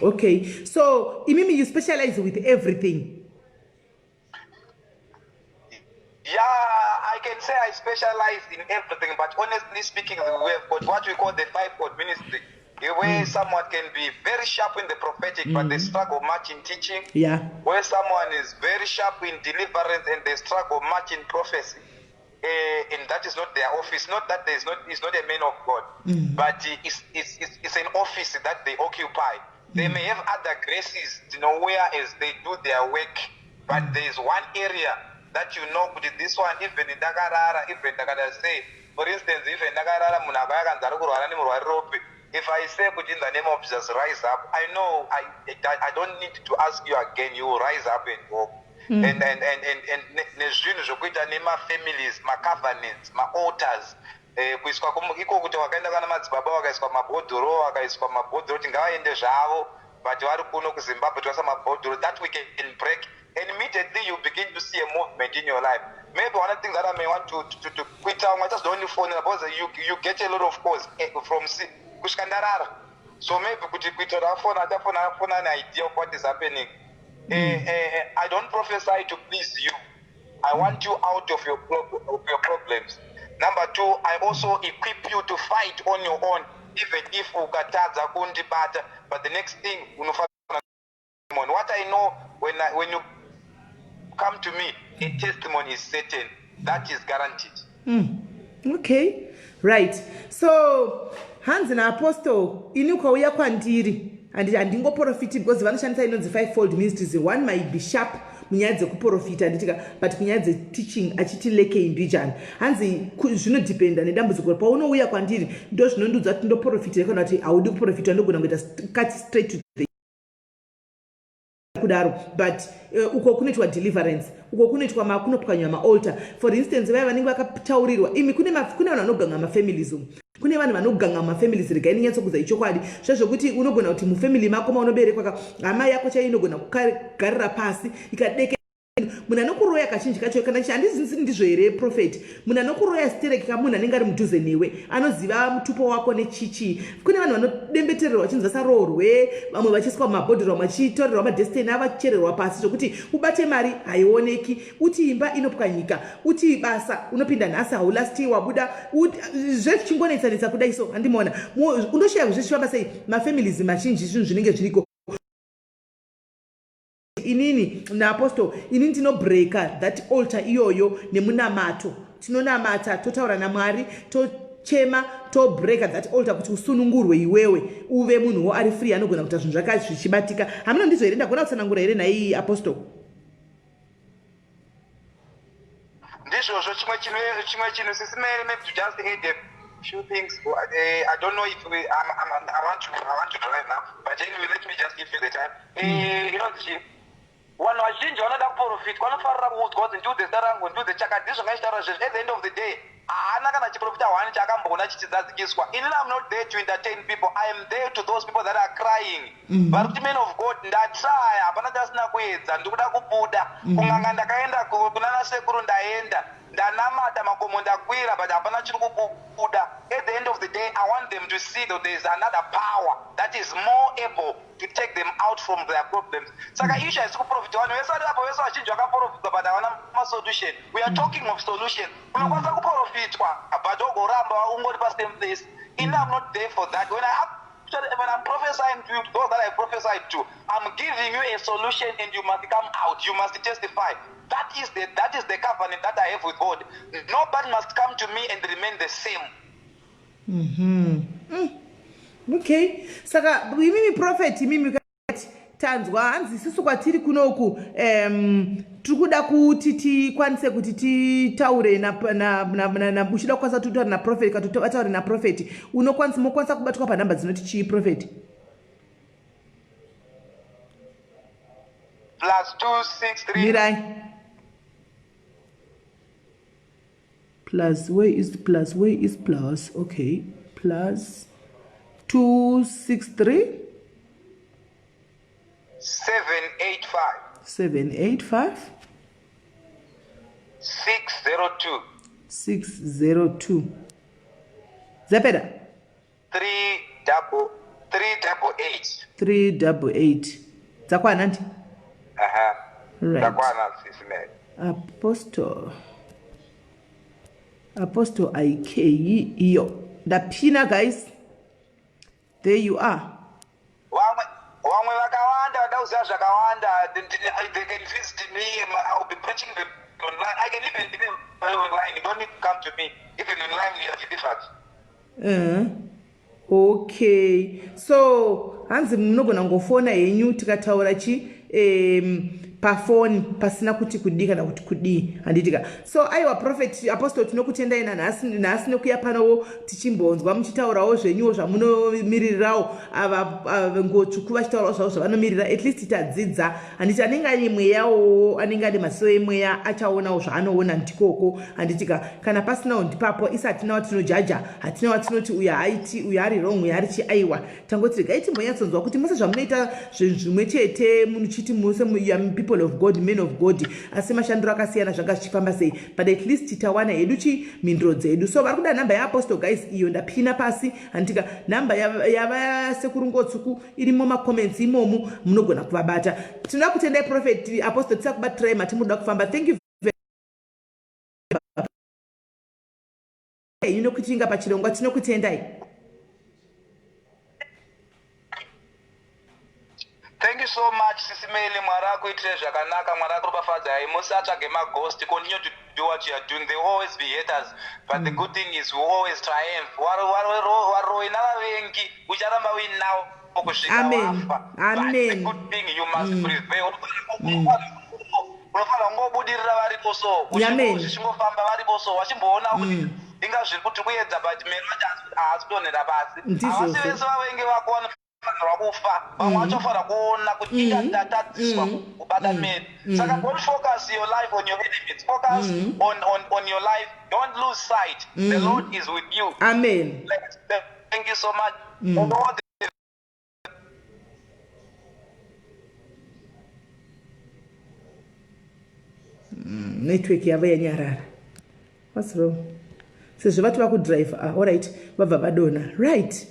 Okay, so imimi you specialize with everything? Yeah, I can say I specialize in everything, but honestly speaking, we have got what we call the fivefold ministry, where someone can be very sharp in the prophetic, but they struggle much in teaching. Where someone is very sharp in deliverance and they struggle much in prophecy. And that is not their office. Not that there is not, is not a man of God, but it's an office that they occupy. They may have other graces where as they do their work, but there is one area that you know kuti this one, even ndakarara, even ndakada say, for instance, even ndakarara, munhu akauya akanzi ari kurwara nemurwariro upi, if I say kuti, "In the name of Jesus, rise up," I know I don't need to ask you again, you will rise up and walk. And nezvinhu zvokuita nemafamilies, macovenants, maaltars, kuiswa iko kuti wakaenda kana madzibaba vakaiswa mabhodhoro, vakaiswa mabhodhoro kuti ngavaende zvavo, but vari kuno kuZimbabwe tikaisa mabhodhoro that we can break, and immediately you begin to see a movement in your life. Maybe one of the things that I may want to kuita, vamwe vachazondifonera because you get a lot of calls from kusvika ndarara. So maybe kuti kuitira afona, achafona, afona an idea of what is happening. I don't prophesy to please you. I want you out of your problems. Number two, I also equip you to fight on your own even if ukatadza kundibata but the next thing unofanira what I know when, I, when you come to me a testimony is certain that is guaranteed. Okay right so hanzi naapostle ini ukauya kwandiri handingoprofiti because vanoshandisa inonzi fivefold ministries one might be sharp munyaya dzekuprofita handitika but kunyaya dzeteaching achiti lekei mbijana hanzi zvinodhipenda nedambudziko paunouya kwandiri ndo zvinondiudza kuti ndoprofitira kana kuti haudi kuprofitwa ndogona kuita cut straight to the kudaro but uko kunoitwa deliverance uko kunoitwa kunopwanywa maaltar. For instance, vaya vanenge vakataurirwa imi kune vanhu vanoganga mafamilies umu, kune vanhu vanoganga mumafamilies. Regai ndinyatsokuudza ichokwadi zvezvokuti unogona kuti mufamily mako maunoberekwa ka hama yako chaiyo inogona kugarira pasi ikadeke munhu anokuroya. Kazhinji kacho kana handizinzi ndizvo here, prophet? Munhu anokuroya stereki ka munhu anenge ari mudhuze newe, anoziva mutupo wako nechichi. Kune vanhu vanodembetererwa vachinzi vasaroorwe, vamwe vachiiswa mumabhodhoro, vamwe vachitorerwa madestiny avachererwa pasi zvokuti ubate mari haioneki, uti imba inopwanyika, uti basa unopinda nhasi haulasti wabuda, zvezvichingonetsanetsa kudai. So handimaona unoshaya zvezvifamba sei mafamilies mazhinji, zvinhu zvinenge zviriko. Inini naapostle, inini ndinobreaka that altar iyoyo nemunamato. Tinonamata, totaura namwari, tochema, tobreaka that altar kuti usunungurwe iwewe, uve munhuwo ari free anogona kuita zvinhu zvaka zvichibatika. Hamuna ndizvo here? Ndagona kutsanangura here nhai, apostle? Ndizvozvo. Chimwe chinhu, Sisi Mary, maybe to just add a few things. I don't know if we, I'm, I want to drive now, but anyway, let me just give you the time. Inonzi chii, vanhu vazhinji vanoda kuprofitwa, vanofarira kuudzwa kuti ndiudze zita rangu, ndiudze chakati. Ndizvo zvangachitaura zvezvo. At the end of the day haana kana chiprofita one chaakamboona chichizadzikiswa. Inini am not there to entertain people. I am there to those people that are crying, vari kuti, "Man of God, ndatraya, hapana chasina kuedza, ndikuda kubuda kung'anga, ndakaenda kunana sekuru, ndaenda ndanamata, makomo ndakwira, but hapana chiri kubuda." At the end of the day I want them to see that there is another power that is more able to take them out from their problems. Saka issue haisi kuprofita. Vanhu vese vari apo vese vazhinji vakaprofitwa but havana masolution. We are talking of solution. Unokwanisa kuprofitwa but wogoramba ungori pasame place. Ini am not there for that. When I'm prophesying to you, to those that I prophesied to, I'm giving you a solution and you must come out. You must testify. That is the covenant that I have with God. Nobody must come to me and remain the same. Okay, saka imimi prophet, imimi kati tanzwa hanzi isusu kwatiri kunoku tiri kuda kuti tikwanise kuti titaure uchida kukwanisa kuti utaure naprophet, kana vataure naprophet, unokwanisa mokwanisa kubatwa panhamba dzinoti chii, prophet? +263 Mirai. Plus, where is plus? Where is plus? Okay, +263. 785. 785. 602. 602. Zapera. 3 double 388. 388. Dzakwana ndi? Aha. Right. Dzakwana, Sisi Mary. Apostle ik iyo ndapina. Guys, there you are. Vamwe vakawanda vada kuziva zvakawanda, they can visit me. I will be preaching them online. I can even do online. You don't need to come to me. Even online we are delivered. Okay, so hanzi munogona ngofona henyu tikataura chi pafoni pasina kuti kudii kana kuti kudii, handitika? So aiwa, prophet, apostle, tinokutendai nanhasi nhasi nekuya panowo tichimbonzwa muchitaurawo zvenyuwo zvamunomiririrawo, ava ngotsvuku vachitaurawo zvavo zvavanomirira. At least tadzidza, handiti? Anenge ane mweyawo, anenge ane maziso emweya, achaonawo zvaanoona ndikoko, handitika? Kana pasinawo ndipapo. Isi hatina watinojaja, hatina watinoti uyu haiti, uyu ari wrong, uyu ari chi. Aiwa, tangoti regai timbonyatsonzwa kuti mose zvamunoita zvinhu zvimwe chete, muchiti mose people of God, men of God, asi mashandiro akasiyana, zvanga zvichifamba sei? But at least tawana hedu chi mhinduro dzedu. So vari kuda nhamba yeapostle, guys, iyo ndapina pasi, handitika? Nhamba yavasekuru Ngotsuku irimo macomments imomo, munogona kuvabata. Tinoda kutendai, prophet, apostle. Tisakubatirai mati munoda kufamba. Thank you. henyu nekutinga pachirongwa tinokutendai. Thank you so much Sisi Meli, Mwari akuitire zvakanaka, Mwari akuropafadzai. Musatsvage maghost, continue to do what you are doing. There will always be haters, but the good thing is we always triumph. Varoyi navavengi ucharamba uinawo kusvika wafa. But the good thing you must prevail. Unofanira kungobudirira varipo so, zvichingofamba varipo so, wachimboona kuti inga zviri kuti kuedza but meno acho haasi kudonhera pasi. Havasi vese vavengi vako vanofanirwa kufa, vamwe vachofanira kuona kuti inga tatadziswa kubata meno. Saka don't focus your life on your enemies, focus on your life, don't lose sight. The Lord is with you. Amen. Thank you so much. And all the Network yavo yanyarara. What's wrong? Sezvo vati vakudrive. Ah, alright, vabva vadona. Right.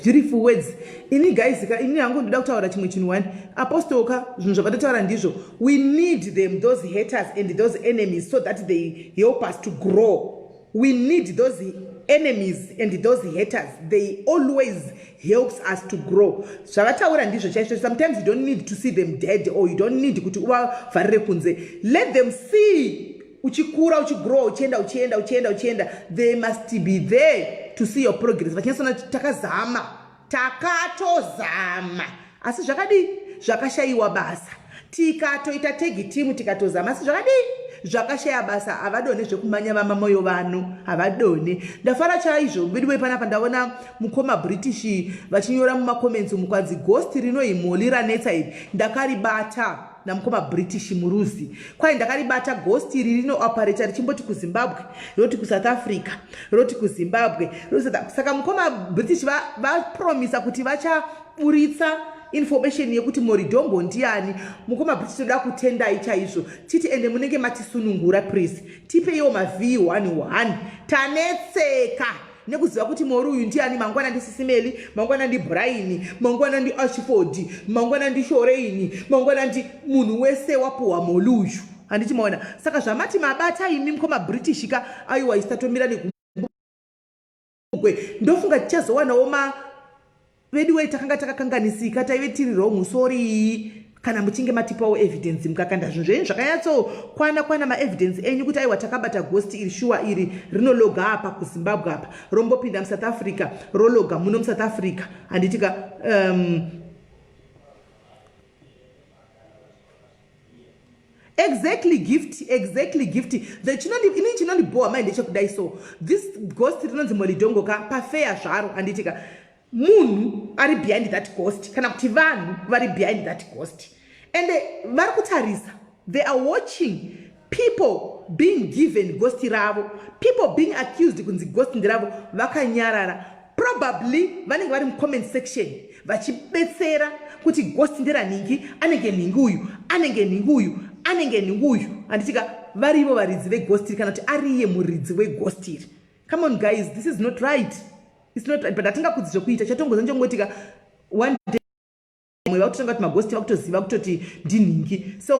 Beautiful words. Ini guys ka, ini hangu ndoda kutaura chimwe chinhu one. Apostle ka, zvinhu zvavatotaura ndizvo. We need them, those haters and those enemies, so that they help us to grow. We need those enemies and those haters. They always helps us to grow. Zvavataura ndizvo chaizvo. Sometimes you don't need to see them dead, or you don't need kuti uvavharire kunze. Let them see uchikura, uchigrow, uchienda, uchienda, uchienda, uchienda. They must be there to see your progress. Vachinyatsona takazama, takatozama, asi zvakadii, zvakashayiwa basa. Tikatoita tag team, tikatozama, asi zvakadii, zvakashaya basa. Havadone zvekumanya vamamoyo vano, havadone. Ndafara chaizvo veduwe. Panapa ndaona mukoma British vachinyora mumacomments umu, kwanzi ghost rinoimoli ranetsa iri, ndakaribata namukoma British Muruzi. Kwai ndakaribata ghost iri, rinooperata richimboti kuZimbabwe, roti kuSouth Africa, roti kuZimbabwe. Saka mukoma British vapromisa kuti vachaburitsa information yekuti Moridhongo ndiani. Mukoma British, toda kutendai chaizvo, titi ende munenge matisunungura. Please tipeiwo mav11, tanetseka nekuziva kuti mori uyu ndiani. Mangwana ndiSisimeli, mangwana ndiBrian, mangwana ndiAshford, mangwana ndiShoreini, mangwana ndi munhu wese wapuhwa moli uyu, handiti maona? Saka zvamati mabata imi mukoma British ka, aiwa, isitatomira nekugwe. Ndofunga tichazowanawo ma vedu wei. Takanga takakanganisika, taive tiri wrong, sorry. Kana muchinge matipawo evidence, mukakanda zvinhu zvenyu zvakanyatsokwana kwana, maevidence enyu kuti aiwa, takabata ghost iri, shuwa iri rinologa apa kuZimbabwe, apa rombopinda muSouth Africa, rologa muno muSouth Africa, handitika? Exactly, Gift, exactly, Gift. The ini chinondibhowa mai ndechekudai. So this ghost rinonzi Molidongo ka, pafeya zvaro, handitika? Munhu ari behind that ghost, kana kuti vanhu vari behind that ghost, and vari kutarisa, they are watching people being given ghost ravo, people being accused kunzi ghost nderavo, vakanyarara. Probably vanenge vari mucomment section vachibetsera kuti ghost nderanhingi, anenge nhingi uyu, anenge nhingi uyu, anenge nhingi uyu, handitika? Varivo varidzi veghost iri, kana kuti ariye muridzi weghost iri. Come on guys, this is not right, it's not right. But hatingakudzi zvekuita, chatongoza nchongoitika one day mwe vakutotanga kuti maghost vakutoziva kutoti ndinhingi. So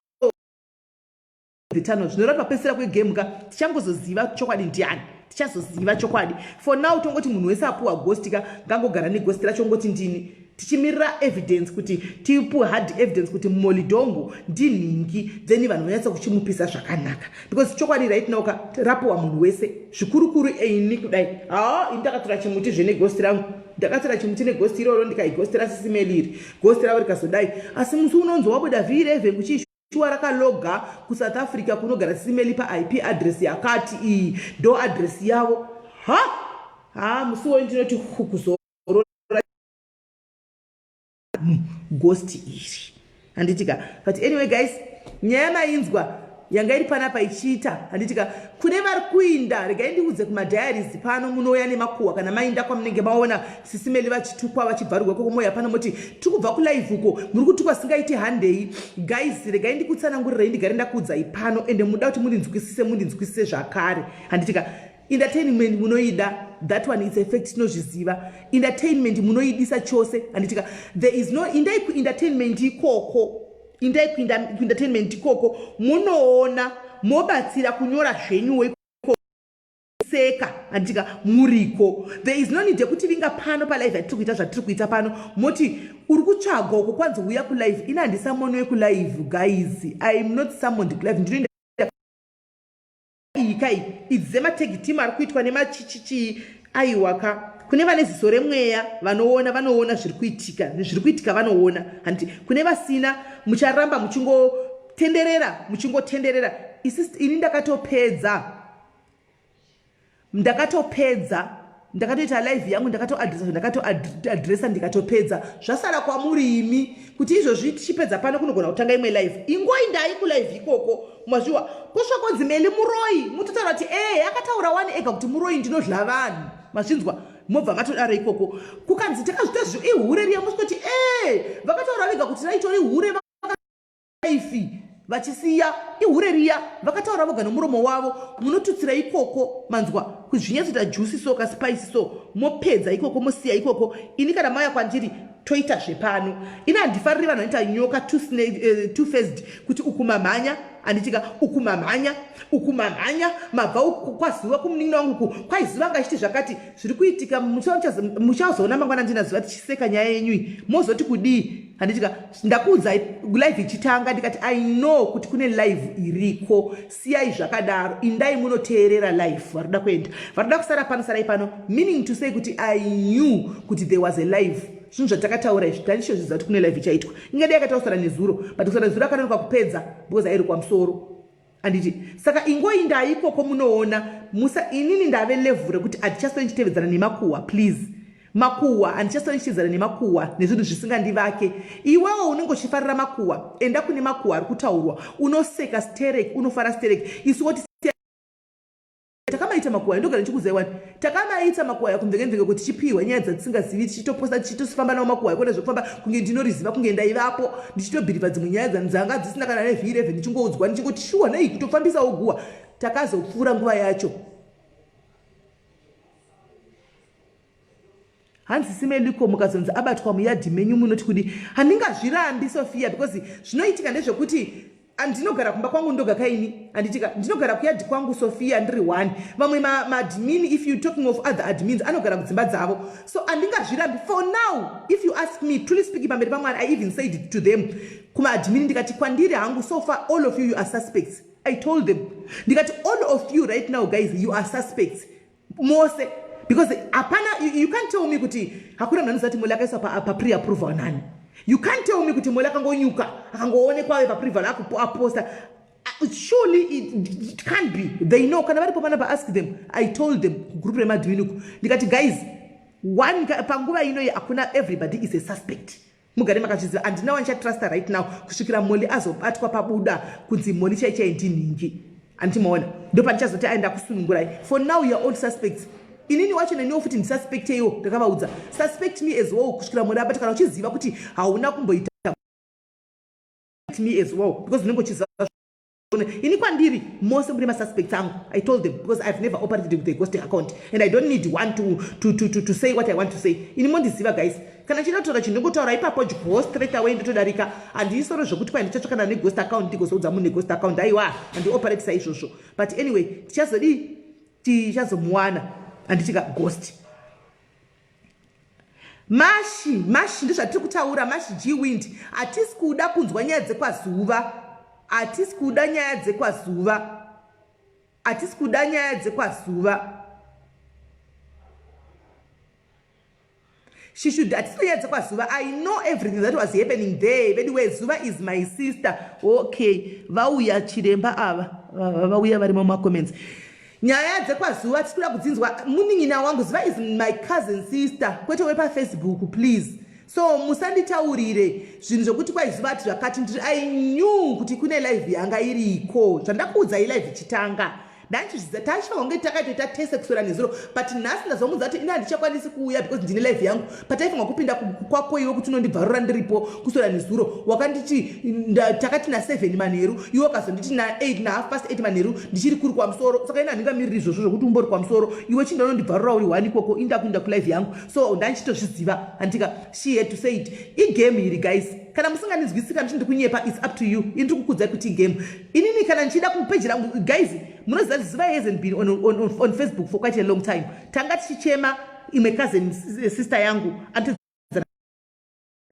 the tunnel zvinoreva papesera kwegame ka, tichangozoziva chokwadi ndiani, tichazoziva chokwadi. For now tongoti munhu wese apuwa ghost ka, ngangogara neghost racho, ngoti ndini, tichimirira evidence kuti tipuwe hard evidence kuti Molidongo ndinhingi, then vanhu vanyatsa kuchimupisa zvakanaka. Because chokwadi right now ka, rapuwa munhu wese, zvikurukuru ini kudai. Ha, ini ndakatora chimuti zveneghost rangu, ndakatora chimuti neghost iroro, ndikaighost rasisimeli iri, ghost ravo rikazodai, asi musi unonzi wabuda v11 kuchiishuwa rakaloga kuSouth Africa kunogara Sisimeli paIP address yakati, iyi ndo address yavo. Ha ha, musi woyo ndinoti kuzorora ghost iri, handitika? But anyway guys, nyaya mainzwa yanga iri panapa ichiita, handitika? Kune vari kuinda, regai ndiudze kumadiaries pano, munouya nemakuhwa kana mainda kwamunenge maona Sisimeli vachitukwa, vachibvarurwa ikoko, moya pano moti tiri kubva kulive uko, muri kutukwa singaiti. Handei guys, regai ndikutsanangurirei, ndigare ndakuudzai pano, ende muda kuti mundinzwisise, mundinzwisise zvakare, handitika? Entertainment munoida, that one is a fact, tinozviziva. Entertainment munoidisa chose, handitika? There is no, indai kuentertainment ikoko, indai kuentertainment ikoko, munoona mobatsira kunyora zvenyuwo. tichiseka handitika muriko. There is no need yekuti vinga pano palive yatiri kuita zvatiri kuita pano moti uri kutsvagwa uko kwanzi uya kulive. Ini handisamonwe kulive guys, I am not summoned kulive. Ndinoenda iyi kai idzi dzemategi team ari kuitwa nemachichichii. Aiwaka, kune vane ziso remweya vanoona, vanoona zviri kuitika, zviri kuitika vanoona handiti. Kune vasina, mucharamba muchingotenderera, muchingotenderera. Isi ini ndakatopedza, ndakatopedza, ndakatoita live yangu, ndakatoadresa, ndakatoadresa, ndikatopedza. Zvasara kwamuri imi kuti izvozvi tichipedza pano kunogona kutanga imwe live. Ingoindai kulive ikoko mazviwa kusva konzi Meli muroi, mutotaura kuti ee akataura wani ega kuti muroi, ndinodla vanhu, mazvinzwa, mobva matodaro ikoko. Kukanzi takazvita zvo ihure riya, musvikoti ee vakataura vega kuti raitori hure ifi vachisiya ihure riya, vakataura voga nomuromo wavo. Munotutsira ikoko, manzwa, kuzvinyatsoita juicy so kaspice so, mopedza ikoko, mosiya ikoko. Ini kana mauya kwandiri toita zvepano. Ini handifariri vanhu vanoita nyoka two faced, kuti uku mamhanya handitika, uku mamhanya, uku mamhanya, mabva kwaziva kumunin'ina wangu ku kwaiziva anga achiti zvakati zviri kuitika. Muchazoona mangwana ndina zuva tichiseka nyaya yenyui, mozoti kudii handitika. Ndakuudzai live ichitanga, ndikati I know kuti kune live iriko. Siyai zvakadaro, indai munoteerera live. Varikuda kuenda, varikuda kusara pano, sarai pano. Meaning to say kuti I knew kuti there was a live. Zvinhu zvatakataura izvi tandichozviziva kuti kune live ichaitwa. Ingadai yakatausara nezuro, but kusara nezuro akanonoka kupedza because airikwa musoro handiti. Saka ingoindai ikoko munoona. Musa inini ndave level rekuti handichasoi ndichitevedzana nemakuhwa. Please, makuhwa handichasoi ndichitevedzana nemakuhwa nezvinhu zvisingandivake. Iwewo unenge uchifarira makuhwa, enda kune makuhwa ari kutaurwa, unoseka sterek, unofara sterek. Isu woti takamaita makuhwa, ndogara ndichikuzai wani, takamaita makuhwa yakumvenge-mvenge kuti tichipiwa nyaya dzatisingazivi, tichitoposta, tichitofamba nawo makuhwa ikona zvekufamba kunge ndinoriziva, kunge ndaivapo, ndichitobhirivha dzimwe nyaya dzanga dzisina kana nev11, ndichingoudzwa, ndichingoti shuwa nei kutofambisawo guhwa. Takazopfuura nguva yacho. Hanzi simeliko mukazonzi abatwa muyadhi menyu munoti kudi? Handingazvirambi Sofia, because zvinoitika ndezvekuti ndinogara kumba kwangu ndoga kaini handitika. Ndinogara kuyadhi kwangu Sofia, ndiri one. Vamwe maadmin, if you talking of other admins, anogara kudzimba dzavo, so handingazvirambi. For now, if you ask me, truly speaking, pamberi pamwari, I even said it to them kumaadmin, ndikati kwandiri hangu so far all of you, you are suspects. I told them, ndikati all of you right now guys, you are suspects mose, because hapana, you can't tell me kuti hakuna munhu anoziva kuti Moli akaiswa papre approval nani. You can't tell me kuti Moli akangonyuka, akangoonekwa ave paapproval aposta. Surely it can't be. They know kana varipo panapa, ask them. I told them kugroup remadmin uku, ndikati guys, one panguva inoyi hakuna, everybody is a suspect. Mugare makazviziva, handina wandichatrusta right now kusvikira Moli azobatwa, pabuda kunzi Moli chai chai ndinhingi, handimaona, ndopandichazoti aenda kusunungurai. For now you are all suspects. Inini wacho neniwo futi ndisuspecteiwo. Ndakavaudza, suspect me as well kusvikira Moli abata. Kana uchiziva kuti hauna kumboita me as well, because unenge uchiziva. Ini kwandiri mose muri masuspects angu, I told them, because I've never operated with a ghost account and I don't need one to say what I want to say. Ini mondiziva guys, kana chida kutaura chinhu ndingotaura ipapo, go straight away, ndotodarika. Handiisoro zvokuti kwai ndichatsvakana neghost account, ndigozoudza munhu neghost account. Aiwa, handioperate saizvozvo. But anyway, tichazodii, tichazomuwana handitika ghost. Mashi mashi ndozvatiri kutaura, mashi g wind. Hatisi kuda kunzwa nyaya dzekwazuva, hatisi kuda nyaya dzekwazuva, hatisi kuda nyaya dzekwazuva. She should, hatisi kuda nyaya dzekwazuva. I know everything that was happening there. Vediwe, Zuva is my sister. Okay, vauya chiremba ava, vauya varimo mumacomments. Nyaya dzekwazuva tisi kuda kudzinzwa. Munin'ina wangu Zuva is my cousin sister, kwete wepafacebook, please. So musanditaurire zvinhu zvokuti kwaizuva ati zvakati. Ndiri, I knew kuti kune live yanga iriko. Zvandakuudzai live ichitanga, ndanchizvidza. Tachifanira kunge takatoita tese kuswera nezuro, but nhasi ndazomudza kuti ini handichakwanisi kuuya because ndine live yangu. Pataifanira kupinda kwako iwe kuti unondibvarura ndiripo kuswera nezuro, wakanditi takati na7 manheru, iwe ukazonditi na8, nahalf past 8 manheru ndichiri kuri kwamusoro. Saka ini handingamiriri izvozvo zvokuti umbori kwamusoro, iwe chinda unondibvarura uri one ikoko, inda kuinda kulive yangu. So ndandichitozviziva handika. She had to say it. Igame iri guys, kana musingandinzwisika muchindi kunyepa, it's up to you. Ini ndiri kukudzai kuti igame. Inini kana ndichida kupeji rangu guys, Munoziva kuti Zuva hasn't been on, on, on, on Facebook for quite a long time. Tanga tichichema imwe cousin sister yangu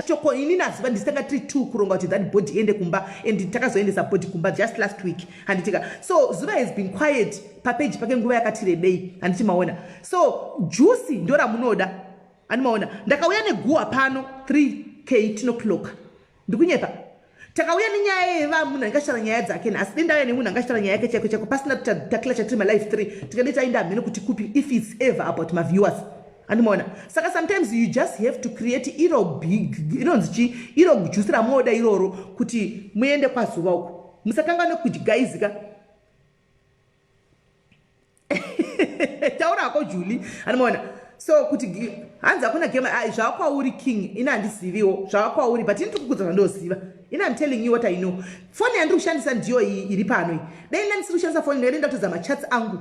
choko ini naZuva ndisitanga tiri two kuronga kuti that body iende kumba and takazoendesa body kumba just last week handitika. So Zuva has been quiet papeji pake nguva yakati rebei, handiti maona. So juicy ndoramunoda, handimaona. Ndakauya neguwa pano 3k tinoclock, ndikunyepa. Takauya nenyaya yeva munhu angashara nyaya dzake nhasi, dendauya nemunhu angashara nyaya yake chaiko chaiko pasina takila chatiri malife 3 tikade taenda hamene kuti kupi if it's ever about maviewers, andimaona. Saka sometimes you just have to create iro big inonzi chi iro juice ramuoda iroro kuti muende kwaZuva uko. Musakanganwe kuti guys ka, taura hako Juli, andimaona. So kuti hanzi hakuna game, zvakwauri King, ini handiziviwo zvakwauri, but ini ndikukudza zvandoziva. Ini am telling you what I know. Foni yandiri kushandisa ndiyo iyi iri pano iyi. Dai ndandisiri kushandisa foni, ndai ndatodza machats angu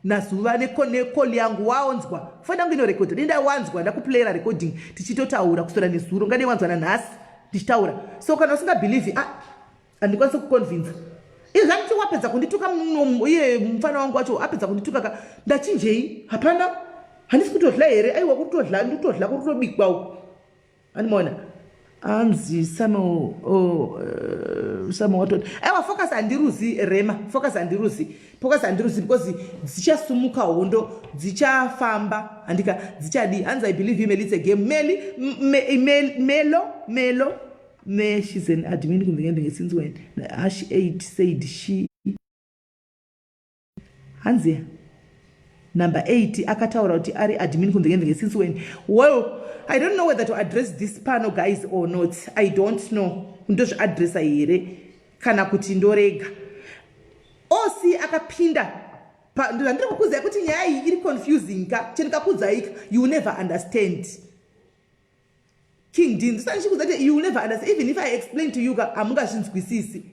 naZuva necall yangu. Waonzwa foni yangu inorekodha, dai ndawanzwa ndakuplayera recording tichitotaura kuswera nezuro, ngadai wanzwa nanhasi ndichitaura. So kana usingabhilivhi, ah, handikwanisi kuconvinsa. Izvi anditi wapedza kundituka, iye mufana wangu wacho apedza kundituka ka, ndachinjei? Hapana, handisi kutodla here? Aiwa, kutodla, ndikutodla, kutobikwa uku, andimaona. Anzi Samuel, oh, Samuel watoti aiwa, focus handiruzi rema, focus handiruzi, focus handiruzi, because dzichasumuka hondo, dzichafamba, handika dzichadi. Hanzi I believe you, Meli, it's a game. Meli me, melo melo me, she's an admin kumvenge since when? Hash 8 said she, hanzi number 8 akataura kuti ari admin kumvenge since when? Well, I don't know whether to address this pano, guys, or not. I don't know ndozviadressa here kana kuti ndorega. Osi akapinda, zvandiri kukudzai kuti nyaya iyi iri confusing ka. Chendikakudzaika, you will never understand, King Dean. Ndisati ndichikudza kuti you will never understand. Even if I explain to you ka, hamungazvinzwisisi,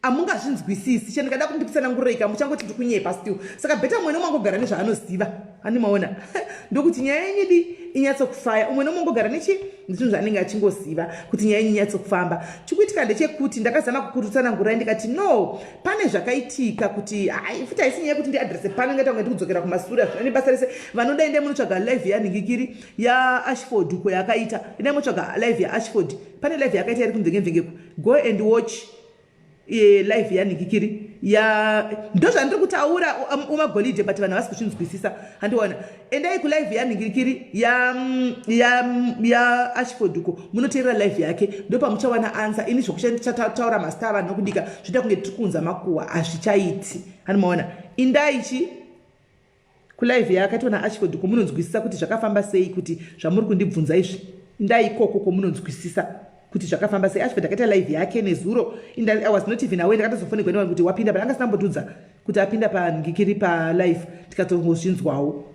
hamungazvinzwisisi. Chandikada kuti ndikutsanangureika, muchangoti ndiri kunyepa still. Saka better mumwe nomwe angogara nezvaanoziva, handimaona, ndokuti nyaya yenyu di inyatsokufaya. Umwe nomwe angogara nechi nezvinhu zvaanenge achingoziva kuti nyaya yenyu inyatsokufamba. Chikuitika ndechekuti ndakazama kukutsanangurai, ndikati no, pane zvakaitika kuti hai futi haisi nyaya yekuti ndiadrese pano, ingaita kunge ndikudzokera kumasure, hazvina nebasa rese. Vanoda, endai munotsvaga live yanhingikiri yaAshford uko yakaita. Endai munotsvaga live yaAshford, pane live yakaita iri kumvenge. Go and watch live yanhingikiri ya, ndo zvandiri kutaura umagolide, but vanhu havasi kuzvinzwisisa, handiona. Endai kulive yanhingirikiri ya Ashford uko, munoteerera live yake, ndo pamuchawana answer. Ini zvokuchataura mastar vanhu nokudika zvoita kunge tiri kuunza makuhwa, hazvichaiti, handimaona. Indai chi kulive yaakaitwa naAshford uko, munonzwisisa kuti zvakafamba sei, kuti zvamuri kundibvunza izvi. Indai ikoko komunonzwisisa kuti zvakafamba sei. Ashford akaita live yake nezuro. I was not even aware. Ndakatozofonegwa nevanhu kuti wapinda, but anga asina kuti apinda pangikiri palive, tikatongozvinzwawo.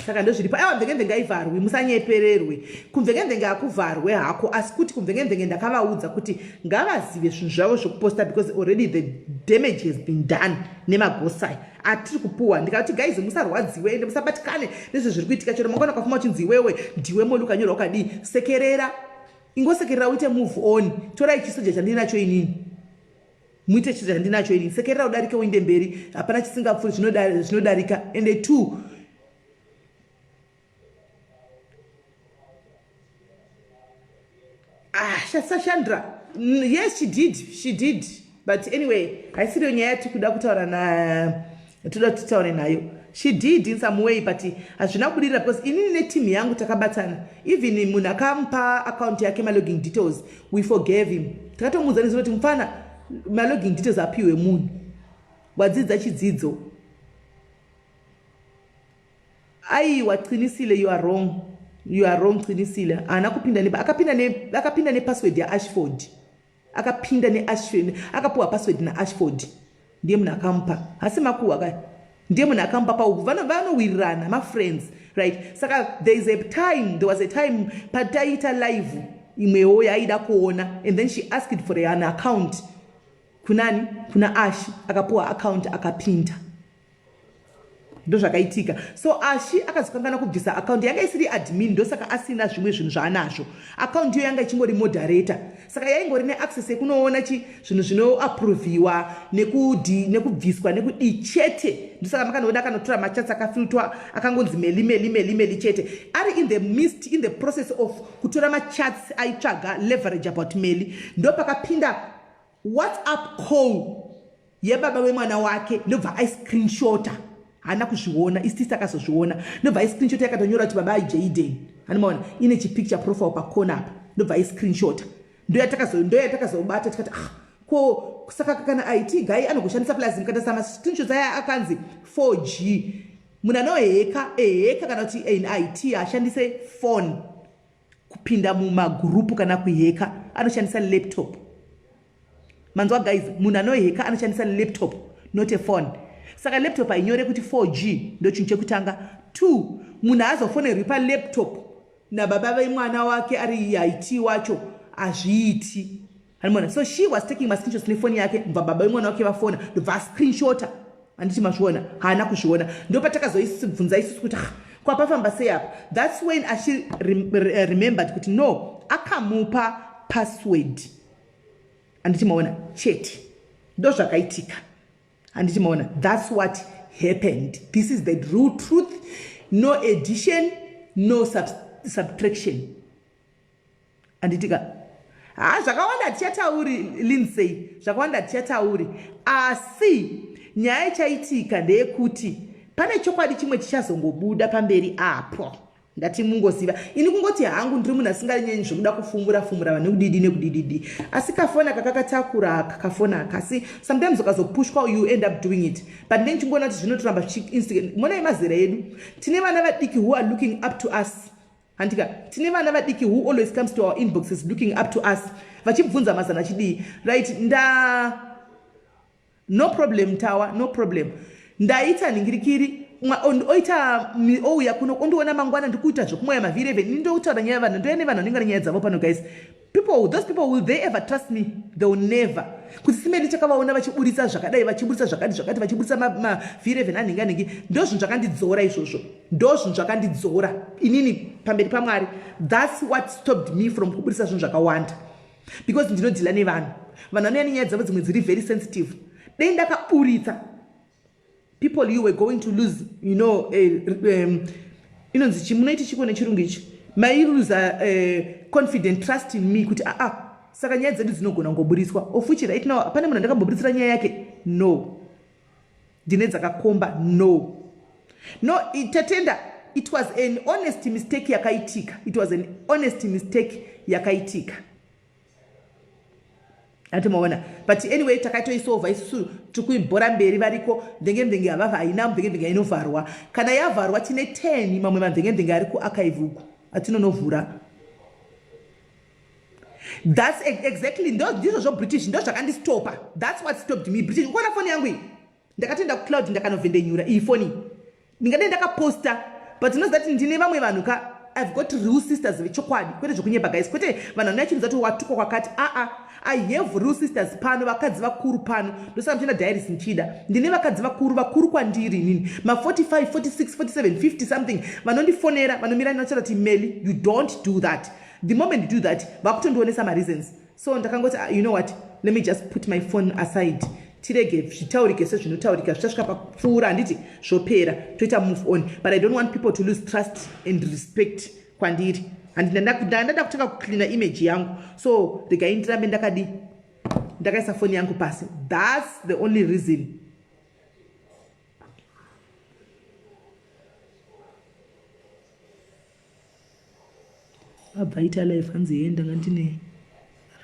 Saka ndozviripo. Aiwa, mvenge ngaivharwi, musanyepererwe. Kumvenge hakuvharwe hako, asi kuti kumvenge ndakavaudza kuti ngavazive zvinhu zvavo zvekuposta, because already the damage has been done nemagosai atiri kupuwa. Ndikati guys, musarwadziwe ende musabatikane nezvezviri kuitika. Chero mangwana ukafuma uchinzi iwewe ndiwe Moli ukanyorwa ukadii, sekerera, ingosekerera uite move on. Torai chisoja chandinacho inini, muite chisoja chandinacho inini. Sekerera udarike, uinde mberi, hapana chisingapfuri, zvinodarika. Ende two, ah, Sashandra, yes, she did, she did, but anyway haisiriyo nyaya yatikuda kutaura na toda kuti titaure nayo. She did in some way, but hazvina kubudirira because inini neteam yangu takabatana. Even munhu akamupa account yake, malogin details, we forgave him. Takatomuudza nezuro kuti mufana, malogin details apiwe munhu wadzidza chidzidzo. Aiwa, Qinisile, you are wrong, you are wrong, Qinisile. Haana kupinda, akapinda nepassword yaAshford. Akapinda neAshford, akapiwa password naAshford, ndiye munhu akamupa, hasi makuhwa kaya, ndiye munhu akamupa. Pauku vanowirirana, mafriends, right? Saka there is a time, there was a time pataiita live imwewo yaaida kuona, and then she asked for an account kunani, kuna Ash. Akapiwa account, akapinda. Ndozvakaitika. So Ashi akazokangana kubvisa account yanga isiri admin, ndosaka asina zvimwe zvinhu zvaanazvo. Account iyo yanga ichingori moderator, saka yaingori neaccess yekunoona chi zvinhu zvinoapproviwa nekudi nekubviswa nekudii chete. Ndosaka makanoona akanotora machats akafiltwa akangonzi meli meli meli meli chete. Ari in the midst, in the process of kutora machats aitsvaga leverage about Meli, ndopakapinda WhatsApp call yebaba vemwana wake, ndobva aiscreenshota. Haana kuzviona, isisi akazozviona, ndobva aiscreenshota, yakatonyora kuti baba aJaden, anomaona ine chipicture profile pakona apa, ndobva aiscreenshota. Ndoyatakazobata tikati, ah, ko saka kana IT guy anogoshandisa plus mukatarisa mascreenshots aya akanzi 4G. Munhu anoheka eheka kana kuti an IT ashandise phone kupinda mumagurupu kana kuheka, anoshandisa laptop. Manzwa guys? Munhu anoheka anoshandisa laptop, not a phone. Saka laptop hainyore kuti 4G. Ndo chinhu chekutanga. Two, munhu haazofonerwi palaptop nababa vemwana wake ari IT wacho, hazviiti. Hanimona? So she was taking mascreenshots nefoni yake, bva baba vemwana wake vafona, ndobva ascreenshota. Handiti mazviona? Haana kuzviona. Ndopatakazoibvunza isusu kuti, ah, kwapafamba sei apa? That's when ashi remembered kuti no, akamupa password. Handiti maona? Chete ndo zvakaitika. Handiti maona? That's what happened. This is the real truth, no addition, no subtraction. Handitika? Ha, zvakawanda hatichatauri, Lindsay, zvakawanda hatichatauri, asi nyaya ichaitika ndeyekuti pane chokwadi chimwe chichazongobuda pamberi apo. Ndati mungoziva, ini kungoti hangu ndiri munhu asinganyanyi zvekuda kufumbura fumbura vanhu nekudidi nekudididi, asi kafoni aka kakatakura aka kafoni aka, asi sometimes ukazopushwa you end up doing it. But then chingoona kuti zvinotoramba zvichiinstigate. Monai mazera edu, tine vana vadiki who are looking up to us. Handika tine vana vadiki who always comes to our inboxes looking up to us, vachibvunza mazana achidii? Right, nda no problem tawa, no problem. Ndaita nhingirikiri oita ouya kuno ondiona mangwana ndikuita zvekumwaya mavhiri even ini ndotaura nyaya vanhu, ndoya nevanhu vanenge nenyaya dzavo pano. Guys, people, those people, will they ever trust me? They will never. Kuti simeni takavaona vachiburitsa zvakadai, vachiburitsa zvakati zvakati, vachiburitsa mavhiri even anhingi anhingi. Ndo zvinhu zvakandidzora izvozvo, ndo zvinhu zvakandidzora inini pamberi paMwari. That's what stopped me from kuburitsa zvinhu zvakawanda, because ndinodhila nevanhu, vanhu vanouya nenyaya dzavo dzimwe dziri very sensitive. Dei ndakaburitsa, people, you were going to lose, inonzi chi munoiti chiko nechirungu ichi, mailuza confident trust in me kuti aa, ah, saka nyaya dzedu dzinogona kungoburitswa. Of which right now pane munhu andakamboburitsira nyaya yake? No. Ndine dzakakomba? No, tatenda. It was an honest mistake yakaitika. It was an honest mistake yakaitika, ati maona? But anyway, takatoisolva isusu, tiri kuibhora mberi. Variko mvenge havavha, haina mvenge inovharwa. Kana yavharwa, tine 10 mamwe mamvenge ari kuarchive uku atinonovhura. That's exactly, ndizvo zvoBritish, ndo zvakandistopa. That's what stopped me, British. Ukuona foni yangu iyi, ndakatoenda kucloud, ndakanovhendenyura iyi foni. Ndingadai ndakaposta, but unoziva kuti ndine vamwe vanhu ka. I've got real sisters vechokwadi, kwete zvokunyepa guys, kwete vanhu vanoyachinza kuti watukwa kwakati. Aa, I have real sisters pano, vakadzi vakuru pano. Ndosaka muchienda diaries ndichida. Ndine vakadzi vakuru vakuru kwandiri inini, ma45, 46, 47, 50 something, vanondifonera, vanomira vachitaura kuti, "Meli, you don't do that." The moment you do that, vakutondionesa mareasons. So ndakangoti, ah, you know what, let me just put my phone aside, tirege zvitaurike sezvinotaurika, zvichasvika pakupfuura, handiti zvopera, toita move on. But I don't want people to lose trust and respect kwandiri. Ndandada kutanga kucleana image yangu, so regai ndirambe ndakadi ndakaisa foni yangu pasi. That's the only reason. Abva aita life, hanzi ye ndanga ndine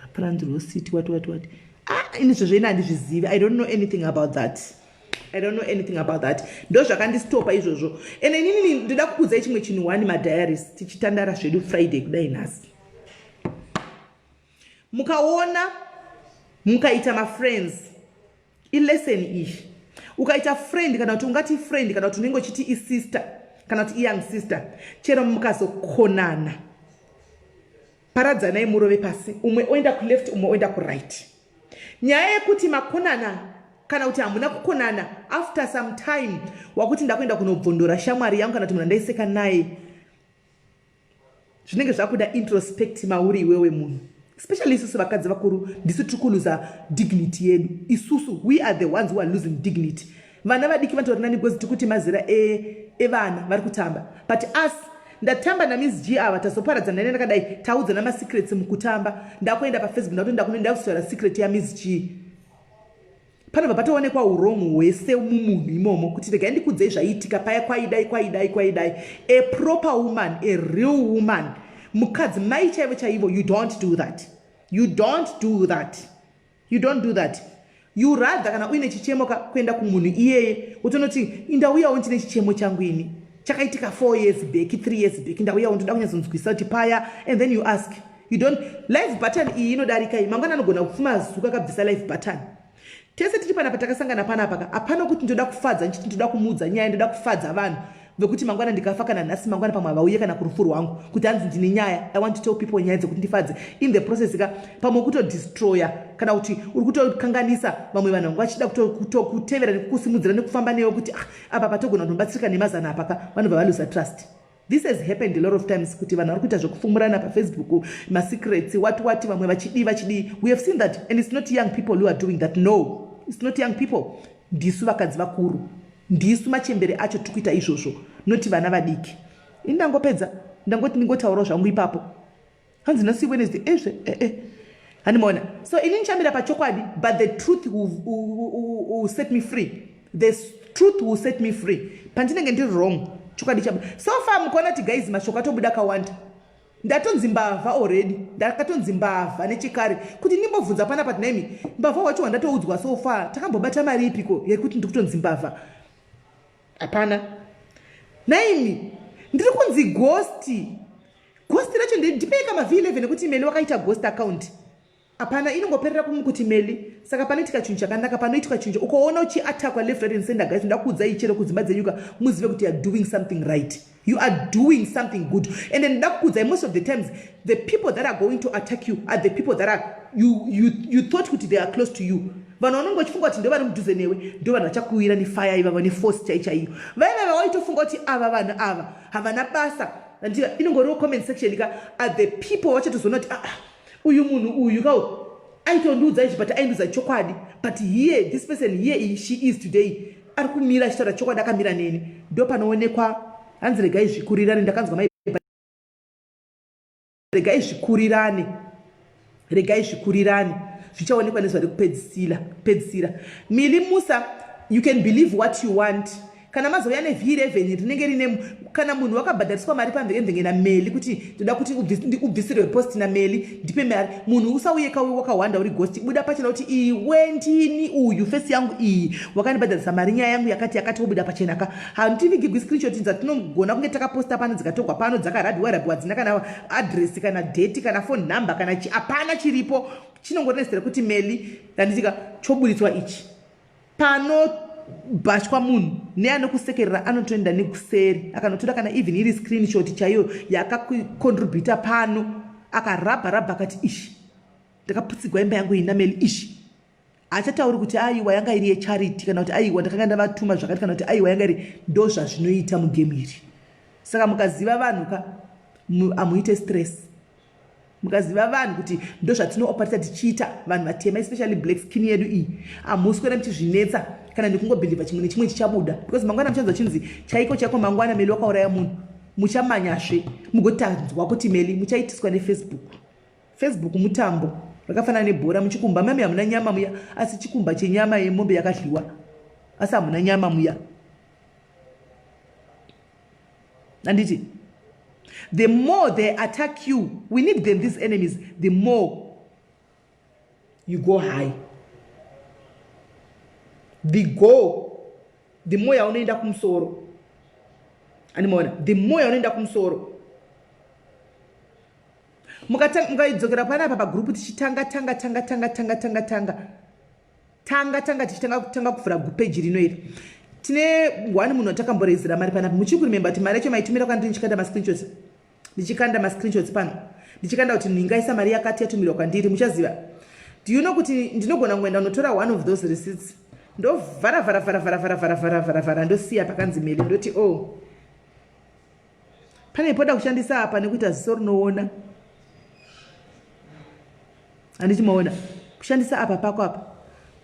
raparanzi city, what what what. Ah, ini zvezvo ina handizvizivi. I don't know anything about that. I don't know anything about that. Ndo zvakandistopa izvozvo. Ende inini ndoda kukuudzai chimwe chinhu one, madiaries, tichitandara zvedu Friday kudai nhasi. Mukaona mukaita mafriends, ilesson iyi. Ukaita friend, kana kuti ungati friend, kana kuti unenge uchiti isister, kana kuti iyoung sister, chero mukazokonana, paradzanai, murove pasi, umwe oenda kuleft, umwe oenda kuright. Nyaya yekuti makonana. Kana kuti hamuna kukonana after some time wakuti ndakuenda kunobvondora shamwari yangu kana kuti munhu andaiseka naye. Zvinenge zvakuda introspect mauri iwewe munhu. Especially isusu vakadzi vakuru ndisu tiri kuluza dignity yedu. Isusu we are the ones who are losing dignity. Vana vadiki vanotori nani because tiri kuti mazera evana e vari kutamba. But us ndatamba naMiss G ava tazoparadzana nene ndakadai taudzana masecrets mukutamba. Ndakuenda paFacebook ndakuti ndakunoenda kuzotaura secret yaMiss G. Panobva patoonekwa urong hwese mumunhu imomo kuti regai ndikudzei zvaiitika paya kwaidai kwaidai kwaidai. A proper woman, a real woman, mukadzi mai chaivo chaivo, you don't do that. You don't do that. You don't do that. You rather kana uine chichemo ka kuenda kumunhu iyeye wotonoti ndauyawo ndine chichemo changu ini chakaitika 4 years back, 3 years back, ndauyawo ndoda kunyatsonzwisa kuti paya, and then you ask. You don't live button iyi inodarika iyi mangwana anogona kupfuma zuka akabvisa live button. Tese tiri panapa takasangana panapa ka hapana kuti ndoda kufadza nchiti ndoda kumuudza nyaya ndoda kufadza vanhu vekuti mangwana ndikafa kana nhasi mangwana pamwe havauye kana kurufu rwangu kuti hanzi ndine nyaya. I want to tell people nyaya dzekuti ndifadze. In the process ka pamwe kutodestroya kana kuti uri kutokanganisa vamwe vanhu vanga vachida kutevera nekukusimudzira nekufamba newe kuti ah, apa patogona kunobatsirika nemazana apa ka vanobva valuza trust. This has happened a lot of times kuti vanhu vari kuita zvekufumurana paFacebook masecrets what what vamwe vachidii vachidii. We have seen that, and it's not young people who are doing that. No, it's not young people. Ndisu vakadzi vakuru, ndisu machembere acho tiri kuita izvozvo, noti vana vadiki. Ini ndangopedza, ndangoti ndingotaurawo zvangu ipapo. Hanzi nhasi Wednesday ezve eh. Handimaona. So ini ndichamira pachokwadi, but the truth will set me free. The truth will set me free. Pandinenge ndiri wrong, chokwadi chabuda. So far mukuona kuti guys mashoko atobuda akawanda. Ndatonzi mbavha already. Ndakatonzi mbavha nechekare. Kuti ndimbobvunza panapa tinaimi, mbavha wacho wandatoudzwa so far, takambobata mari ipiko yekuti ndikutonzi mbavha? Hapana. Naimi, ndiri kunzi ghost. Ghost racho ndipei kama V11 nekuti Meli wakaita ghost account. Hapana, inongoperera kuti Meli. Saka panoitika chinhu chakanaka, panoitika chinhu ukoona uchiattackwa left, right and center guys, ndoda kuudzai chero kudzimba dzenyuka muzive kuti you are doing something right. You are doing something good. And then ndoda kukuudzai most of the times the people that are going to attack you are the people that are you thought kuti they are close to you. Vanhu vanonge vachifunga kuti ndo vari mudhuze newe, ndo vanhu vachakuwira nefire ivavo neforce chai chaiyo. Vaiva vawaitofunga kuti ava vanhu ava havana basa. Andika inongoriwo comment section ka are the people vachatozoona kuti ah, uyu munhu uyu ka aitondiudza izvi but aindiudza chokwadi, but here this person here she is today ari kumira achitaura chokwadi akamira neni. Ndo panoonekwa hanzi regai zvikurirane. Ndakanzwa mai regai zvikurirane, regai zvikurirane, zvichaonekwa nezuva rekupedzisira pedzisira. Mili Musa, you can believe what you want. Kana mazouya neV11 rinenge rine kana munhu wakabhadhariswa mari pamvenge naMeli kuti ndoda kuti ubvisirwe post naMeli, ndipe mari. Munhu usauye kauye wakahwanda uri ghost, buda pachena kuti iwe ndini uyu, fesi yangu iyi, wakandibhadharisa mari, nyaya yangu yakati yakati, wobuda pachena ka. Hantivigigwi screenshot dzatinogona kunge takaposta pano dzikatorwa pano dzakarabhiwa rabhiwa dzina kana address kana date kana phone number kana chi hapana chiripo, chinongori kuti Meli handitika choburitswa ichi. Panobhashwa munhu neanokusekerera anotoenda nekuseri akanotora kana even iri screenshot chaiyo yakacontributa pano, akarabha rabha akati ishi ndakaputsigwa imba yangu iyi naMeli ishi. Hachatauri kuti aiwa yanga iri yecharity kana kuti aiwa ndakanga ndavatuma zvakati kana kuti aiwa yanga iri. Ndo zvazvinoita mugame iri. Saka mukaziva vanhu ka hamuite stress. Mukaziva vanhu kuti ndo zvatinooparita tichiita vanhu vatema, especially black skin yedu iyi, hamuswera muchizvinetsa kana nekungobhilivha chimwe nechimwe chichabuda, because mangwana muchanzwa chinzi chaiko chaiko mangwana Meli wakauraya munhu, muchamanyazve mugotanzwa kuti Meli muchaitiswa neFacebook. Facebook mutambo rakafanana nebhora. Muchikumba mami hamuna nyama muya, asi chikumba chenyama yemombe yakadyiwa, asi hamuna nyama muya. Anditi the more they attack you, we need them, these enemies, the more you go high. The go the more yaunoenda kumusoro. Andimaona, the more yaunoenda kumusoro. Mukaidzokera panapa pagrupu tichitanga tanga tanga tanga tanga tanga tanga tanga tanga tichitanga kutanga kuvhura peji rino iri, tine one munhu watakamborezera mari panapa. Muchiri kurememba kuti mari yacho maitumira kwandiri ndichikanda mascreenshots, ndichikanda mascreenshots pano, ndichikanda kuti ndingaisa mari yakati yatumirwa kwandiri? Muchaziva. Do you know kuti ndinogona kungoenda kunotora one of those receipts? Ndovhara vhara vhara vhara vhara vhara vhara vhara vhara ndosiya pakanzi meli ndoti o oh. Pane poda kushandisa apa nekuita ziso rinoona. Handiti maona kushandisa apa pako apa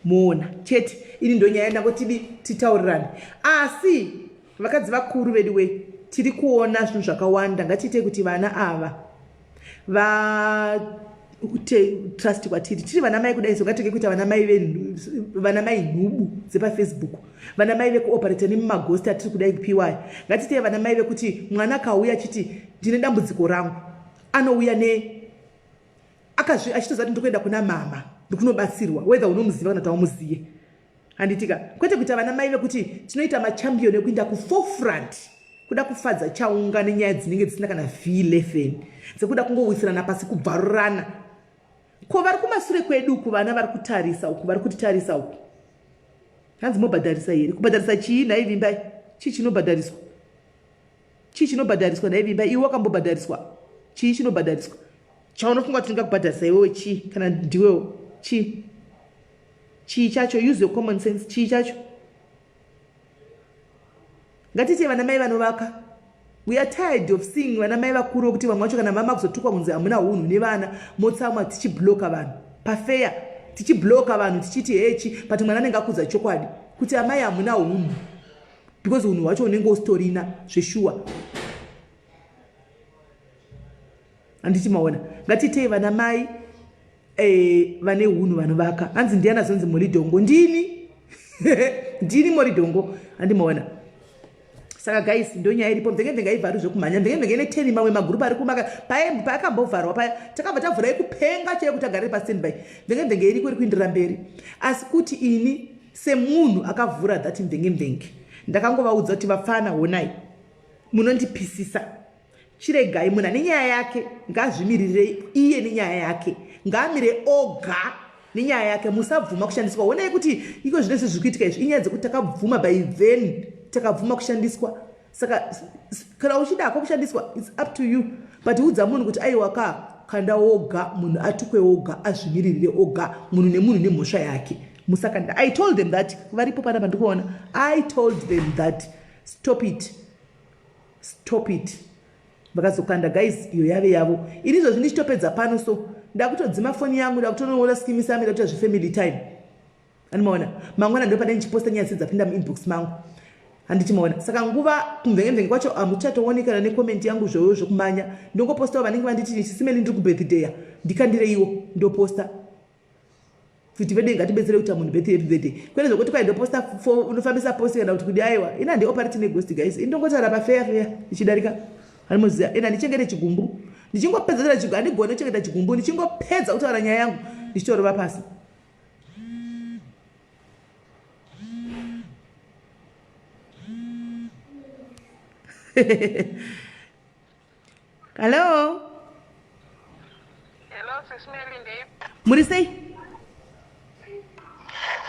moona chete. Ini ndonyaya ndangotidi titaurirane. Asi vakadzi vakuru vedu we tiri kuona zvinhu zvakawanda ngatiitei kuti vana ava va trust kwatiri tiri vana mai kudai so ngatike kuita vana mai vana mai nhubu dzepafacebook vana mai vekuoperata nemumagosti atiri kudai kupiwa ngatitei vana mai vekuti mwana akauya achiti ndine dambudziko rangu anouya ne akazvi achitoziva kuti ndikuenda kuna mama ndikunobatsirwa whether unomuziva kana kuti aumuziye handitika kwete kuita vana mai vekuti tinoita machampion ekuinda kuforefront kuda kufadza chaunga nenyaya dzinenge dzisina kana v11 dzekuda kungowisirana pasi kubvarurana ko vari kumasure kwedu uku vana vari kutarisa uku vari kutitarisa uku hanzi mobhadharisa here kubhadharisa chii nhai vimbai chii chinobhadhariswa Chii chinobhadhariswa nhai Vimba? Iwe wakambobhadhariswa? Chii chinobhadhariswa? Chaunofunga kuti ndingakubhadharisa iwewe chii? Kana ndiwewo chii? Chii chacho? Use your common sense. Chii chacho? Ngatiite vana mai vanovaka. We are tired of seeing vana mai vakuru vokuti vamwe vacho kana mama kuzotukwa kunzi hamuna hunhu nevana motsamwa tichibloka vanhu pafeya tichibloka vanhu tichiti hechi but mwana anenge akudza chokwadi kuti amai hamuna hunhu because unhu hwacho unenge usitorina zveshuwa handiti maona ngatiitei vana mai eh, vane unhu vanovaka hanzi ndiyani azonzi moridhongo ndini ndini moridhongo handi maona saka guys ndonyaya iripo mvenge mvenge aivhari zvekumhanya mvenge mvenge ine teni mamwe magrupu ari kumaka paakambovharwa paya takabva tavhura yekupenga chaiyo kuti agarire pastandby mvenge mvenge iriko iri kuindirira mberi asi kuti ini Semunhu akavhura that mvenge mvenge ndakangovaudza kuti vapfana honai munondipisisa chiregai munhu ane nyaya yake ngaazvimirirei iye nenyaya yake ngaamire oga nenyaya yake musabvuma kushandiswa honai kuti iko zvino izvi zviri kuitika izvi inyaya dzekuti takabvuma by then takabvuma kushandiswa saka kana uchida hako kushandiswa its up to you but udza munhu kuti aiwa ka kanda woga munhu atukwe woga azvimiririre oga munhu nemunhu nemhosva yake musakanda i told them that varipo pana pandikuona i told them that stop it stop it vakazokanda guys iyo yave yavo ini izvozvi ndichitopedza pano so ndakutodzima foni yangu ndakutonoona skimisa ndakuita zvefamily time Andimaona mangwana ndopane ndichiposta nyaya dzapinda muinbox mangu handiti maona saka nguva kumvenge mvenge kwacho hamuchatoonekana necomment yangu zvoyo zvokumanya ndongopostawo vanenge vanditi chisimeli ndiri kubirthday ndikandireiwo ndoposta kuti vedu ngatibetsere kuita munhu birthday birthday kwete zvekuti kwai ndoposta unofambisa post kana kuti kudi aiwa ini handioperate neghost guys ini ndongotaura pafeya feya ichidarika Anomuziva ende handichengete chigumbu. Ndichingopedza kutaura chigumbu handigone kuchengeta chigumbu. Ndichingopedza kutaura nyaya yangu ndichitorova pasi. Hello. Hello, Sis Melly, Muri sei?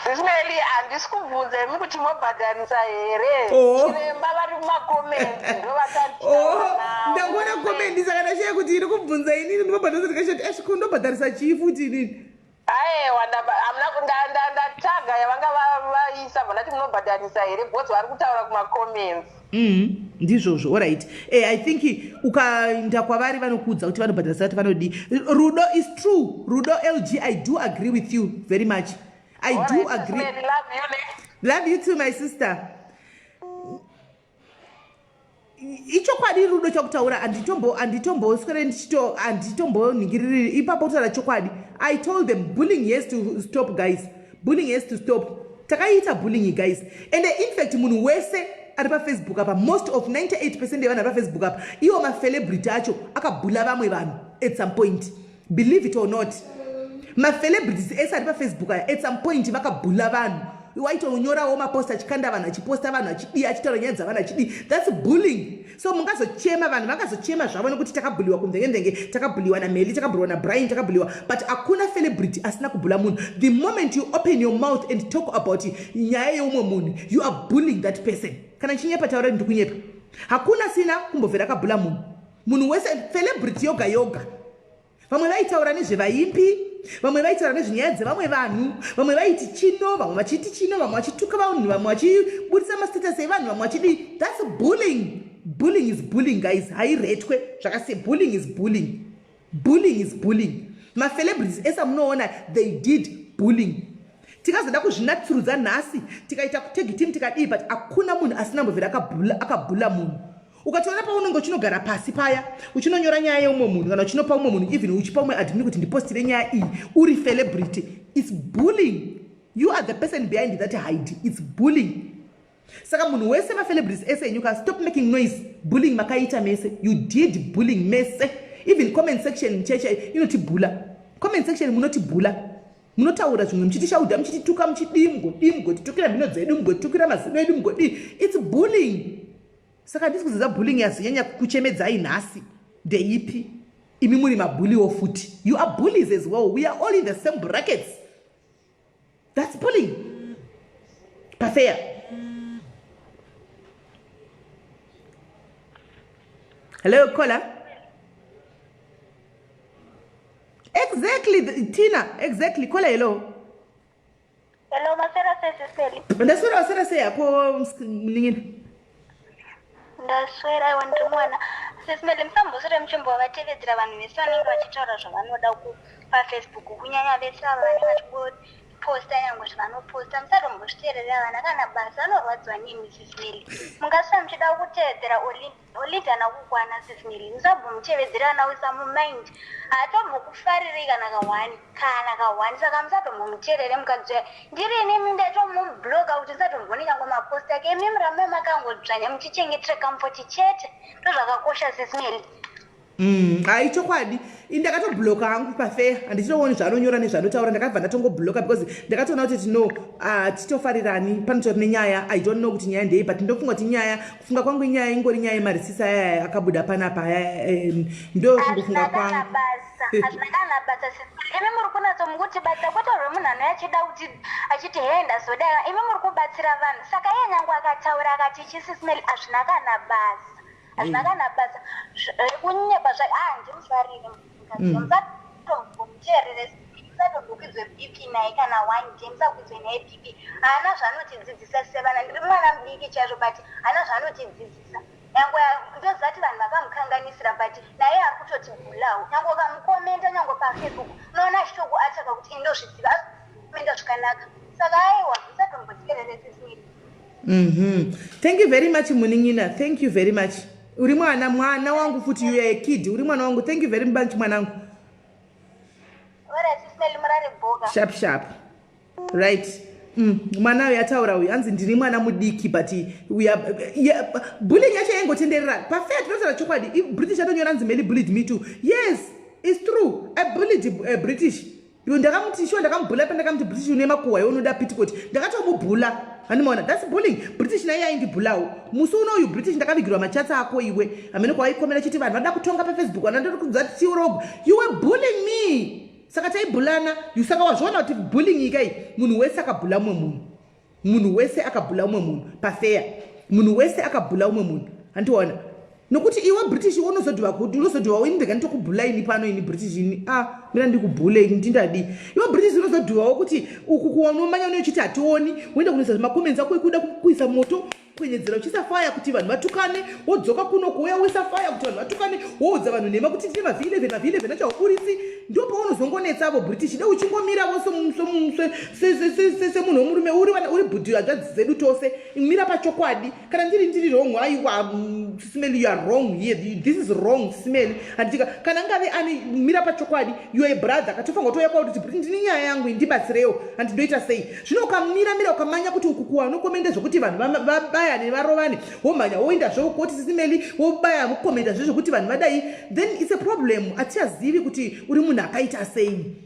Sis Melly, handisi kubvunza imi kuti mobhadharisa here? Oh. Chiremba vari mumacomments ndovatanditaura Oh, navo. ndangoona comment saka ndashaya kuti iri kubvunza inini ndinobhadharisa ndikashati eish ko ndobhadharisa chii futi inini? Aewa hamuna ndataga yavanga vaisa bva ndati munobhadharisa here because vari kutaura kumacomments. Ndizvozvo alright. Eh, I think ukaenda kwavari vanokuudza kuti vanobhadharisa kuti vanodii. Rudo is true. Rudo LG I do agree with you very much. I do Alright, agree. Mary, love you, ne? Love you too my sister. Ichokwadi rudo chakutaura handitombo handitomboswere ndichito handitomboningiriri ipapo kutaura chokwadi. I told them bullying has to stop guys. Bullying has to stop. Takaita bullying guys. And in fact munhu wese ari pafacebook apa most of 98 percent yevanhu ari pafacebook apa iwo macelebrity acho akabhula vamwe vanhu at some point. Believe it or not macelebrities ese ari pafacebook aya at some point vakabhula vanhu waitonyorawo mapost achikanda vanhu achiposta vanhu achidii achitaura nyaya dzavanhu achidii thats bullying so mungazochema vanhu vangazochema zvavo nekuti takabhuliwa kumvengemvenge takabhuliwa nameli takabhuliwa nabrian takabhuliwa but hakuna celebrity asina kubhula munhu the moment you open your mouth and talk about nyaya yeumwe munhu you are bullying that person kana chinyepa taura ndi kunyepa hakuna sina kumbobvera akabhula munhu munhu wese celebrity yoga yoga vamwe vaitaura nezvevaimbi Vamwe vaitaura nezvenyaya dzevamwe vanhu, vamwe vaiti chino, vamwe vachiti chino, vamwe vachituka vanhu, vamwe vachiburitsa mastatus evanhu, vamwe vachidii. That's bullying. Bullying is bullying guys, hairetwe zvakasiya. Bullying is bullying. Bullying is bullying. Macelebrities ese amunoona they did bullying. Tikazoda kuzvinatsurudza nhasi tikaita kutag team tikadii, but hakuna munhu asina mbovhera akabhula akabhula munhu. Ukatoona paunenge uchinogara pasi paya uchinonyora nyaya yeumwe munhu kana uchinopa umwe munhu, even uchipa umwe admin kuti ndipostire nyaya iyi, uri celebrity, it's bullying. You are the person behind that hide. It's bullying. Saka munhu wese, macelebrities ese enyu ka, stop making noise. Bullying makaita mese. You did bullying mese. Even comment section cheche inotibhula. Comment section munotibhula, munotaura zvimwe muchitishaudha, muchitituka, muchidii, mugodii, mugotitukira mhino dzedu, mugotitukira mazino edu, mugodii. It's bullying. Saka handisi kuziva bullying yazonyanya kuchemedzai nhasi ndeipi. Imi muri mabullywo futi. You are bullies as well. We are all in the same brackets. That's bullying. Pafair. Hello caller. Exactly, Tina. Exactly. Caller, hello. Hello, maswera sei Siseli? Ndaswera, waswera sei hako munin'ina? Ndaswera, aiwa ndiri mwana. Siseli, musamboswera muchimbovatevedzera vanhu vese vanenge vachitaura zvavanoda ku paFacebook, kunyanya vese ava vanenge vachingoposta nyangwe zvavanoposta. Musatombozviteerera vana kana basa, vanorwadziwa nemi Siseli. Mungaswera muchida kutevedzera Olinda, Olinda haana kukwana Siseli. Musambomutevedzera anawisa mumind. Haatombokufarirei kana kahwani. Kana kahwani, saka musatombomuteerere mukadzi uya. Ndiri ini ndaitomubloka kuti ndisatomboone nyangwe mapost ake. Imi murambe makangodzvanya muchichengetera comfort chete. Ndozvakakosha Sis Melly. Hai, chokwadi, ndakatobloka hangu pafair. Handichitooni zvaanonyora nezvaanotaura. Ndakabva ndatongobloka because ndakatoona kuti tino titofarirani panotori nenyaya. I don't know kuti nyaya ndei, but ndofunga kuti nyaya, kufunga kwangu, inyaya ingori nyaya yemarisisi aya akabuda panapa. Ndo kungofunga Hazvina kana kwangu. basa. Hazvina kana basa Sis Melly. Imi muri kunatso mukutibatsira kwete rwemunhu anouya achida kuti achiti hee ndazodai. Imi muri kubatsira vanhu. Saka iye nyangwe akataura akati ichi Sis Melly, hazvina kana basa. Hazvina kana basa. Zvekunyepa zvake ah ndimufarire mukadzi. Musatombomuteerere, musatombokwidzwe BP naye kana one day, musakwidzwe naye BP. Haana zvaanotidzidzisa sevana. Ndiri mwana mudiki chaizvo but haana zvaanotidzidzisa. Nyangwe ndoziva kuti vanhu vakamukanganisira, but naye ari kutotibhulawo. Nyangwe ukamukomenda nyangwe paFacebook unoona achitokuataka kuti ini ndozviziva, asikomenda zvakanaka. Saka aiwa, musatomboteerere Sis Melly. Thank you very much munin'ina, thank you very much. Uri mwana, mwana wangu futi. You are a kid, uri mwana wangu. Thank you very much mwanangu. Alright Sis Melly, murare boka. Sharp sharp. Right. Mwana uyu ataura uyu, hanzi ndiri mwana mudiki, but we are, yeah, bullying yacho yaingotenderera pafair. Tinotaura chokwadi. British atonyora hanzi Melly bullied me too. Yes, it's true, I bullied British. Iwe ndakamuti sure, ndakamubhula pa ndakamuti British une makuhwa, iwe unoda pitikoti. Ndakatomubhula, handimaona? That's bullying. British naye aindibhulawo musi uno uyu. British, ndakavigirwa machats ako iwe, hamene kwawaikomera chiti vanhu vanoda kutonga paFacebook, vanhu vanoda tiurogwe. You were bullying me, saka taibhulana. Saka wazviona kuti bullying ikai, munhu wese akabhula mumwe munhu, munhu wese akabhula umwe munhu pafair, munhu wese akabhula umwe munhu, handiona? Nokuti iwe British unozodhiva kuti unozodhivawo ini, ndega nditokubhula ini pano, ini British ini, a ah, mira ndikubhule ini, ndindadii? Iwe British unozodhivawo kuti uku kuwanomanya une uchiti hationi, woenda kunoisa zvimacomments ako ekuda kuisa moto, kwenyedzera, uchiisa fire kuti vanhu vatukane, wodzoka kuno kuuya woisa fire kuti vanhu vatukane, woudza vanhu nhema kuti tine maV11, maV11 acho hauburisi. Ndo paunozongonetsa avo British. De uchingomiravo semunhu wemurume, uri bhudhi hanzvadzi dzedu tose, mira pachokwadi. Kana ndiri wrong, aiwa Sis Melly, you are wrong here, this is wrong Sis Melly, handitika? Kana ngave ani, mira pachokwadi. You are a brother, katofanira kutouya kwauri kuti ndini nyaya yangu, ndibatsirewo, handi ndoita sei? Zvino ukamira mira ukamanya kuti uku kuwa unokomenda zvokuti vanhu vabayane, varovane, womhanya woenda zvokoti Sis Melly, wobaya mukomenda zvezvokuti vanhu vadai, then it's a problem. Hatichazivi kuti uri munhu akaita sei,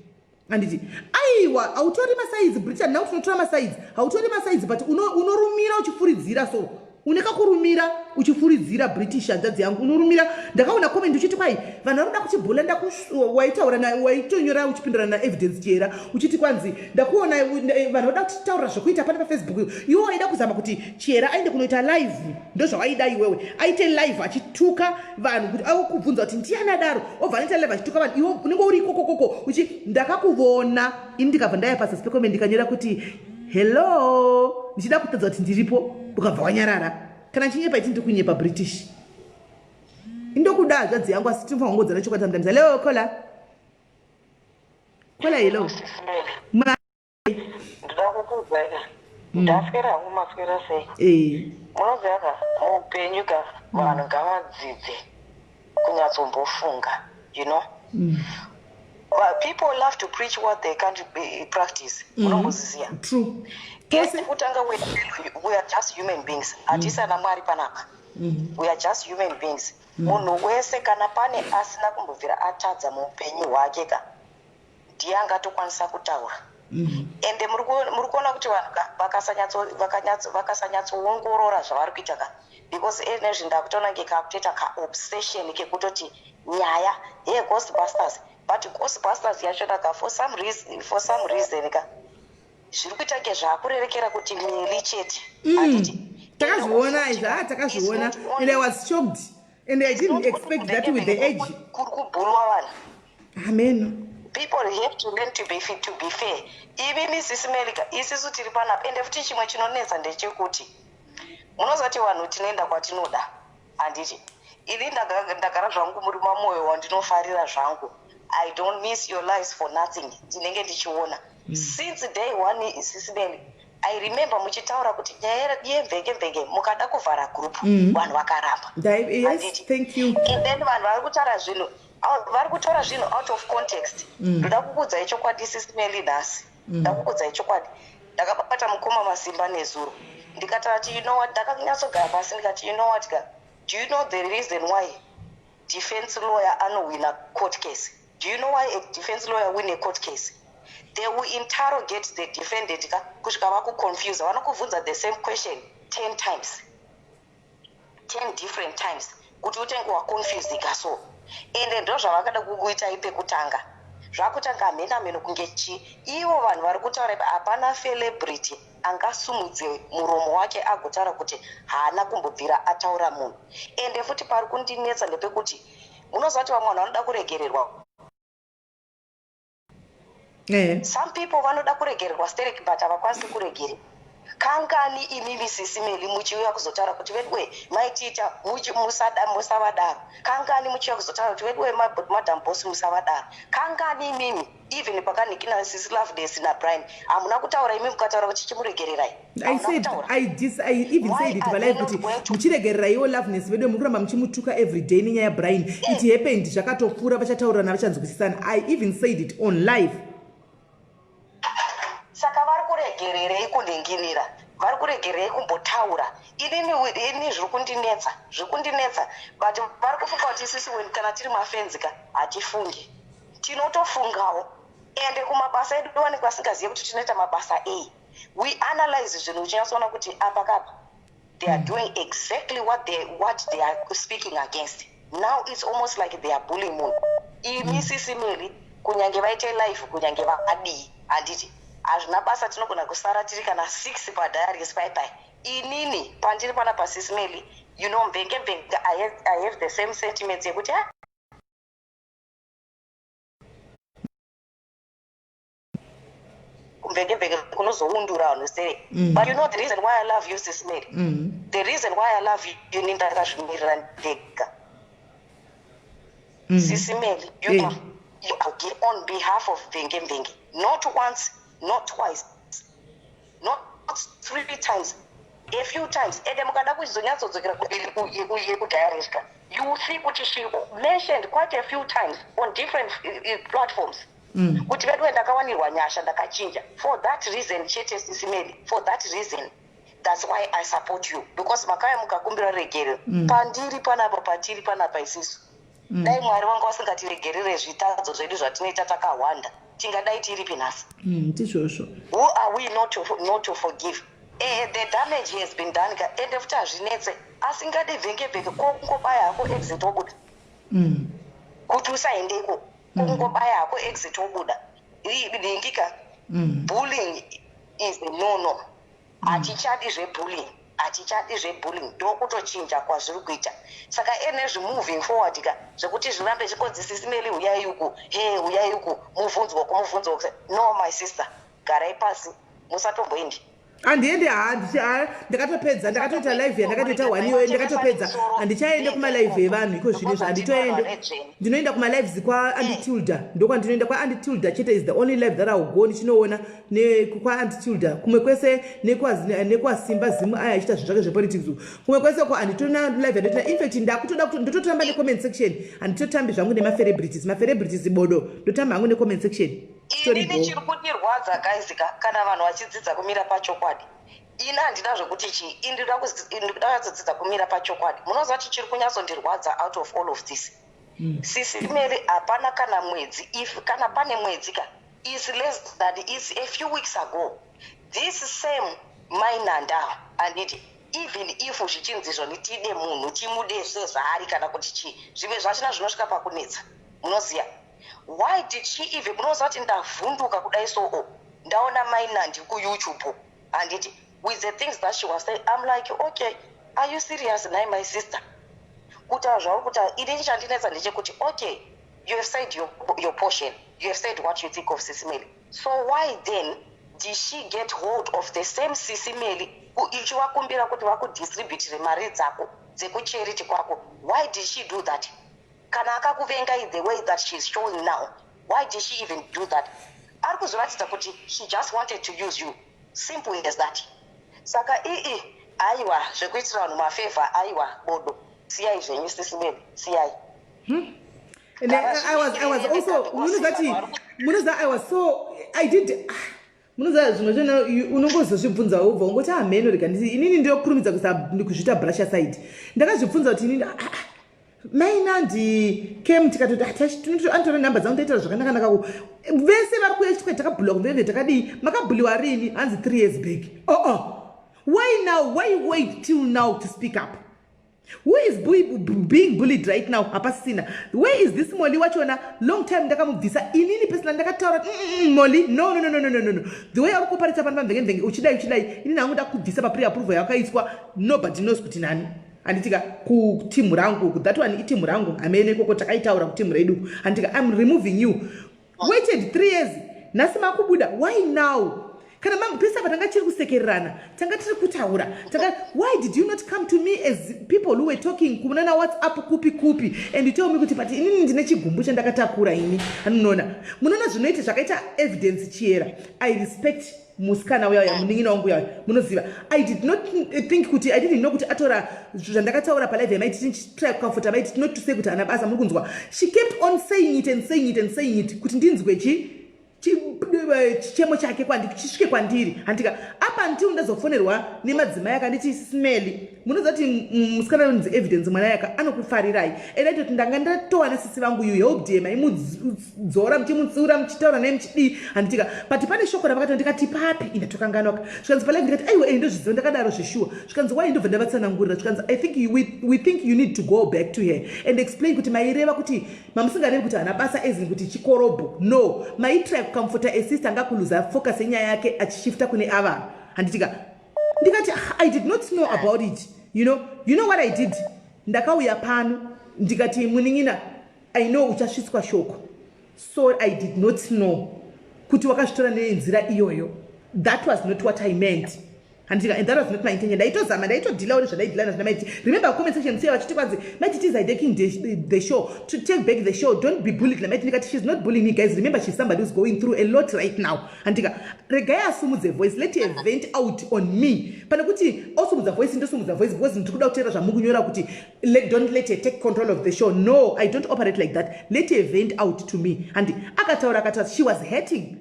handiti? Aiwa, hautori masides, Britain, nauti unotora masides, hautori masides, but unorumira uchifuridzira so. Une kakurumira uchifuridzira British hanzvadzi yangu unorumira. Ndakaona comment uchiti kwai vanhu vari kuda kuchibhula ndawaitaura waitonyora uchipindurana naEvidence Chera uchiti kwanzi ndakuona eh, vanhu vada kutitaurira zvekuita pane pafacebook. Iwe waida kuzama kuti Chera aende kunoita live, ndozvawaida iwewe, aite live achituka vanhu kuti akubvunza kuti ndiyani adaro, obva anoita live achituka vanhu, iwe unenge uri ikokokoko uchi ndakakuvona ini ndikabva ndaya pazasi pecomment ndikanyora kuti hello ndichida kutadza kuti ndiripo ukabva wanyarara. Kana chinyepa iti ndiri kunyepa British indokuda hanzvadzi yangu asi tinofanira kungodzana chokwadi sometimes. Hello kola kola hello. Ndoda kukuudza ka, ndaswera hangu, maswera sei? Eh. Munoziva ka, muupenyu ka vanhu ngavadzidze kunyatsombofunga. But people love to preach what they can't practice. Munomboziziya? True. Yes. Tose. Kutanga we are just human beings, hatisi ana Mwari panapa. We are just human beings. Munhu wese, kana pane asina kumbobvira atadza muupenyu hwake ka, ndiye angatokwanisa kutaura. Ende muri kuona kuti vanhu ka vakasanyatsoongorora zvavari kuita ka, because enezvi ndakutoona nge kakutoita kaobsession kekutoti nyaya yeGhostbusters, but Ghostbusters yachona ka, for some reason ka, zviri kuita nge zvaakurerekera kuti Meli chete, handiti? Takazviona izvi, ah, takazviona and I was shocked and I didn't expect that with the age. Kuri kubhulwa vanhu. Amen. People have to learn to be fair. Ivi Mrs Melika, isisu tiri panapa. Ende futi chimwe chinonetsa ndechekuti munozati vanhu tinoenda kwatinoda, handiti? Ini ndagara zvangu muri mamwoyo wandinofarira zvangu. I don't miss your lives for nothing. Ndinenge ndichiona since day one. Sisi Meli, I remember muchitaura kuti nyaya yemvenge mvenge mukada kuvhara group, vanhu vakaramba. Yes. Handiti? Thank you. And then vanhu vari kutaura zvinhu vari kutora zvinhu out of context. Ndoda kukuudzai chokwadi, Sisi Meli, nhasi ndakukuudzai chokwadi. Ndakabata mukoma Masimba nezuro, ndikatati, "You know what?" Ndakanyatsogara pasi ndikati, "You know what ka, do you know the reason why defense lawyer anowina court case? Do you know why a defense lawyer win a court case? They will interrogate the defendant ka kusvika vakuconfuse. Vanokubvunza the same question 10 times, 10 different times, kuti utenge waconfused ka." So ende ndo zvavakada kukuitai pekutanga, zvakutanga hameno hameno kunge chi ivo vanhu vari kutaura ipa. Hapana celebrity angasumudze muromo wake agotaura kuti haana kumbobvira ataura munhu. Ende futi pari kundinetsa ndepekuti munoziva kuti vamwe vanhu vanoda kuregererwa. Some people vanoda kuregererwa sterek, but havakwanisi kuregerera. Kangani imimi Sisi Meli muchiuya kuzotaura kuti veduwe maitiita musavadaro? Kangani muchiuya kuzotaura kuti veduwe Madam Boss musavadaro? Kangani imimi, even pakanikina Sisi Loveness naBrian, hamuna kutaura? Imi mukataura kuti chimuregererai. I said, I even said it palive kuti muchiregerera iwo Loveness vedu, muri kuramba muchimutuka every day nenyaya yaBrian. It happened, zvakatopfuura, vachataurirana, vachanzwisisana. I even said it on live. Saka vari kuregererei kunhinginira? Vari kuregererei kumbotaura? Inini ini zviri kundinetsa, zviri kundinetsa, but vari kufunga kuti isisi kana tiri mafans ka hatifungi. Tinotofungawo. Ende kumabasa edu vanenge vasingazive kuti tinoita mabasa ei. We analyze zvinhu uchinyatsoona kuti apa kapa they are doing exactly what they are speaking against. Now it's almost like they are bullying munhu. Imi Sisi Meli, kunyange vaite live, kunyange vadii, handiti hazvina basa. Tinogona kusara tiri kana 6 padiaries paipai. Inini pandiri pana paSisi Meli, mvenge mvenge, I have the same sentiments yekuti ah, kumvenge mvenge kunozoundura vanhu sei. But you know the reason why I love you, Sis Mary? The reason why I love you, ni ndakazvimirira ndega. Sisi Mary, you you are give on behalf of Mvenge Mvenge, not once, not twice, not three times, a few times. Ende mukada kuzonyatsodzokera yekudiaries ka, you will see kuti she mentioned quite a few times on different platforms kuti veduwe ndakawanirwa nyasha, ndakachinja. For that reason chete, Sisi Mary, for that reason, that's why I support you, because makauya mukakumbira regerero. Pandiri panapa, patiri panapa isisu, dai Mwari vanga vasingatiregerere zvitadzo zvedu zvatinoita takahwanda, tingadai tiripi nhasi? Ndizvozvo. Who are we not to forgive? Eh, the damage has been done ka, ende futi hazvinetse. Asingade vhenge vhenge, ko kungobaya hako exit wobuda. Kuti usaende iko, kungobaya hako exit wobuda. Nhingi ka. Bullying is a no no. Hatichadi zvebullying, hatichadi zvebullying. Ndokutochinja kwazviri kuita. Saka enezvi moving forward ka, zvekuti zvirambe zvikonzi, "Sisi Meli, huyai uku, he, huyai uku, mubvunzwa kumubvunzwa." No, my sister, garai pasi, musatomboendi. Handiendi, ha, ndakatopedza. Ndakatoita live yandakatoita one iyoyo, ndakatopedza. Handichaende kumalive evanhu iko zvinezvi, handitoende. Ndinoenda kumalives kwaAuntie Tilda, ndokwandinoenda kwaAuntie Tilda chete. Is the only live that I will go, ndichinoona kwaAuntie Tilda. Kumwe kwese nekwaSimba Zimu aya achiita zvinhu zvake zvepolitics, kumwe kwese ko handitona live yandotona. Infact, ndakutoda ndototamba necomment section. Handitotambi zvangu nemacelebrities, macelebrities bodo. Ndotamba hangu necomment section. Inini chiri kundirwadza, guys ka, kana vanhu vachidzidza kumira pachokwadi. Ini handina zvokuti chii, ndinoda kudzidza kumira pachokwadi. Munoziva kuti chiri kunyatsondirwadza out of all of this, Sisi Mary, hapana kana mwedzi, if kana pane mwedzi ka, is less than, is a few weeks ago, this same Mainanda, handiti? Even if zvichinzi zvoni tide munhu, timude sezvaari, kana kuti chii, zvimwe zvachona zvinosvika pakunetsa. Munoziva why did she even, munoziva kuti ndavhunduka kudai? So o ndaona Mainandi kuYouTube, handiti, with the things that she was saying, I'm like, "Okay, are you serious?" Nai my sister, kutaura zvauri kutaura, inini chandinetsa ndechekuti, okay, you have said your portion, you have said what you think of Sisi Meli. So why then did she get hold of the same Sisi Meli ichivakumbira kuti vakudistributire mari dzako dzekucharity kwako? Why did she do that? Kana akakuvenga in the way that she is showing now, why did she even do that? Ari kuzoratidza kuti she just wanted to use you, simple as that. Saka ii, aiwa, zvekuitira vanhu mafavour, aiwa, bodo, siyai zvenyu, Sisi Meli, siyai. And I was also, munozati, munoziva, I was so, I did, munoziva, zvimwe zvona unongozozvibvunza wobva ungoti, "Hameno, rega nditi inini ndinokurumidza kuzviita brush aside." Ndakazvibvunza kuti inini, ah, ah, Mainandi came, tikatoti anotora nhamba dzangu, toitira zvakanaka-naka. Vese vari kuuya chitwa, takabhuliwa kumvemve, takadii, makabhuliwa rini? Hanzi 3 years back. Oh, oh. Why now? Why wait till now to speak up? Who is being bullied right now? Hapasisina. Where is this Molly wachona? Long time ndakamubvisa inini personally. Ndakataura, Molly, no, no, no, no, no, no, no. The way ari kuparitsa pano pamvengevhenge, uchidai, uchidai, inini hangu ndakubvisa papre approval yakaiswa. Nobody knows kuti nani, handitika? Kutimu rangu, that one itimu rangu, hamene ikoko takaitaura kutimu redu, handitika? I'm removing you. Waited 3 years, nhasi makubuda. Why now? Kana pese apa tanga tiri kusekererana, tanga tiri kutaura, tanga, why did you not come to me as people who were talking kunana WhatsApp, kupi kupi, and you tell me kuti, "But inini ndine chigumbu chandakatakura ini"? Anonoona, munoona zvinoita zvakaita Evidence Chiyera. I respect musikana uya uya, munin'ina wangu uya. Munoziva, I did not think kuti, I didn't know kuti atora zvandakataura palive yamaiti try kucomforta Maiti, not to say kuti hana basa. Muri kunzwa? She kept on saying it and saying it and saying it kuti ndinzwe chichemo chake, chisvike kwandiri, handika? Up until ndazofonerwa nemadzimai akanditi, "Smeli, munoziva kuti musikana unonzi Evidence mwana yaka anokufarirai." And aitoti ndanga ndatowana sisi vangu, you helped him, aimudzora, muchimutsiura, muchitaura naye, muchidii, handitika? But pane shoko ravakati. Ndikati, "Papi?" Indatokanganwaka. Zvikanzi, "Palive." Ndikati, "Aiwa, ndozviziva, ndakadaro zveshuwa." Zvikanzi, "Wai?" Ndobva ndavatsanangurira. Zvikanzi, "I think we think you need to go back to her and explain kuti maireva kuti mamusingarevi kuti hana basa, as in kuti chikorobho. No, maitry kucomforta a sister angakuluza focus yenyaya yake achishifta kune ava, handitika?" Ndikati, "Ah, I did not know about it." You know what I did? Ndakauya pano ndikati, "Munin'ina, I know uchasvitswa shoko, so I did not know kuti wakazvitora nenzira iyoyo. That was not what I meant, handitika? And that was not my intention." Ndaitozama, ndaitodhilawo nezvandaidhila nazvina Maiti. Remember, comment section siya vachiti kwanzi, "Maiti is hijacking the show, to take back the show. Don't be bullied naMaiti." Ndikati, "She's not bullying me, guys. Remember, she's somebody who's going through a lot right now, handitika? Regai asumudze voice, let her vent out on me. Pane kuti osumudza voice, ndosumudza voice because ndiri kuda kuteera zvamukunyora kuti don't let her take control of the show. No, I don't operate like that. Let her vent out to me." Handi akataura, akataura. She was hating,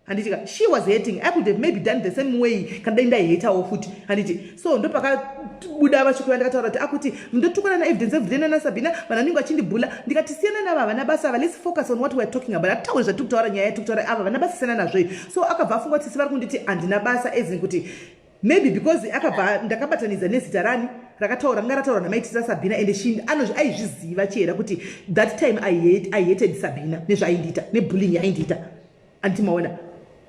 handitika? She was hating. I could have maybe done the same way kana dai ndaihetawo futi, handiti? So ndopakabuda vachikuva, ndakataura kuti akuti ndotukana naEvidence everyday nanaSabhina, vanhu vanenge vachindibhula. Ndikati, "Siyana nava, havana basa ava. Let's focus on what we are talking about. Hatitauri zvatiri kutaura, nyaya yatiri kutaura. Ava havana basa, siyana nazvo." So akabva afunga kuti sisi vari kunditi handina basa, as in kuti Maybe because akabva ndakabatanidza nezita rani rakataura ranga rataura namaitisa Sabina, and she aizviziva chera kuti that time I hated Sabina nezvaaindiita, nebullying yaaindiita, anditi maona?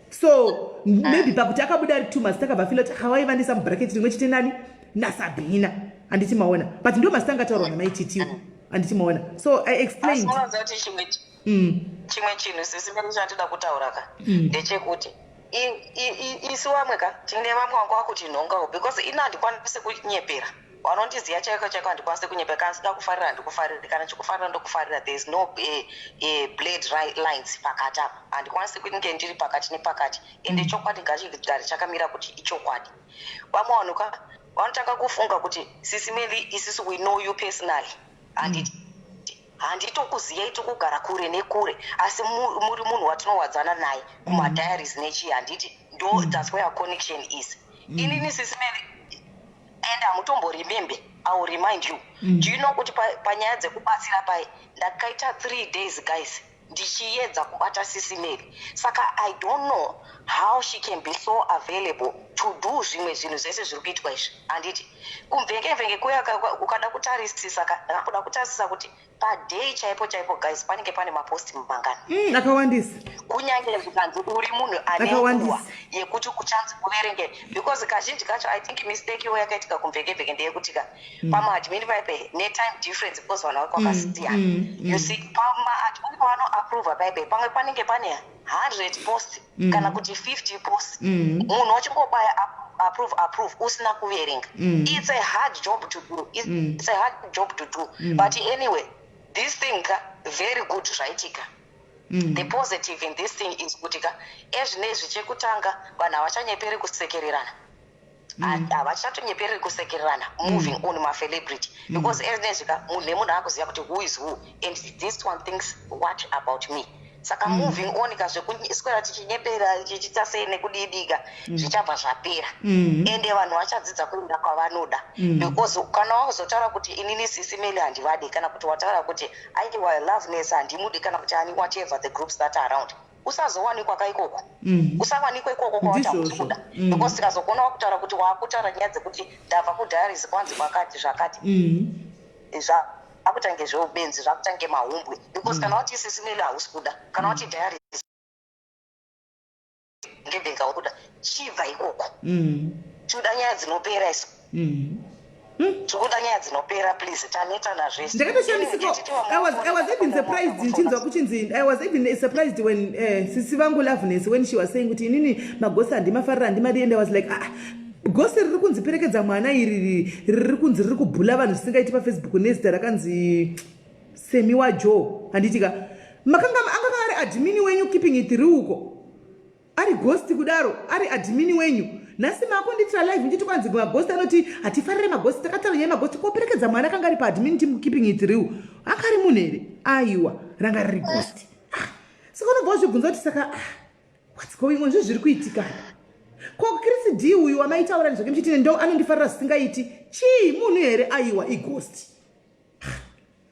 So maybe pakuti akabuda ari two mazita, akabva fila kuti hawaivanisa mubracket rimwe chete nani, naSabina, handiti maona? But ndo mazita angataurwa namaititiwo, handiti maona? So I explained. Unoziva kuti chimwe chimwe chinhu, Sisi Meri, chandida kutaura ka ndechekuti isu vamwe ka tine vamwe vanga vakuti nhongawo, because ini handikwanisi kunyepera. Vanondiziva chaiko chaiko, handikwanisi kunyepera. Kana sida kufarira, handikufariri. Kana chikufarira, ndokufarira. There is no blurred lines pakati apa. Handikwanisi kunge ndiri pakati nepakati. Ende chokwadi ngachigare chakamira kuti ichokwadi. Vamwe vanhu ka vanotanga kufunga kuti, Sisi Meli, isusu we know you personally, handiti? Handitokuziyai, tokugara kure nekure, asi muri munhu watinowadzana naye kumadiaries nechii, handiti? Ndo that's where our connection is. Inini, Sisi Meli, and hamutomborimembe, I will remind you. Do you know kuti panyaya dzekubatsira pai ndakaita 3 days, guys, ndichiedza kubata Sisi Meli? Saka I don't know how she can be so available to do zvimwe zvinhu zvese zviri kuitwa izvi, handiti? Kumvenge-mvenge kuya ukada kutarisisa ka, ndakamboda kutarisisa kuti paday chaipo chaipo, guys, panenge pane mapost mangani. Akawandisa. Kunyange zvikanzi uri munhu ane nguva yekuti uchanzi uverenge, because kazhinji kacho, I think mistake iwo yakaitika kumvenge-mvenge ndeyekuti ka pamaadmin paipe netime difference, because vanhu vari kwakasiyana. You see, pamaadmin pavanoapprova paipe, pamwe panenge pane 100 post kana kuti 50 post, munhu wachingobaya approve, approve, usina kuverenga. It's a hard job to do. It's a hard job to do. But anyway, this thing ka, very good zvaitika. The positive in this thing is kuti ka ezvinezvi, chekutanga, vanhu havachanyeperi kusekererana. Havachatonyeperi kusekererana moving on macelebrity, because ezvinezvi ka munhu nemunhu akuziva kuti who is who and this one thinks what about me. Saka moving on ka, zvekuswera tichinyepera, tichiita sei nekudidika, zvichabva zvapera. Ende vanhu vachadzidza kuenda kwavanoda, because kana wakuzotaura kuti inini Sisi Meli handivadi, kana kuti wataura kuti aiwa, Loveness handimudi, kana kuti ani, whatever the groups that are around, usazowanikwa ka ikoko. Usawanikwa ikoko kwawati hausi Ndizvozvo. kuda, because tikazokuona wakutaura kuti waakutaura nyaya dzekuti ndabva kudiaries, kwanzi kwakati zvakati, zvakutange zveubenzi, zvakutange mahumbwe, because kana wati Sisi Meli hausi kuda, kana wati diaries ngebhenga kuda, chibva ikoko. Tinoda nyaya dzinopera isu. Tikuda nyaya dzinopera, please. Taneta nazvese. Ndakatoshamisika. I was even surprised ndichinzwa kuchinzi, I was even surprised when sisi vangu Loveness, when she was saying kuti inini magosi handimafarira, handimadi, and I was like, ah, gosi riri kunzi perekedza mwana iri, riri kunzi riri kubhula vanhu zvisingaiti paFacebook nezita rakanzi Semi waJoe, handitika? Makanga anganga ari admin wenyu Keeping It Real uko, ari ghost kudaro, ari admin wenyu. Nhasi makunditira live ndichiti kwanzi maghost anoti hatifarire maghost. Takataura nyaya yemaghost koperekedza mwana akanga ari paadmin team Keeping It Real. Anga ari munhu here? Aiwa, ranga riri ghost. Ah, saka unobva wazvibvunza kuti saka, ah, what's going on? Zvi zviri kuitika ko Chris D uyu wamaitaura nezvake muchiti ndo anondifarira zvisingaiti, chii, munhu here? Aiwa, ighost.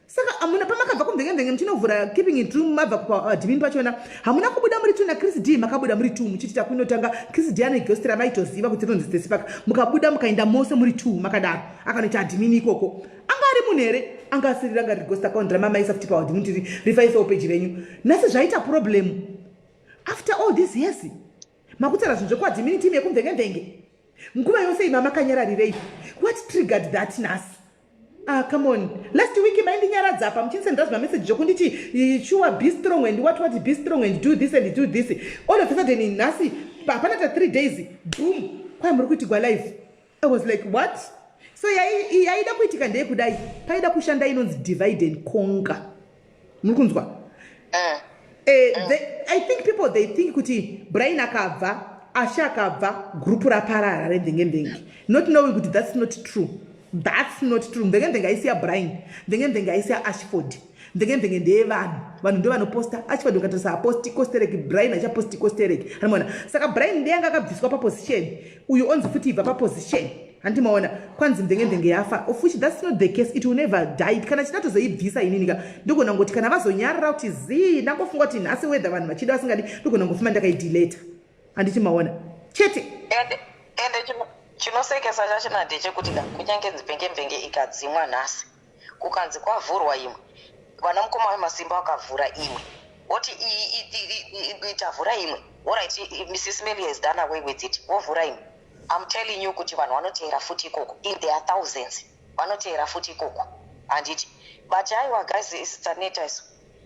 Saka hamuna pamakabva kumvenge-mvenge muchinovhura Keeping It Real, mabva kupaadmin pachona, hamuna kubuda muri two naChris D? Makabuda muri two muchiti takunotanga. Chris D ane ghost ramaitoziva kuti rinonzi Stesi Paka. Mukabuda mukaenda mose muri two makadaro, akanoita admin ikoko. Anga ari munhu here? Anga asiri, ranga riri ghost account ramamaisa futi paadmin kuti rifaisewo peji renyu. Nhasi zvaita problem after all these years, makutaura zvinhu zvekuadmin team yekumvenge-mvenge. Nguva yose ima makanyararirei? What triggered that nhasi? Ah, come on. Last week maindinyaradza apa muchinisendera zvimameseji zvokunditi sure, be strong and what what, be strong and do this and do this. All of a sudden nhasi hapana ta 3 days, boom, kwai muri kuitigwa live. I was like, what? So yaida kuitika ndeyekudai, paida kushanda inonzi divide and conquer. Muri kunzwa? I think people, they think kuti Brian akabva, Asha akabva, group raparara remvenge-mvenge, not knowing kuti that's not true. That's not true. Mvenge-mvenge aisiya Brian, mvenge-mvenge aisiya Ashford. Mvenge-mvenge ndeyevanhu, vanhu ndo vanoposta. Ashford ukatarisa aposti kostereki, Brian achaposti kostereki, anoona. Saka Brian ndeyanga akabviswa paposition, uyu onzi futi ibva paposition, handimaona? Kwanzi mvenge-mvenge yafa, of which that's not the case. It will never die. Kana chida tozoibvisa ininika, ndogona ngoti kana vazonyarara kuti zii, ndangofunga kuti nhasi, whether vanhu vachida vasingadi, ndogona ngofuma ndakaideleta, handiti maona chete? Ende Chinosekesa chachona ndechekuti ka kunyange nzvenge mvenge ikadzimwa nhasi, kukanzi kwavhurwa imwe, vana mukoma vemasimba vakavhura imwe, voti iyi tavhura imwe, alright, Mrs Melly has done away with it, vovhura imwe. I'm telling you kuti vanhu vanoteera futi ikoko in their thousands, vanoteera futi ikoko, handiti? But aiwa guys, isu taneta isu.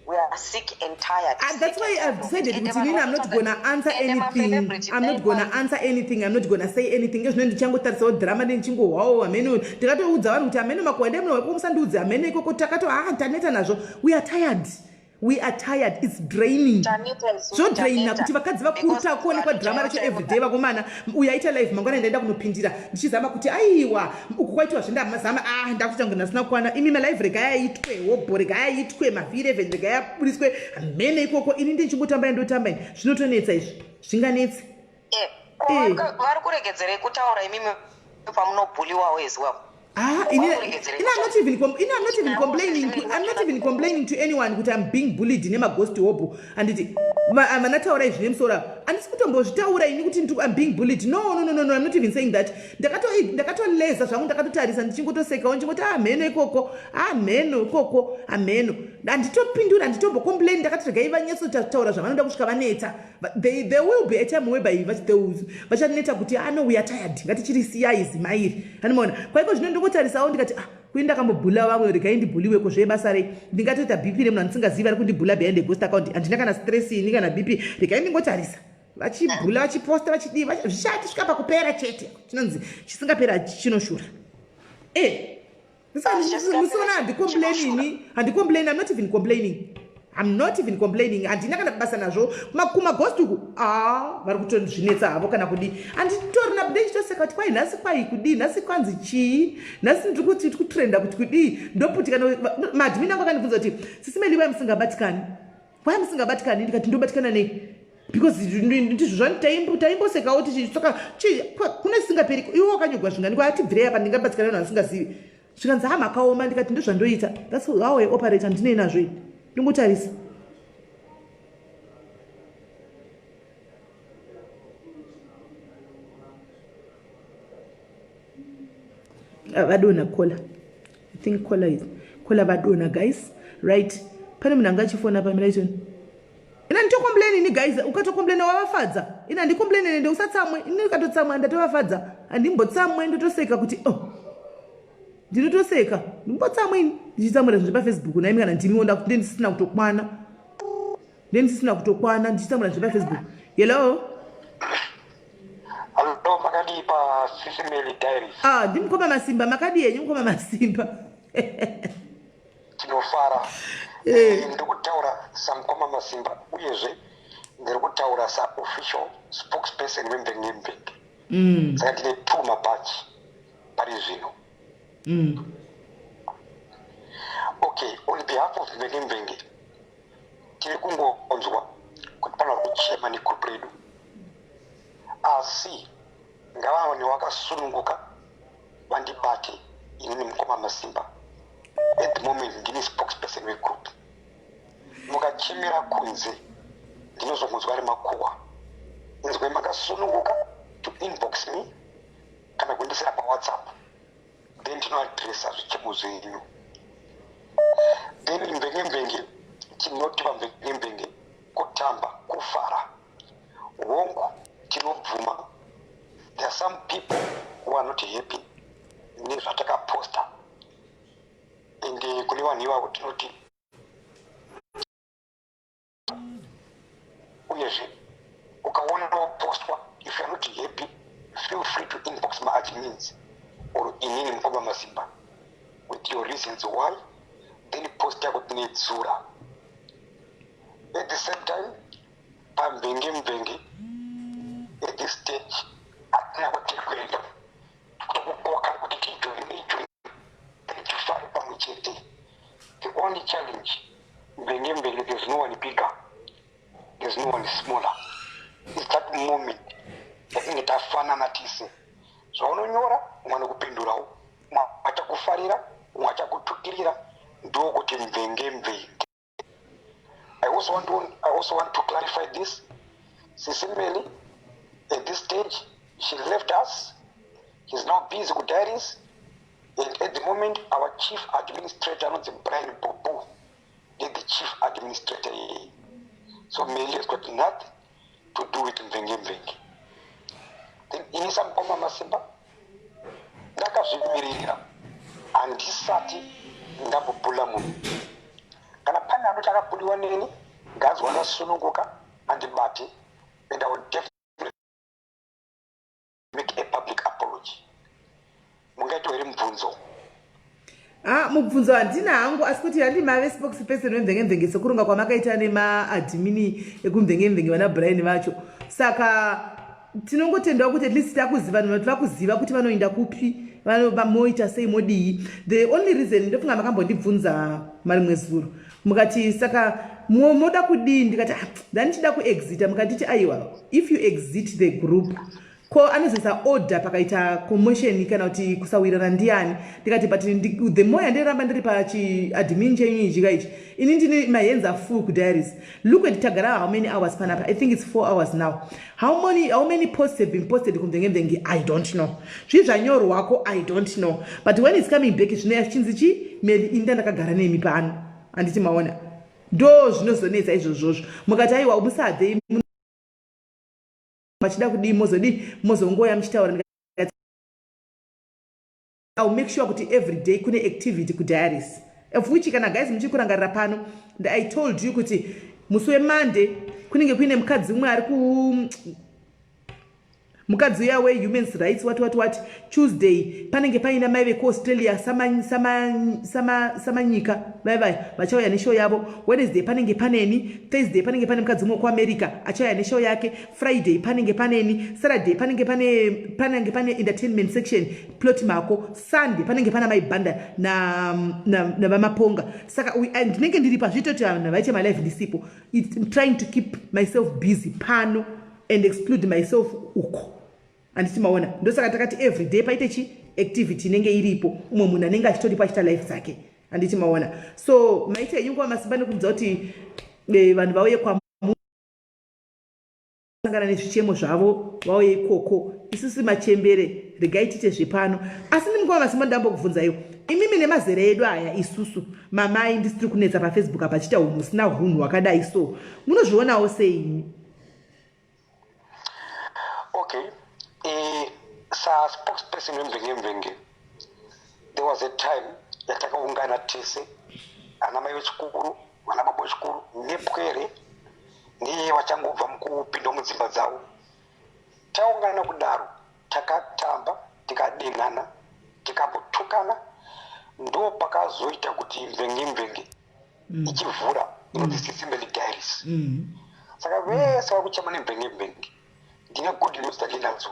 We are sick and tired. And that's sick why and I've tired of decided it. Ende kuti vanhu inini I'm not vanotsvaga gonna answer ende anything. macelebrity I'm not dai gonna kwanzi answer anything. I'm not gonna say anything. Ezvino ndichangotarisawo drama ndichingohwawo hameno. Ndakatoudza vanhu kuti hameno makuhwa ndai munohwa musandiudze hameno ikoko takato ah taneta nazvo. We are tired. We are tired. It's draining. Taneta isu, Zvodraina taneta. kuti vakadzi vakuru Because takuonekwa vanhu drama chaivo racho chaivo everyday vakomana. Uyu aita live mangwana ndaenda kunopindira ndichizama kuti aiwa uku kwaitwa zvendamazama ah ndakuita kunge ndasina kukwana. Imi malive regai aitwe hobho regai aitwe mav11 regai aburiswe hamene ikoko ini ndichingotamba ndotamba ini zvinotonetsa izvi zvinganetsi. Eh, ko vari kuregedzerei kutaura imimi pamunobhuliwawo as well? Ah, ini, ini I'm not even ini I'm not even complaining. I'm not even complaining to anyone kuti I'm being bullied nemaghost hobo. Anditi vanataura izvi nemusoro ava. Handisi kutombozvitaura ini kuti I'm being bullied. No, no, no, no, no, I'm not even saying that. Ndakatoleza zvangu ndakatotarisa ndichingotosekawo ndichingoti ah mheno ikoko. Ah mheno ikoko. Ah mheno. Handitopindura, handitombo-complain ndakati regai vanyatsotaura zvavanoda kusvika vanetsa. But there will be a time whereby vachaneta kuti ah no we are tired ngatichirisiyai zima iri anomaona kwaiko zvino ndongotarisawo ndikati ah kuni ndakambobhula vamwe regai ndibhuliweko zvebasa rei ndingatoita bp remunhu andisingazivi ari kundibhula behind the ghost account handina kana stress ini kana bp regai ndingotarisa vachibhula vachiposta vachidii zvichatisvika pakupera chete chinonzi chisingapera chinoshura eh Musiona handicomplain ini handicomplain I'm not even complaining I'm not even complaining handina kana basa nazvo kumaghost uku ah vari kutozvinetsa havo kana kudii handitorina ndechitoseka kuti kwai nhasi kwai kudii nhasi kwanzi chii nhasi ndiri kuti kutrenda kuti kudii ndoputi kana maadmin angu akandibvunza kuti sisimeli wai musingabatikani why musingabatikani ndikati ndobatikana nei because ndizvo zvani taimbosekawo tichitsoka kune zvisingaperi iwe wakanyogwa zvingani kwa atibvirei apa ndingabatikana vanhu vasingazivi zvikanzi ha makaoma ndikati ndozvandoita thats how I operate handinei nazvo ini ndingotarisa ah, vadonha kola I think kola is kola vadonha guys right pane munhu anga achifona pamiraitoni ina nditocomplain ini guys ukatocomplaina wavafadza ina handicomplain ende usatsamwe ini ukatotsamwa ndatovafadza handimbotsamwe ndotoseka kuti oh ndinotoseka ndimbotsamwe ini ndichitsamwira zvinhu zvepafacebook naimi kana ndimiwo ndendisina kutokwana ndendisina kutokwana ndichitsamwira zvinhu zvepafacebook hello Hello, makadii pa Sisi Melly Diaries? Ah, ndimukoma Masimba, makadii henyu mukoma Masimba? Tinofara. Eh. eh ndiri kutaura samukoma Masimba uyezve ndiri kutaura saofficial spokesperson wembenge mbenge. Saka ndine two mabhachi pari zvino. Okay, on behalf of Mbenge Mbenge, tiri kungonzwa kuti pane vari kuchema negroup redu asi ngavaone wakasununguka vandibate inini mukoma masimba at the moment ndini spokesperson wegroup mukachemera kunze ndinozongonzwa ari makuhwa inzwai makasununguka to inbox me kana kundisira pawhatsapp then tinoadresa zvichemo zvenyu then mvenge mvenge tinoti vamvenge mvenge kutamba kufara hongu tinobvuma there are some people who are not happy nezvatakaposta and eh, kune vanhu ivavo tinoti uyezve ukaona wapostwa if youare not happy feel free to inbox maadmins or inini mukoma masimba with your reasons why then post yako tinedzura at the same time pamvenge mvenge at this stage hatina kwatiri kuenda tokukoka kuti tijoine ijoine tifare pamwe chete the only challenge mvenge mvenge there's no one bigger there's no one smaller is that moment yatinge tafanana tise zvaunonyora umwe anokupindurawo umwe achakufarira umwe achakutukirira ndokuti mvenge mvenge I also want to, I also want to clarify this. Sisi Meli, at this stage, she left us. He's now busy kudiaries, and at the moment our chief administrator anonzi Brian Bobo ndiye the chief administrator iyeye. So Meli has got nothing to do with Mvenge Mvenge. Then ini samukoma Masimba ndakazvimiririra, handisati ndambobhula munhu. Kana pane anoti akabudiwa neni, nganzwa ndasununguka andibate, and I will definitely make a public apology. Mungaitawo here mubvunzo? Ah, mubvunzo handina hangu, asi kuti handi mave spokesperson wemvenge-mvenge sekurunga kwamakaita nemaadmini ekumvenge-mvenge vana Brian vacho. Saka tinongotendawo kuti at least takuziva, vanhu vakuziva kuti vanoenda kupi, moita sei, modii. The only reason, ndofunga makambondibvunza marimwe zuro, mukati saka moda kudii, ndikati, "Ah, ndandichida kuexita." Mukatiti aiwa, if you exit the group, ko anozoisa order pakaita commotion kana kuti kusawirirana ndiani? Ndikati but the more yandiramba ndiri pachiadmin chenyu ichi kaichi, ini ndine my hands are full kudiaries. Look at tagara how many hours panapa? I think it's 4 hours now. How many posts have been posted kumvenge-mvenge? I don't know. Zvii zvanyorwako? I don't know. But when it's coming back, zvinoya zvichinzi chi Meli, inda ndakagara nemi pano, handiti maona? Ndo zvinozonetsa izvozvozvo. Mukati aiwa, musabve, machida kudii, mozodii, mozongoya muchitaura. I'll make sure kuti every day kune activity kudiaries, of which kana guys muchiri kurangarira pano, I told you kuti musi weMonday kunenge kuine mukadzi umwe ari ku mukadzi uya wehuman rights, what what what. Tuesday panenge paina mai vekuAustralia, Samanyika, vai vai vachauya neshow yavo. Wednesday panenge paneni. Thursday panenge pane mukadzi umwe wekuAmerica achauya neshow yake. Friday panenge paneni. Saturday panenge pane entertainment section, plot mako. Sunday panenge pana Maibanda navaMaponga. Saka ndinenge ndiri pazviito kuti vanhu vaite malive ndisipo. Trying to keep myself busy pano and exclude myself uko, handiti maona? Ndosaka takati every day paite chi activity inenge iripo, umwe munhu anenge achitoripo achiita life dzake, handiti maona? So maita henyu nguva masimba nekubvunza kuti vanhu vauye kwamusangana nezvichemo zvavo, vauye ikoko. Isusu machembere, regai tiite zvepano. Asi ndimukuva masimba, ndambokubvunzaiwo imimi, nemazera edu aya, isusu mamai ndisitiri kunetsa paFacebook apa achiita unhu usina hunhu hwakadai, so munozvionawo sei? Okay, saspokesperson wemvenge mvenge, there was a time yatakaungana tese, ana mai vechikuru, vana baba vechikuru, nepwere neye vachangobva mukupinda mudzimba dzavo. Taungana kudaro, takatamba, tikadenhana, tikambotukana. Ndo pakazoita kuti mvenge mvenge ichivhura inonzi Sisi Melly Diaries. Saka vese vari kuchema nemvenge mvenge, ndine good news dzandinadzo.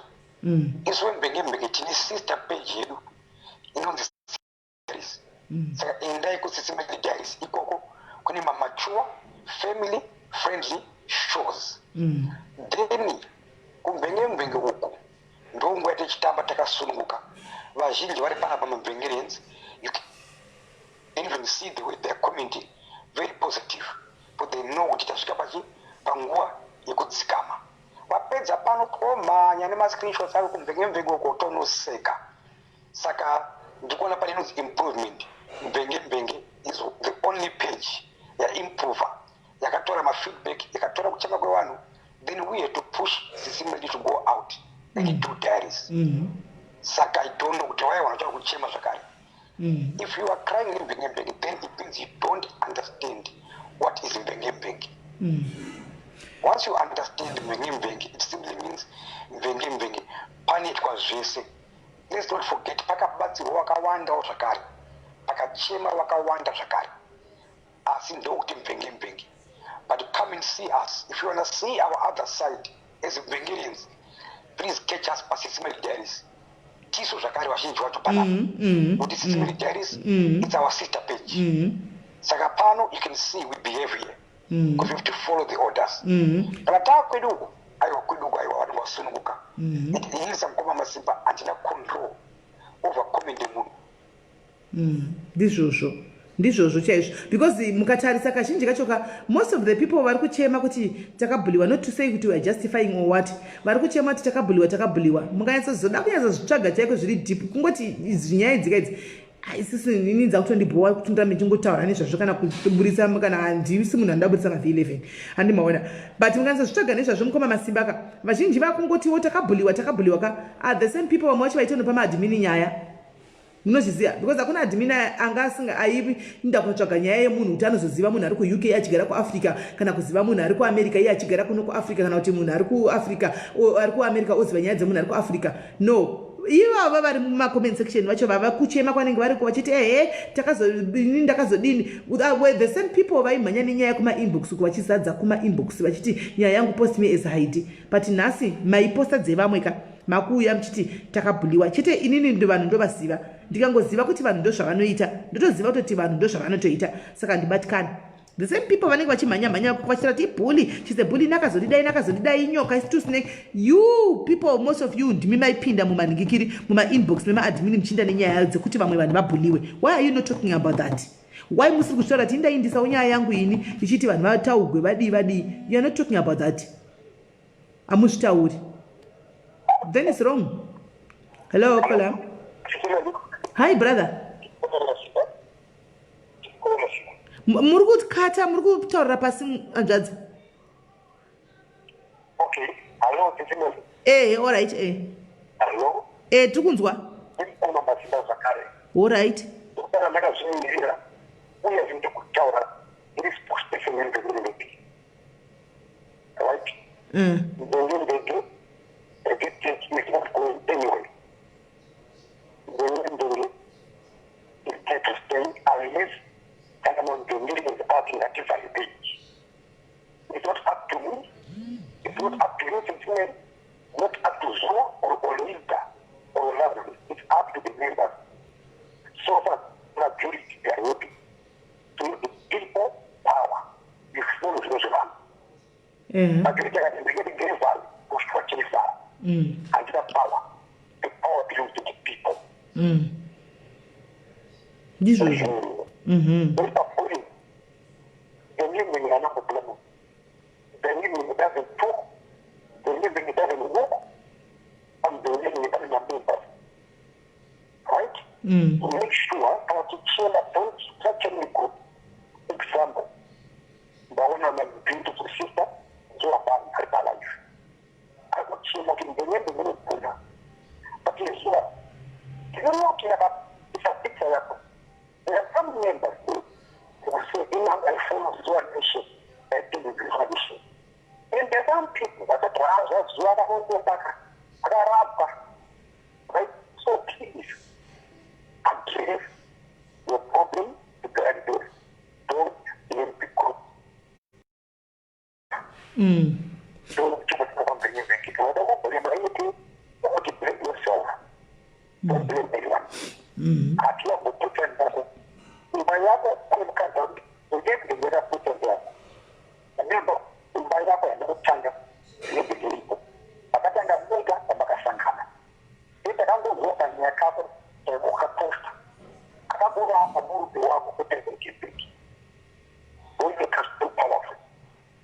Isu vemvenge mvenge tine sister page yedu inonzi Diaries. Saka endai kuSisi Melly Diaries ikoko, kune mamature family friendly shows. Then kumvenge mvenge uku ndonguva tichitamba takasununguka. Vazhinji vari panapa mamvengerens, you can even see the way they are commenting, very positive, but they know kuti tasvika pachi panguva yekudzikama. Vapedza pano, tomhanya nemascreenshots avo kumvenge mvenge uko, tonoseka. Saka ndikuona pane inonzi improvement. Mvenge mvenge is the only page yaimprova, yakatora mafeedback, yakatora kuchema kwevanhu. Then we had to push Sisi Melly to go out and do diaries. Saka I don't know kuti why vanotaura kuchema zvakare. If you are crying nemvenge mvenge, then it means you don't understand what is mvenge mvenge. Once you understand mvenge mvenge, it simply means mvenge mvenge panoitwa zvese. Let's not forget, pakabatsirwa vakawanda zvakare, pakachema vakawanda zvakare, asi ndokuti mvenge mvenge. But come and see us if you wanna see our other side as Mvengerians. Please catch us paSisi Melly Diaries. Tisu zvakare vazhinji vacho panapa, kuti Sisi Melly Diaries, it's our sister page. Saka pano you can see we behave here because we have to follow the orders. Kana taa kwedu uku, aiwa, kwedu uku, aiwa, vanhu vasununguka. Inini samukoma Masimba handina control over comment yemunhu. Ndizvozvo. Ndizvozvo chaizvo, because mukatarisa kazhinji kacho ka, most of the people vari kuchema kuti takabhuliwa, not to say kuti we are justifying or what, vari kuchema kuti takabhuliwa, takabhuliwa. Mukanyatsozoda kunyatsozvitsvaga chaiko zviri deep, kungoti idzi nyaya idzika idzi, isusu inini dzakutondibhowa kuti ndirambe ndichingotaura nezvazvo kana kuburitsa, kana handisi munhu andaburitsa mav11, handimaona. But mukanyatsozvitsvaga nezvazvo, mukoma Masimba ka, vazhinji vakungotiwo takabhuliwa, takabhuliwa ka, are the same people. Vamwe vacho vaitonopa maadmini nyaya, munozviziva, because hakuna admin anga asinga aiinda kunotsvaga nyaya yemunhu kuti anozoziva munhu ari kuUK achigara kuAfrica, kana kuziva munhu ari kuAmerica iye achigara kuno kuAfrica, kana kuti munhu ari kuAfrica ari kuAmerica oziva nyaya dzemunhu ari kuAfrica. No, ivava vari mumacomment section vacho vava kuchema kwanenge variko vachiti, "Ehe, takazodini, ndakazodini," the same people vaimhanya nenyaya kumainbox uku, vachizadza kumainbox vachiti, "Nyaya yangu, post me as hide." But nhasi maiposta dzevamwe ka, makuuya muchiti takabhuliwa chete. Inini ndo vanhu ndovaziva, ndikangoziva kuti vanhu ndo zvavanoita, ndotoziva kutoti vanhu ndo zvavanotoita, saka ndibatikani. The same people vanenge vachimhanya-mhanya vachirati ibully, she's a bully, nakazondidai, nakazondidai, inyoka, is too snake. You people, most of you ndimi maipinda mumanhingikiri, mumainbox memaadmini, muchiinda nenyaya dzekuti vamwe vanhu vabhuliwe. Why are you not talking about that? Why musiri kuzvitaura kuti indaindisawo nyaya yangu ini ichiti vanhu vataugwe, vadii vadii? You are not talking about that, hamuzvitauri. Then it's wrong. Hello, caller. Hi, brother. Muri kukata, muri kutaurira pasi, hanzvadzi. Okay, hello, Tisimeli. Alright. Hello. Tiri kunzwa. Ndikuna Masimba zvakare. Alright. Ndokutara ndakazvimirira uye zvindi kutaura ndiri spokesperson yendege, right? Ndenge ndege resistance is not going anywhere. Ndenge ndenge is here to stay unless kana munhu is ati ngativhare page. It's not up to me, it's not up to you, gentlemen, not up to Zoe or Olinda or Lazarus. It's up to the members. So far, majority, they are happy. To the people power. You follow zvinhu zvevanhu. Majority akati ndingeti ngevhari kusvika chivhara. Handina power. The power belongs to the people. Ndizvozvo. There is a point. The living are not problem. The living doesn't talk. The living doesn't walk. And the living doesn't members. Right? To make sure kana tichienda, don't such a good example. Ndaona my beautiful sister Zoabani ari palive. Ari kuchema kuti ndenge ndinogona. But zuva ndinoti ndakaisa picture yako. There are some members who will say, "I follow Zuva Nation, I think Zuva Nation." And there are some people that said, "Zuva akarapwa." Right? So please address your problem to the right. Don't blame the group. Don't blame anything. Don't blame yourself. Don't blame anyone. Hatina kuputsa ndako. Imba yako kune mukadzi wako. Ndenge yakaputsa ndako. Remember, imba yako yandakutanga ndenge iripo. Pakatanga mega pamakasangana. Ndakangozwa panyaya kako ukaposta. Akabuda murume wako kuti ndenge. Don't make us too powerful.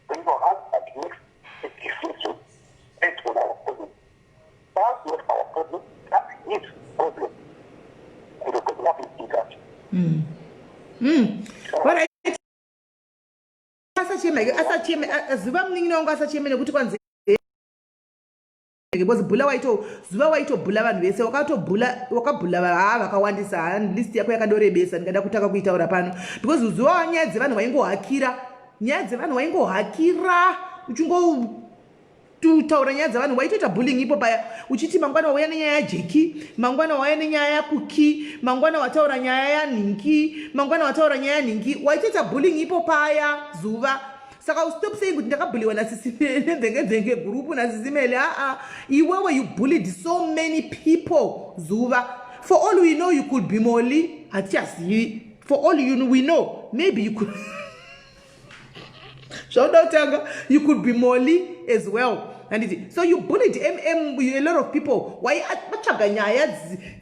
When your husband makes a decision based on our problem, that's not our problem, that's his problem. And there's nothing to that. Alright. Asacheme, asacheme, zuva munin'ina wangu asacheme nekuti kwanzi, because bhula waito zuva waitobhula vanhu vese, wakatobhula, wakabhula haa vakawandisa. Ha, list yako yakadorebesa, ndingada kutanga kuitaura pano because zuva wanyaya dzevanhu waingohakira, nyaya dzevanhu waingohakira, uchingotaura nyaya dzevanhu, waitoita bullying ipo paya, uchiti mangwana wauya nenyaya yaJeki, mangwana wauya nenyaya yaKuki, mangwana wataura nyaya yanhinki, mangwana wataura nyaya yanhinki, waitoita bullying ipo paya zuva. Saka stop saying kuti ndakabhuliwa nenzengenzenge group nasisimele. Aa, iwewe you bullied so many people, zuva. For all we know, you could be Molly, hatichazivi. For all you we know, maybe you could, zvauda kutanga, you could be Molly as well. Handiti? So you bullied mm a lot of people. Waivatsvaga nyaya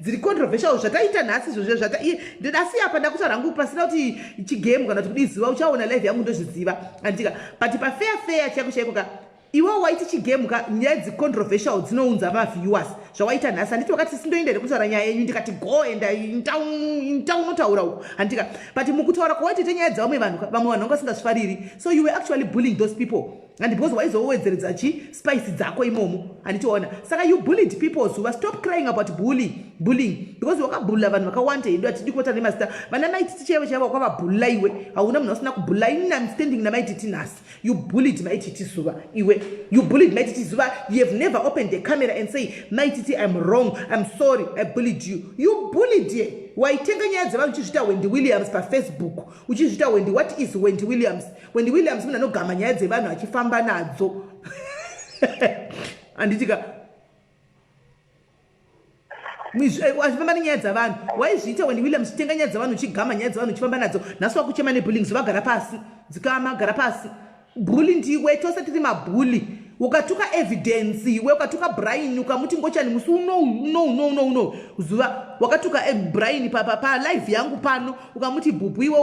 dziri controversial, zvataita nhasi izvozvo. Zvata ndinasi apa ndakutaura hangu pasina kuti chigame kana kuti kudiziva. Uchaona live yangu, ndozviziva, handitika? But pafair fair chaiko chaiko ka, iwe waiti chigame ka, nyaya dzicontroversial dzinounza maviewers. Zvawaita nhasi, handiti wakati sindoenda here kutaura nyaya yenyu? Ndikati go, enda, ntaunotaura uku, handitika? But mukutaura kwawaitoita nyaya dzavamwe vanhu, vamwe vanhu vanga vasingazvifariri. So you were actually bullying those people, and because waizowedzeredza chi spice dzako imomo, handitiona? Saka you bullied people, Zuva. Stop crying about bullying, because wakabhula vanhu vakawanda hedu. Hatidi kuota nemazita. Vana Maititi chaivo chaivo wakavabhula iwe. Hauna munhu asina kubhula. Ini am standing naMaititi nhasi. You bullied Maititi, Zuva. Iwe, you bullied Maititi, Zuva. You have never opened the camera and say, "Maititi, I'm wrong, I'm sorry I bullied you." You bullied ye. Waitenga nyaya dzevanhu uchizviita Wendy Williams paFacebook, uchizviita Wendy. What is Wendy Williams? Wendy Williams munhu anogama nyaya dzevanhu achifamba nadzo, handitika? Achifamba nenyaya dzavanhu. Waizviita Wendy Williams, uchitenga nyaya dzavanhu, uchigama nyaya dzavanhu, uchifamba nadzo. Nhasi wakuchema nebullying. Vagara pasi, dzikama, gara pasi. Bully ndiwe, tose tiri mabully. Ukatuka Evidence iwe, ukatuka Brian, ukamuti ngochani musi uno uno uno uno uno. Zuva wakatuka Brian palive yangu pano, ukamuti, "Bhubhu, iwe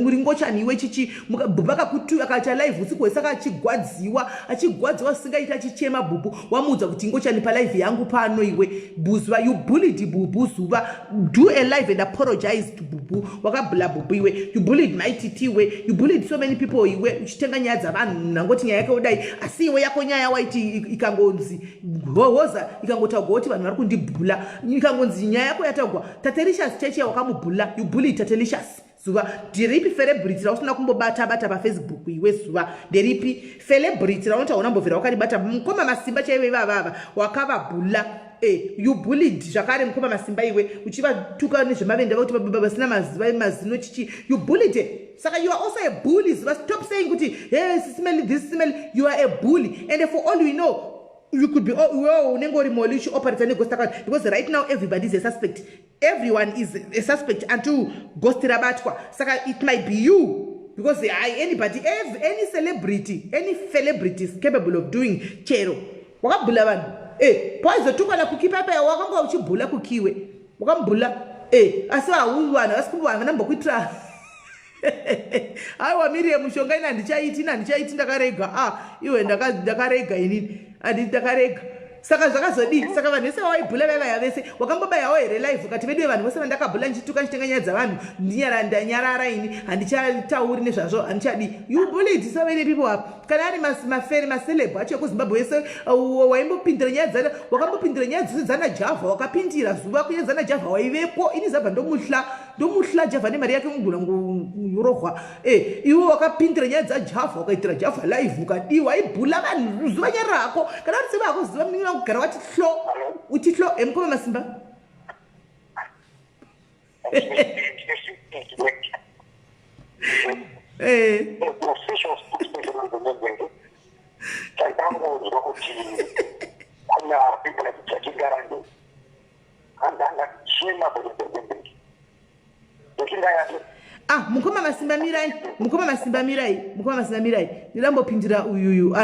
uri ngochani iwe." Chichi Bhubhu akaita live usiku hwese, akachigwadziwa, achigwadziwa zvisingaiti, achichema. Bhubhu wamuudza kuti ngochani palive yangu pano iwe Zuva. You bullied Bhubhu, Zuva. Do a live and apologize to Bhubhu. Wakabhula Bhubhu iwe. You bullied Maititi iwe. You bullied so many people iwe, uchitenga nyaya dzavanhu. Nangoti nyaya yake udai, asi iwe yako nyaya waiti ikangonzi hohoza, ikangotaugwa kuti vanhu vari kundibhula, ikangonzi nyaya yako yataugwa, Tatelicious cheche wakamubhula. You bullied Tatelicious, Zuva. Ndiripi celebrity rausina kumbobata bata paFacebook iwe, Zuva? Nderipi celebrity raunoti hauna mbovhera wakaribata? Mukoma Masimba chaivo ivavava wakavabhula. You bullied zvakare mukoma Masimba iwe, uchivatuka nezvemavende, vakuti vasina mazino chichi. You bullied. Saka you are also a bully, Zuva. Stop saying kuti, "Hey, smell this smell." You are a bully, and for all we know, you could be iwewo unenge uri moli uchioperata neghost account, because right now everybody is a suspect. Everyone is a suspect until ghost rabatwa. Saka it might be you, because anybody, any celebrity, any celebrity is capable of doing chero. Wakabhula vanhu. Pawaizotukwa naKuki papa, wakanga uchibhula Kukiwe, wakamubhula. Asi hau vanhu vasi vanambokuitira. Aiwa, Miriam, mushonga ini handichaiti, ini handichaiti, ndakarega. Ah, iwe, ndakarega inini, handiti? Ndakarega. Saka zvakazodii? Saka vanhu vese vawaibhula vaivaya vese, wakambobayawo here live ukati, "Veduwe, vanhu vose vandakabhula ndichituka, ndichitenga nyaya dzavanhu, ndanyarara ini, handichatauri nezvazvo, handichadi"? You bullied so many people apa. Kana ari mafere maceleb acho ekuZimbabwe wese, waimbopindira nyaya dzana, wakambopindira nyaya dzose dzana Java. Wakapindira, Zuva, kunyaya dzana Java waiveko. Ini Zabva ndomuhla, ndomuhla Java nemari yake unogona kurohwa. Iwe wakapindira nyaya dzaJava, wakaitira Java live, ukadiwa. Waibhula vanhu, Zuva. Nyarara hako. Kana uri seva hako, Zuva, munina kugara wati hlo, uti hlo. Emukoma Masimba. Official spokesperson of the movement, takangonzwa kuti kuna people like Jackie Garande andanga chema for the movement. Jackie Garande. Ah, mukoma Masimba, mirai. Mukoma Masimba, mirai. Mukoma Masimba, mirai, ndidambopindira uyuyu.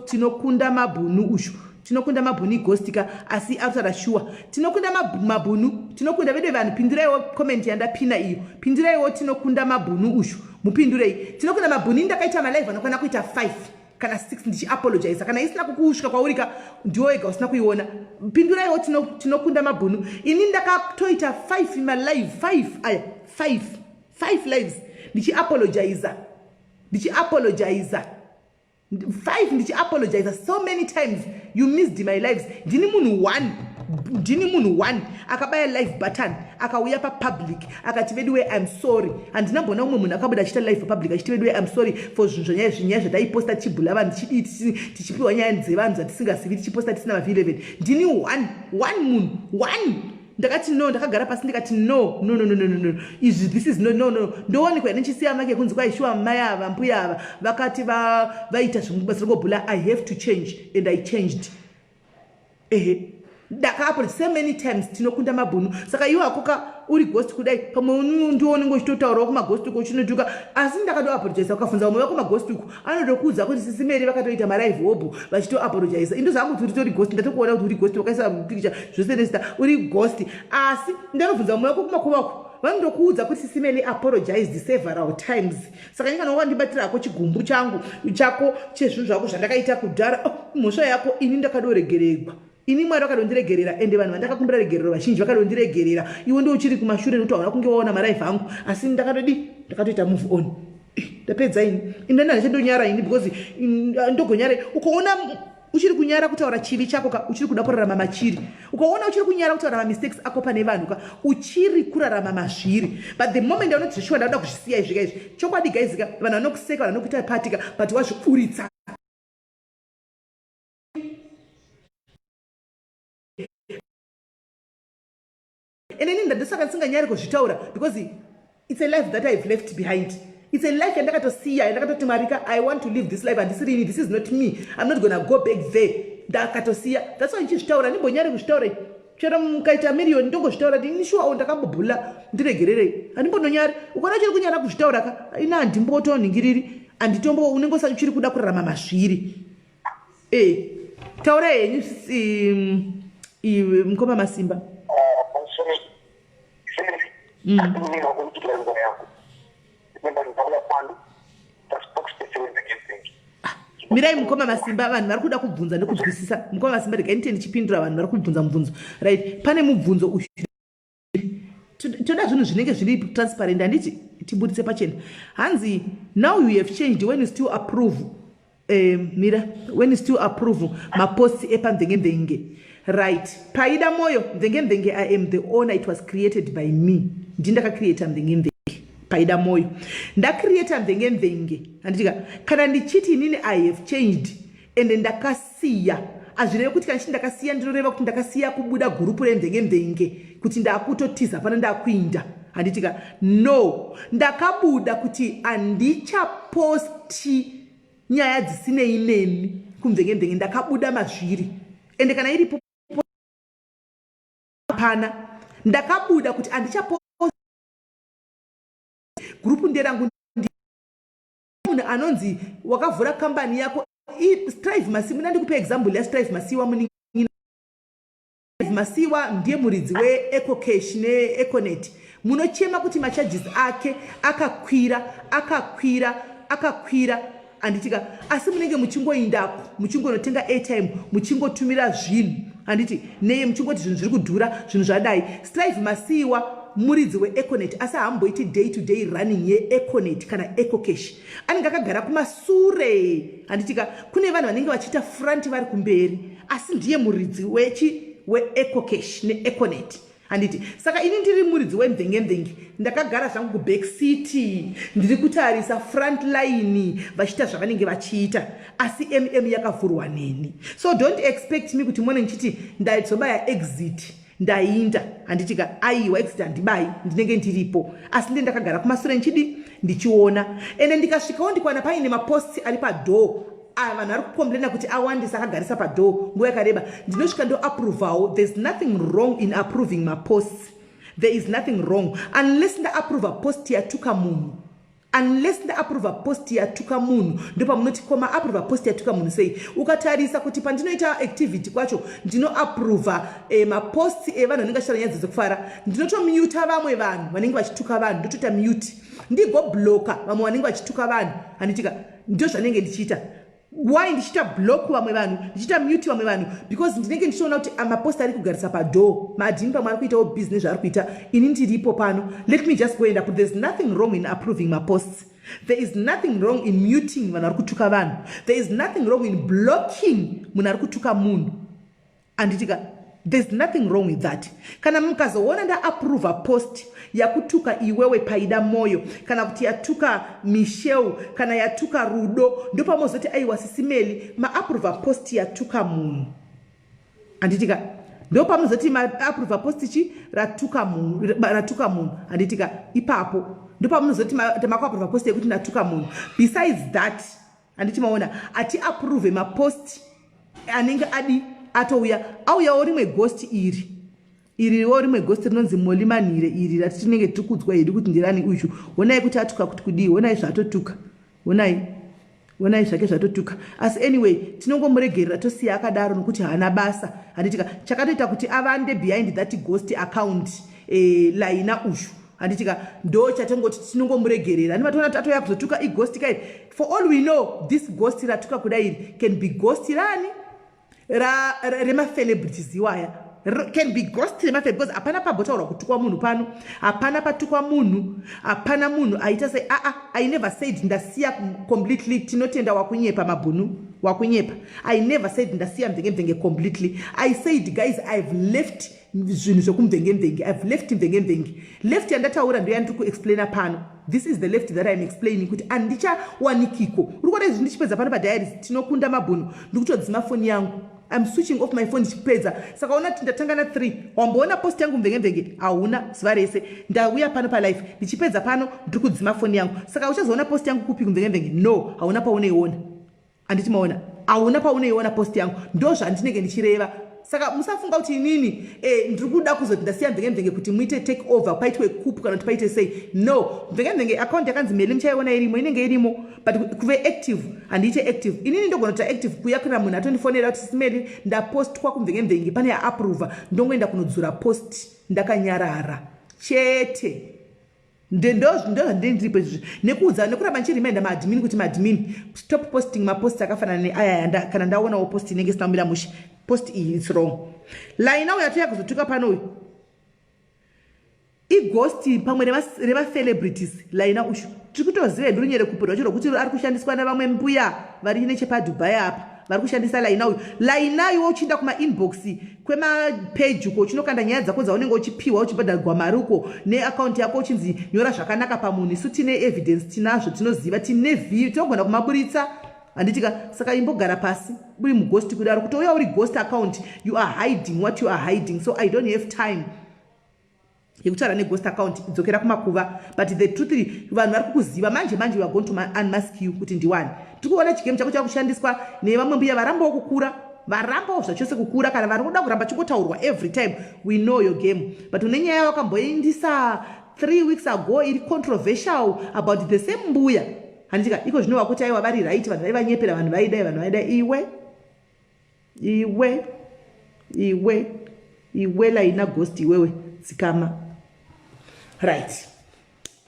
Tinokunda Mabhunu ushu, Tinokunda Mabhunu igostika, asi arikutaura shuwa. Tinokunda Mabhunu, tinokunda vedu vanhu. Pindiraiwo comment yandapina iyo, pindiraiwo. Tinokunda Mabhunu ushu, mupindurei. Tinokunda Mabhunu, ndakaita malive anokwana kuita 5 kana 6 ndichiapologiza. Kana isina kukusvika kwaurika, ndiwo wega usina kuiona. Pinduraiwo. Tinokunda Mabhunu, ini ndakatoita 5 malive, 5 aya, 5, 5 lives ndichiapologiza, ndichiapologiza 5, ndichiapologiza so many times. You missed my lives. Ndini munhu one, ndini munhu one akabaya live button, akauya papublic, akati, "Veduwe, I'm sorry." Handinambona umwe munhu akabuda achiita live papublic achiti, "Veduwe, I'm sorry for zvinhu zvanyaya, zvinyaya zvataiposta tichibhula vanhu, tichidii, tichipiwa nyaya dzevanhu dzatisingazivi, tichiposta tisina mav11." Ndini one, one munhu one. Ndakati no, ndakagara pasi ndikati, "No, no, no, no, no, no, no, izvi, this is no, no, no." Ndowanikwa ndichisiya make kunzi kwaishuwa mai ava, mbuya ava vakati vaita zvebasa rekobhula. I have to change, and I changed. Ehe. Ndakaapo so many times tinokunda mabhunu. Saka iwe hakoka uri ghost kudai, pamwe ndiwo unenge uchitotaurawo kumaghost uko uchinotuka, asi ndakatoapologisa. Ukafunza vamwe vako maghost uko, anotokuudza kuti Sisi Mary vakatoita malive hobho vachitoapologisa. Indo zvangu kuti uritori ghost, ndatokuona kuti uri ghost, wakaisa picture zvose nezita, uri ghost. Asi ndanobvunza vamwe vako kumakuva uko, vanotokuudza kuti Sisi Mary apologized several times. Saka nyika wandibatira hako chigumbu changu chako chezvinhu zvako zvandakaita kudhara, oh, mhosva yako. Ini ndakadoregeregwa, ini Mwari vakadondiregerera, ende vanhu vandakakumbira regerero vazhinji vakadondiregerera. Iwe ndo uchiri kumashure nekuti hauna kunge waona malive angu, asi ndakatodi ndakatoita move on. Ndapedza ini. Indani handichadonyara ini, because ndogonyara. Ukaona uchiri kunyara kutaura chivi chako ka, uchiri kuda kurarama machiri. Ukaona uchiri kunyara kutaura mamistakes ako pane vanhu ka, uchiri kurarama mazviri. But the moment aunoti zveshuwa ndakuda kuzvisiya izvi ka, izvi chokwadi guys ka, vanhu vanokuseka, vanhu vanokuita patika, but wazviburitsa. Ende ini ndandosaka ndisinganyari kuzvitaura, because it's a life that I've left behind. It's a life yandakatosiya, yandakatoti, "Mwarika, I want to live this life. Handisiri ini, this is not me. I'm not gonna go back there." Ndakatosiya, that's why ndichizvitaura. Ndimbonyari kuzvitaura. Chero mukaita miriyoni, ndongozvitaura kuti ini shuwa ndakambobhula, ndiregererei. Handimbononyari. Ukaona uchiri kunyara kuzvitaura ka, ina handimbotonhingiriri, handitombo, unenge uchiri kuda kurarama mazviri. E, taura henyu, mukoma Masimba. Mirai, mukoma Masimba, vanhu vari kuda kubvunza nekubvisisa. Mukoma Masimba, regai ndite ndichipindura vanhu vari kubvunza mubvunzo. Right, pane mubvunzo uyu. Toda zvinhu zvinenge zviri transparent, handiti? Tibudise pachena. Hanzi, "Now you have changed when you still approve," mira, "when you still approve maposts epamvenge." Right, Paida Moyo, Mvenge, I am the owner. It was created by me. Ndindakacreata Mvenge. Paida Moyo, ndacreata Mvenge Mvenge, handitika? Kana ndichiti inini I have changed ende ndakasiya, hazvireve kuti kana chiti ndakasiya, ndinoreva kuti ndakasiya kubuda gurupu remvenge mvenge, kuti ndakutotiza pano, ndakuinda, handitika? No, ndakabuda kuti handichaposti nyaya dzisinei neni kumvenge mvenge. Ndakabuda mazviri, ende kana iripo hapana. Ndakabuda kuti handichaposti. Gurupu nderangu. Munhu anonzi wakavhura kambani yako, Strive Masiwa, ndandikupe example yaStrive Masiwa. Munin'ina Masiwa ndiye muridzi weEcoCash neEconet. Munochema kuti macharges ake akakwira, akakwira, akakwira, handitika? Asi munenge muchingoindako, muchingonotenga airtime, muchingotumira zvinhu, handiti? Neye muchingoti zvinhu zviri kudhura, zvinhu zvadai. Strive Masiwa muridzi weEconet, asi haamboiti day to day running yeEconet kana EcoCash. Anenge akagara kumasure, handitika? Kune vanhu vanenge vachiita front, vari kumberi, asi ndiye muridzi wechi weEcoCash neEconet, handiti? Saka ini ndiri muridzi wemvenge mvenge, ndakagara zvangu kuback seat, ndiri kutarisa front line vachiita zvavanenge vachiita, asi mm yakavhurwa neni. So don't expect me kuti mone ndichiti ndazobaya exit, ndainda, handitika? Aiwa, exit handibayi, ndinenge ndiripo, asi ndi ndakagara kumasure ndichidi ndichiona. Ende ndikasvikawo ndikuwana paine maposts ari padoor, vanhu vari kucomplaina kuti awandisa, akagarisa padoor nguva yakareba, ndinosvika ndoapprovawo. There's nothing wrong in approving maposts. There is nothing wrong unless ndaapprova post yatuka munhu. Unless ndaapprova post yatuka munhu, ndopamunoti koma approva post yatuka munhu sei? Ukatarisa kuti pandinoita activity kwacho, ndinoapprova maposts evanhu vanenge vachitaura nyaya dzekufara. Ndinotomuta vamwe vanhu vanenge vachituka vanhu, ndotoita mute, ndigobloka vamwe vanenge vachituka vanhu, handitika? Ndo zvanenge ndichiita. Why ndichiita block vamwe vanhu, ndichiita mute vamwe vanhu? Because ndinenge ndichiona kuti mapost ari kugarisa padoor, maadmin pamwe ari kuitawo business zvaari kuita, ini ndiripo pano. Let me just go and approve. There's nothing wrong in approving maposts. There is nothing wrong in muting vanhu vari kutuka vanhu. There is nothing wrong in blocking munhu ari kutuka munhu, handitika? There's nothing wrong with that. Kana mukazoona ndaapprova post yakutuka iwewe Paida Moyo, kana kuti yatuka Michelle, kana yatuka Rudo, ndopamozoti, "Aiwa, Sisi Meli maapprova post yatuka munhu," handitika? Ndopamunozoti maapprova post chi ratuka munhu, ratuka munhu, handitika? Ipapo ndopamunozoti makuapprova post yekuti ndatuka munhu. Besides that, handiti maona, ati approve mapost anenge adi. Atouya, auyawo rimwe ghost iri, iriwo rimwe ghost rinonzi Moli Manhire iri rati tinenge tiri kudzwa hedu kuti ndirani uchu. Honai kuti atuka kuti kudii. Honai zvaatotuka, honai, honai zvake zvatotuka. Asi anyway, tinongomuregerera, tosiya akadaro nokuti haana basa, handitika? Chakatoita kuti avande behind that ghost account, Laina ushu, handitika? Ndo chatongoti tinongomuregerera. Handimatoona kuti atouya kuzotuka ighost kai? For all we know, this ghost ratuka kudai iri can be ghost rani, remacelebrities iwaya, can be ghost remafe, because hapana pambotaurwa kutukwa munhu pano, hapana patukwa munhu, hapana munhu aita sei. Aa, I never said ndasiya completely. Tinotenda wakunyepa, mabhunu wakunyepa. I never said ndasiya Mvengemvenge completely. I said, guys, I've left zvinhu zvekumvengemvenge. I've left Mvengemvenge. Left yandataura ndo yandiri kuexplaina pano. This is the left that I'm explaining, kuti handichawanikiko. Uri kuona izvi, ndichipedza pano padiaries, tinokunda mabhunu, ndikutodzima foni yangu. I'm switching off my phone ndichipedza. Saka ona kuti ndatanga na3, wamboona post yangu Mvengemvenge? Hauna. Zuva rese ndauya pano palive, ndichipedza pano ndiri kudzima foni yangu. Saka uchazoona post yangu kupi kuMvengemvenge? No, hauna paunoiona, handiti? Maona, hauna paunoiona post yangu. Ndo zvandinenge ndichireva. Saka musafunga kuti inini ndiri kuda kuzoti ndasiya Mvengemvenge kuti muite take over, paitwe coup kana kuti paite sei. No, Mvengemvenge account yakanzi Meli muchaiona irimo, inenge irimo, but kuve active handiite active. Inini ndogona kuita active kuya kana munhu atondifonera kuti, "Sis Meli, ndapostwa kuMvengemvenge, pane yaapprova." Ndongoenda kunodzura post ndakanyarara chete. Ndo zvandinenge ndiripo izvizvi, nekuudza, nekuramba ndichireminder maadmin kuti, "Maadmin, stop posting mapost akafanana neaya." Kana ndaonawo post inenge isina kumira mushe, post iyi it's wrong. Laina uyo atoya kuzotuka pano uyu ighost pamwe remacelebrities. Laina ushu tiri kutoziva hedu runyere kupi rwacho rwokuti ari kushandiswa nevamwe mbuya vari nechepaDubai apa, vari kushandisa Laina uyu. Laina iwo uchiinda kumainbox kwemapeji uko, uchinokanda nyaya dzako dzaunenge uchipiwa, uchibhadharwa mari uko neakaunti yako, uchinzi nyora zvakanaka pamunhu. Isu tine evidence, tinazvo, tinoziva, tine v tinogona kumaburitsa, handitika? Saka imbogara pasi uri mughost kudaro, kuti uya uri ghost account, you are hiding what you are hiding. So I don't have time yekutaura neghost account. Dzokera kumakuva. But the truth, vanhu vari kukuziva manje manje. We are going to unmask you kuti ndiwani. Tiri kuona chigame chako chakushandiswa nevamwe mbuya varambawo kukura, varambawo zvachose kukura, kana vari kuda kuramba chingotaurwa every time. We know your game, but une nyaya wakamboindisa 3 weeks ago iri controversial about the same mbuya, handitika? Iko zvino wakuti aiwa, vari right, vanhu vaivanyepera, vanhu vaidai, vanhu vaidai. Iwe, iwe, iwe, iwe Laina ghost, iwewe dzikama. Right,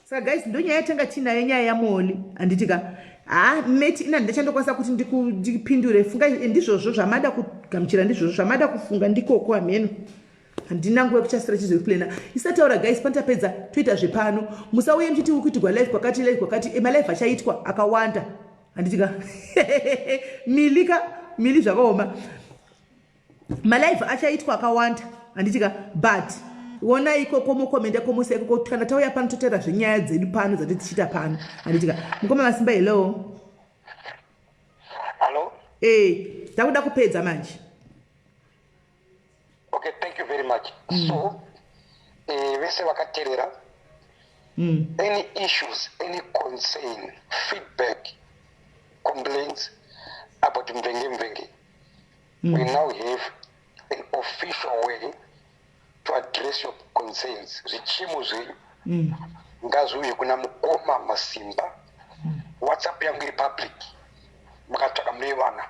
saka guys, ndo nyaya yatanga tiinayo, nyaya yaMoli, handitika? Ha, meti ina ndichandokwanisa kuti ndipindure. Funga ndizvozvo zvamada kugamuchira, ndizvozvo zvamada kufunga, ndikoko hameno. Handina nguva yekuchasira chizoplena isataura. Guys, panotapedza toita zvepano. Musauye muchiti uri kuitirwa live kwakati, live kwakati. Malive achaitwa akawanda, handitika? Milika mili zvakaoma, malive achaitwa akawanda, handitika? But ona ikoko, mukomenda komusa ikoko. Kana tauya pano totaura zvenyaya dzedu pano dzati tichiita pano, handitika? Mukoma Masimba, hello. Hallo. E, takuda kupedza manje. Okay, thank you very much. So vese vakateerera, any issues, any concern, feedback, complaints about Mvenge Mvenge, we now have an official way to address your concerns. Zvichimo zvenyu ngazviuye kuna mukoma Masimba. WhatsApp yangu iri public, makatsvaka munoivana,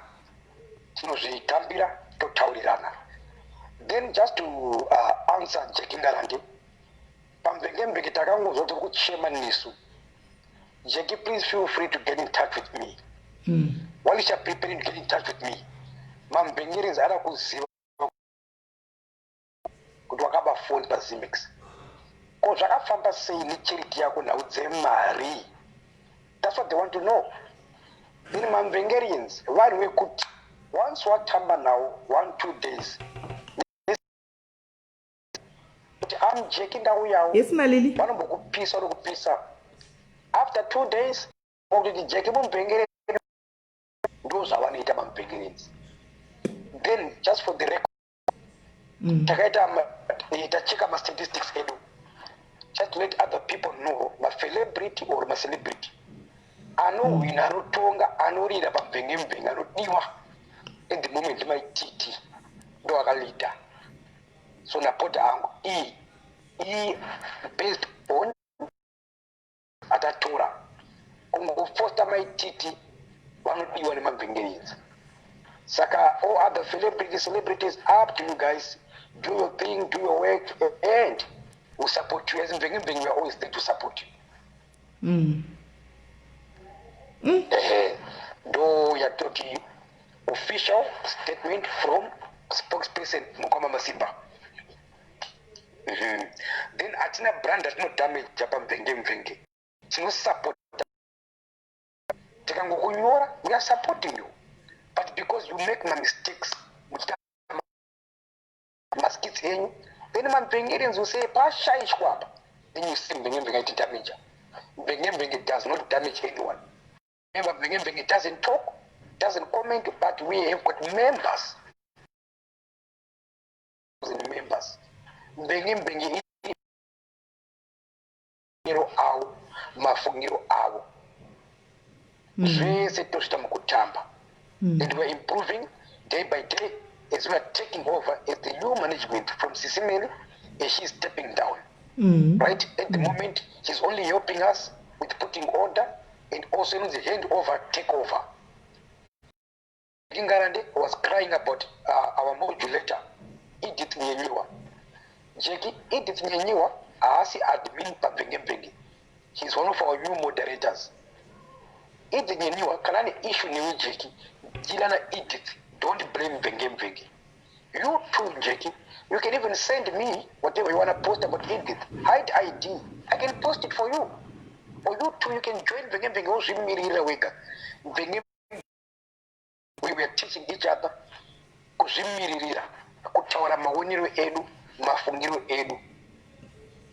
tinozvitambira, totaurirana. Then just to answer Jeki Ngarande paMvenge Mvenge, takangonzwa tiri kuchema nesu. Jeki, please feel free to get in touch with me while you are preparing to get in touch with me. MaMvengerins ada kuziva kuti wakaba foni paZimex, ko zvakafamba sei necharity yako, nhau dzemari? That's what they want to know. Then maMvengerians vanhu vekuti once watamba nawo 1-2 days kuti am Jeki, ndauyawo. Yes, Malili. Vanombokupisa nokupisa, after 2 days kuti Jeki mumvengere. Ndo zvavanoita maMvengerins. Then just for the record, takaita tacheka mastatistics edu, just to let other people know, macelebrity or macelebrity anohwina, anotonga, anorira pamvenge mvenge, anodiwa at the moment maititi. Ndo akalida. So napota angu iyi iyi based on atatora kungofosta maititi vanodiwa nemabvengeridzi. Saka all other celebrities, celebrities up to you guys, do your thing, do your work, and we support you. As Mvenge, we are always there to support you. Ehe, ndo yatoti official statement from spokesperson Mukoma Masimba. Then hatina brand atinodamaja pamvenge mvenge, tinosapota. Tikangokunyora, we are supporting you, but because you make mamistakes muchiita maskits enyu, then mamvengerenzi useye pashaishwa apa, then you see Mvenge Mvenge aitidamaja. Mvenge Mvenge does not damage anyone. Remember, Mvenge Mvenge doesn't talk, doesn't comment, but we have got members and members. Mvenge Mvenge iro avo, mafungiro avo, zvese tosvita mukutamba, and we are improving day by day as we are taking over as the new management from Sisimeli as she is stepping down. Right at the moment, she's only helping us with putting order and also in the hand over, take over. Ngarande was crying about our modulator, Edith Nyenyiwa. Jackie, Edith Nyenyiwa haasi admin pamvenge. He's one of our new moderators. Edith Nyenyiwa, kana ane issue newe Jackie, deal na Edith. Don't blame Mvenge Mvenge. You too, Jackie, you can even send me whatever you want to post about Edith. Hide ID. I can post it for you. Or you too, you can join Mvenge Mvenge wozvimirira wega. Mvenge, we were teaching each other kuzvimiririra, kutaura maonero edu, mafungiro edu,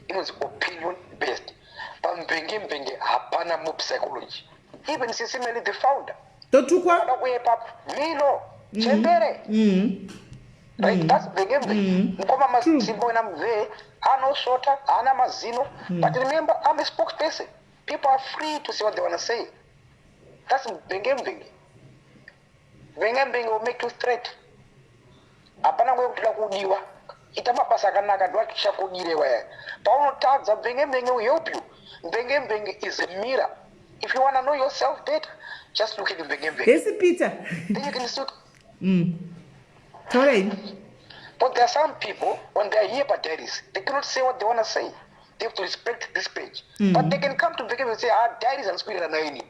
inonzi opinion based. Pamvenge mvenge hapana mob psychology. Even Sisimeli, the founder, Totukwa. Ada kuyepa milo chembere. Right, that's mvenge mvenge. Mukoma Masimba, when I'm there, anosvota, haana mazino, but remember, I'm a spokesperson. People are free to say what they want to say. That's mvenge mvenge. Mvenge mvenge will make you threat. Hapana nguva yekuti kudiwa. Ita mabasa akanaka, ndo achichakudirewa yaya. Paunotadza, mvenge mvenge will help you. Mvenge mvenge is a mirror. If you want to know yourself better, just look at mvenge mvenge. Hesi Peter. Then you can see. Taurai. But there are some people, when they are here by diaries, they cannot say what they want to say. They have to respect this page. But they can come to the and say, "Ah, diaries and squirrel and."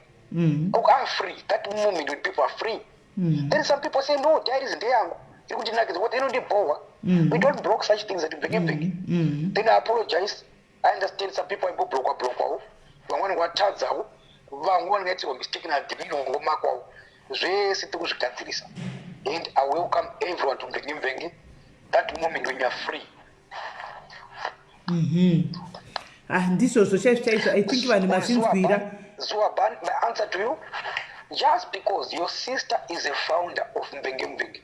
Oh, I'm free. That moment when people are free. Then some people say, "No, diaries ndeyangu. Iri kundinakidza." What inondibhowa. We don't block such things at Mvenge Mvenge. Then I apologize. I understand some people aimboblockwa blockwawo. Vamwe vanenge vatadzawo. Vamwe vanenge vaitirwa mistake naadmin ngomakwawo. Zvese tiri kuzvigadzirisa. And I welcome everyone to Mvenge Mvenge. That moment when you are free. Ah, ndizvozvo chaizvo chaizvo. I think vanhu mazvinzwira. Zuaban, my answer to you, just because your sister is a founder of Mvenge Mvenge.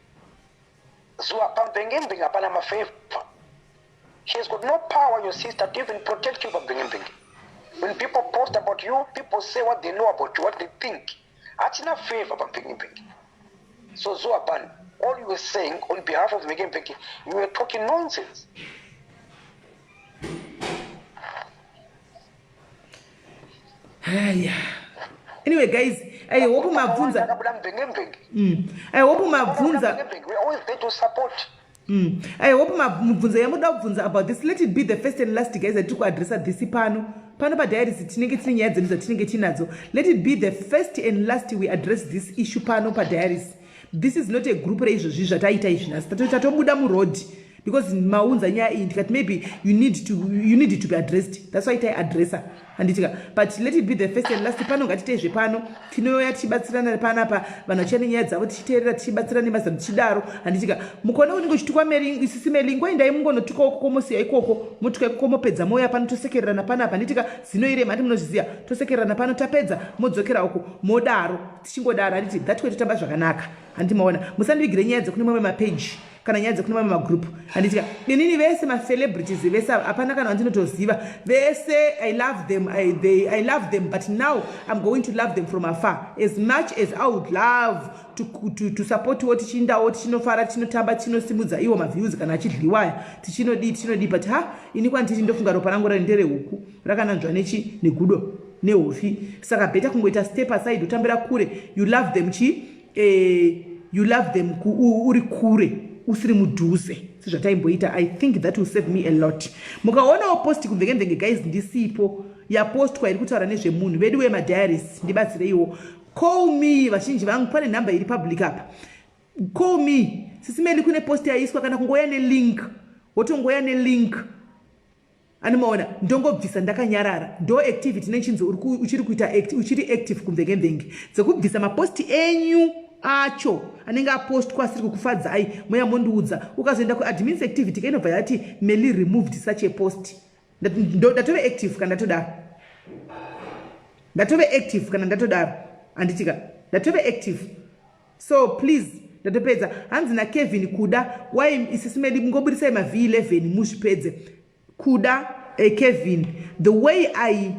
Zua, paMvenge Mvenge hapana mafavor. She has got no power, your sister, to even protect you from Mvenge Mvenge. When people post about you, people say what they know about you, what they think. Hatina favor paMvenge Mvenge. So Zuaban, all you were saying on behalf of Mvenge Mvenge, you were talking nonsense. Haya, anyway guys, I hope mabvunza. Akabuda Mvenge Mvenge. I hope mabvunza. Mvenge Mvenge, we are always there to support. I hope mubvunzo yamuda kubvunza about this, let it be the first and last, guys. Atiri kuadresa this pano pano padiaries, tinenge tine nyaya dzedu dzatinenge tinadzo. Let it be the first and last we address this issue pano padiaries. This is not a group reizvozvi zvataita izvi nhasi. Tatobuda muroad because maunza nyaya iyi, ndikati maybe you need to be addressed. That's why taiadressa, handitika? But let it be the first and last pano. Ngatiteizve pano, tinouya tichibatsirana panapa, vanhu vachiya nenyaya dzavo, tichiteerera, tichibatsira nemazano, tichidaro, handitika? Mukona unenge uchitukwa isisi Melingo, endai mungonotuka ukoko, mosiya ikoko, motuka ikoko, mopedza, mouya pano, tosekererana panapa, handitika? Zino irema, handi munozviziva? Tosekererana pano, tapedza, modzokera uko, modaro, tichingodaro, handiti? That way totamba zvakanaka, handi maona? Musandivigire nyaya dzekune mamwe mapeji. Kana nyaya dzekune mamwe magroup, handitika inini vese macelebrities vese hapana kana vandinotoziva vese. I love them, I love them, but now I'm going to love them from afar. As much as I would love to support wo, tichindawo, tichinofara, tichinotamba, tichinosimudza iwo maviews kana achidliwaya, tichinodii, tichinodii, but ha, ini kwanditi ndofunga ropa rangu rari nderehuku rakananzva nechi negudo nehofi. Saka better kungoita step aside, utambira kure. You love them chi, you love them uri kure, usiri mudhuze sezvataimboita. I think that will save me a lot. Mukaonawo post kumvenge-mvenge, guys, ndisipo, yapostwa iri kutaura nezvemunhu vedu wemadiaries, ndibatsireiwo. Call me, vazhinji vangu, pane nhamba iri public apa. Call me, "Sisi Meli, kune post yaiswa," kana kungoya nelink, wotongoya nelink, animaona, ndongobvisa ndakanyarara. Ndo activity nechinzi uchiri kuita, uchiri active kumvenge-mvenge dzekubvisa maposti enyu acho anenge apostwa asiri kukufadzai. Moya mondiudza. Ukazoenda kuadmins activity, kainobva yati "Meli removed such a post." Ndatove active kana ndatodaro, ndatove active kana ndatodaro, handitika? Ndatove active, so please, ndatopedza. Hanzi naKevin kuda, "Why, Sisi Meli, ngoburisai mav11 muzvipedze." Kuda, Kevin, the way I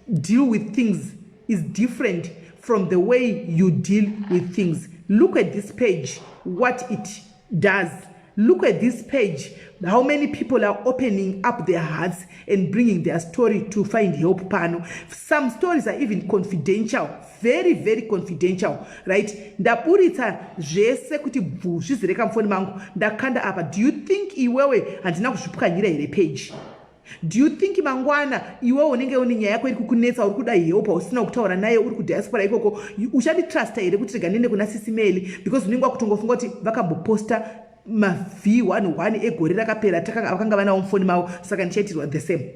deal with things is different from the way you deal with things. Look at this page, what it does. Look at this page, how many people are opening up their hearts and bringing their story to find help pano. Some stories are even confidential, very, very confidential, right? Ndaburitsa zvese kuti bvu, zvizere kamufoni mangu, ndakanda apa. Do you think iwewe handina kuzvipwanyira here page? Do you think mangwana iwewe unenge une nyaya yako iri kukunetsa, uri kuda help, usina kutaura naye, uri kudiaspora ikoko, uchanditrusta here kuti rega ndiende kuna Sisi Meli? Because unenge wakutongofunga kuti vakamboposta mav11 egore rakapera, vakanga vanawo mufoni mavo, saka ndichaitirwa the same.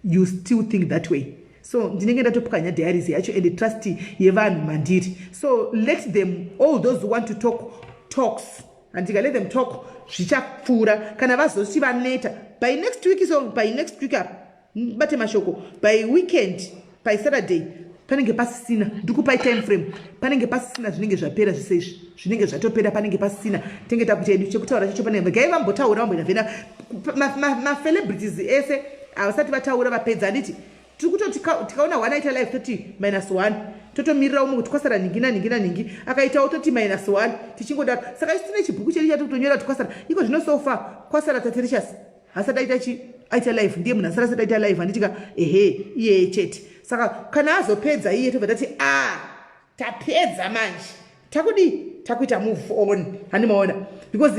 You still think that way. So ndinenge ndatopwanya diaries yacho and trust yevanhu mandiri. So let them, all those who want to talk, talks, handika? Let them talk. Zvichapfuura kana vazoti vaneta by next week. So by next week apa, bate mashoko, by weekend, by Saturday panenge pasisina. Ndikupai time frame. Panenge pasisina, zvinenge zvapera zvese izvi, zvinenge zvatopera, panenge pasisina. Tenge takuita edu chekutaura chacho. Panenge gai vambotaura, vamboita vhena macelebrities ese havasati vataura vapedza, handiti? Tiri kutoti tikaona one aita live, toti minus one, totomirira umwe kuti kwasara nhingi nanhingi nanhingi, akaitawo toti minus one, tichingodaro. Saka isu tine chibhuku chedu chatokutonyora kuti kwasara iko zvino. So far kwasara Taterishas, hasati aita chi, aita live. Ndiye munhu asara asati aita live, handitika? Ehe, iyeye chete. Saka kana azopedza iye, tobva tati, "A, tapedza manje, takudii? Takuita move on." Handimaona? Because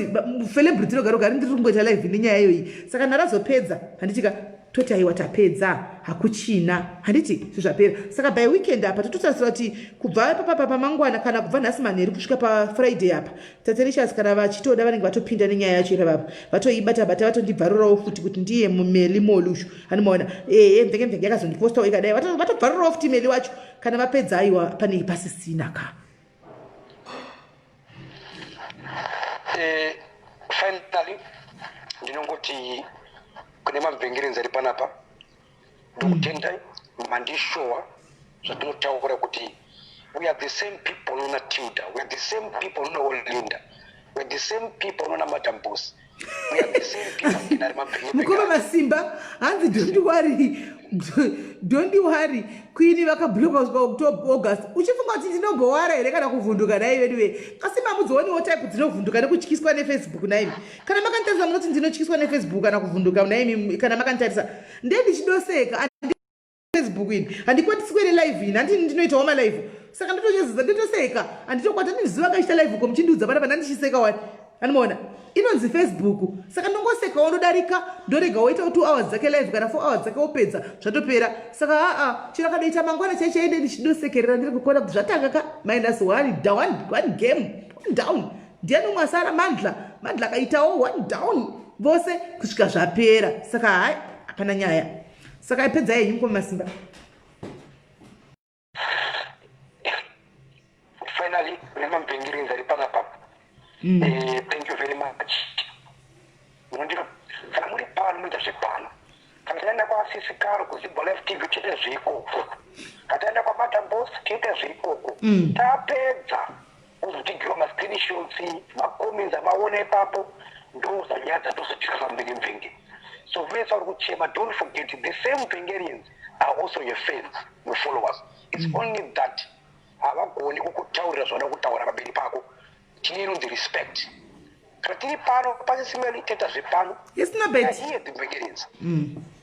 celebrity roga roga rindiri kungoita live nenyaya iyoyi. Saka narazopedza, handitika, toti, "Aiwa, tapedza, hakuchina," handiti? Zvapera. Saka by weekend apa tototarisira kuti kubva papapa pamangwana, kana kubva nhasi manheru kusvika pafriday apa, Taterishas kana vachitoda vanenge vatopinda nenyaya yacho ipapapa, vatoibata bata, vatondibvarurawo futi kuti ndiye mumeli molushu, handimaona? Ehe, mvenge mvenge yakazondipostawo ikadai, vatobvarurawo futi meli wacho. Kana vapedza, aiwa, panei pasisina ka. Finally ndinongoti kune mamvengerenzi ari panapa, ndokutendai mandishowa zvatinotaura kuti we are the same people nona Tilda, we are the same people nona Olinda, we are the same people nona Madam Boss, we are the same people nginari. Mukoma Masimba, hanzi, "Don't worry, don't worry, Queen vakabloka kusvika October, August." Uchifunga kuti ndinombowara here kana kuvhunduka nai vedu ve? Kasi mamudzioniwo type dzinovhunduka nekutyiswa neFacebook naimi? Kana makanditarisa, munoti ndinotyiswa neFacebook kana kuvhunduka naimi? Kana makanditarisa, ndendichidoseka. Facebook ini handikwatiswere live ini, handini ndinoitawo malive, saka ndotonyezeza, ndotoseka, handitokwata. Ndiniziva kachiita live ko muchindiudza panapa, ndandichiseka wani, anomaona inonzi Facebook. Saka ndongosekawo, ndodarika, ndorega woitawo 2 hours dzake live kana 4 hours dzake, wopedza, zvatopera. Saka aa, chiro akadoita mangwana chaichaende, ndichidosekerera, ndiri kuona kuti zvatanga ka, minus one down, one game, one down. Ndiani umwe asara? Mandla. Mandla akaitawo one down, vose kusvika zvapera. Saka hai, hapana nyaya. Saka ipedzai henyu, Mukoma Masimba. Finally kune mamvengerenzi ari panapa, thank you very much. Munondiro kana muri pano munoita zvepano, kana taenda kwasisi Karo kuZibo Live TV tiite zveikoko, kana taenda kwaMadam Boss tiite zveikoko. Tapedza. Kuzotigiwa mascreenshots, macomments amaona ipapo, ndo zanyaya dzatozotika pamberi mvenge. So vese vari kuchema, don't forget the same Vengerians are also your fans, your followers. It's only that havagoni kukutaurira zvavanoda kutaura pamberi pako. Tine inonzi respect. Kana tiri pano paSis Melly, toita zvepano. Yes, no They are bet. here, the Vengerians.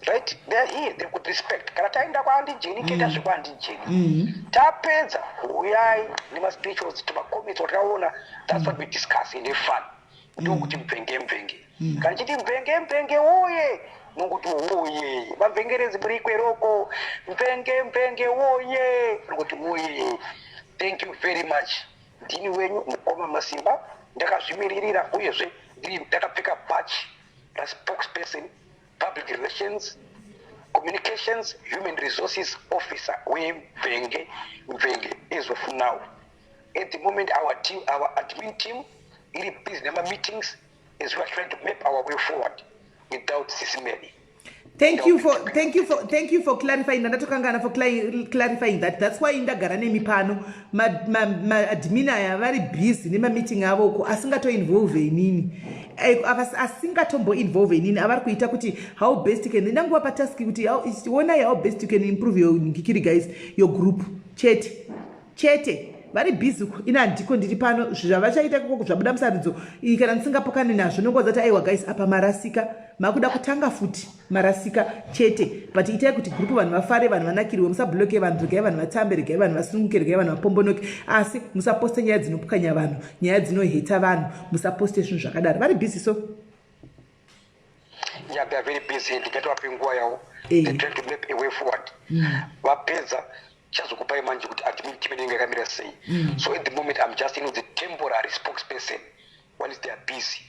Right? They are here, they could respect. Kana taenda kwaAuntie Jenny, toita zvekwaAuntie Jenny. Tapedza, uyai nemascreenshots, tumacomments watakaona. That's what we discuss in fun. Ndokuti mvenge mvenge. Kana chiti mvenge mvenge woye, nokuti woye. Vamvengerezi muri ikweroko. Mvenge mvenge woye, nokuti woye. Thank you very much. Ndini wenyu mukoma Masimba, ndakazvimiririra uyezve ndiri ndakapfeka bhachi raspokesperson, public relations, communications, human resources officer wemvenge mvenge as of now. At the moment our team, our admin team iri busy nema-meetings as we are trying to map our way forward without Sis Melly. Thank you for clarifying. Ndatokangana for clarifying that. That's why ndagara nemi pano. Maadmin aya vari busy nemameeting avo uko asingatoinvolve inini, asingatomboinvolve inini, avari kuita kuti how best can ndanguva patask kuti onai how best you can improve your ngikiri guys, your group. Chete chete vari busy uko, ina handiko, ndiri pano. Zvavachaita ikoko zvabuda musarudzo iyi, kana ndisingapokani nazvo, nongoza kuti aiwa guys, apa marasika, makuda kutanga futi, marasika chete. But itai kuti group vanhu vafare, vanhu vanakirwe, musabloke vanhu, regai vanhu vatambe, regai vanhu vasununguke, regai vanhu vapombonoke, asi musaposte nyaya dzinopwanya vanhu, nyaya dzinoheta vanhu, musaposte zvinhu zvakadaro. Vari busy so. Yeah, they are very busy. Ndingatovape nguva yavo. They trying to map a way forward. Vapedza, chazokupai manje kuti admin team inenge yakamira sei. So at the moment I'm just the temporary spokesperson while they are busy.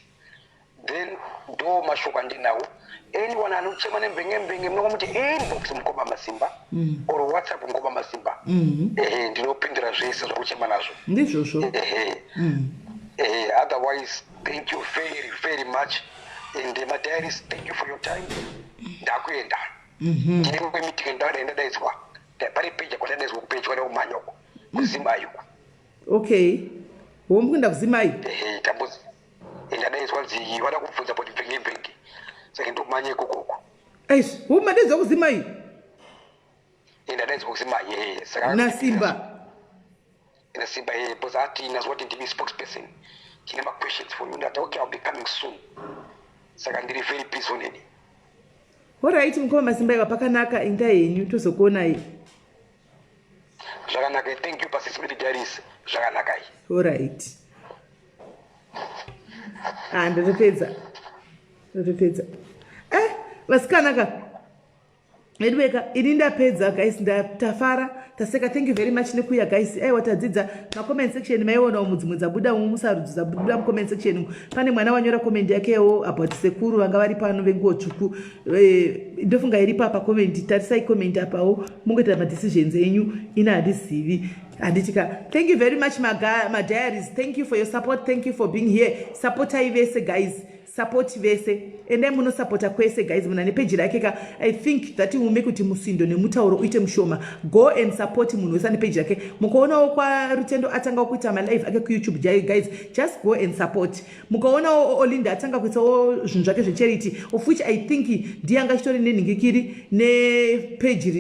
Then ndo mashoko andinawo. Anyone anochema nemvenge mvenge, munomuti inbox mukoma Masimba or WhatsApp mukoma Masimba. Ehe, ndinopindura zvese zvakuchema nazvo. Ndizvozvo. Ehe. Ehe, otherwise thank you very very much and madiaries, thank you for your time. Ndakuenda, ndine imwe meeting ndadaidzwa pane peja kwandadaidzwa, kupeji kwada kumanyoko kuzimayuku. Okay, womukuenda kuzimai? Ehe, tambuzi ndadaidzwa, nzi vada kubvunza poti mvenge mvenge, saka ndokumanya ikokoko. Aizvi, womadaidzwa kuzimai? Ndadaidzwa kuzimai, ehe, saka Nasimba? Nasimba, ehe, because ati nazwa kuti ndimi spokesperson, tine ma-questions for you. Ndati okay, I'll be coming soon. Saka ndiri very busy already. Alright, mukoma Masimba, iwa pakanaka, inda henyu, tozokuonai. Zvakanaka, thank you paSis Melly Diaries, zvakanakai. Alright, ah, ndatopedza, ndatopedza. Vasikana ka edweka, ini ndapedza guys, tafara, taseka. Thank you very much nekuya guys. Aiwa, tadzidza. Macomment section maionawo mudzimwe dzabuda musarudzo, dzabuda mucomment section. Pane mwana wanyora comment yakewo about sekuru vanga vari pano venguo tsvuku. Ndofunga iripo apa comment, tarisai comment apawo, mungoita madecisions enyu, ina handizivi, handitika. Thank you very much madiaries, thank you for your support, thank you for being here. Supportai vese guys, support vese, endai munosapota kwese guys. Munhu ane peji rake ka, I think that will make kuti musindo nemutauro uite mushoma. Go and support munhu wese ane peji rake. Mukaonawo kwaRutendo atanga kuita malive ake kuYouTube guys, just go and support. Mukaonawo Olinda atanga kuitawo zvinhu zvake zvecharity, of which I think ndiye anga achitori nenhingikiri nepeji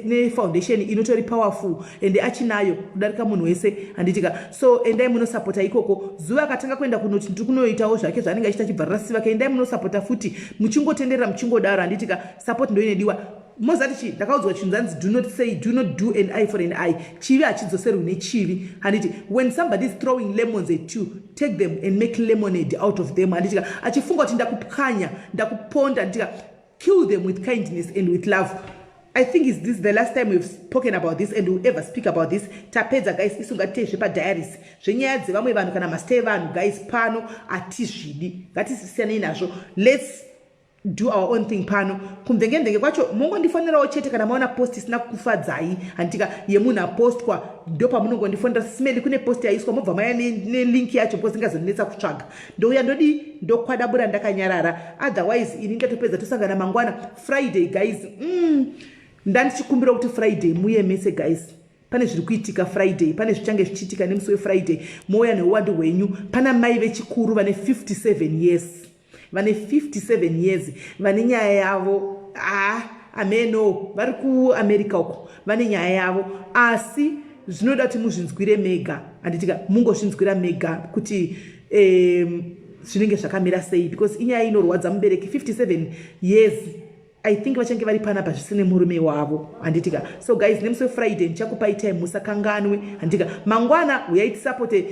nefoundation inotori powerful and achinayo kudarika munhu wese, handitika? So endai munosapota ikoko. Zuva akatanga kuenda kunoti ndiri kunoitawo zvake zvaanenge achiita, achibvarira sivake, endai munosapota futi, muchingotenderera muchingodaro, handitika? Support ndo inediwa. Mozati chi ndakaudzwa chinhu zanzi do not say, do not do an eye for an eye. Chivi hachidzoserwi nechivi, handiti? When somebody is throwing lemons at you, take them and make lemonade out of them, handitika? Achifunga kuti ndakupwanya, ndakuponda, handitika? Kill them with kindness and with love. I think is this the last time we've spoken about this and we'll ever speak about this. Tapedza guys, isu ngatitei zvepadiaries, zvenyaya dzevamwe vanhu kana masita evanhu guys, pano hatizvidi, ngatisiyanei nazvo. Let's do our own thing pano. Kumvengemvenge kwacho mongondifonerawo chete kana maona post isina kukufadzai, handitika? Yemunhu apostwa, ndo pamunongondifonera, "Sis Melly, kune post yaiswa," mobva maya nelink yacho, because ingazondinetsa kutsvaga. Ndouya, ndodii, ndokwadabura ndakanyarara. Otherwise ini ndatopedza, tosangana mangwana Friday guys. Ndandichikumbira kuti Friday muye mese guys. Pane zviri kuitika Friday, pane zvichange zvichiitika nemusi weFriday. Mouya neuwandu hwenyu. Pana mai vechikuru vane 57 years, vane 57 years, vane nyaya yavo. Ah, ameno vari kuAmerica uko, vane nyaya yavo, asi zvinoda kuti muzvinzwire mega, handitika? Mungozvinzwira mega kuti zvinenge zvakamira sei, because inyaya inorwadza mubereki. 57 years, I think vachange vari panapa zvisine murume wavo, handitika? So guys, nemusi weFriday ndichakupai time, musakanganwe, handitika? Mangwana uyai tisapote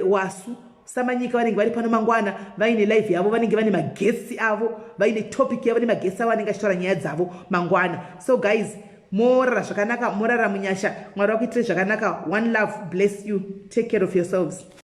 wasu Samanyika. Vanenge vari pano mangwana vaine live yavo, vanenge vane maguests avo, vaine topic yavo nemaguests avo, vanenge achitaura nyaya dzavo mangwana. So guys, morara zvakanaka, morara munyasha. Mwari vakuitire zvakanaka. One love, bless you, take care of yourselves.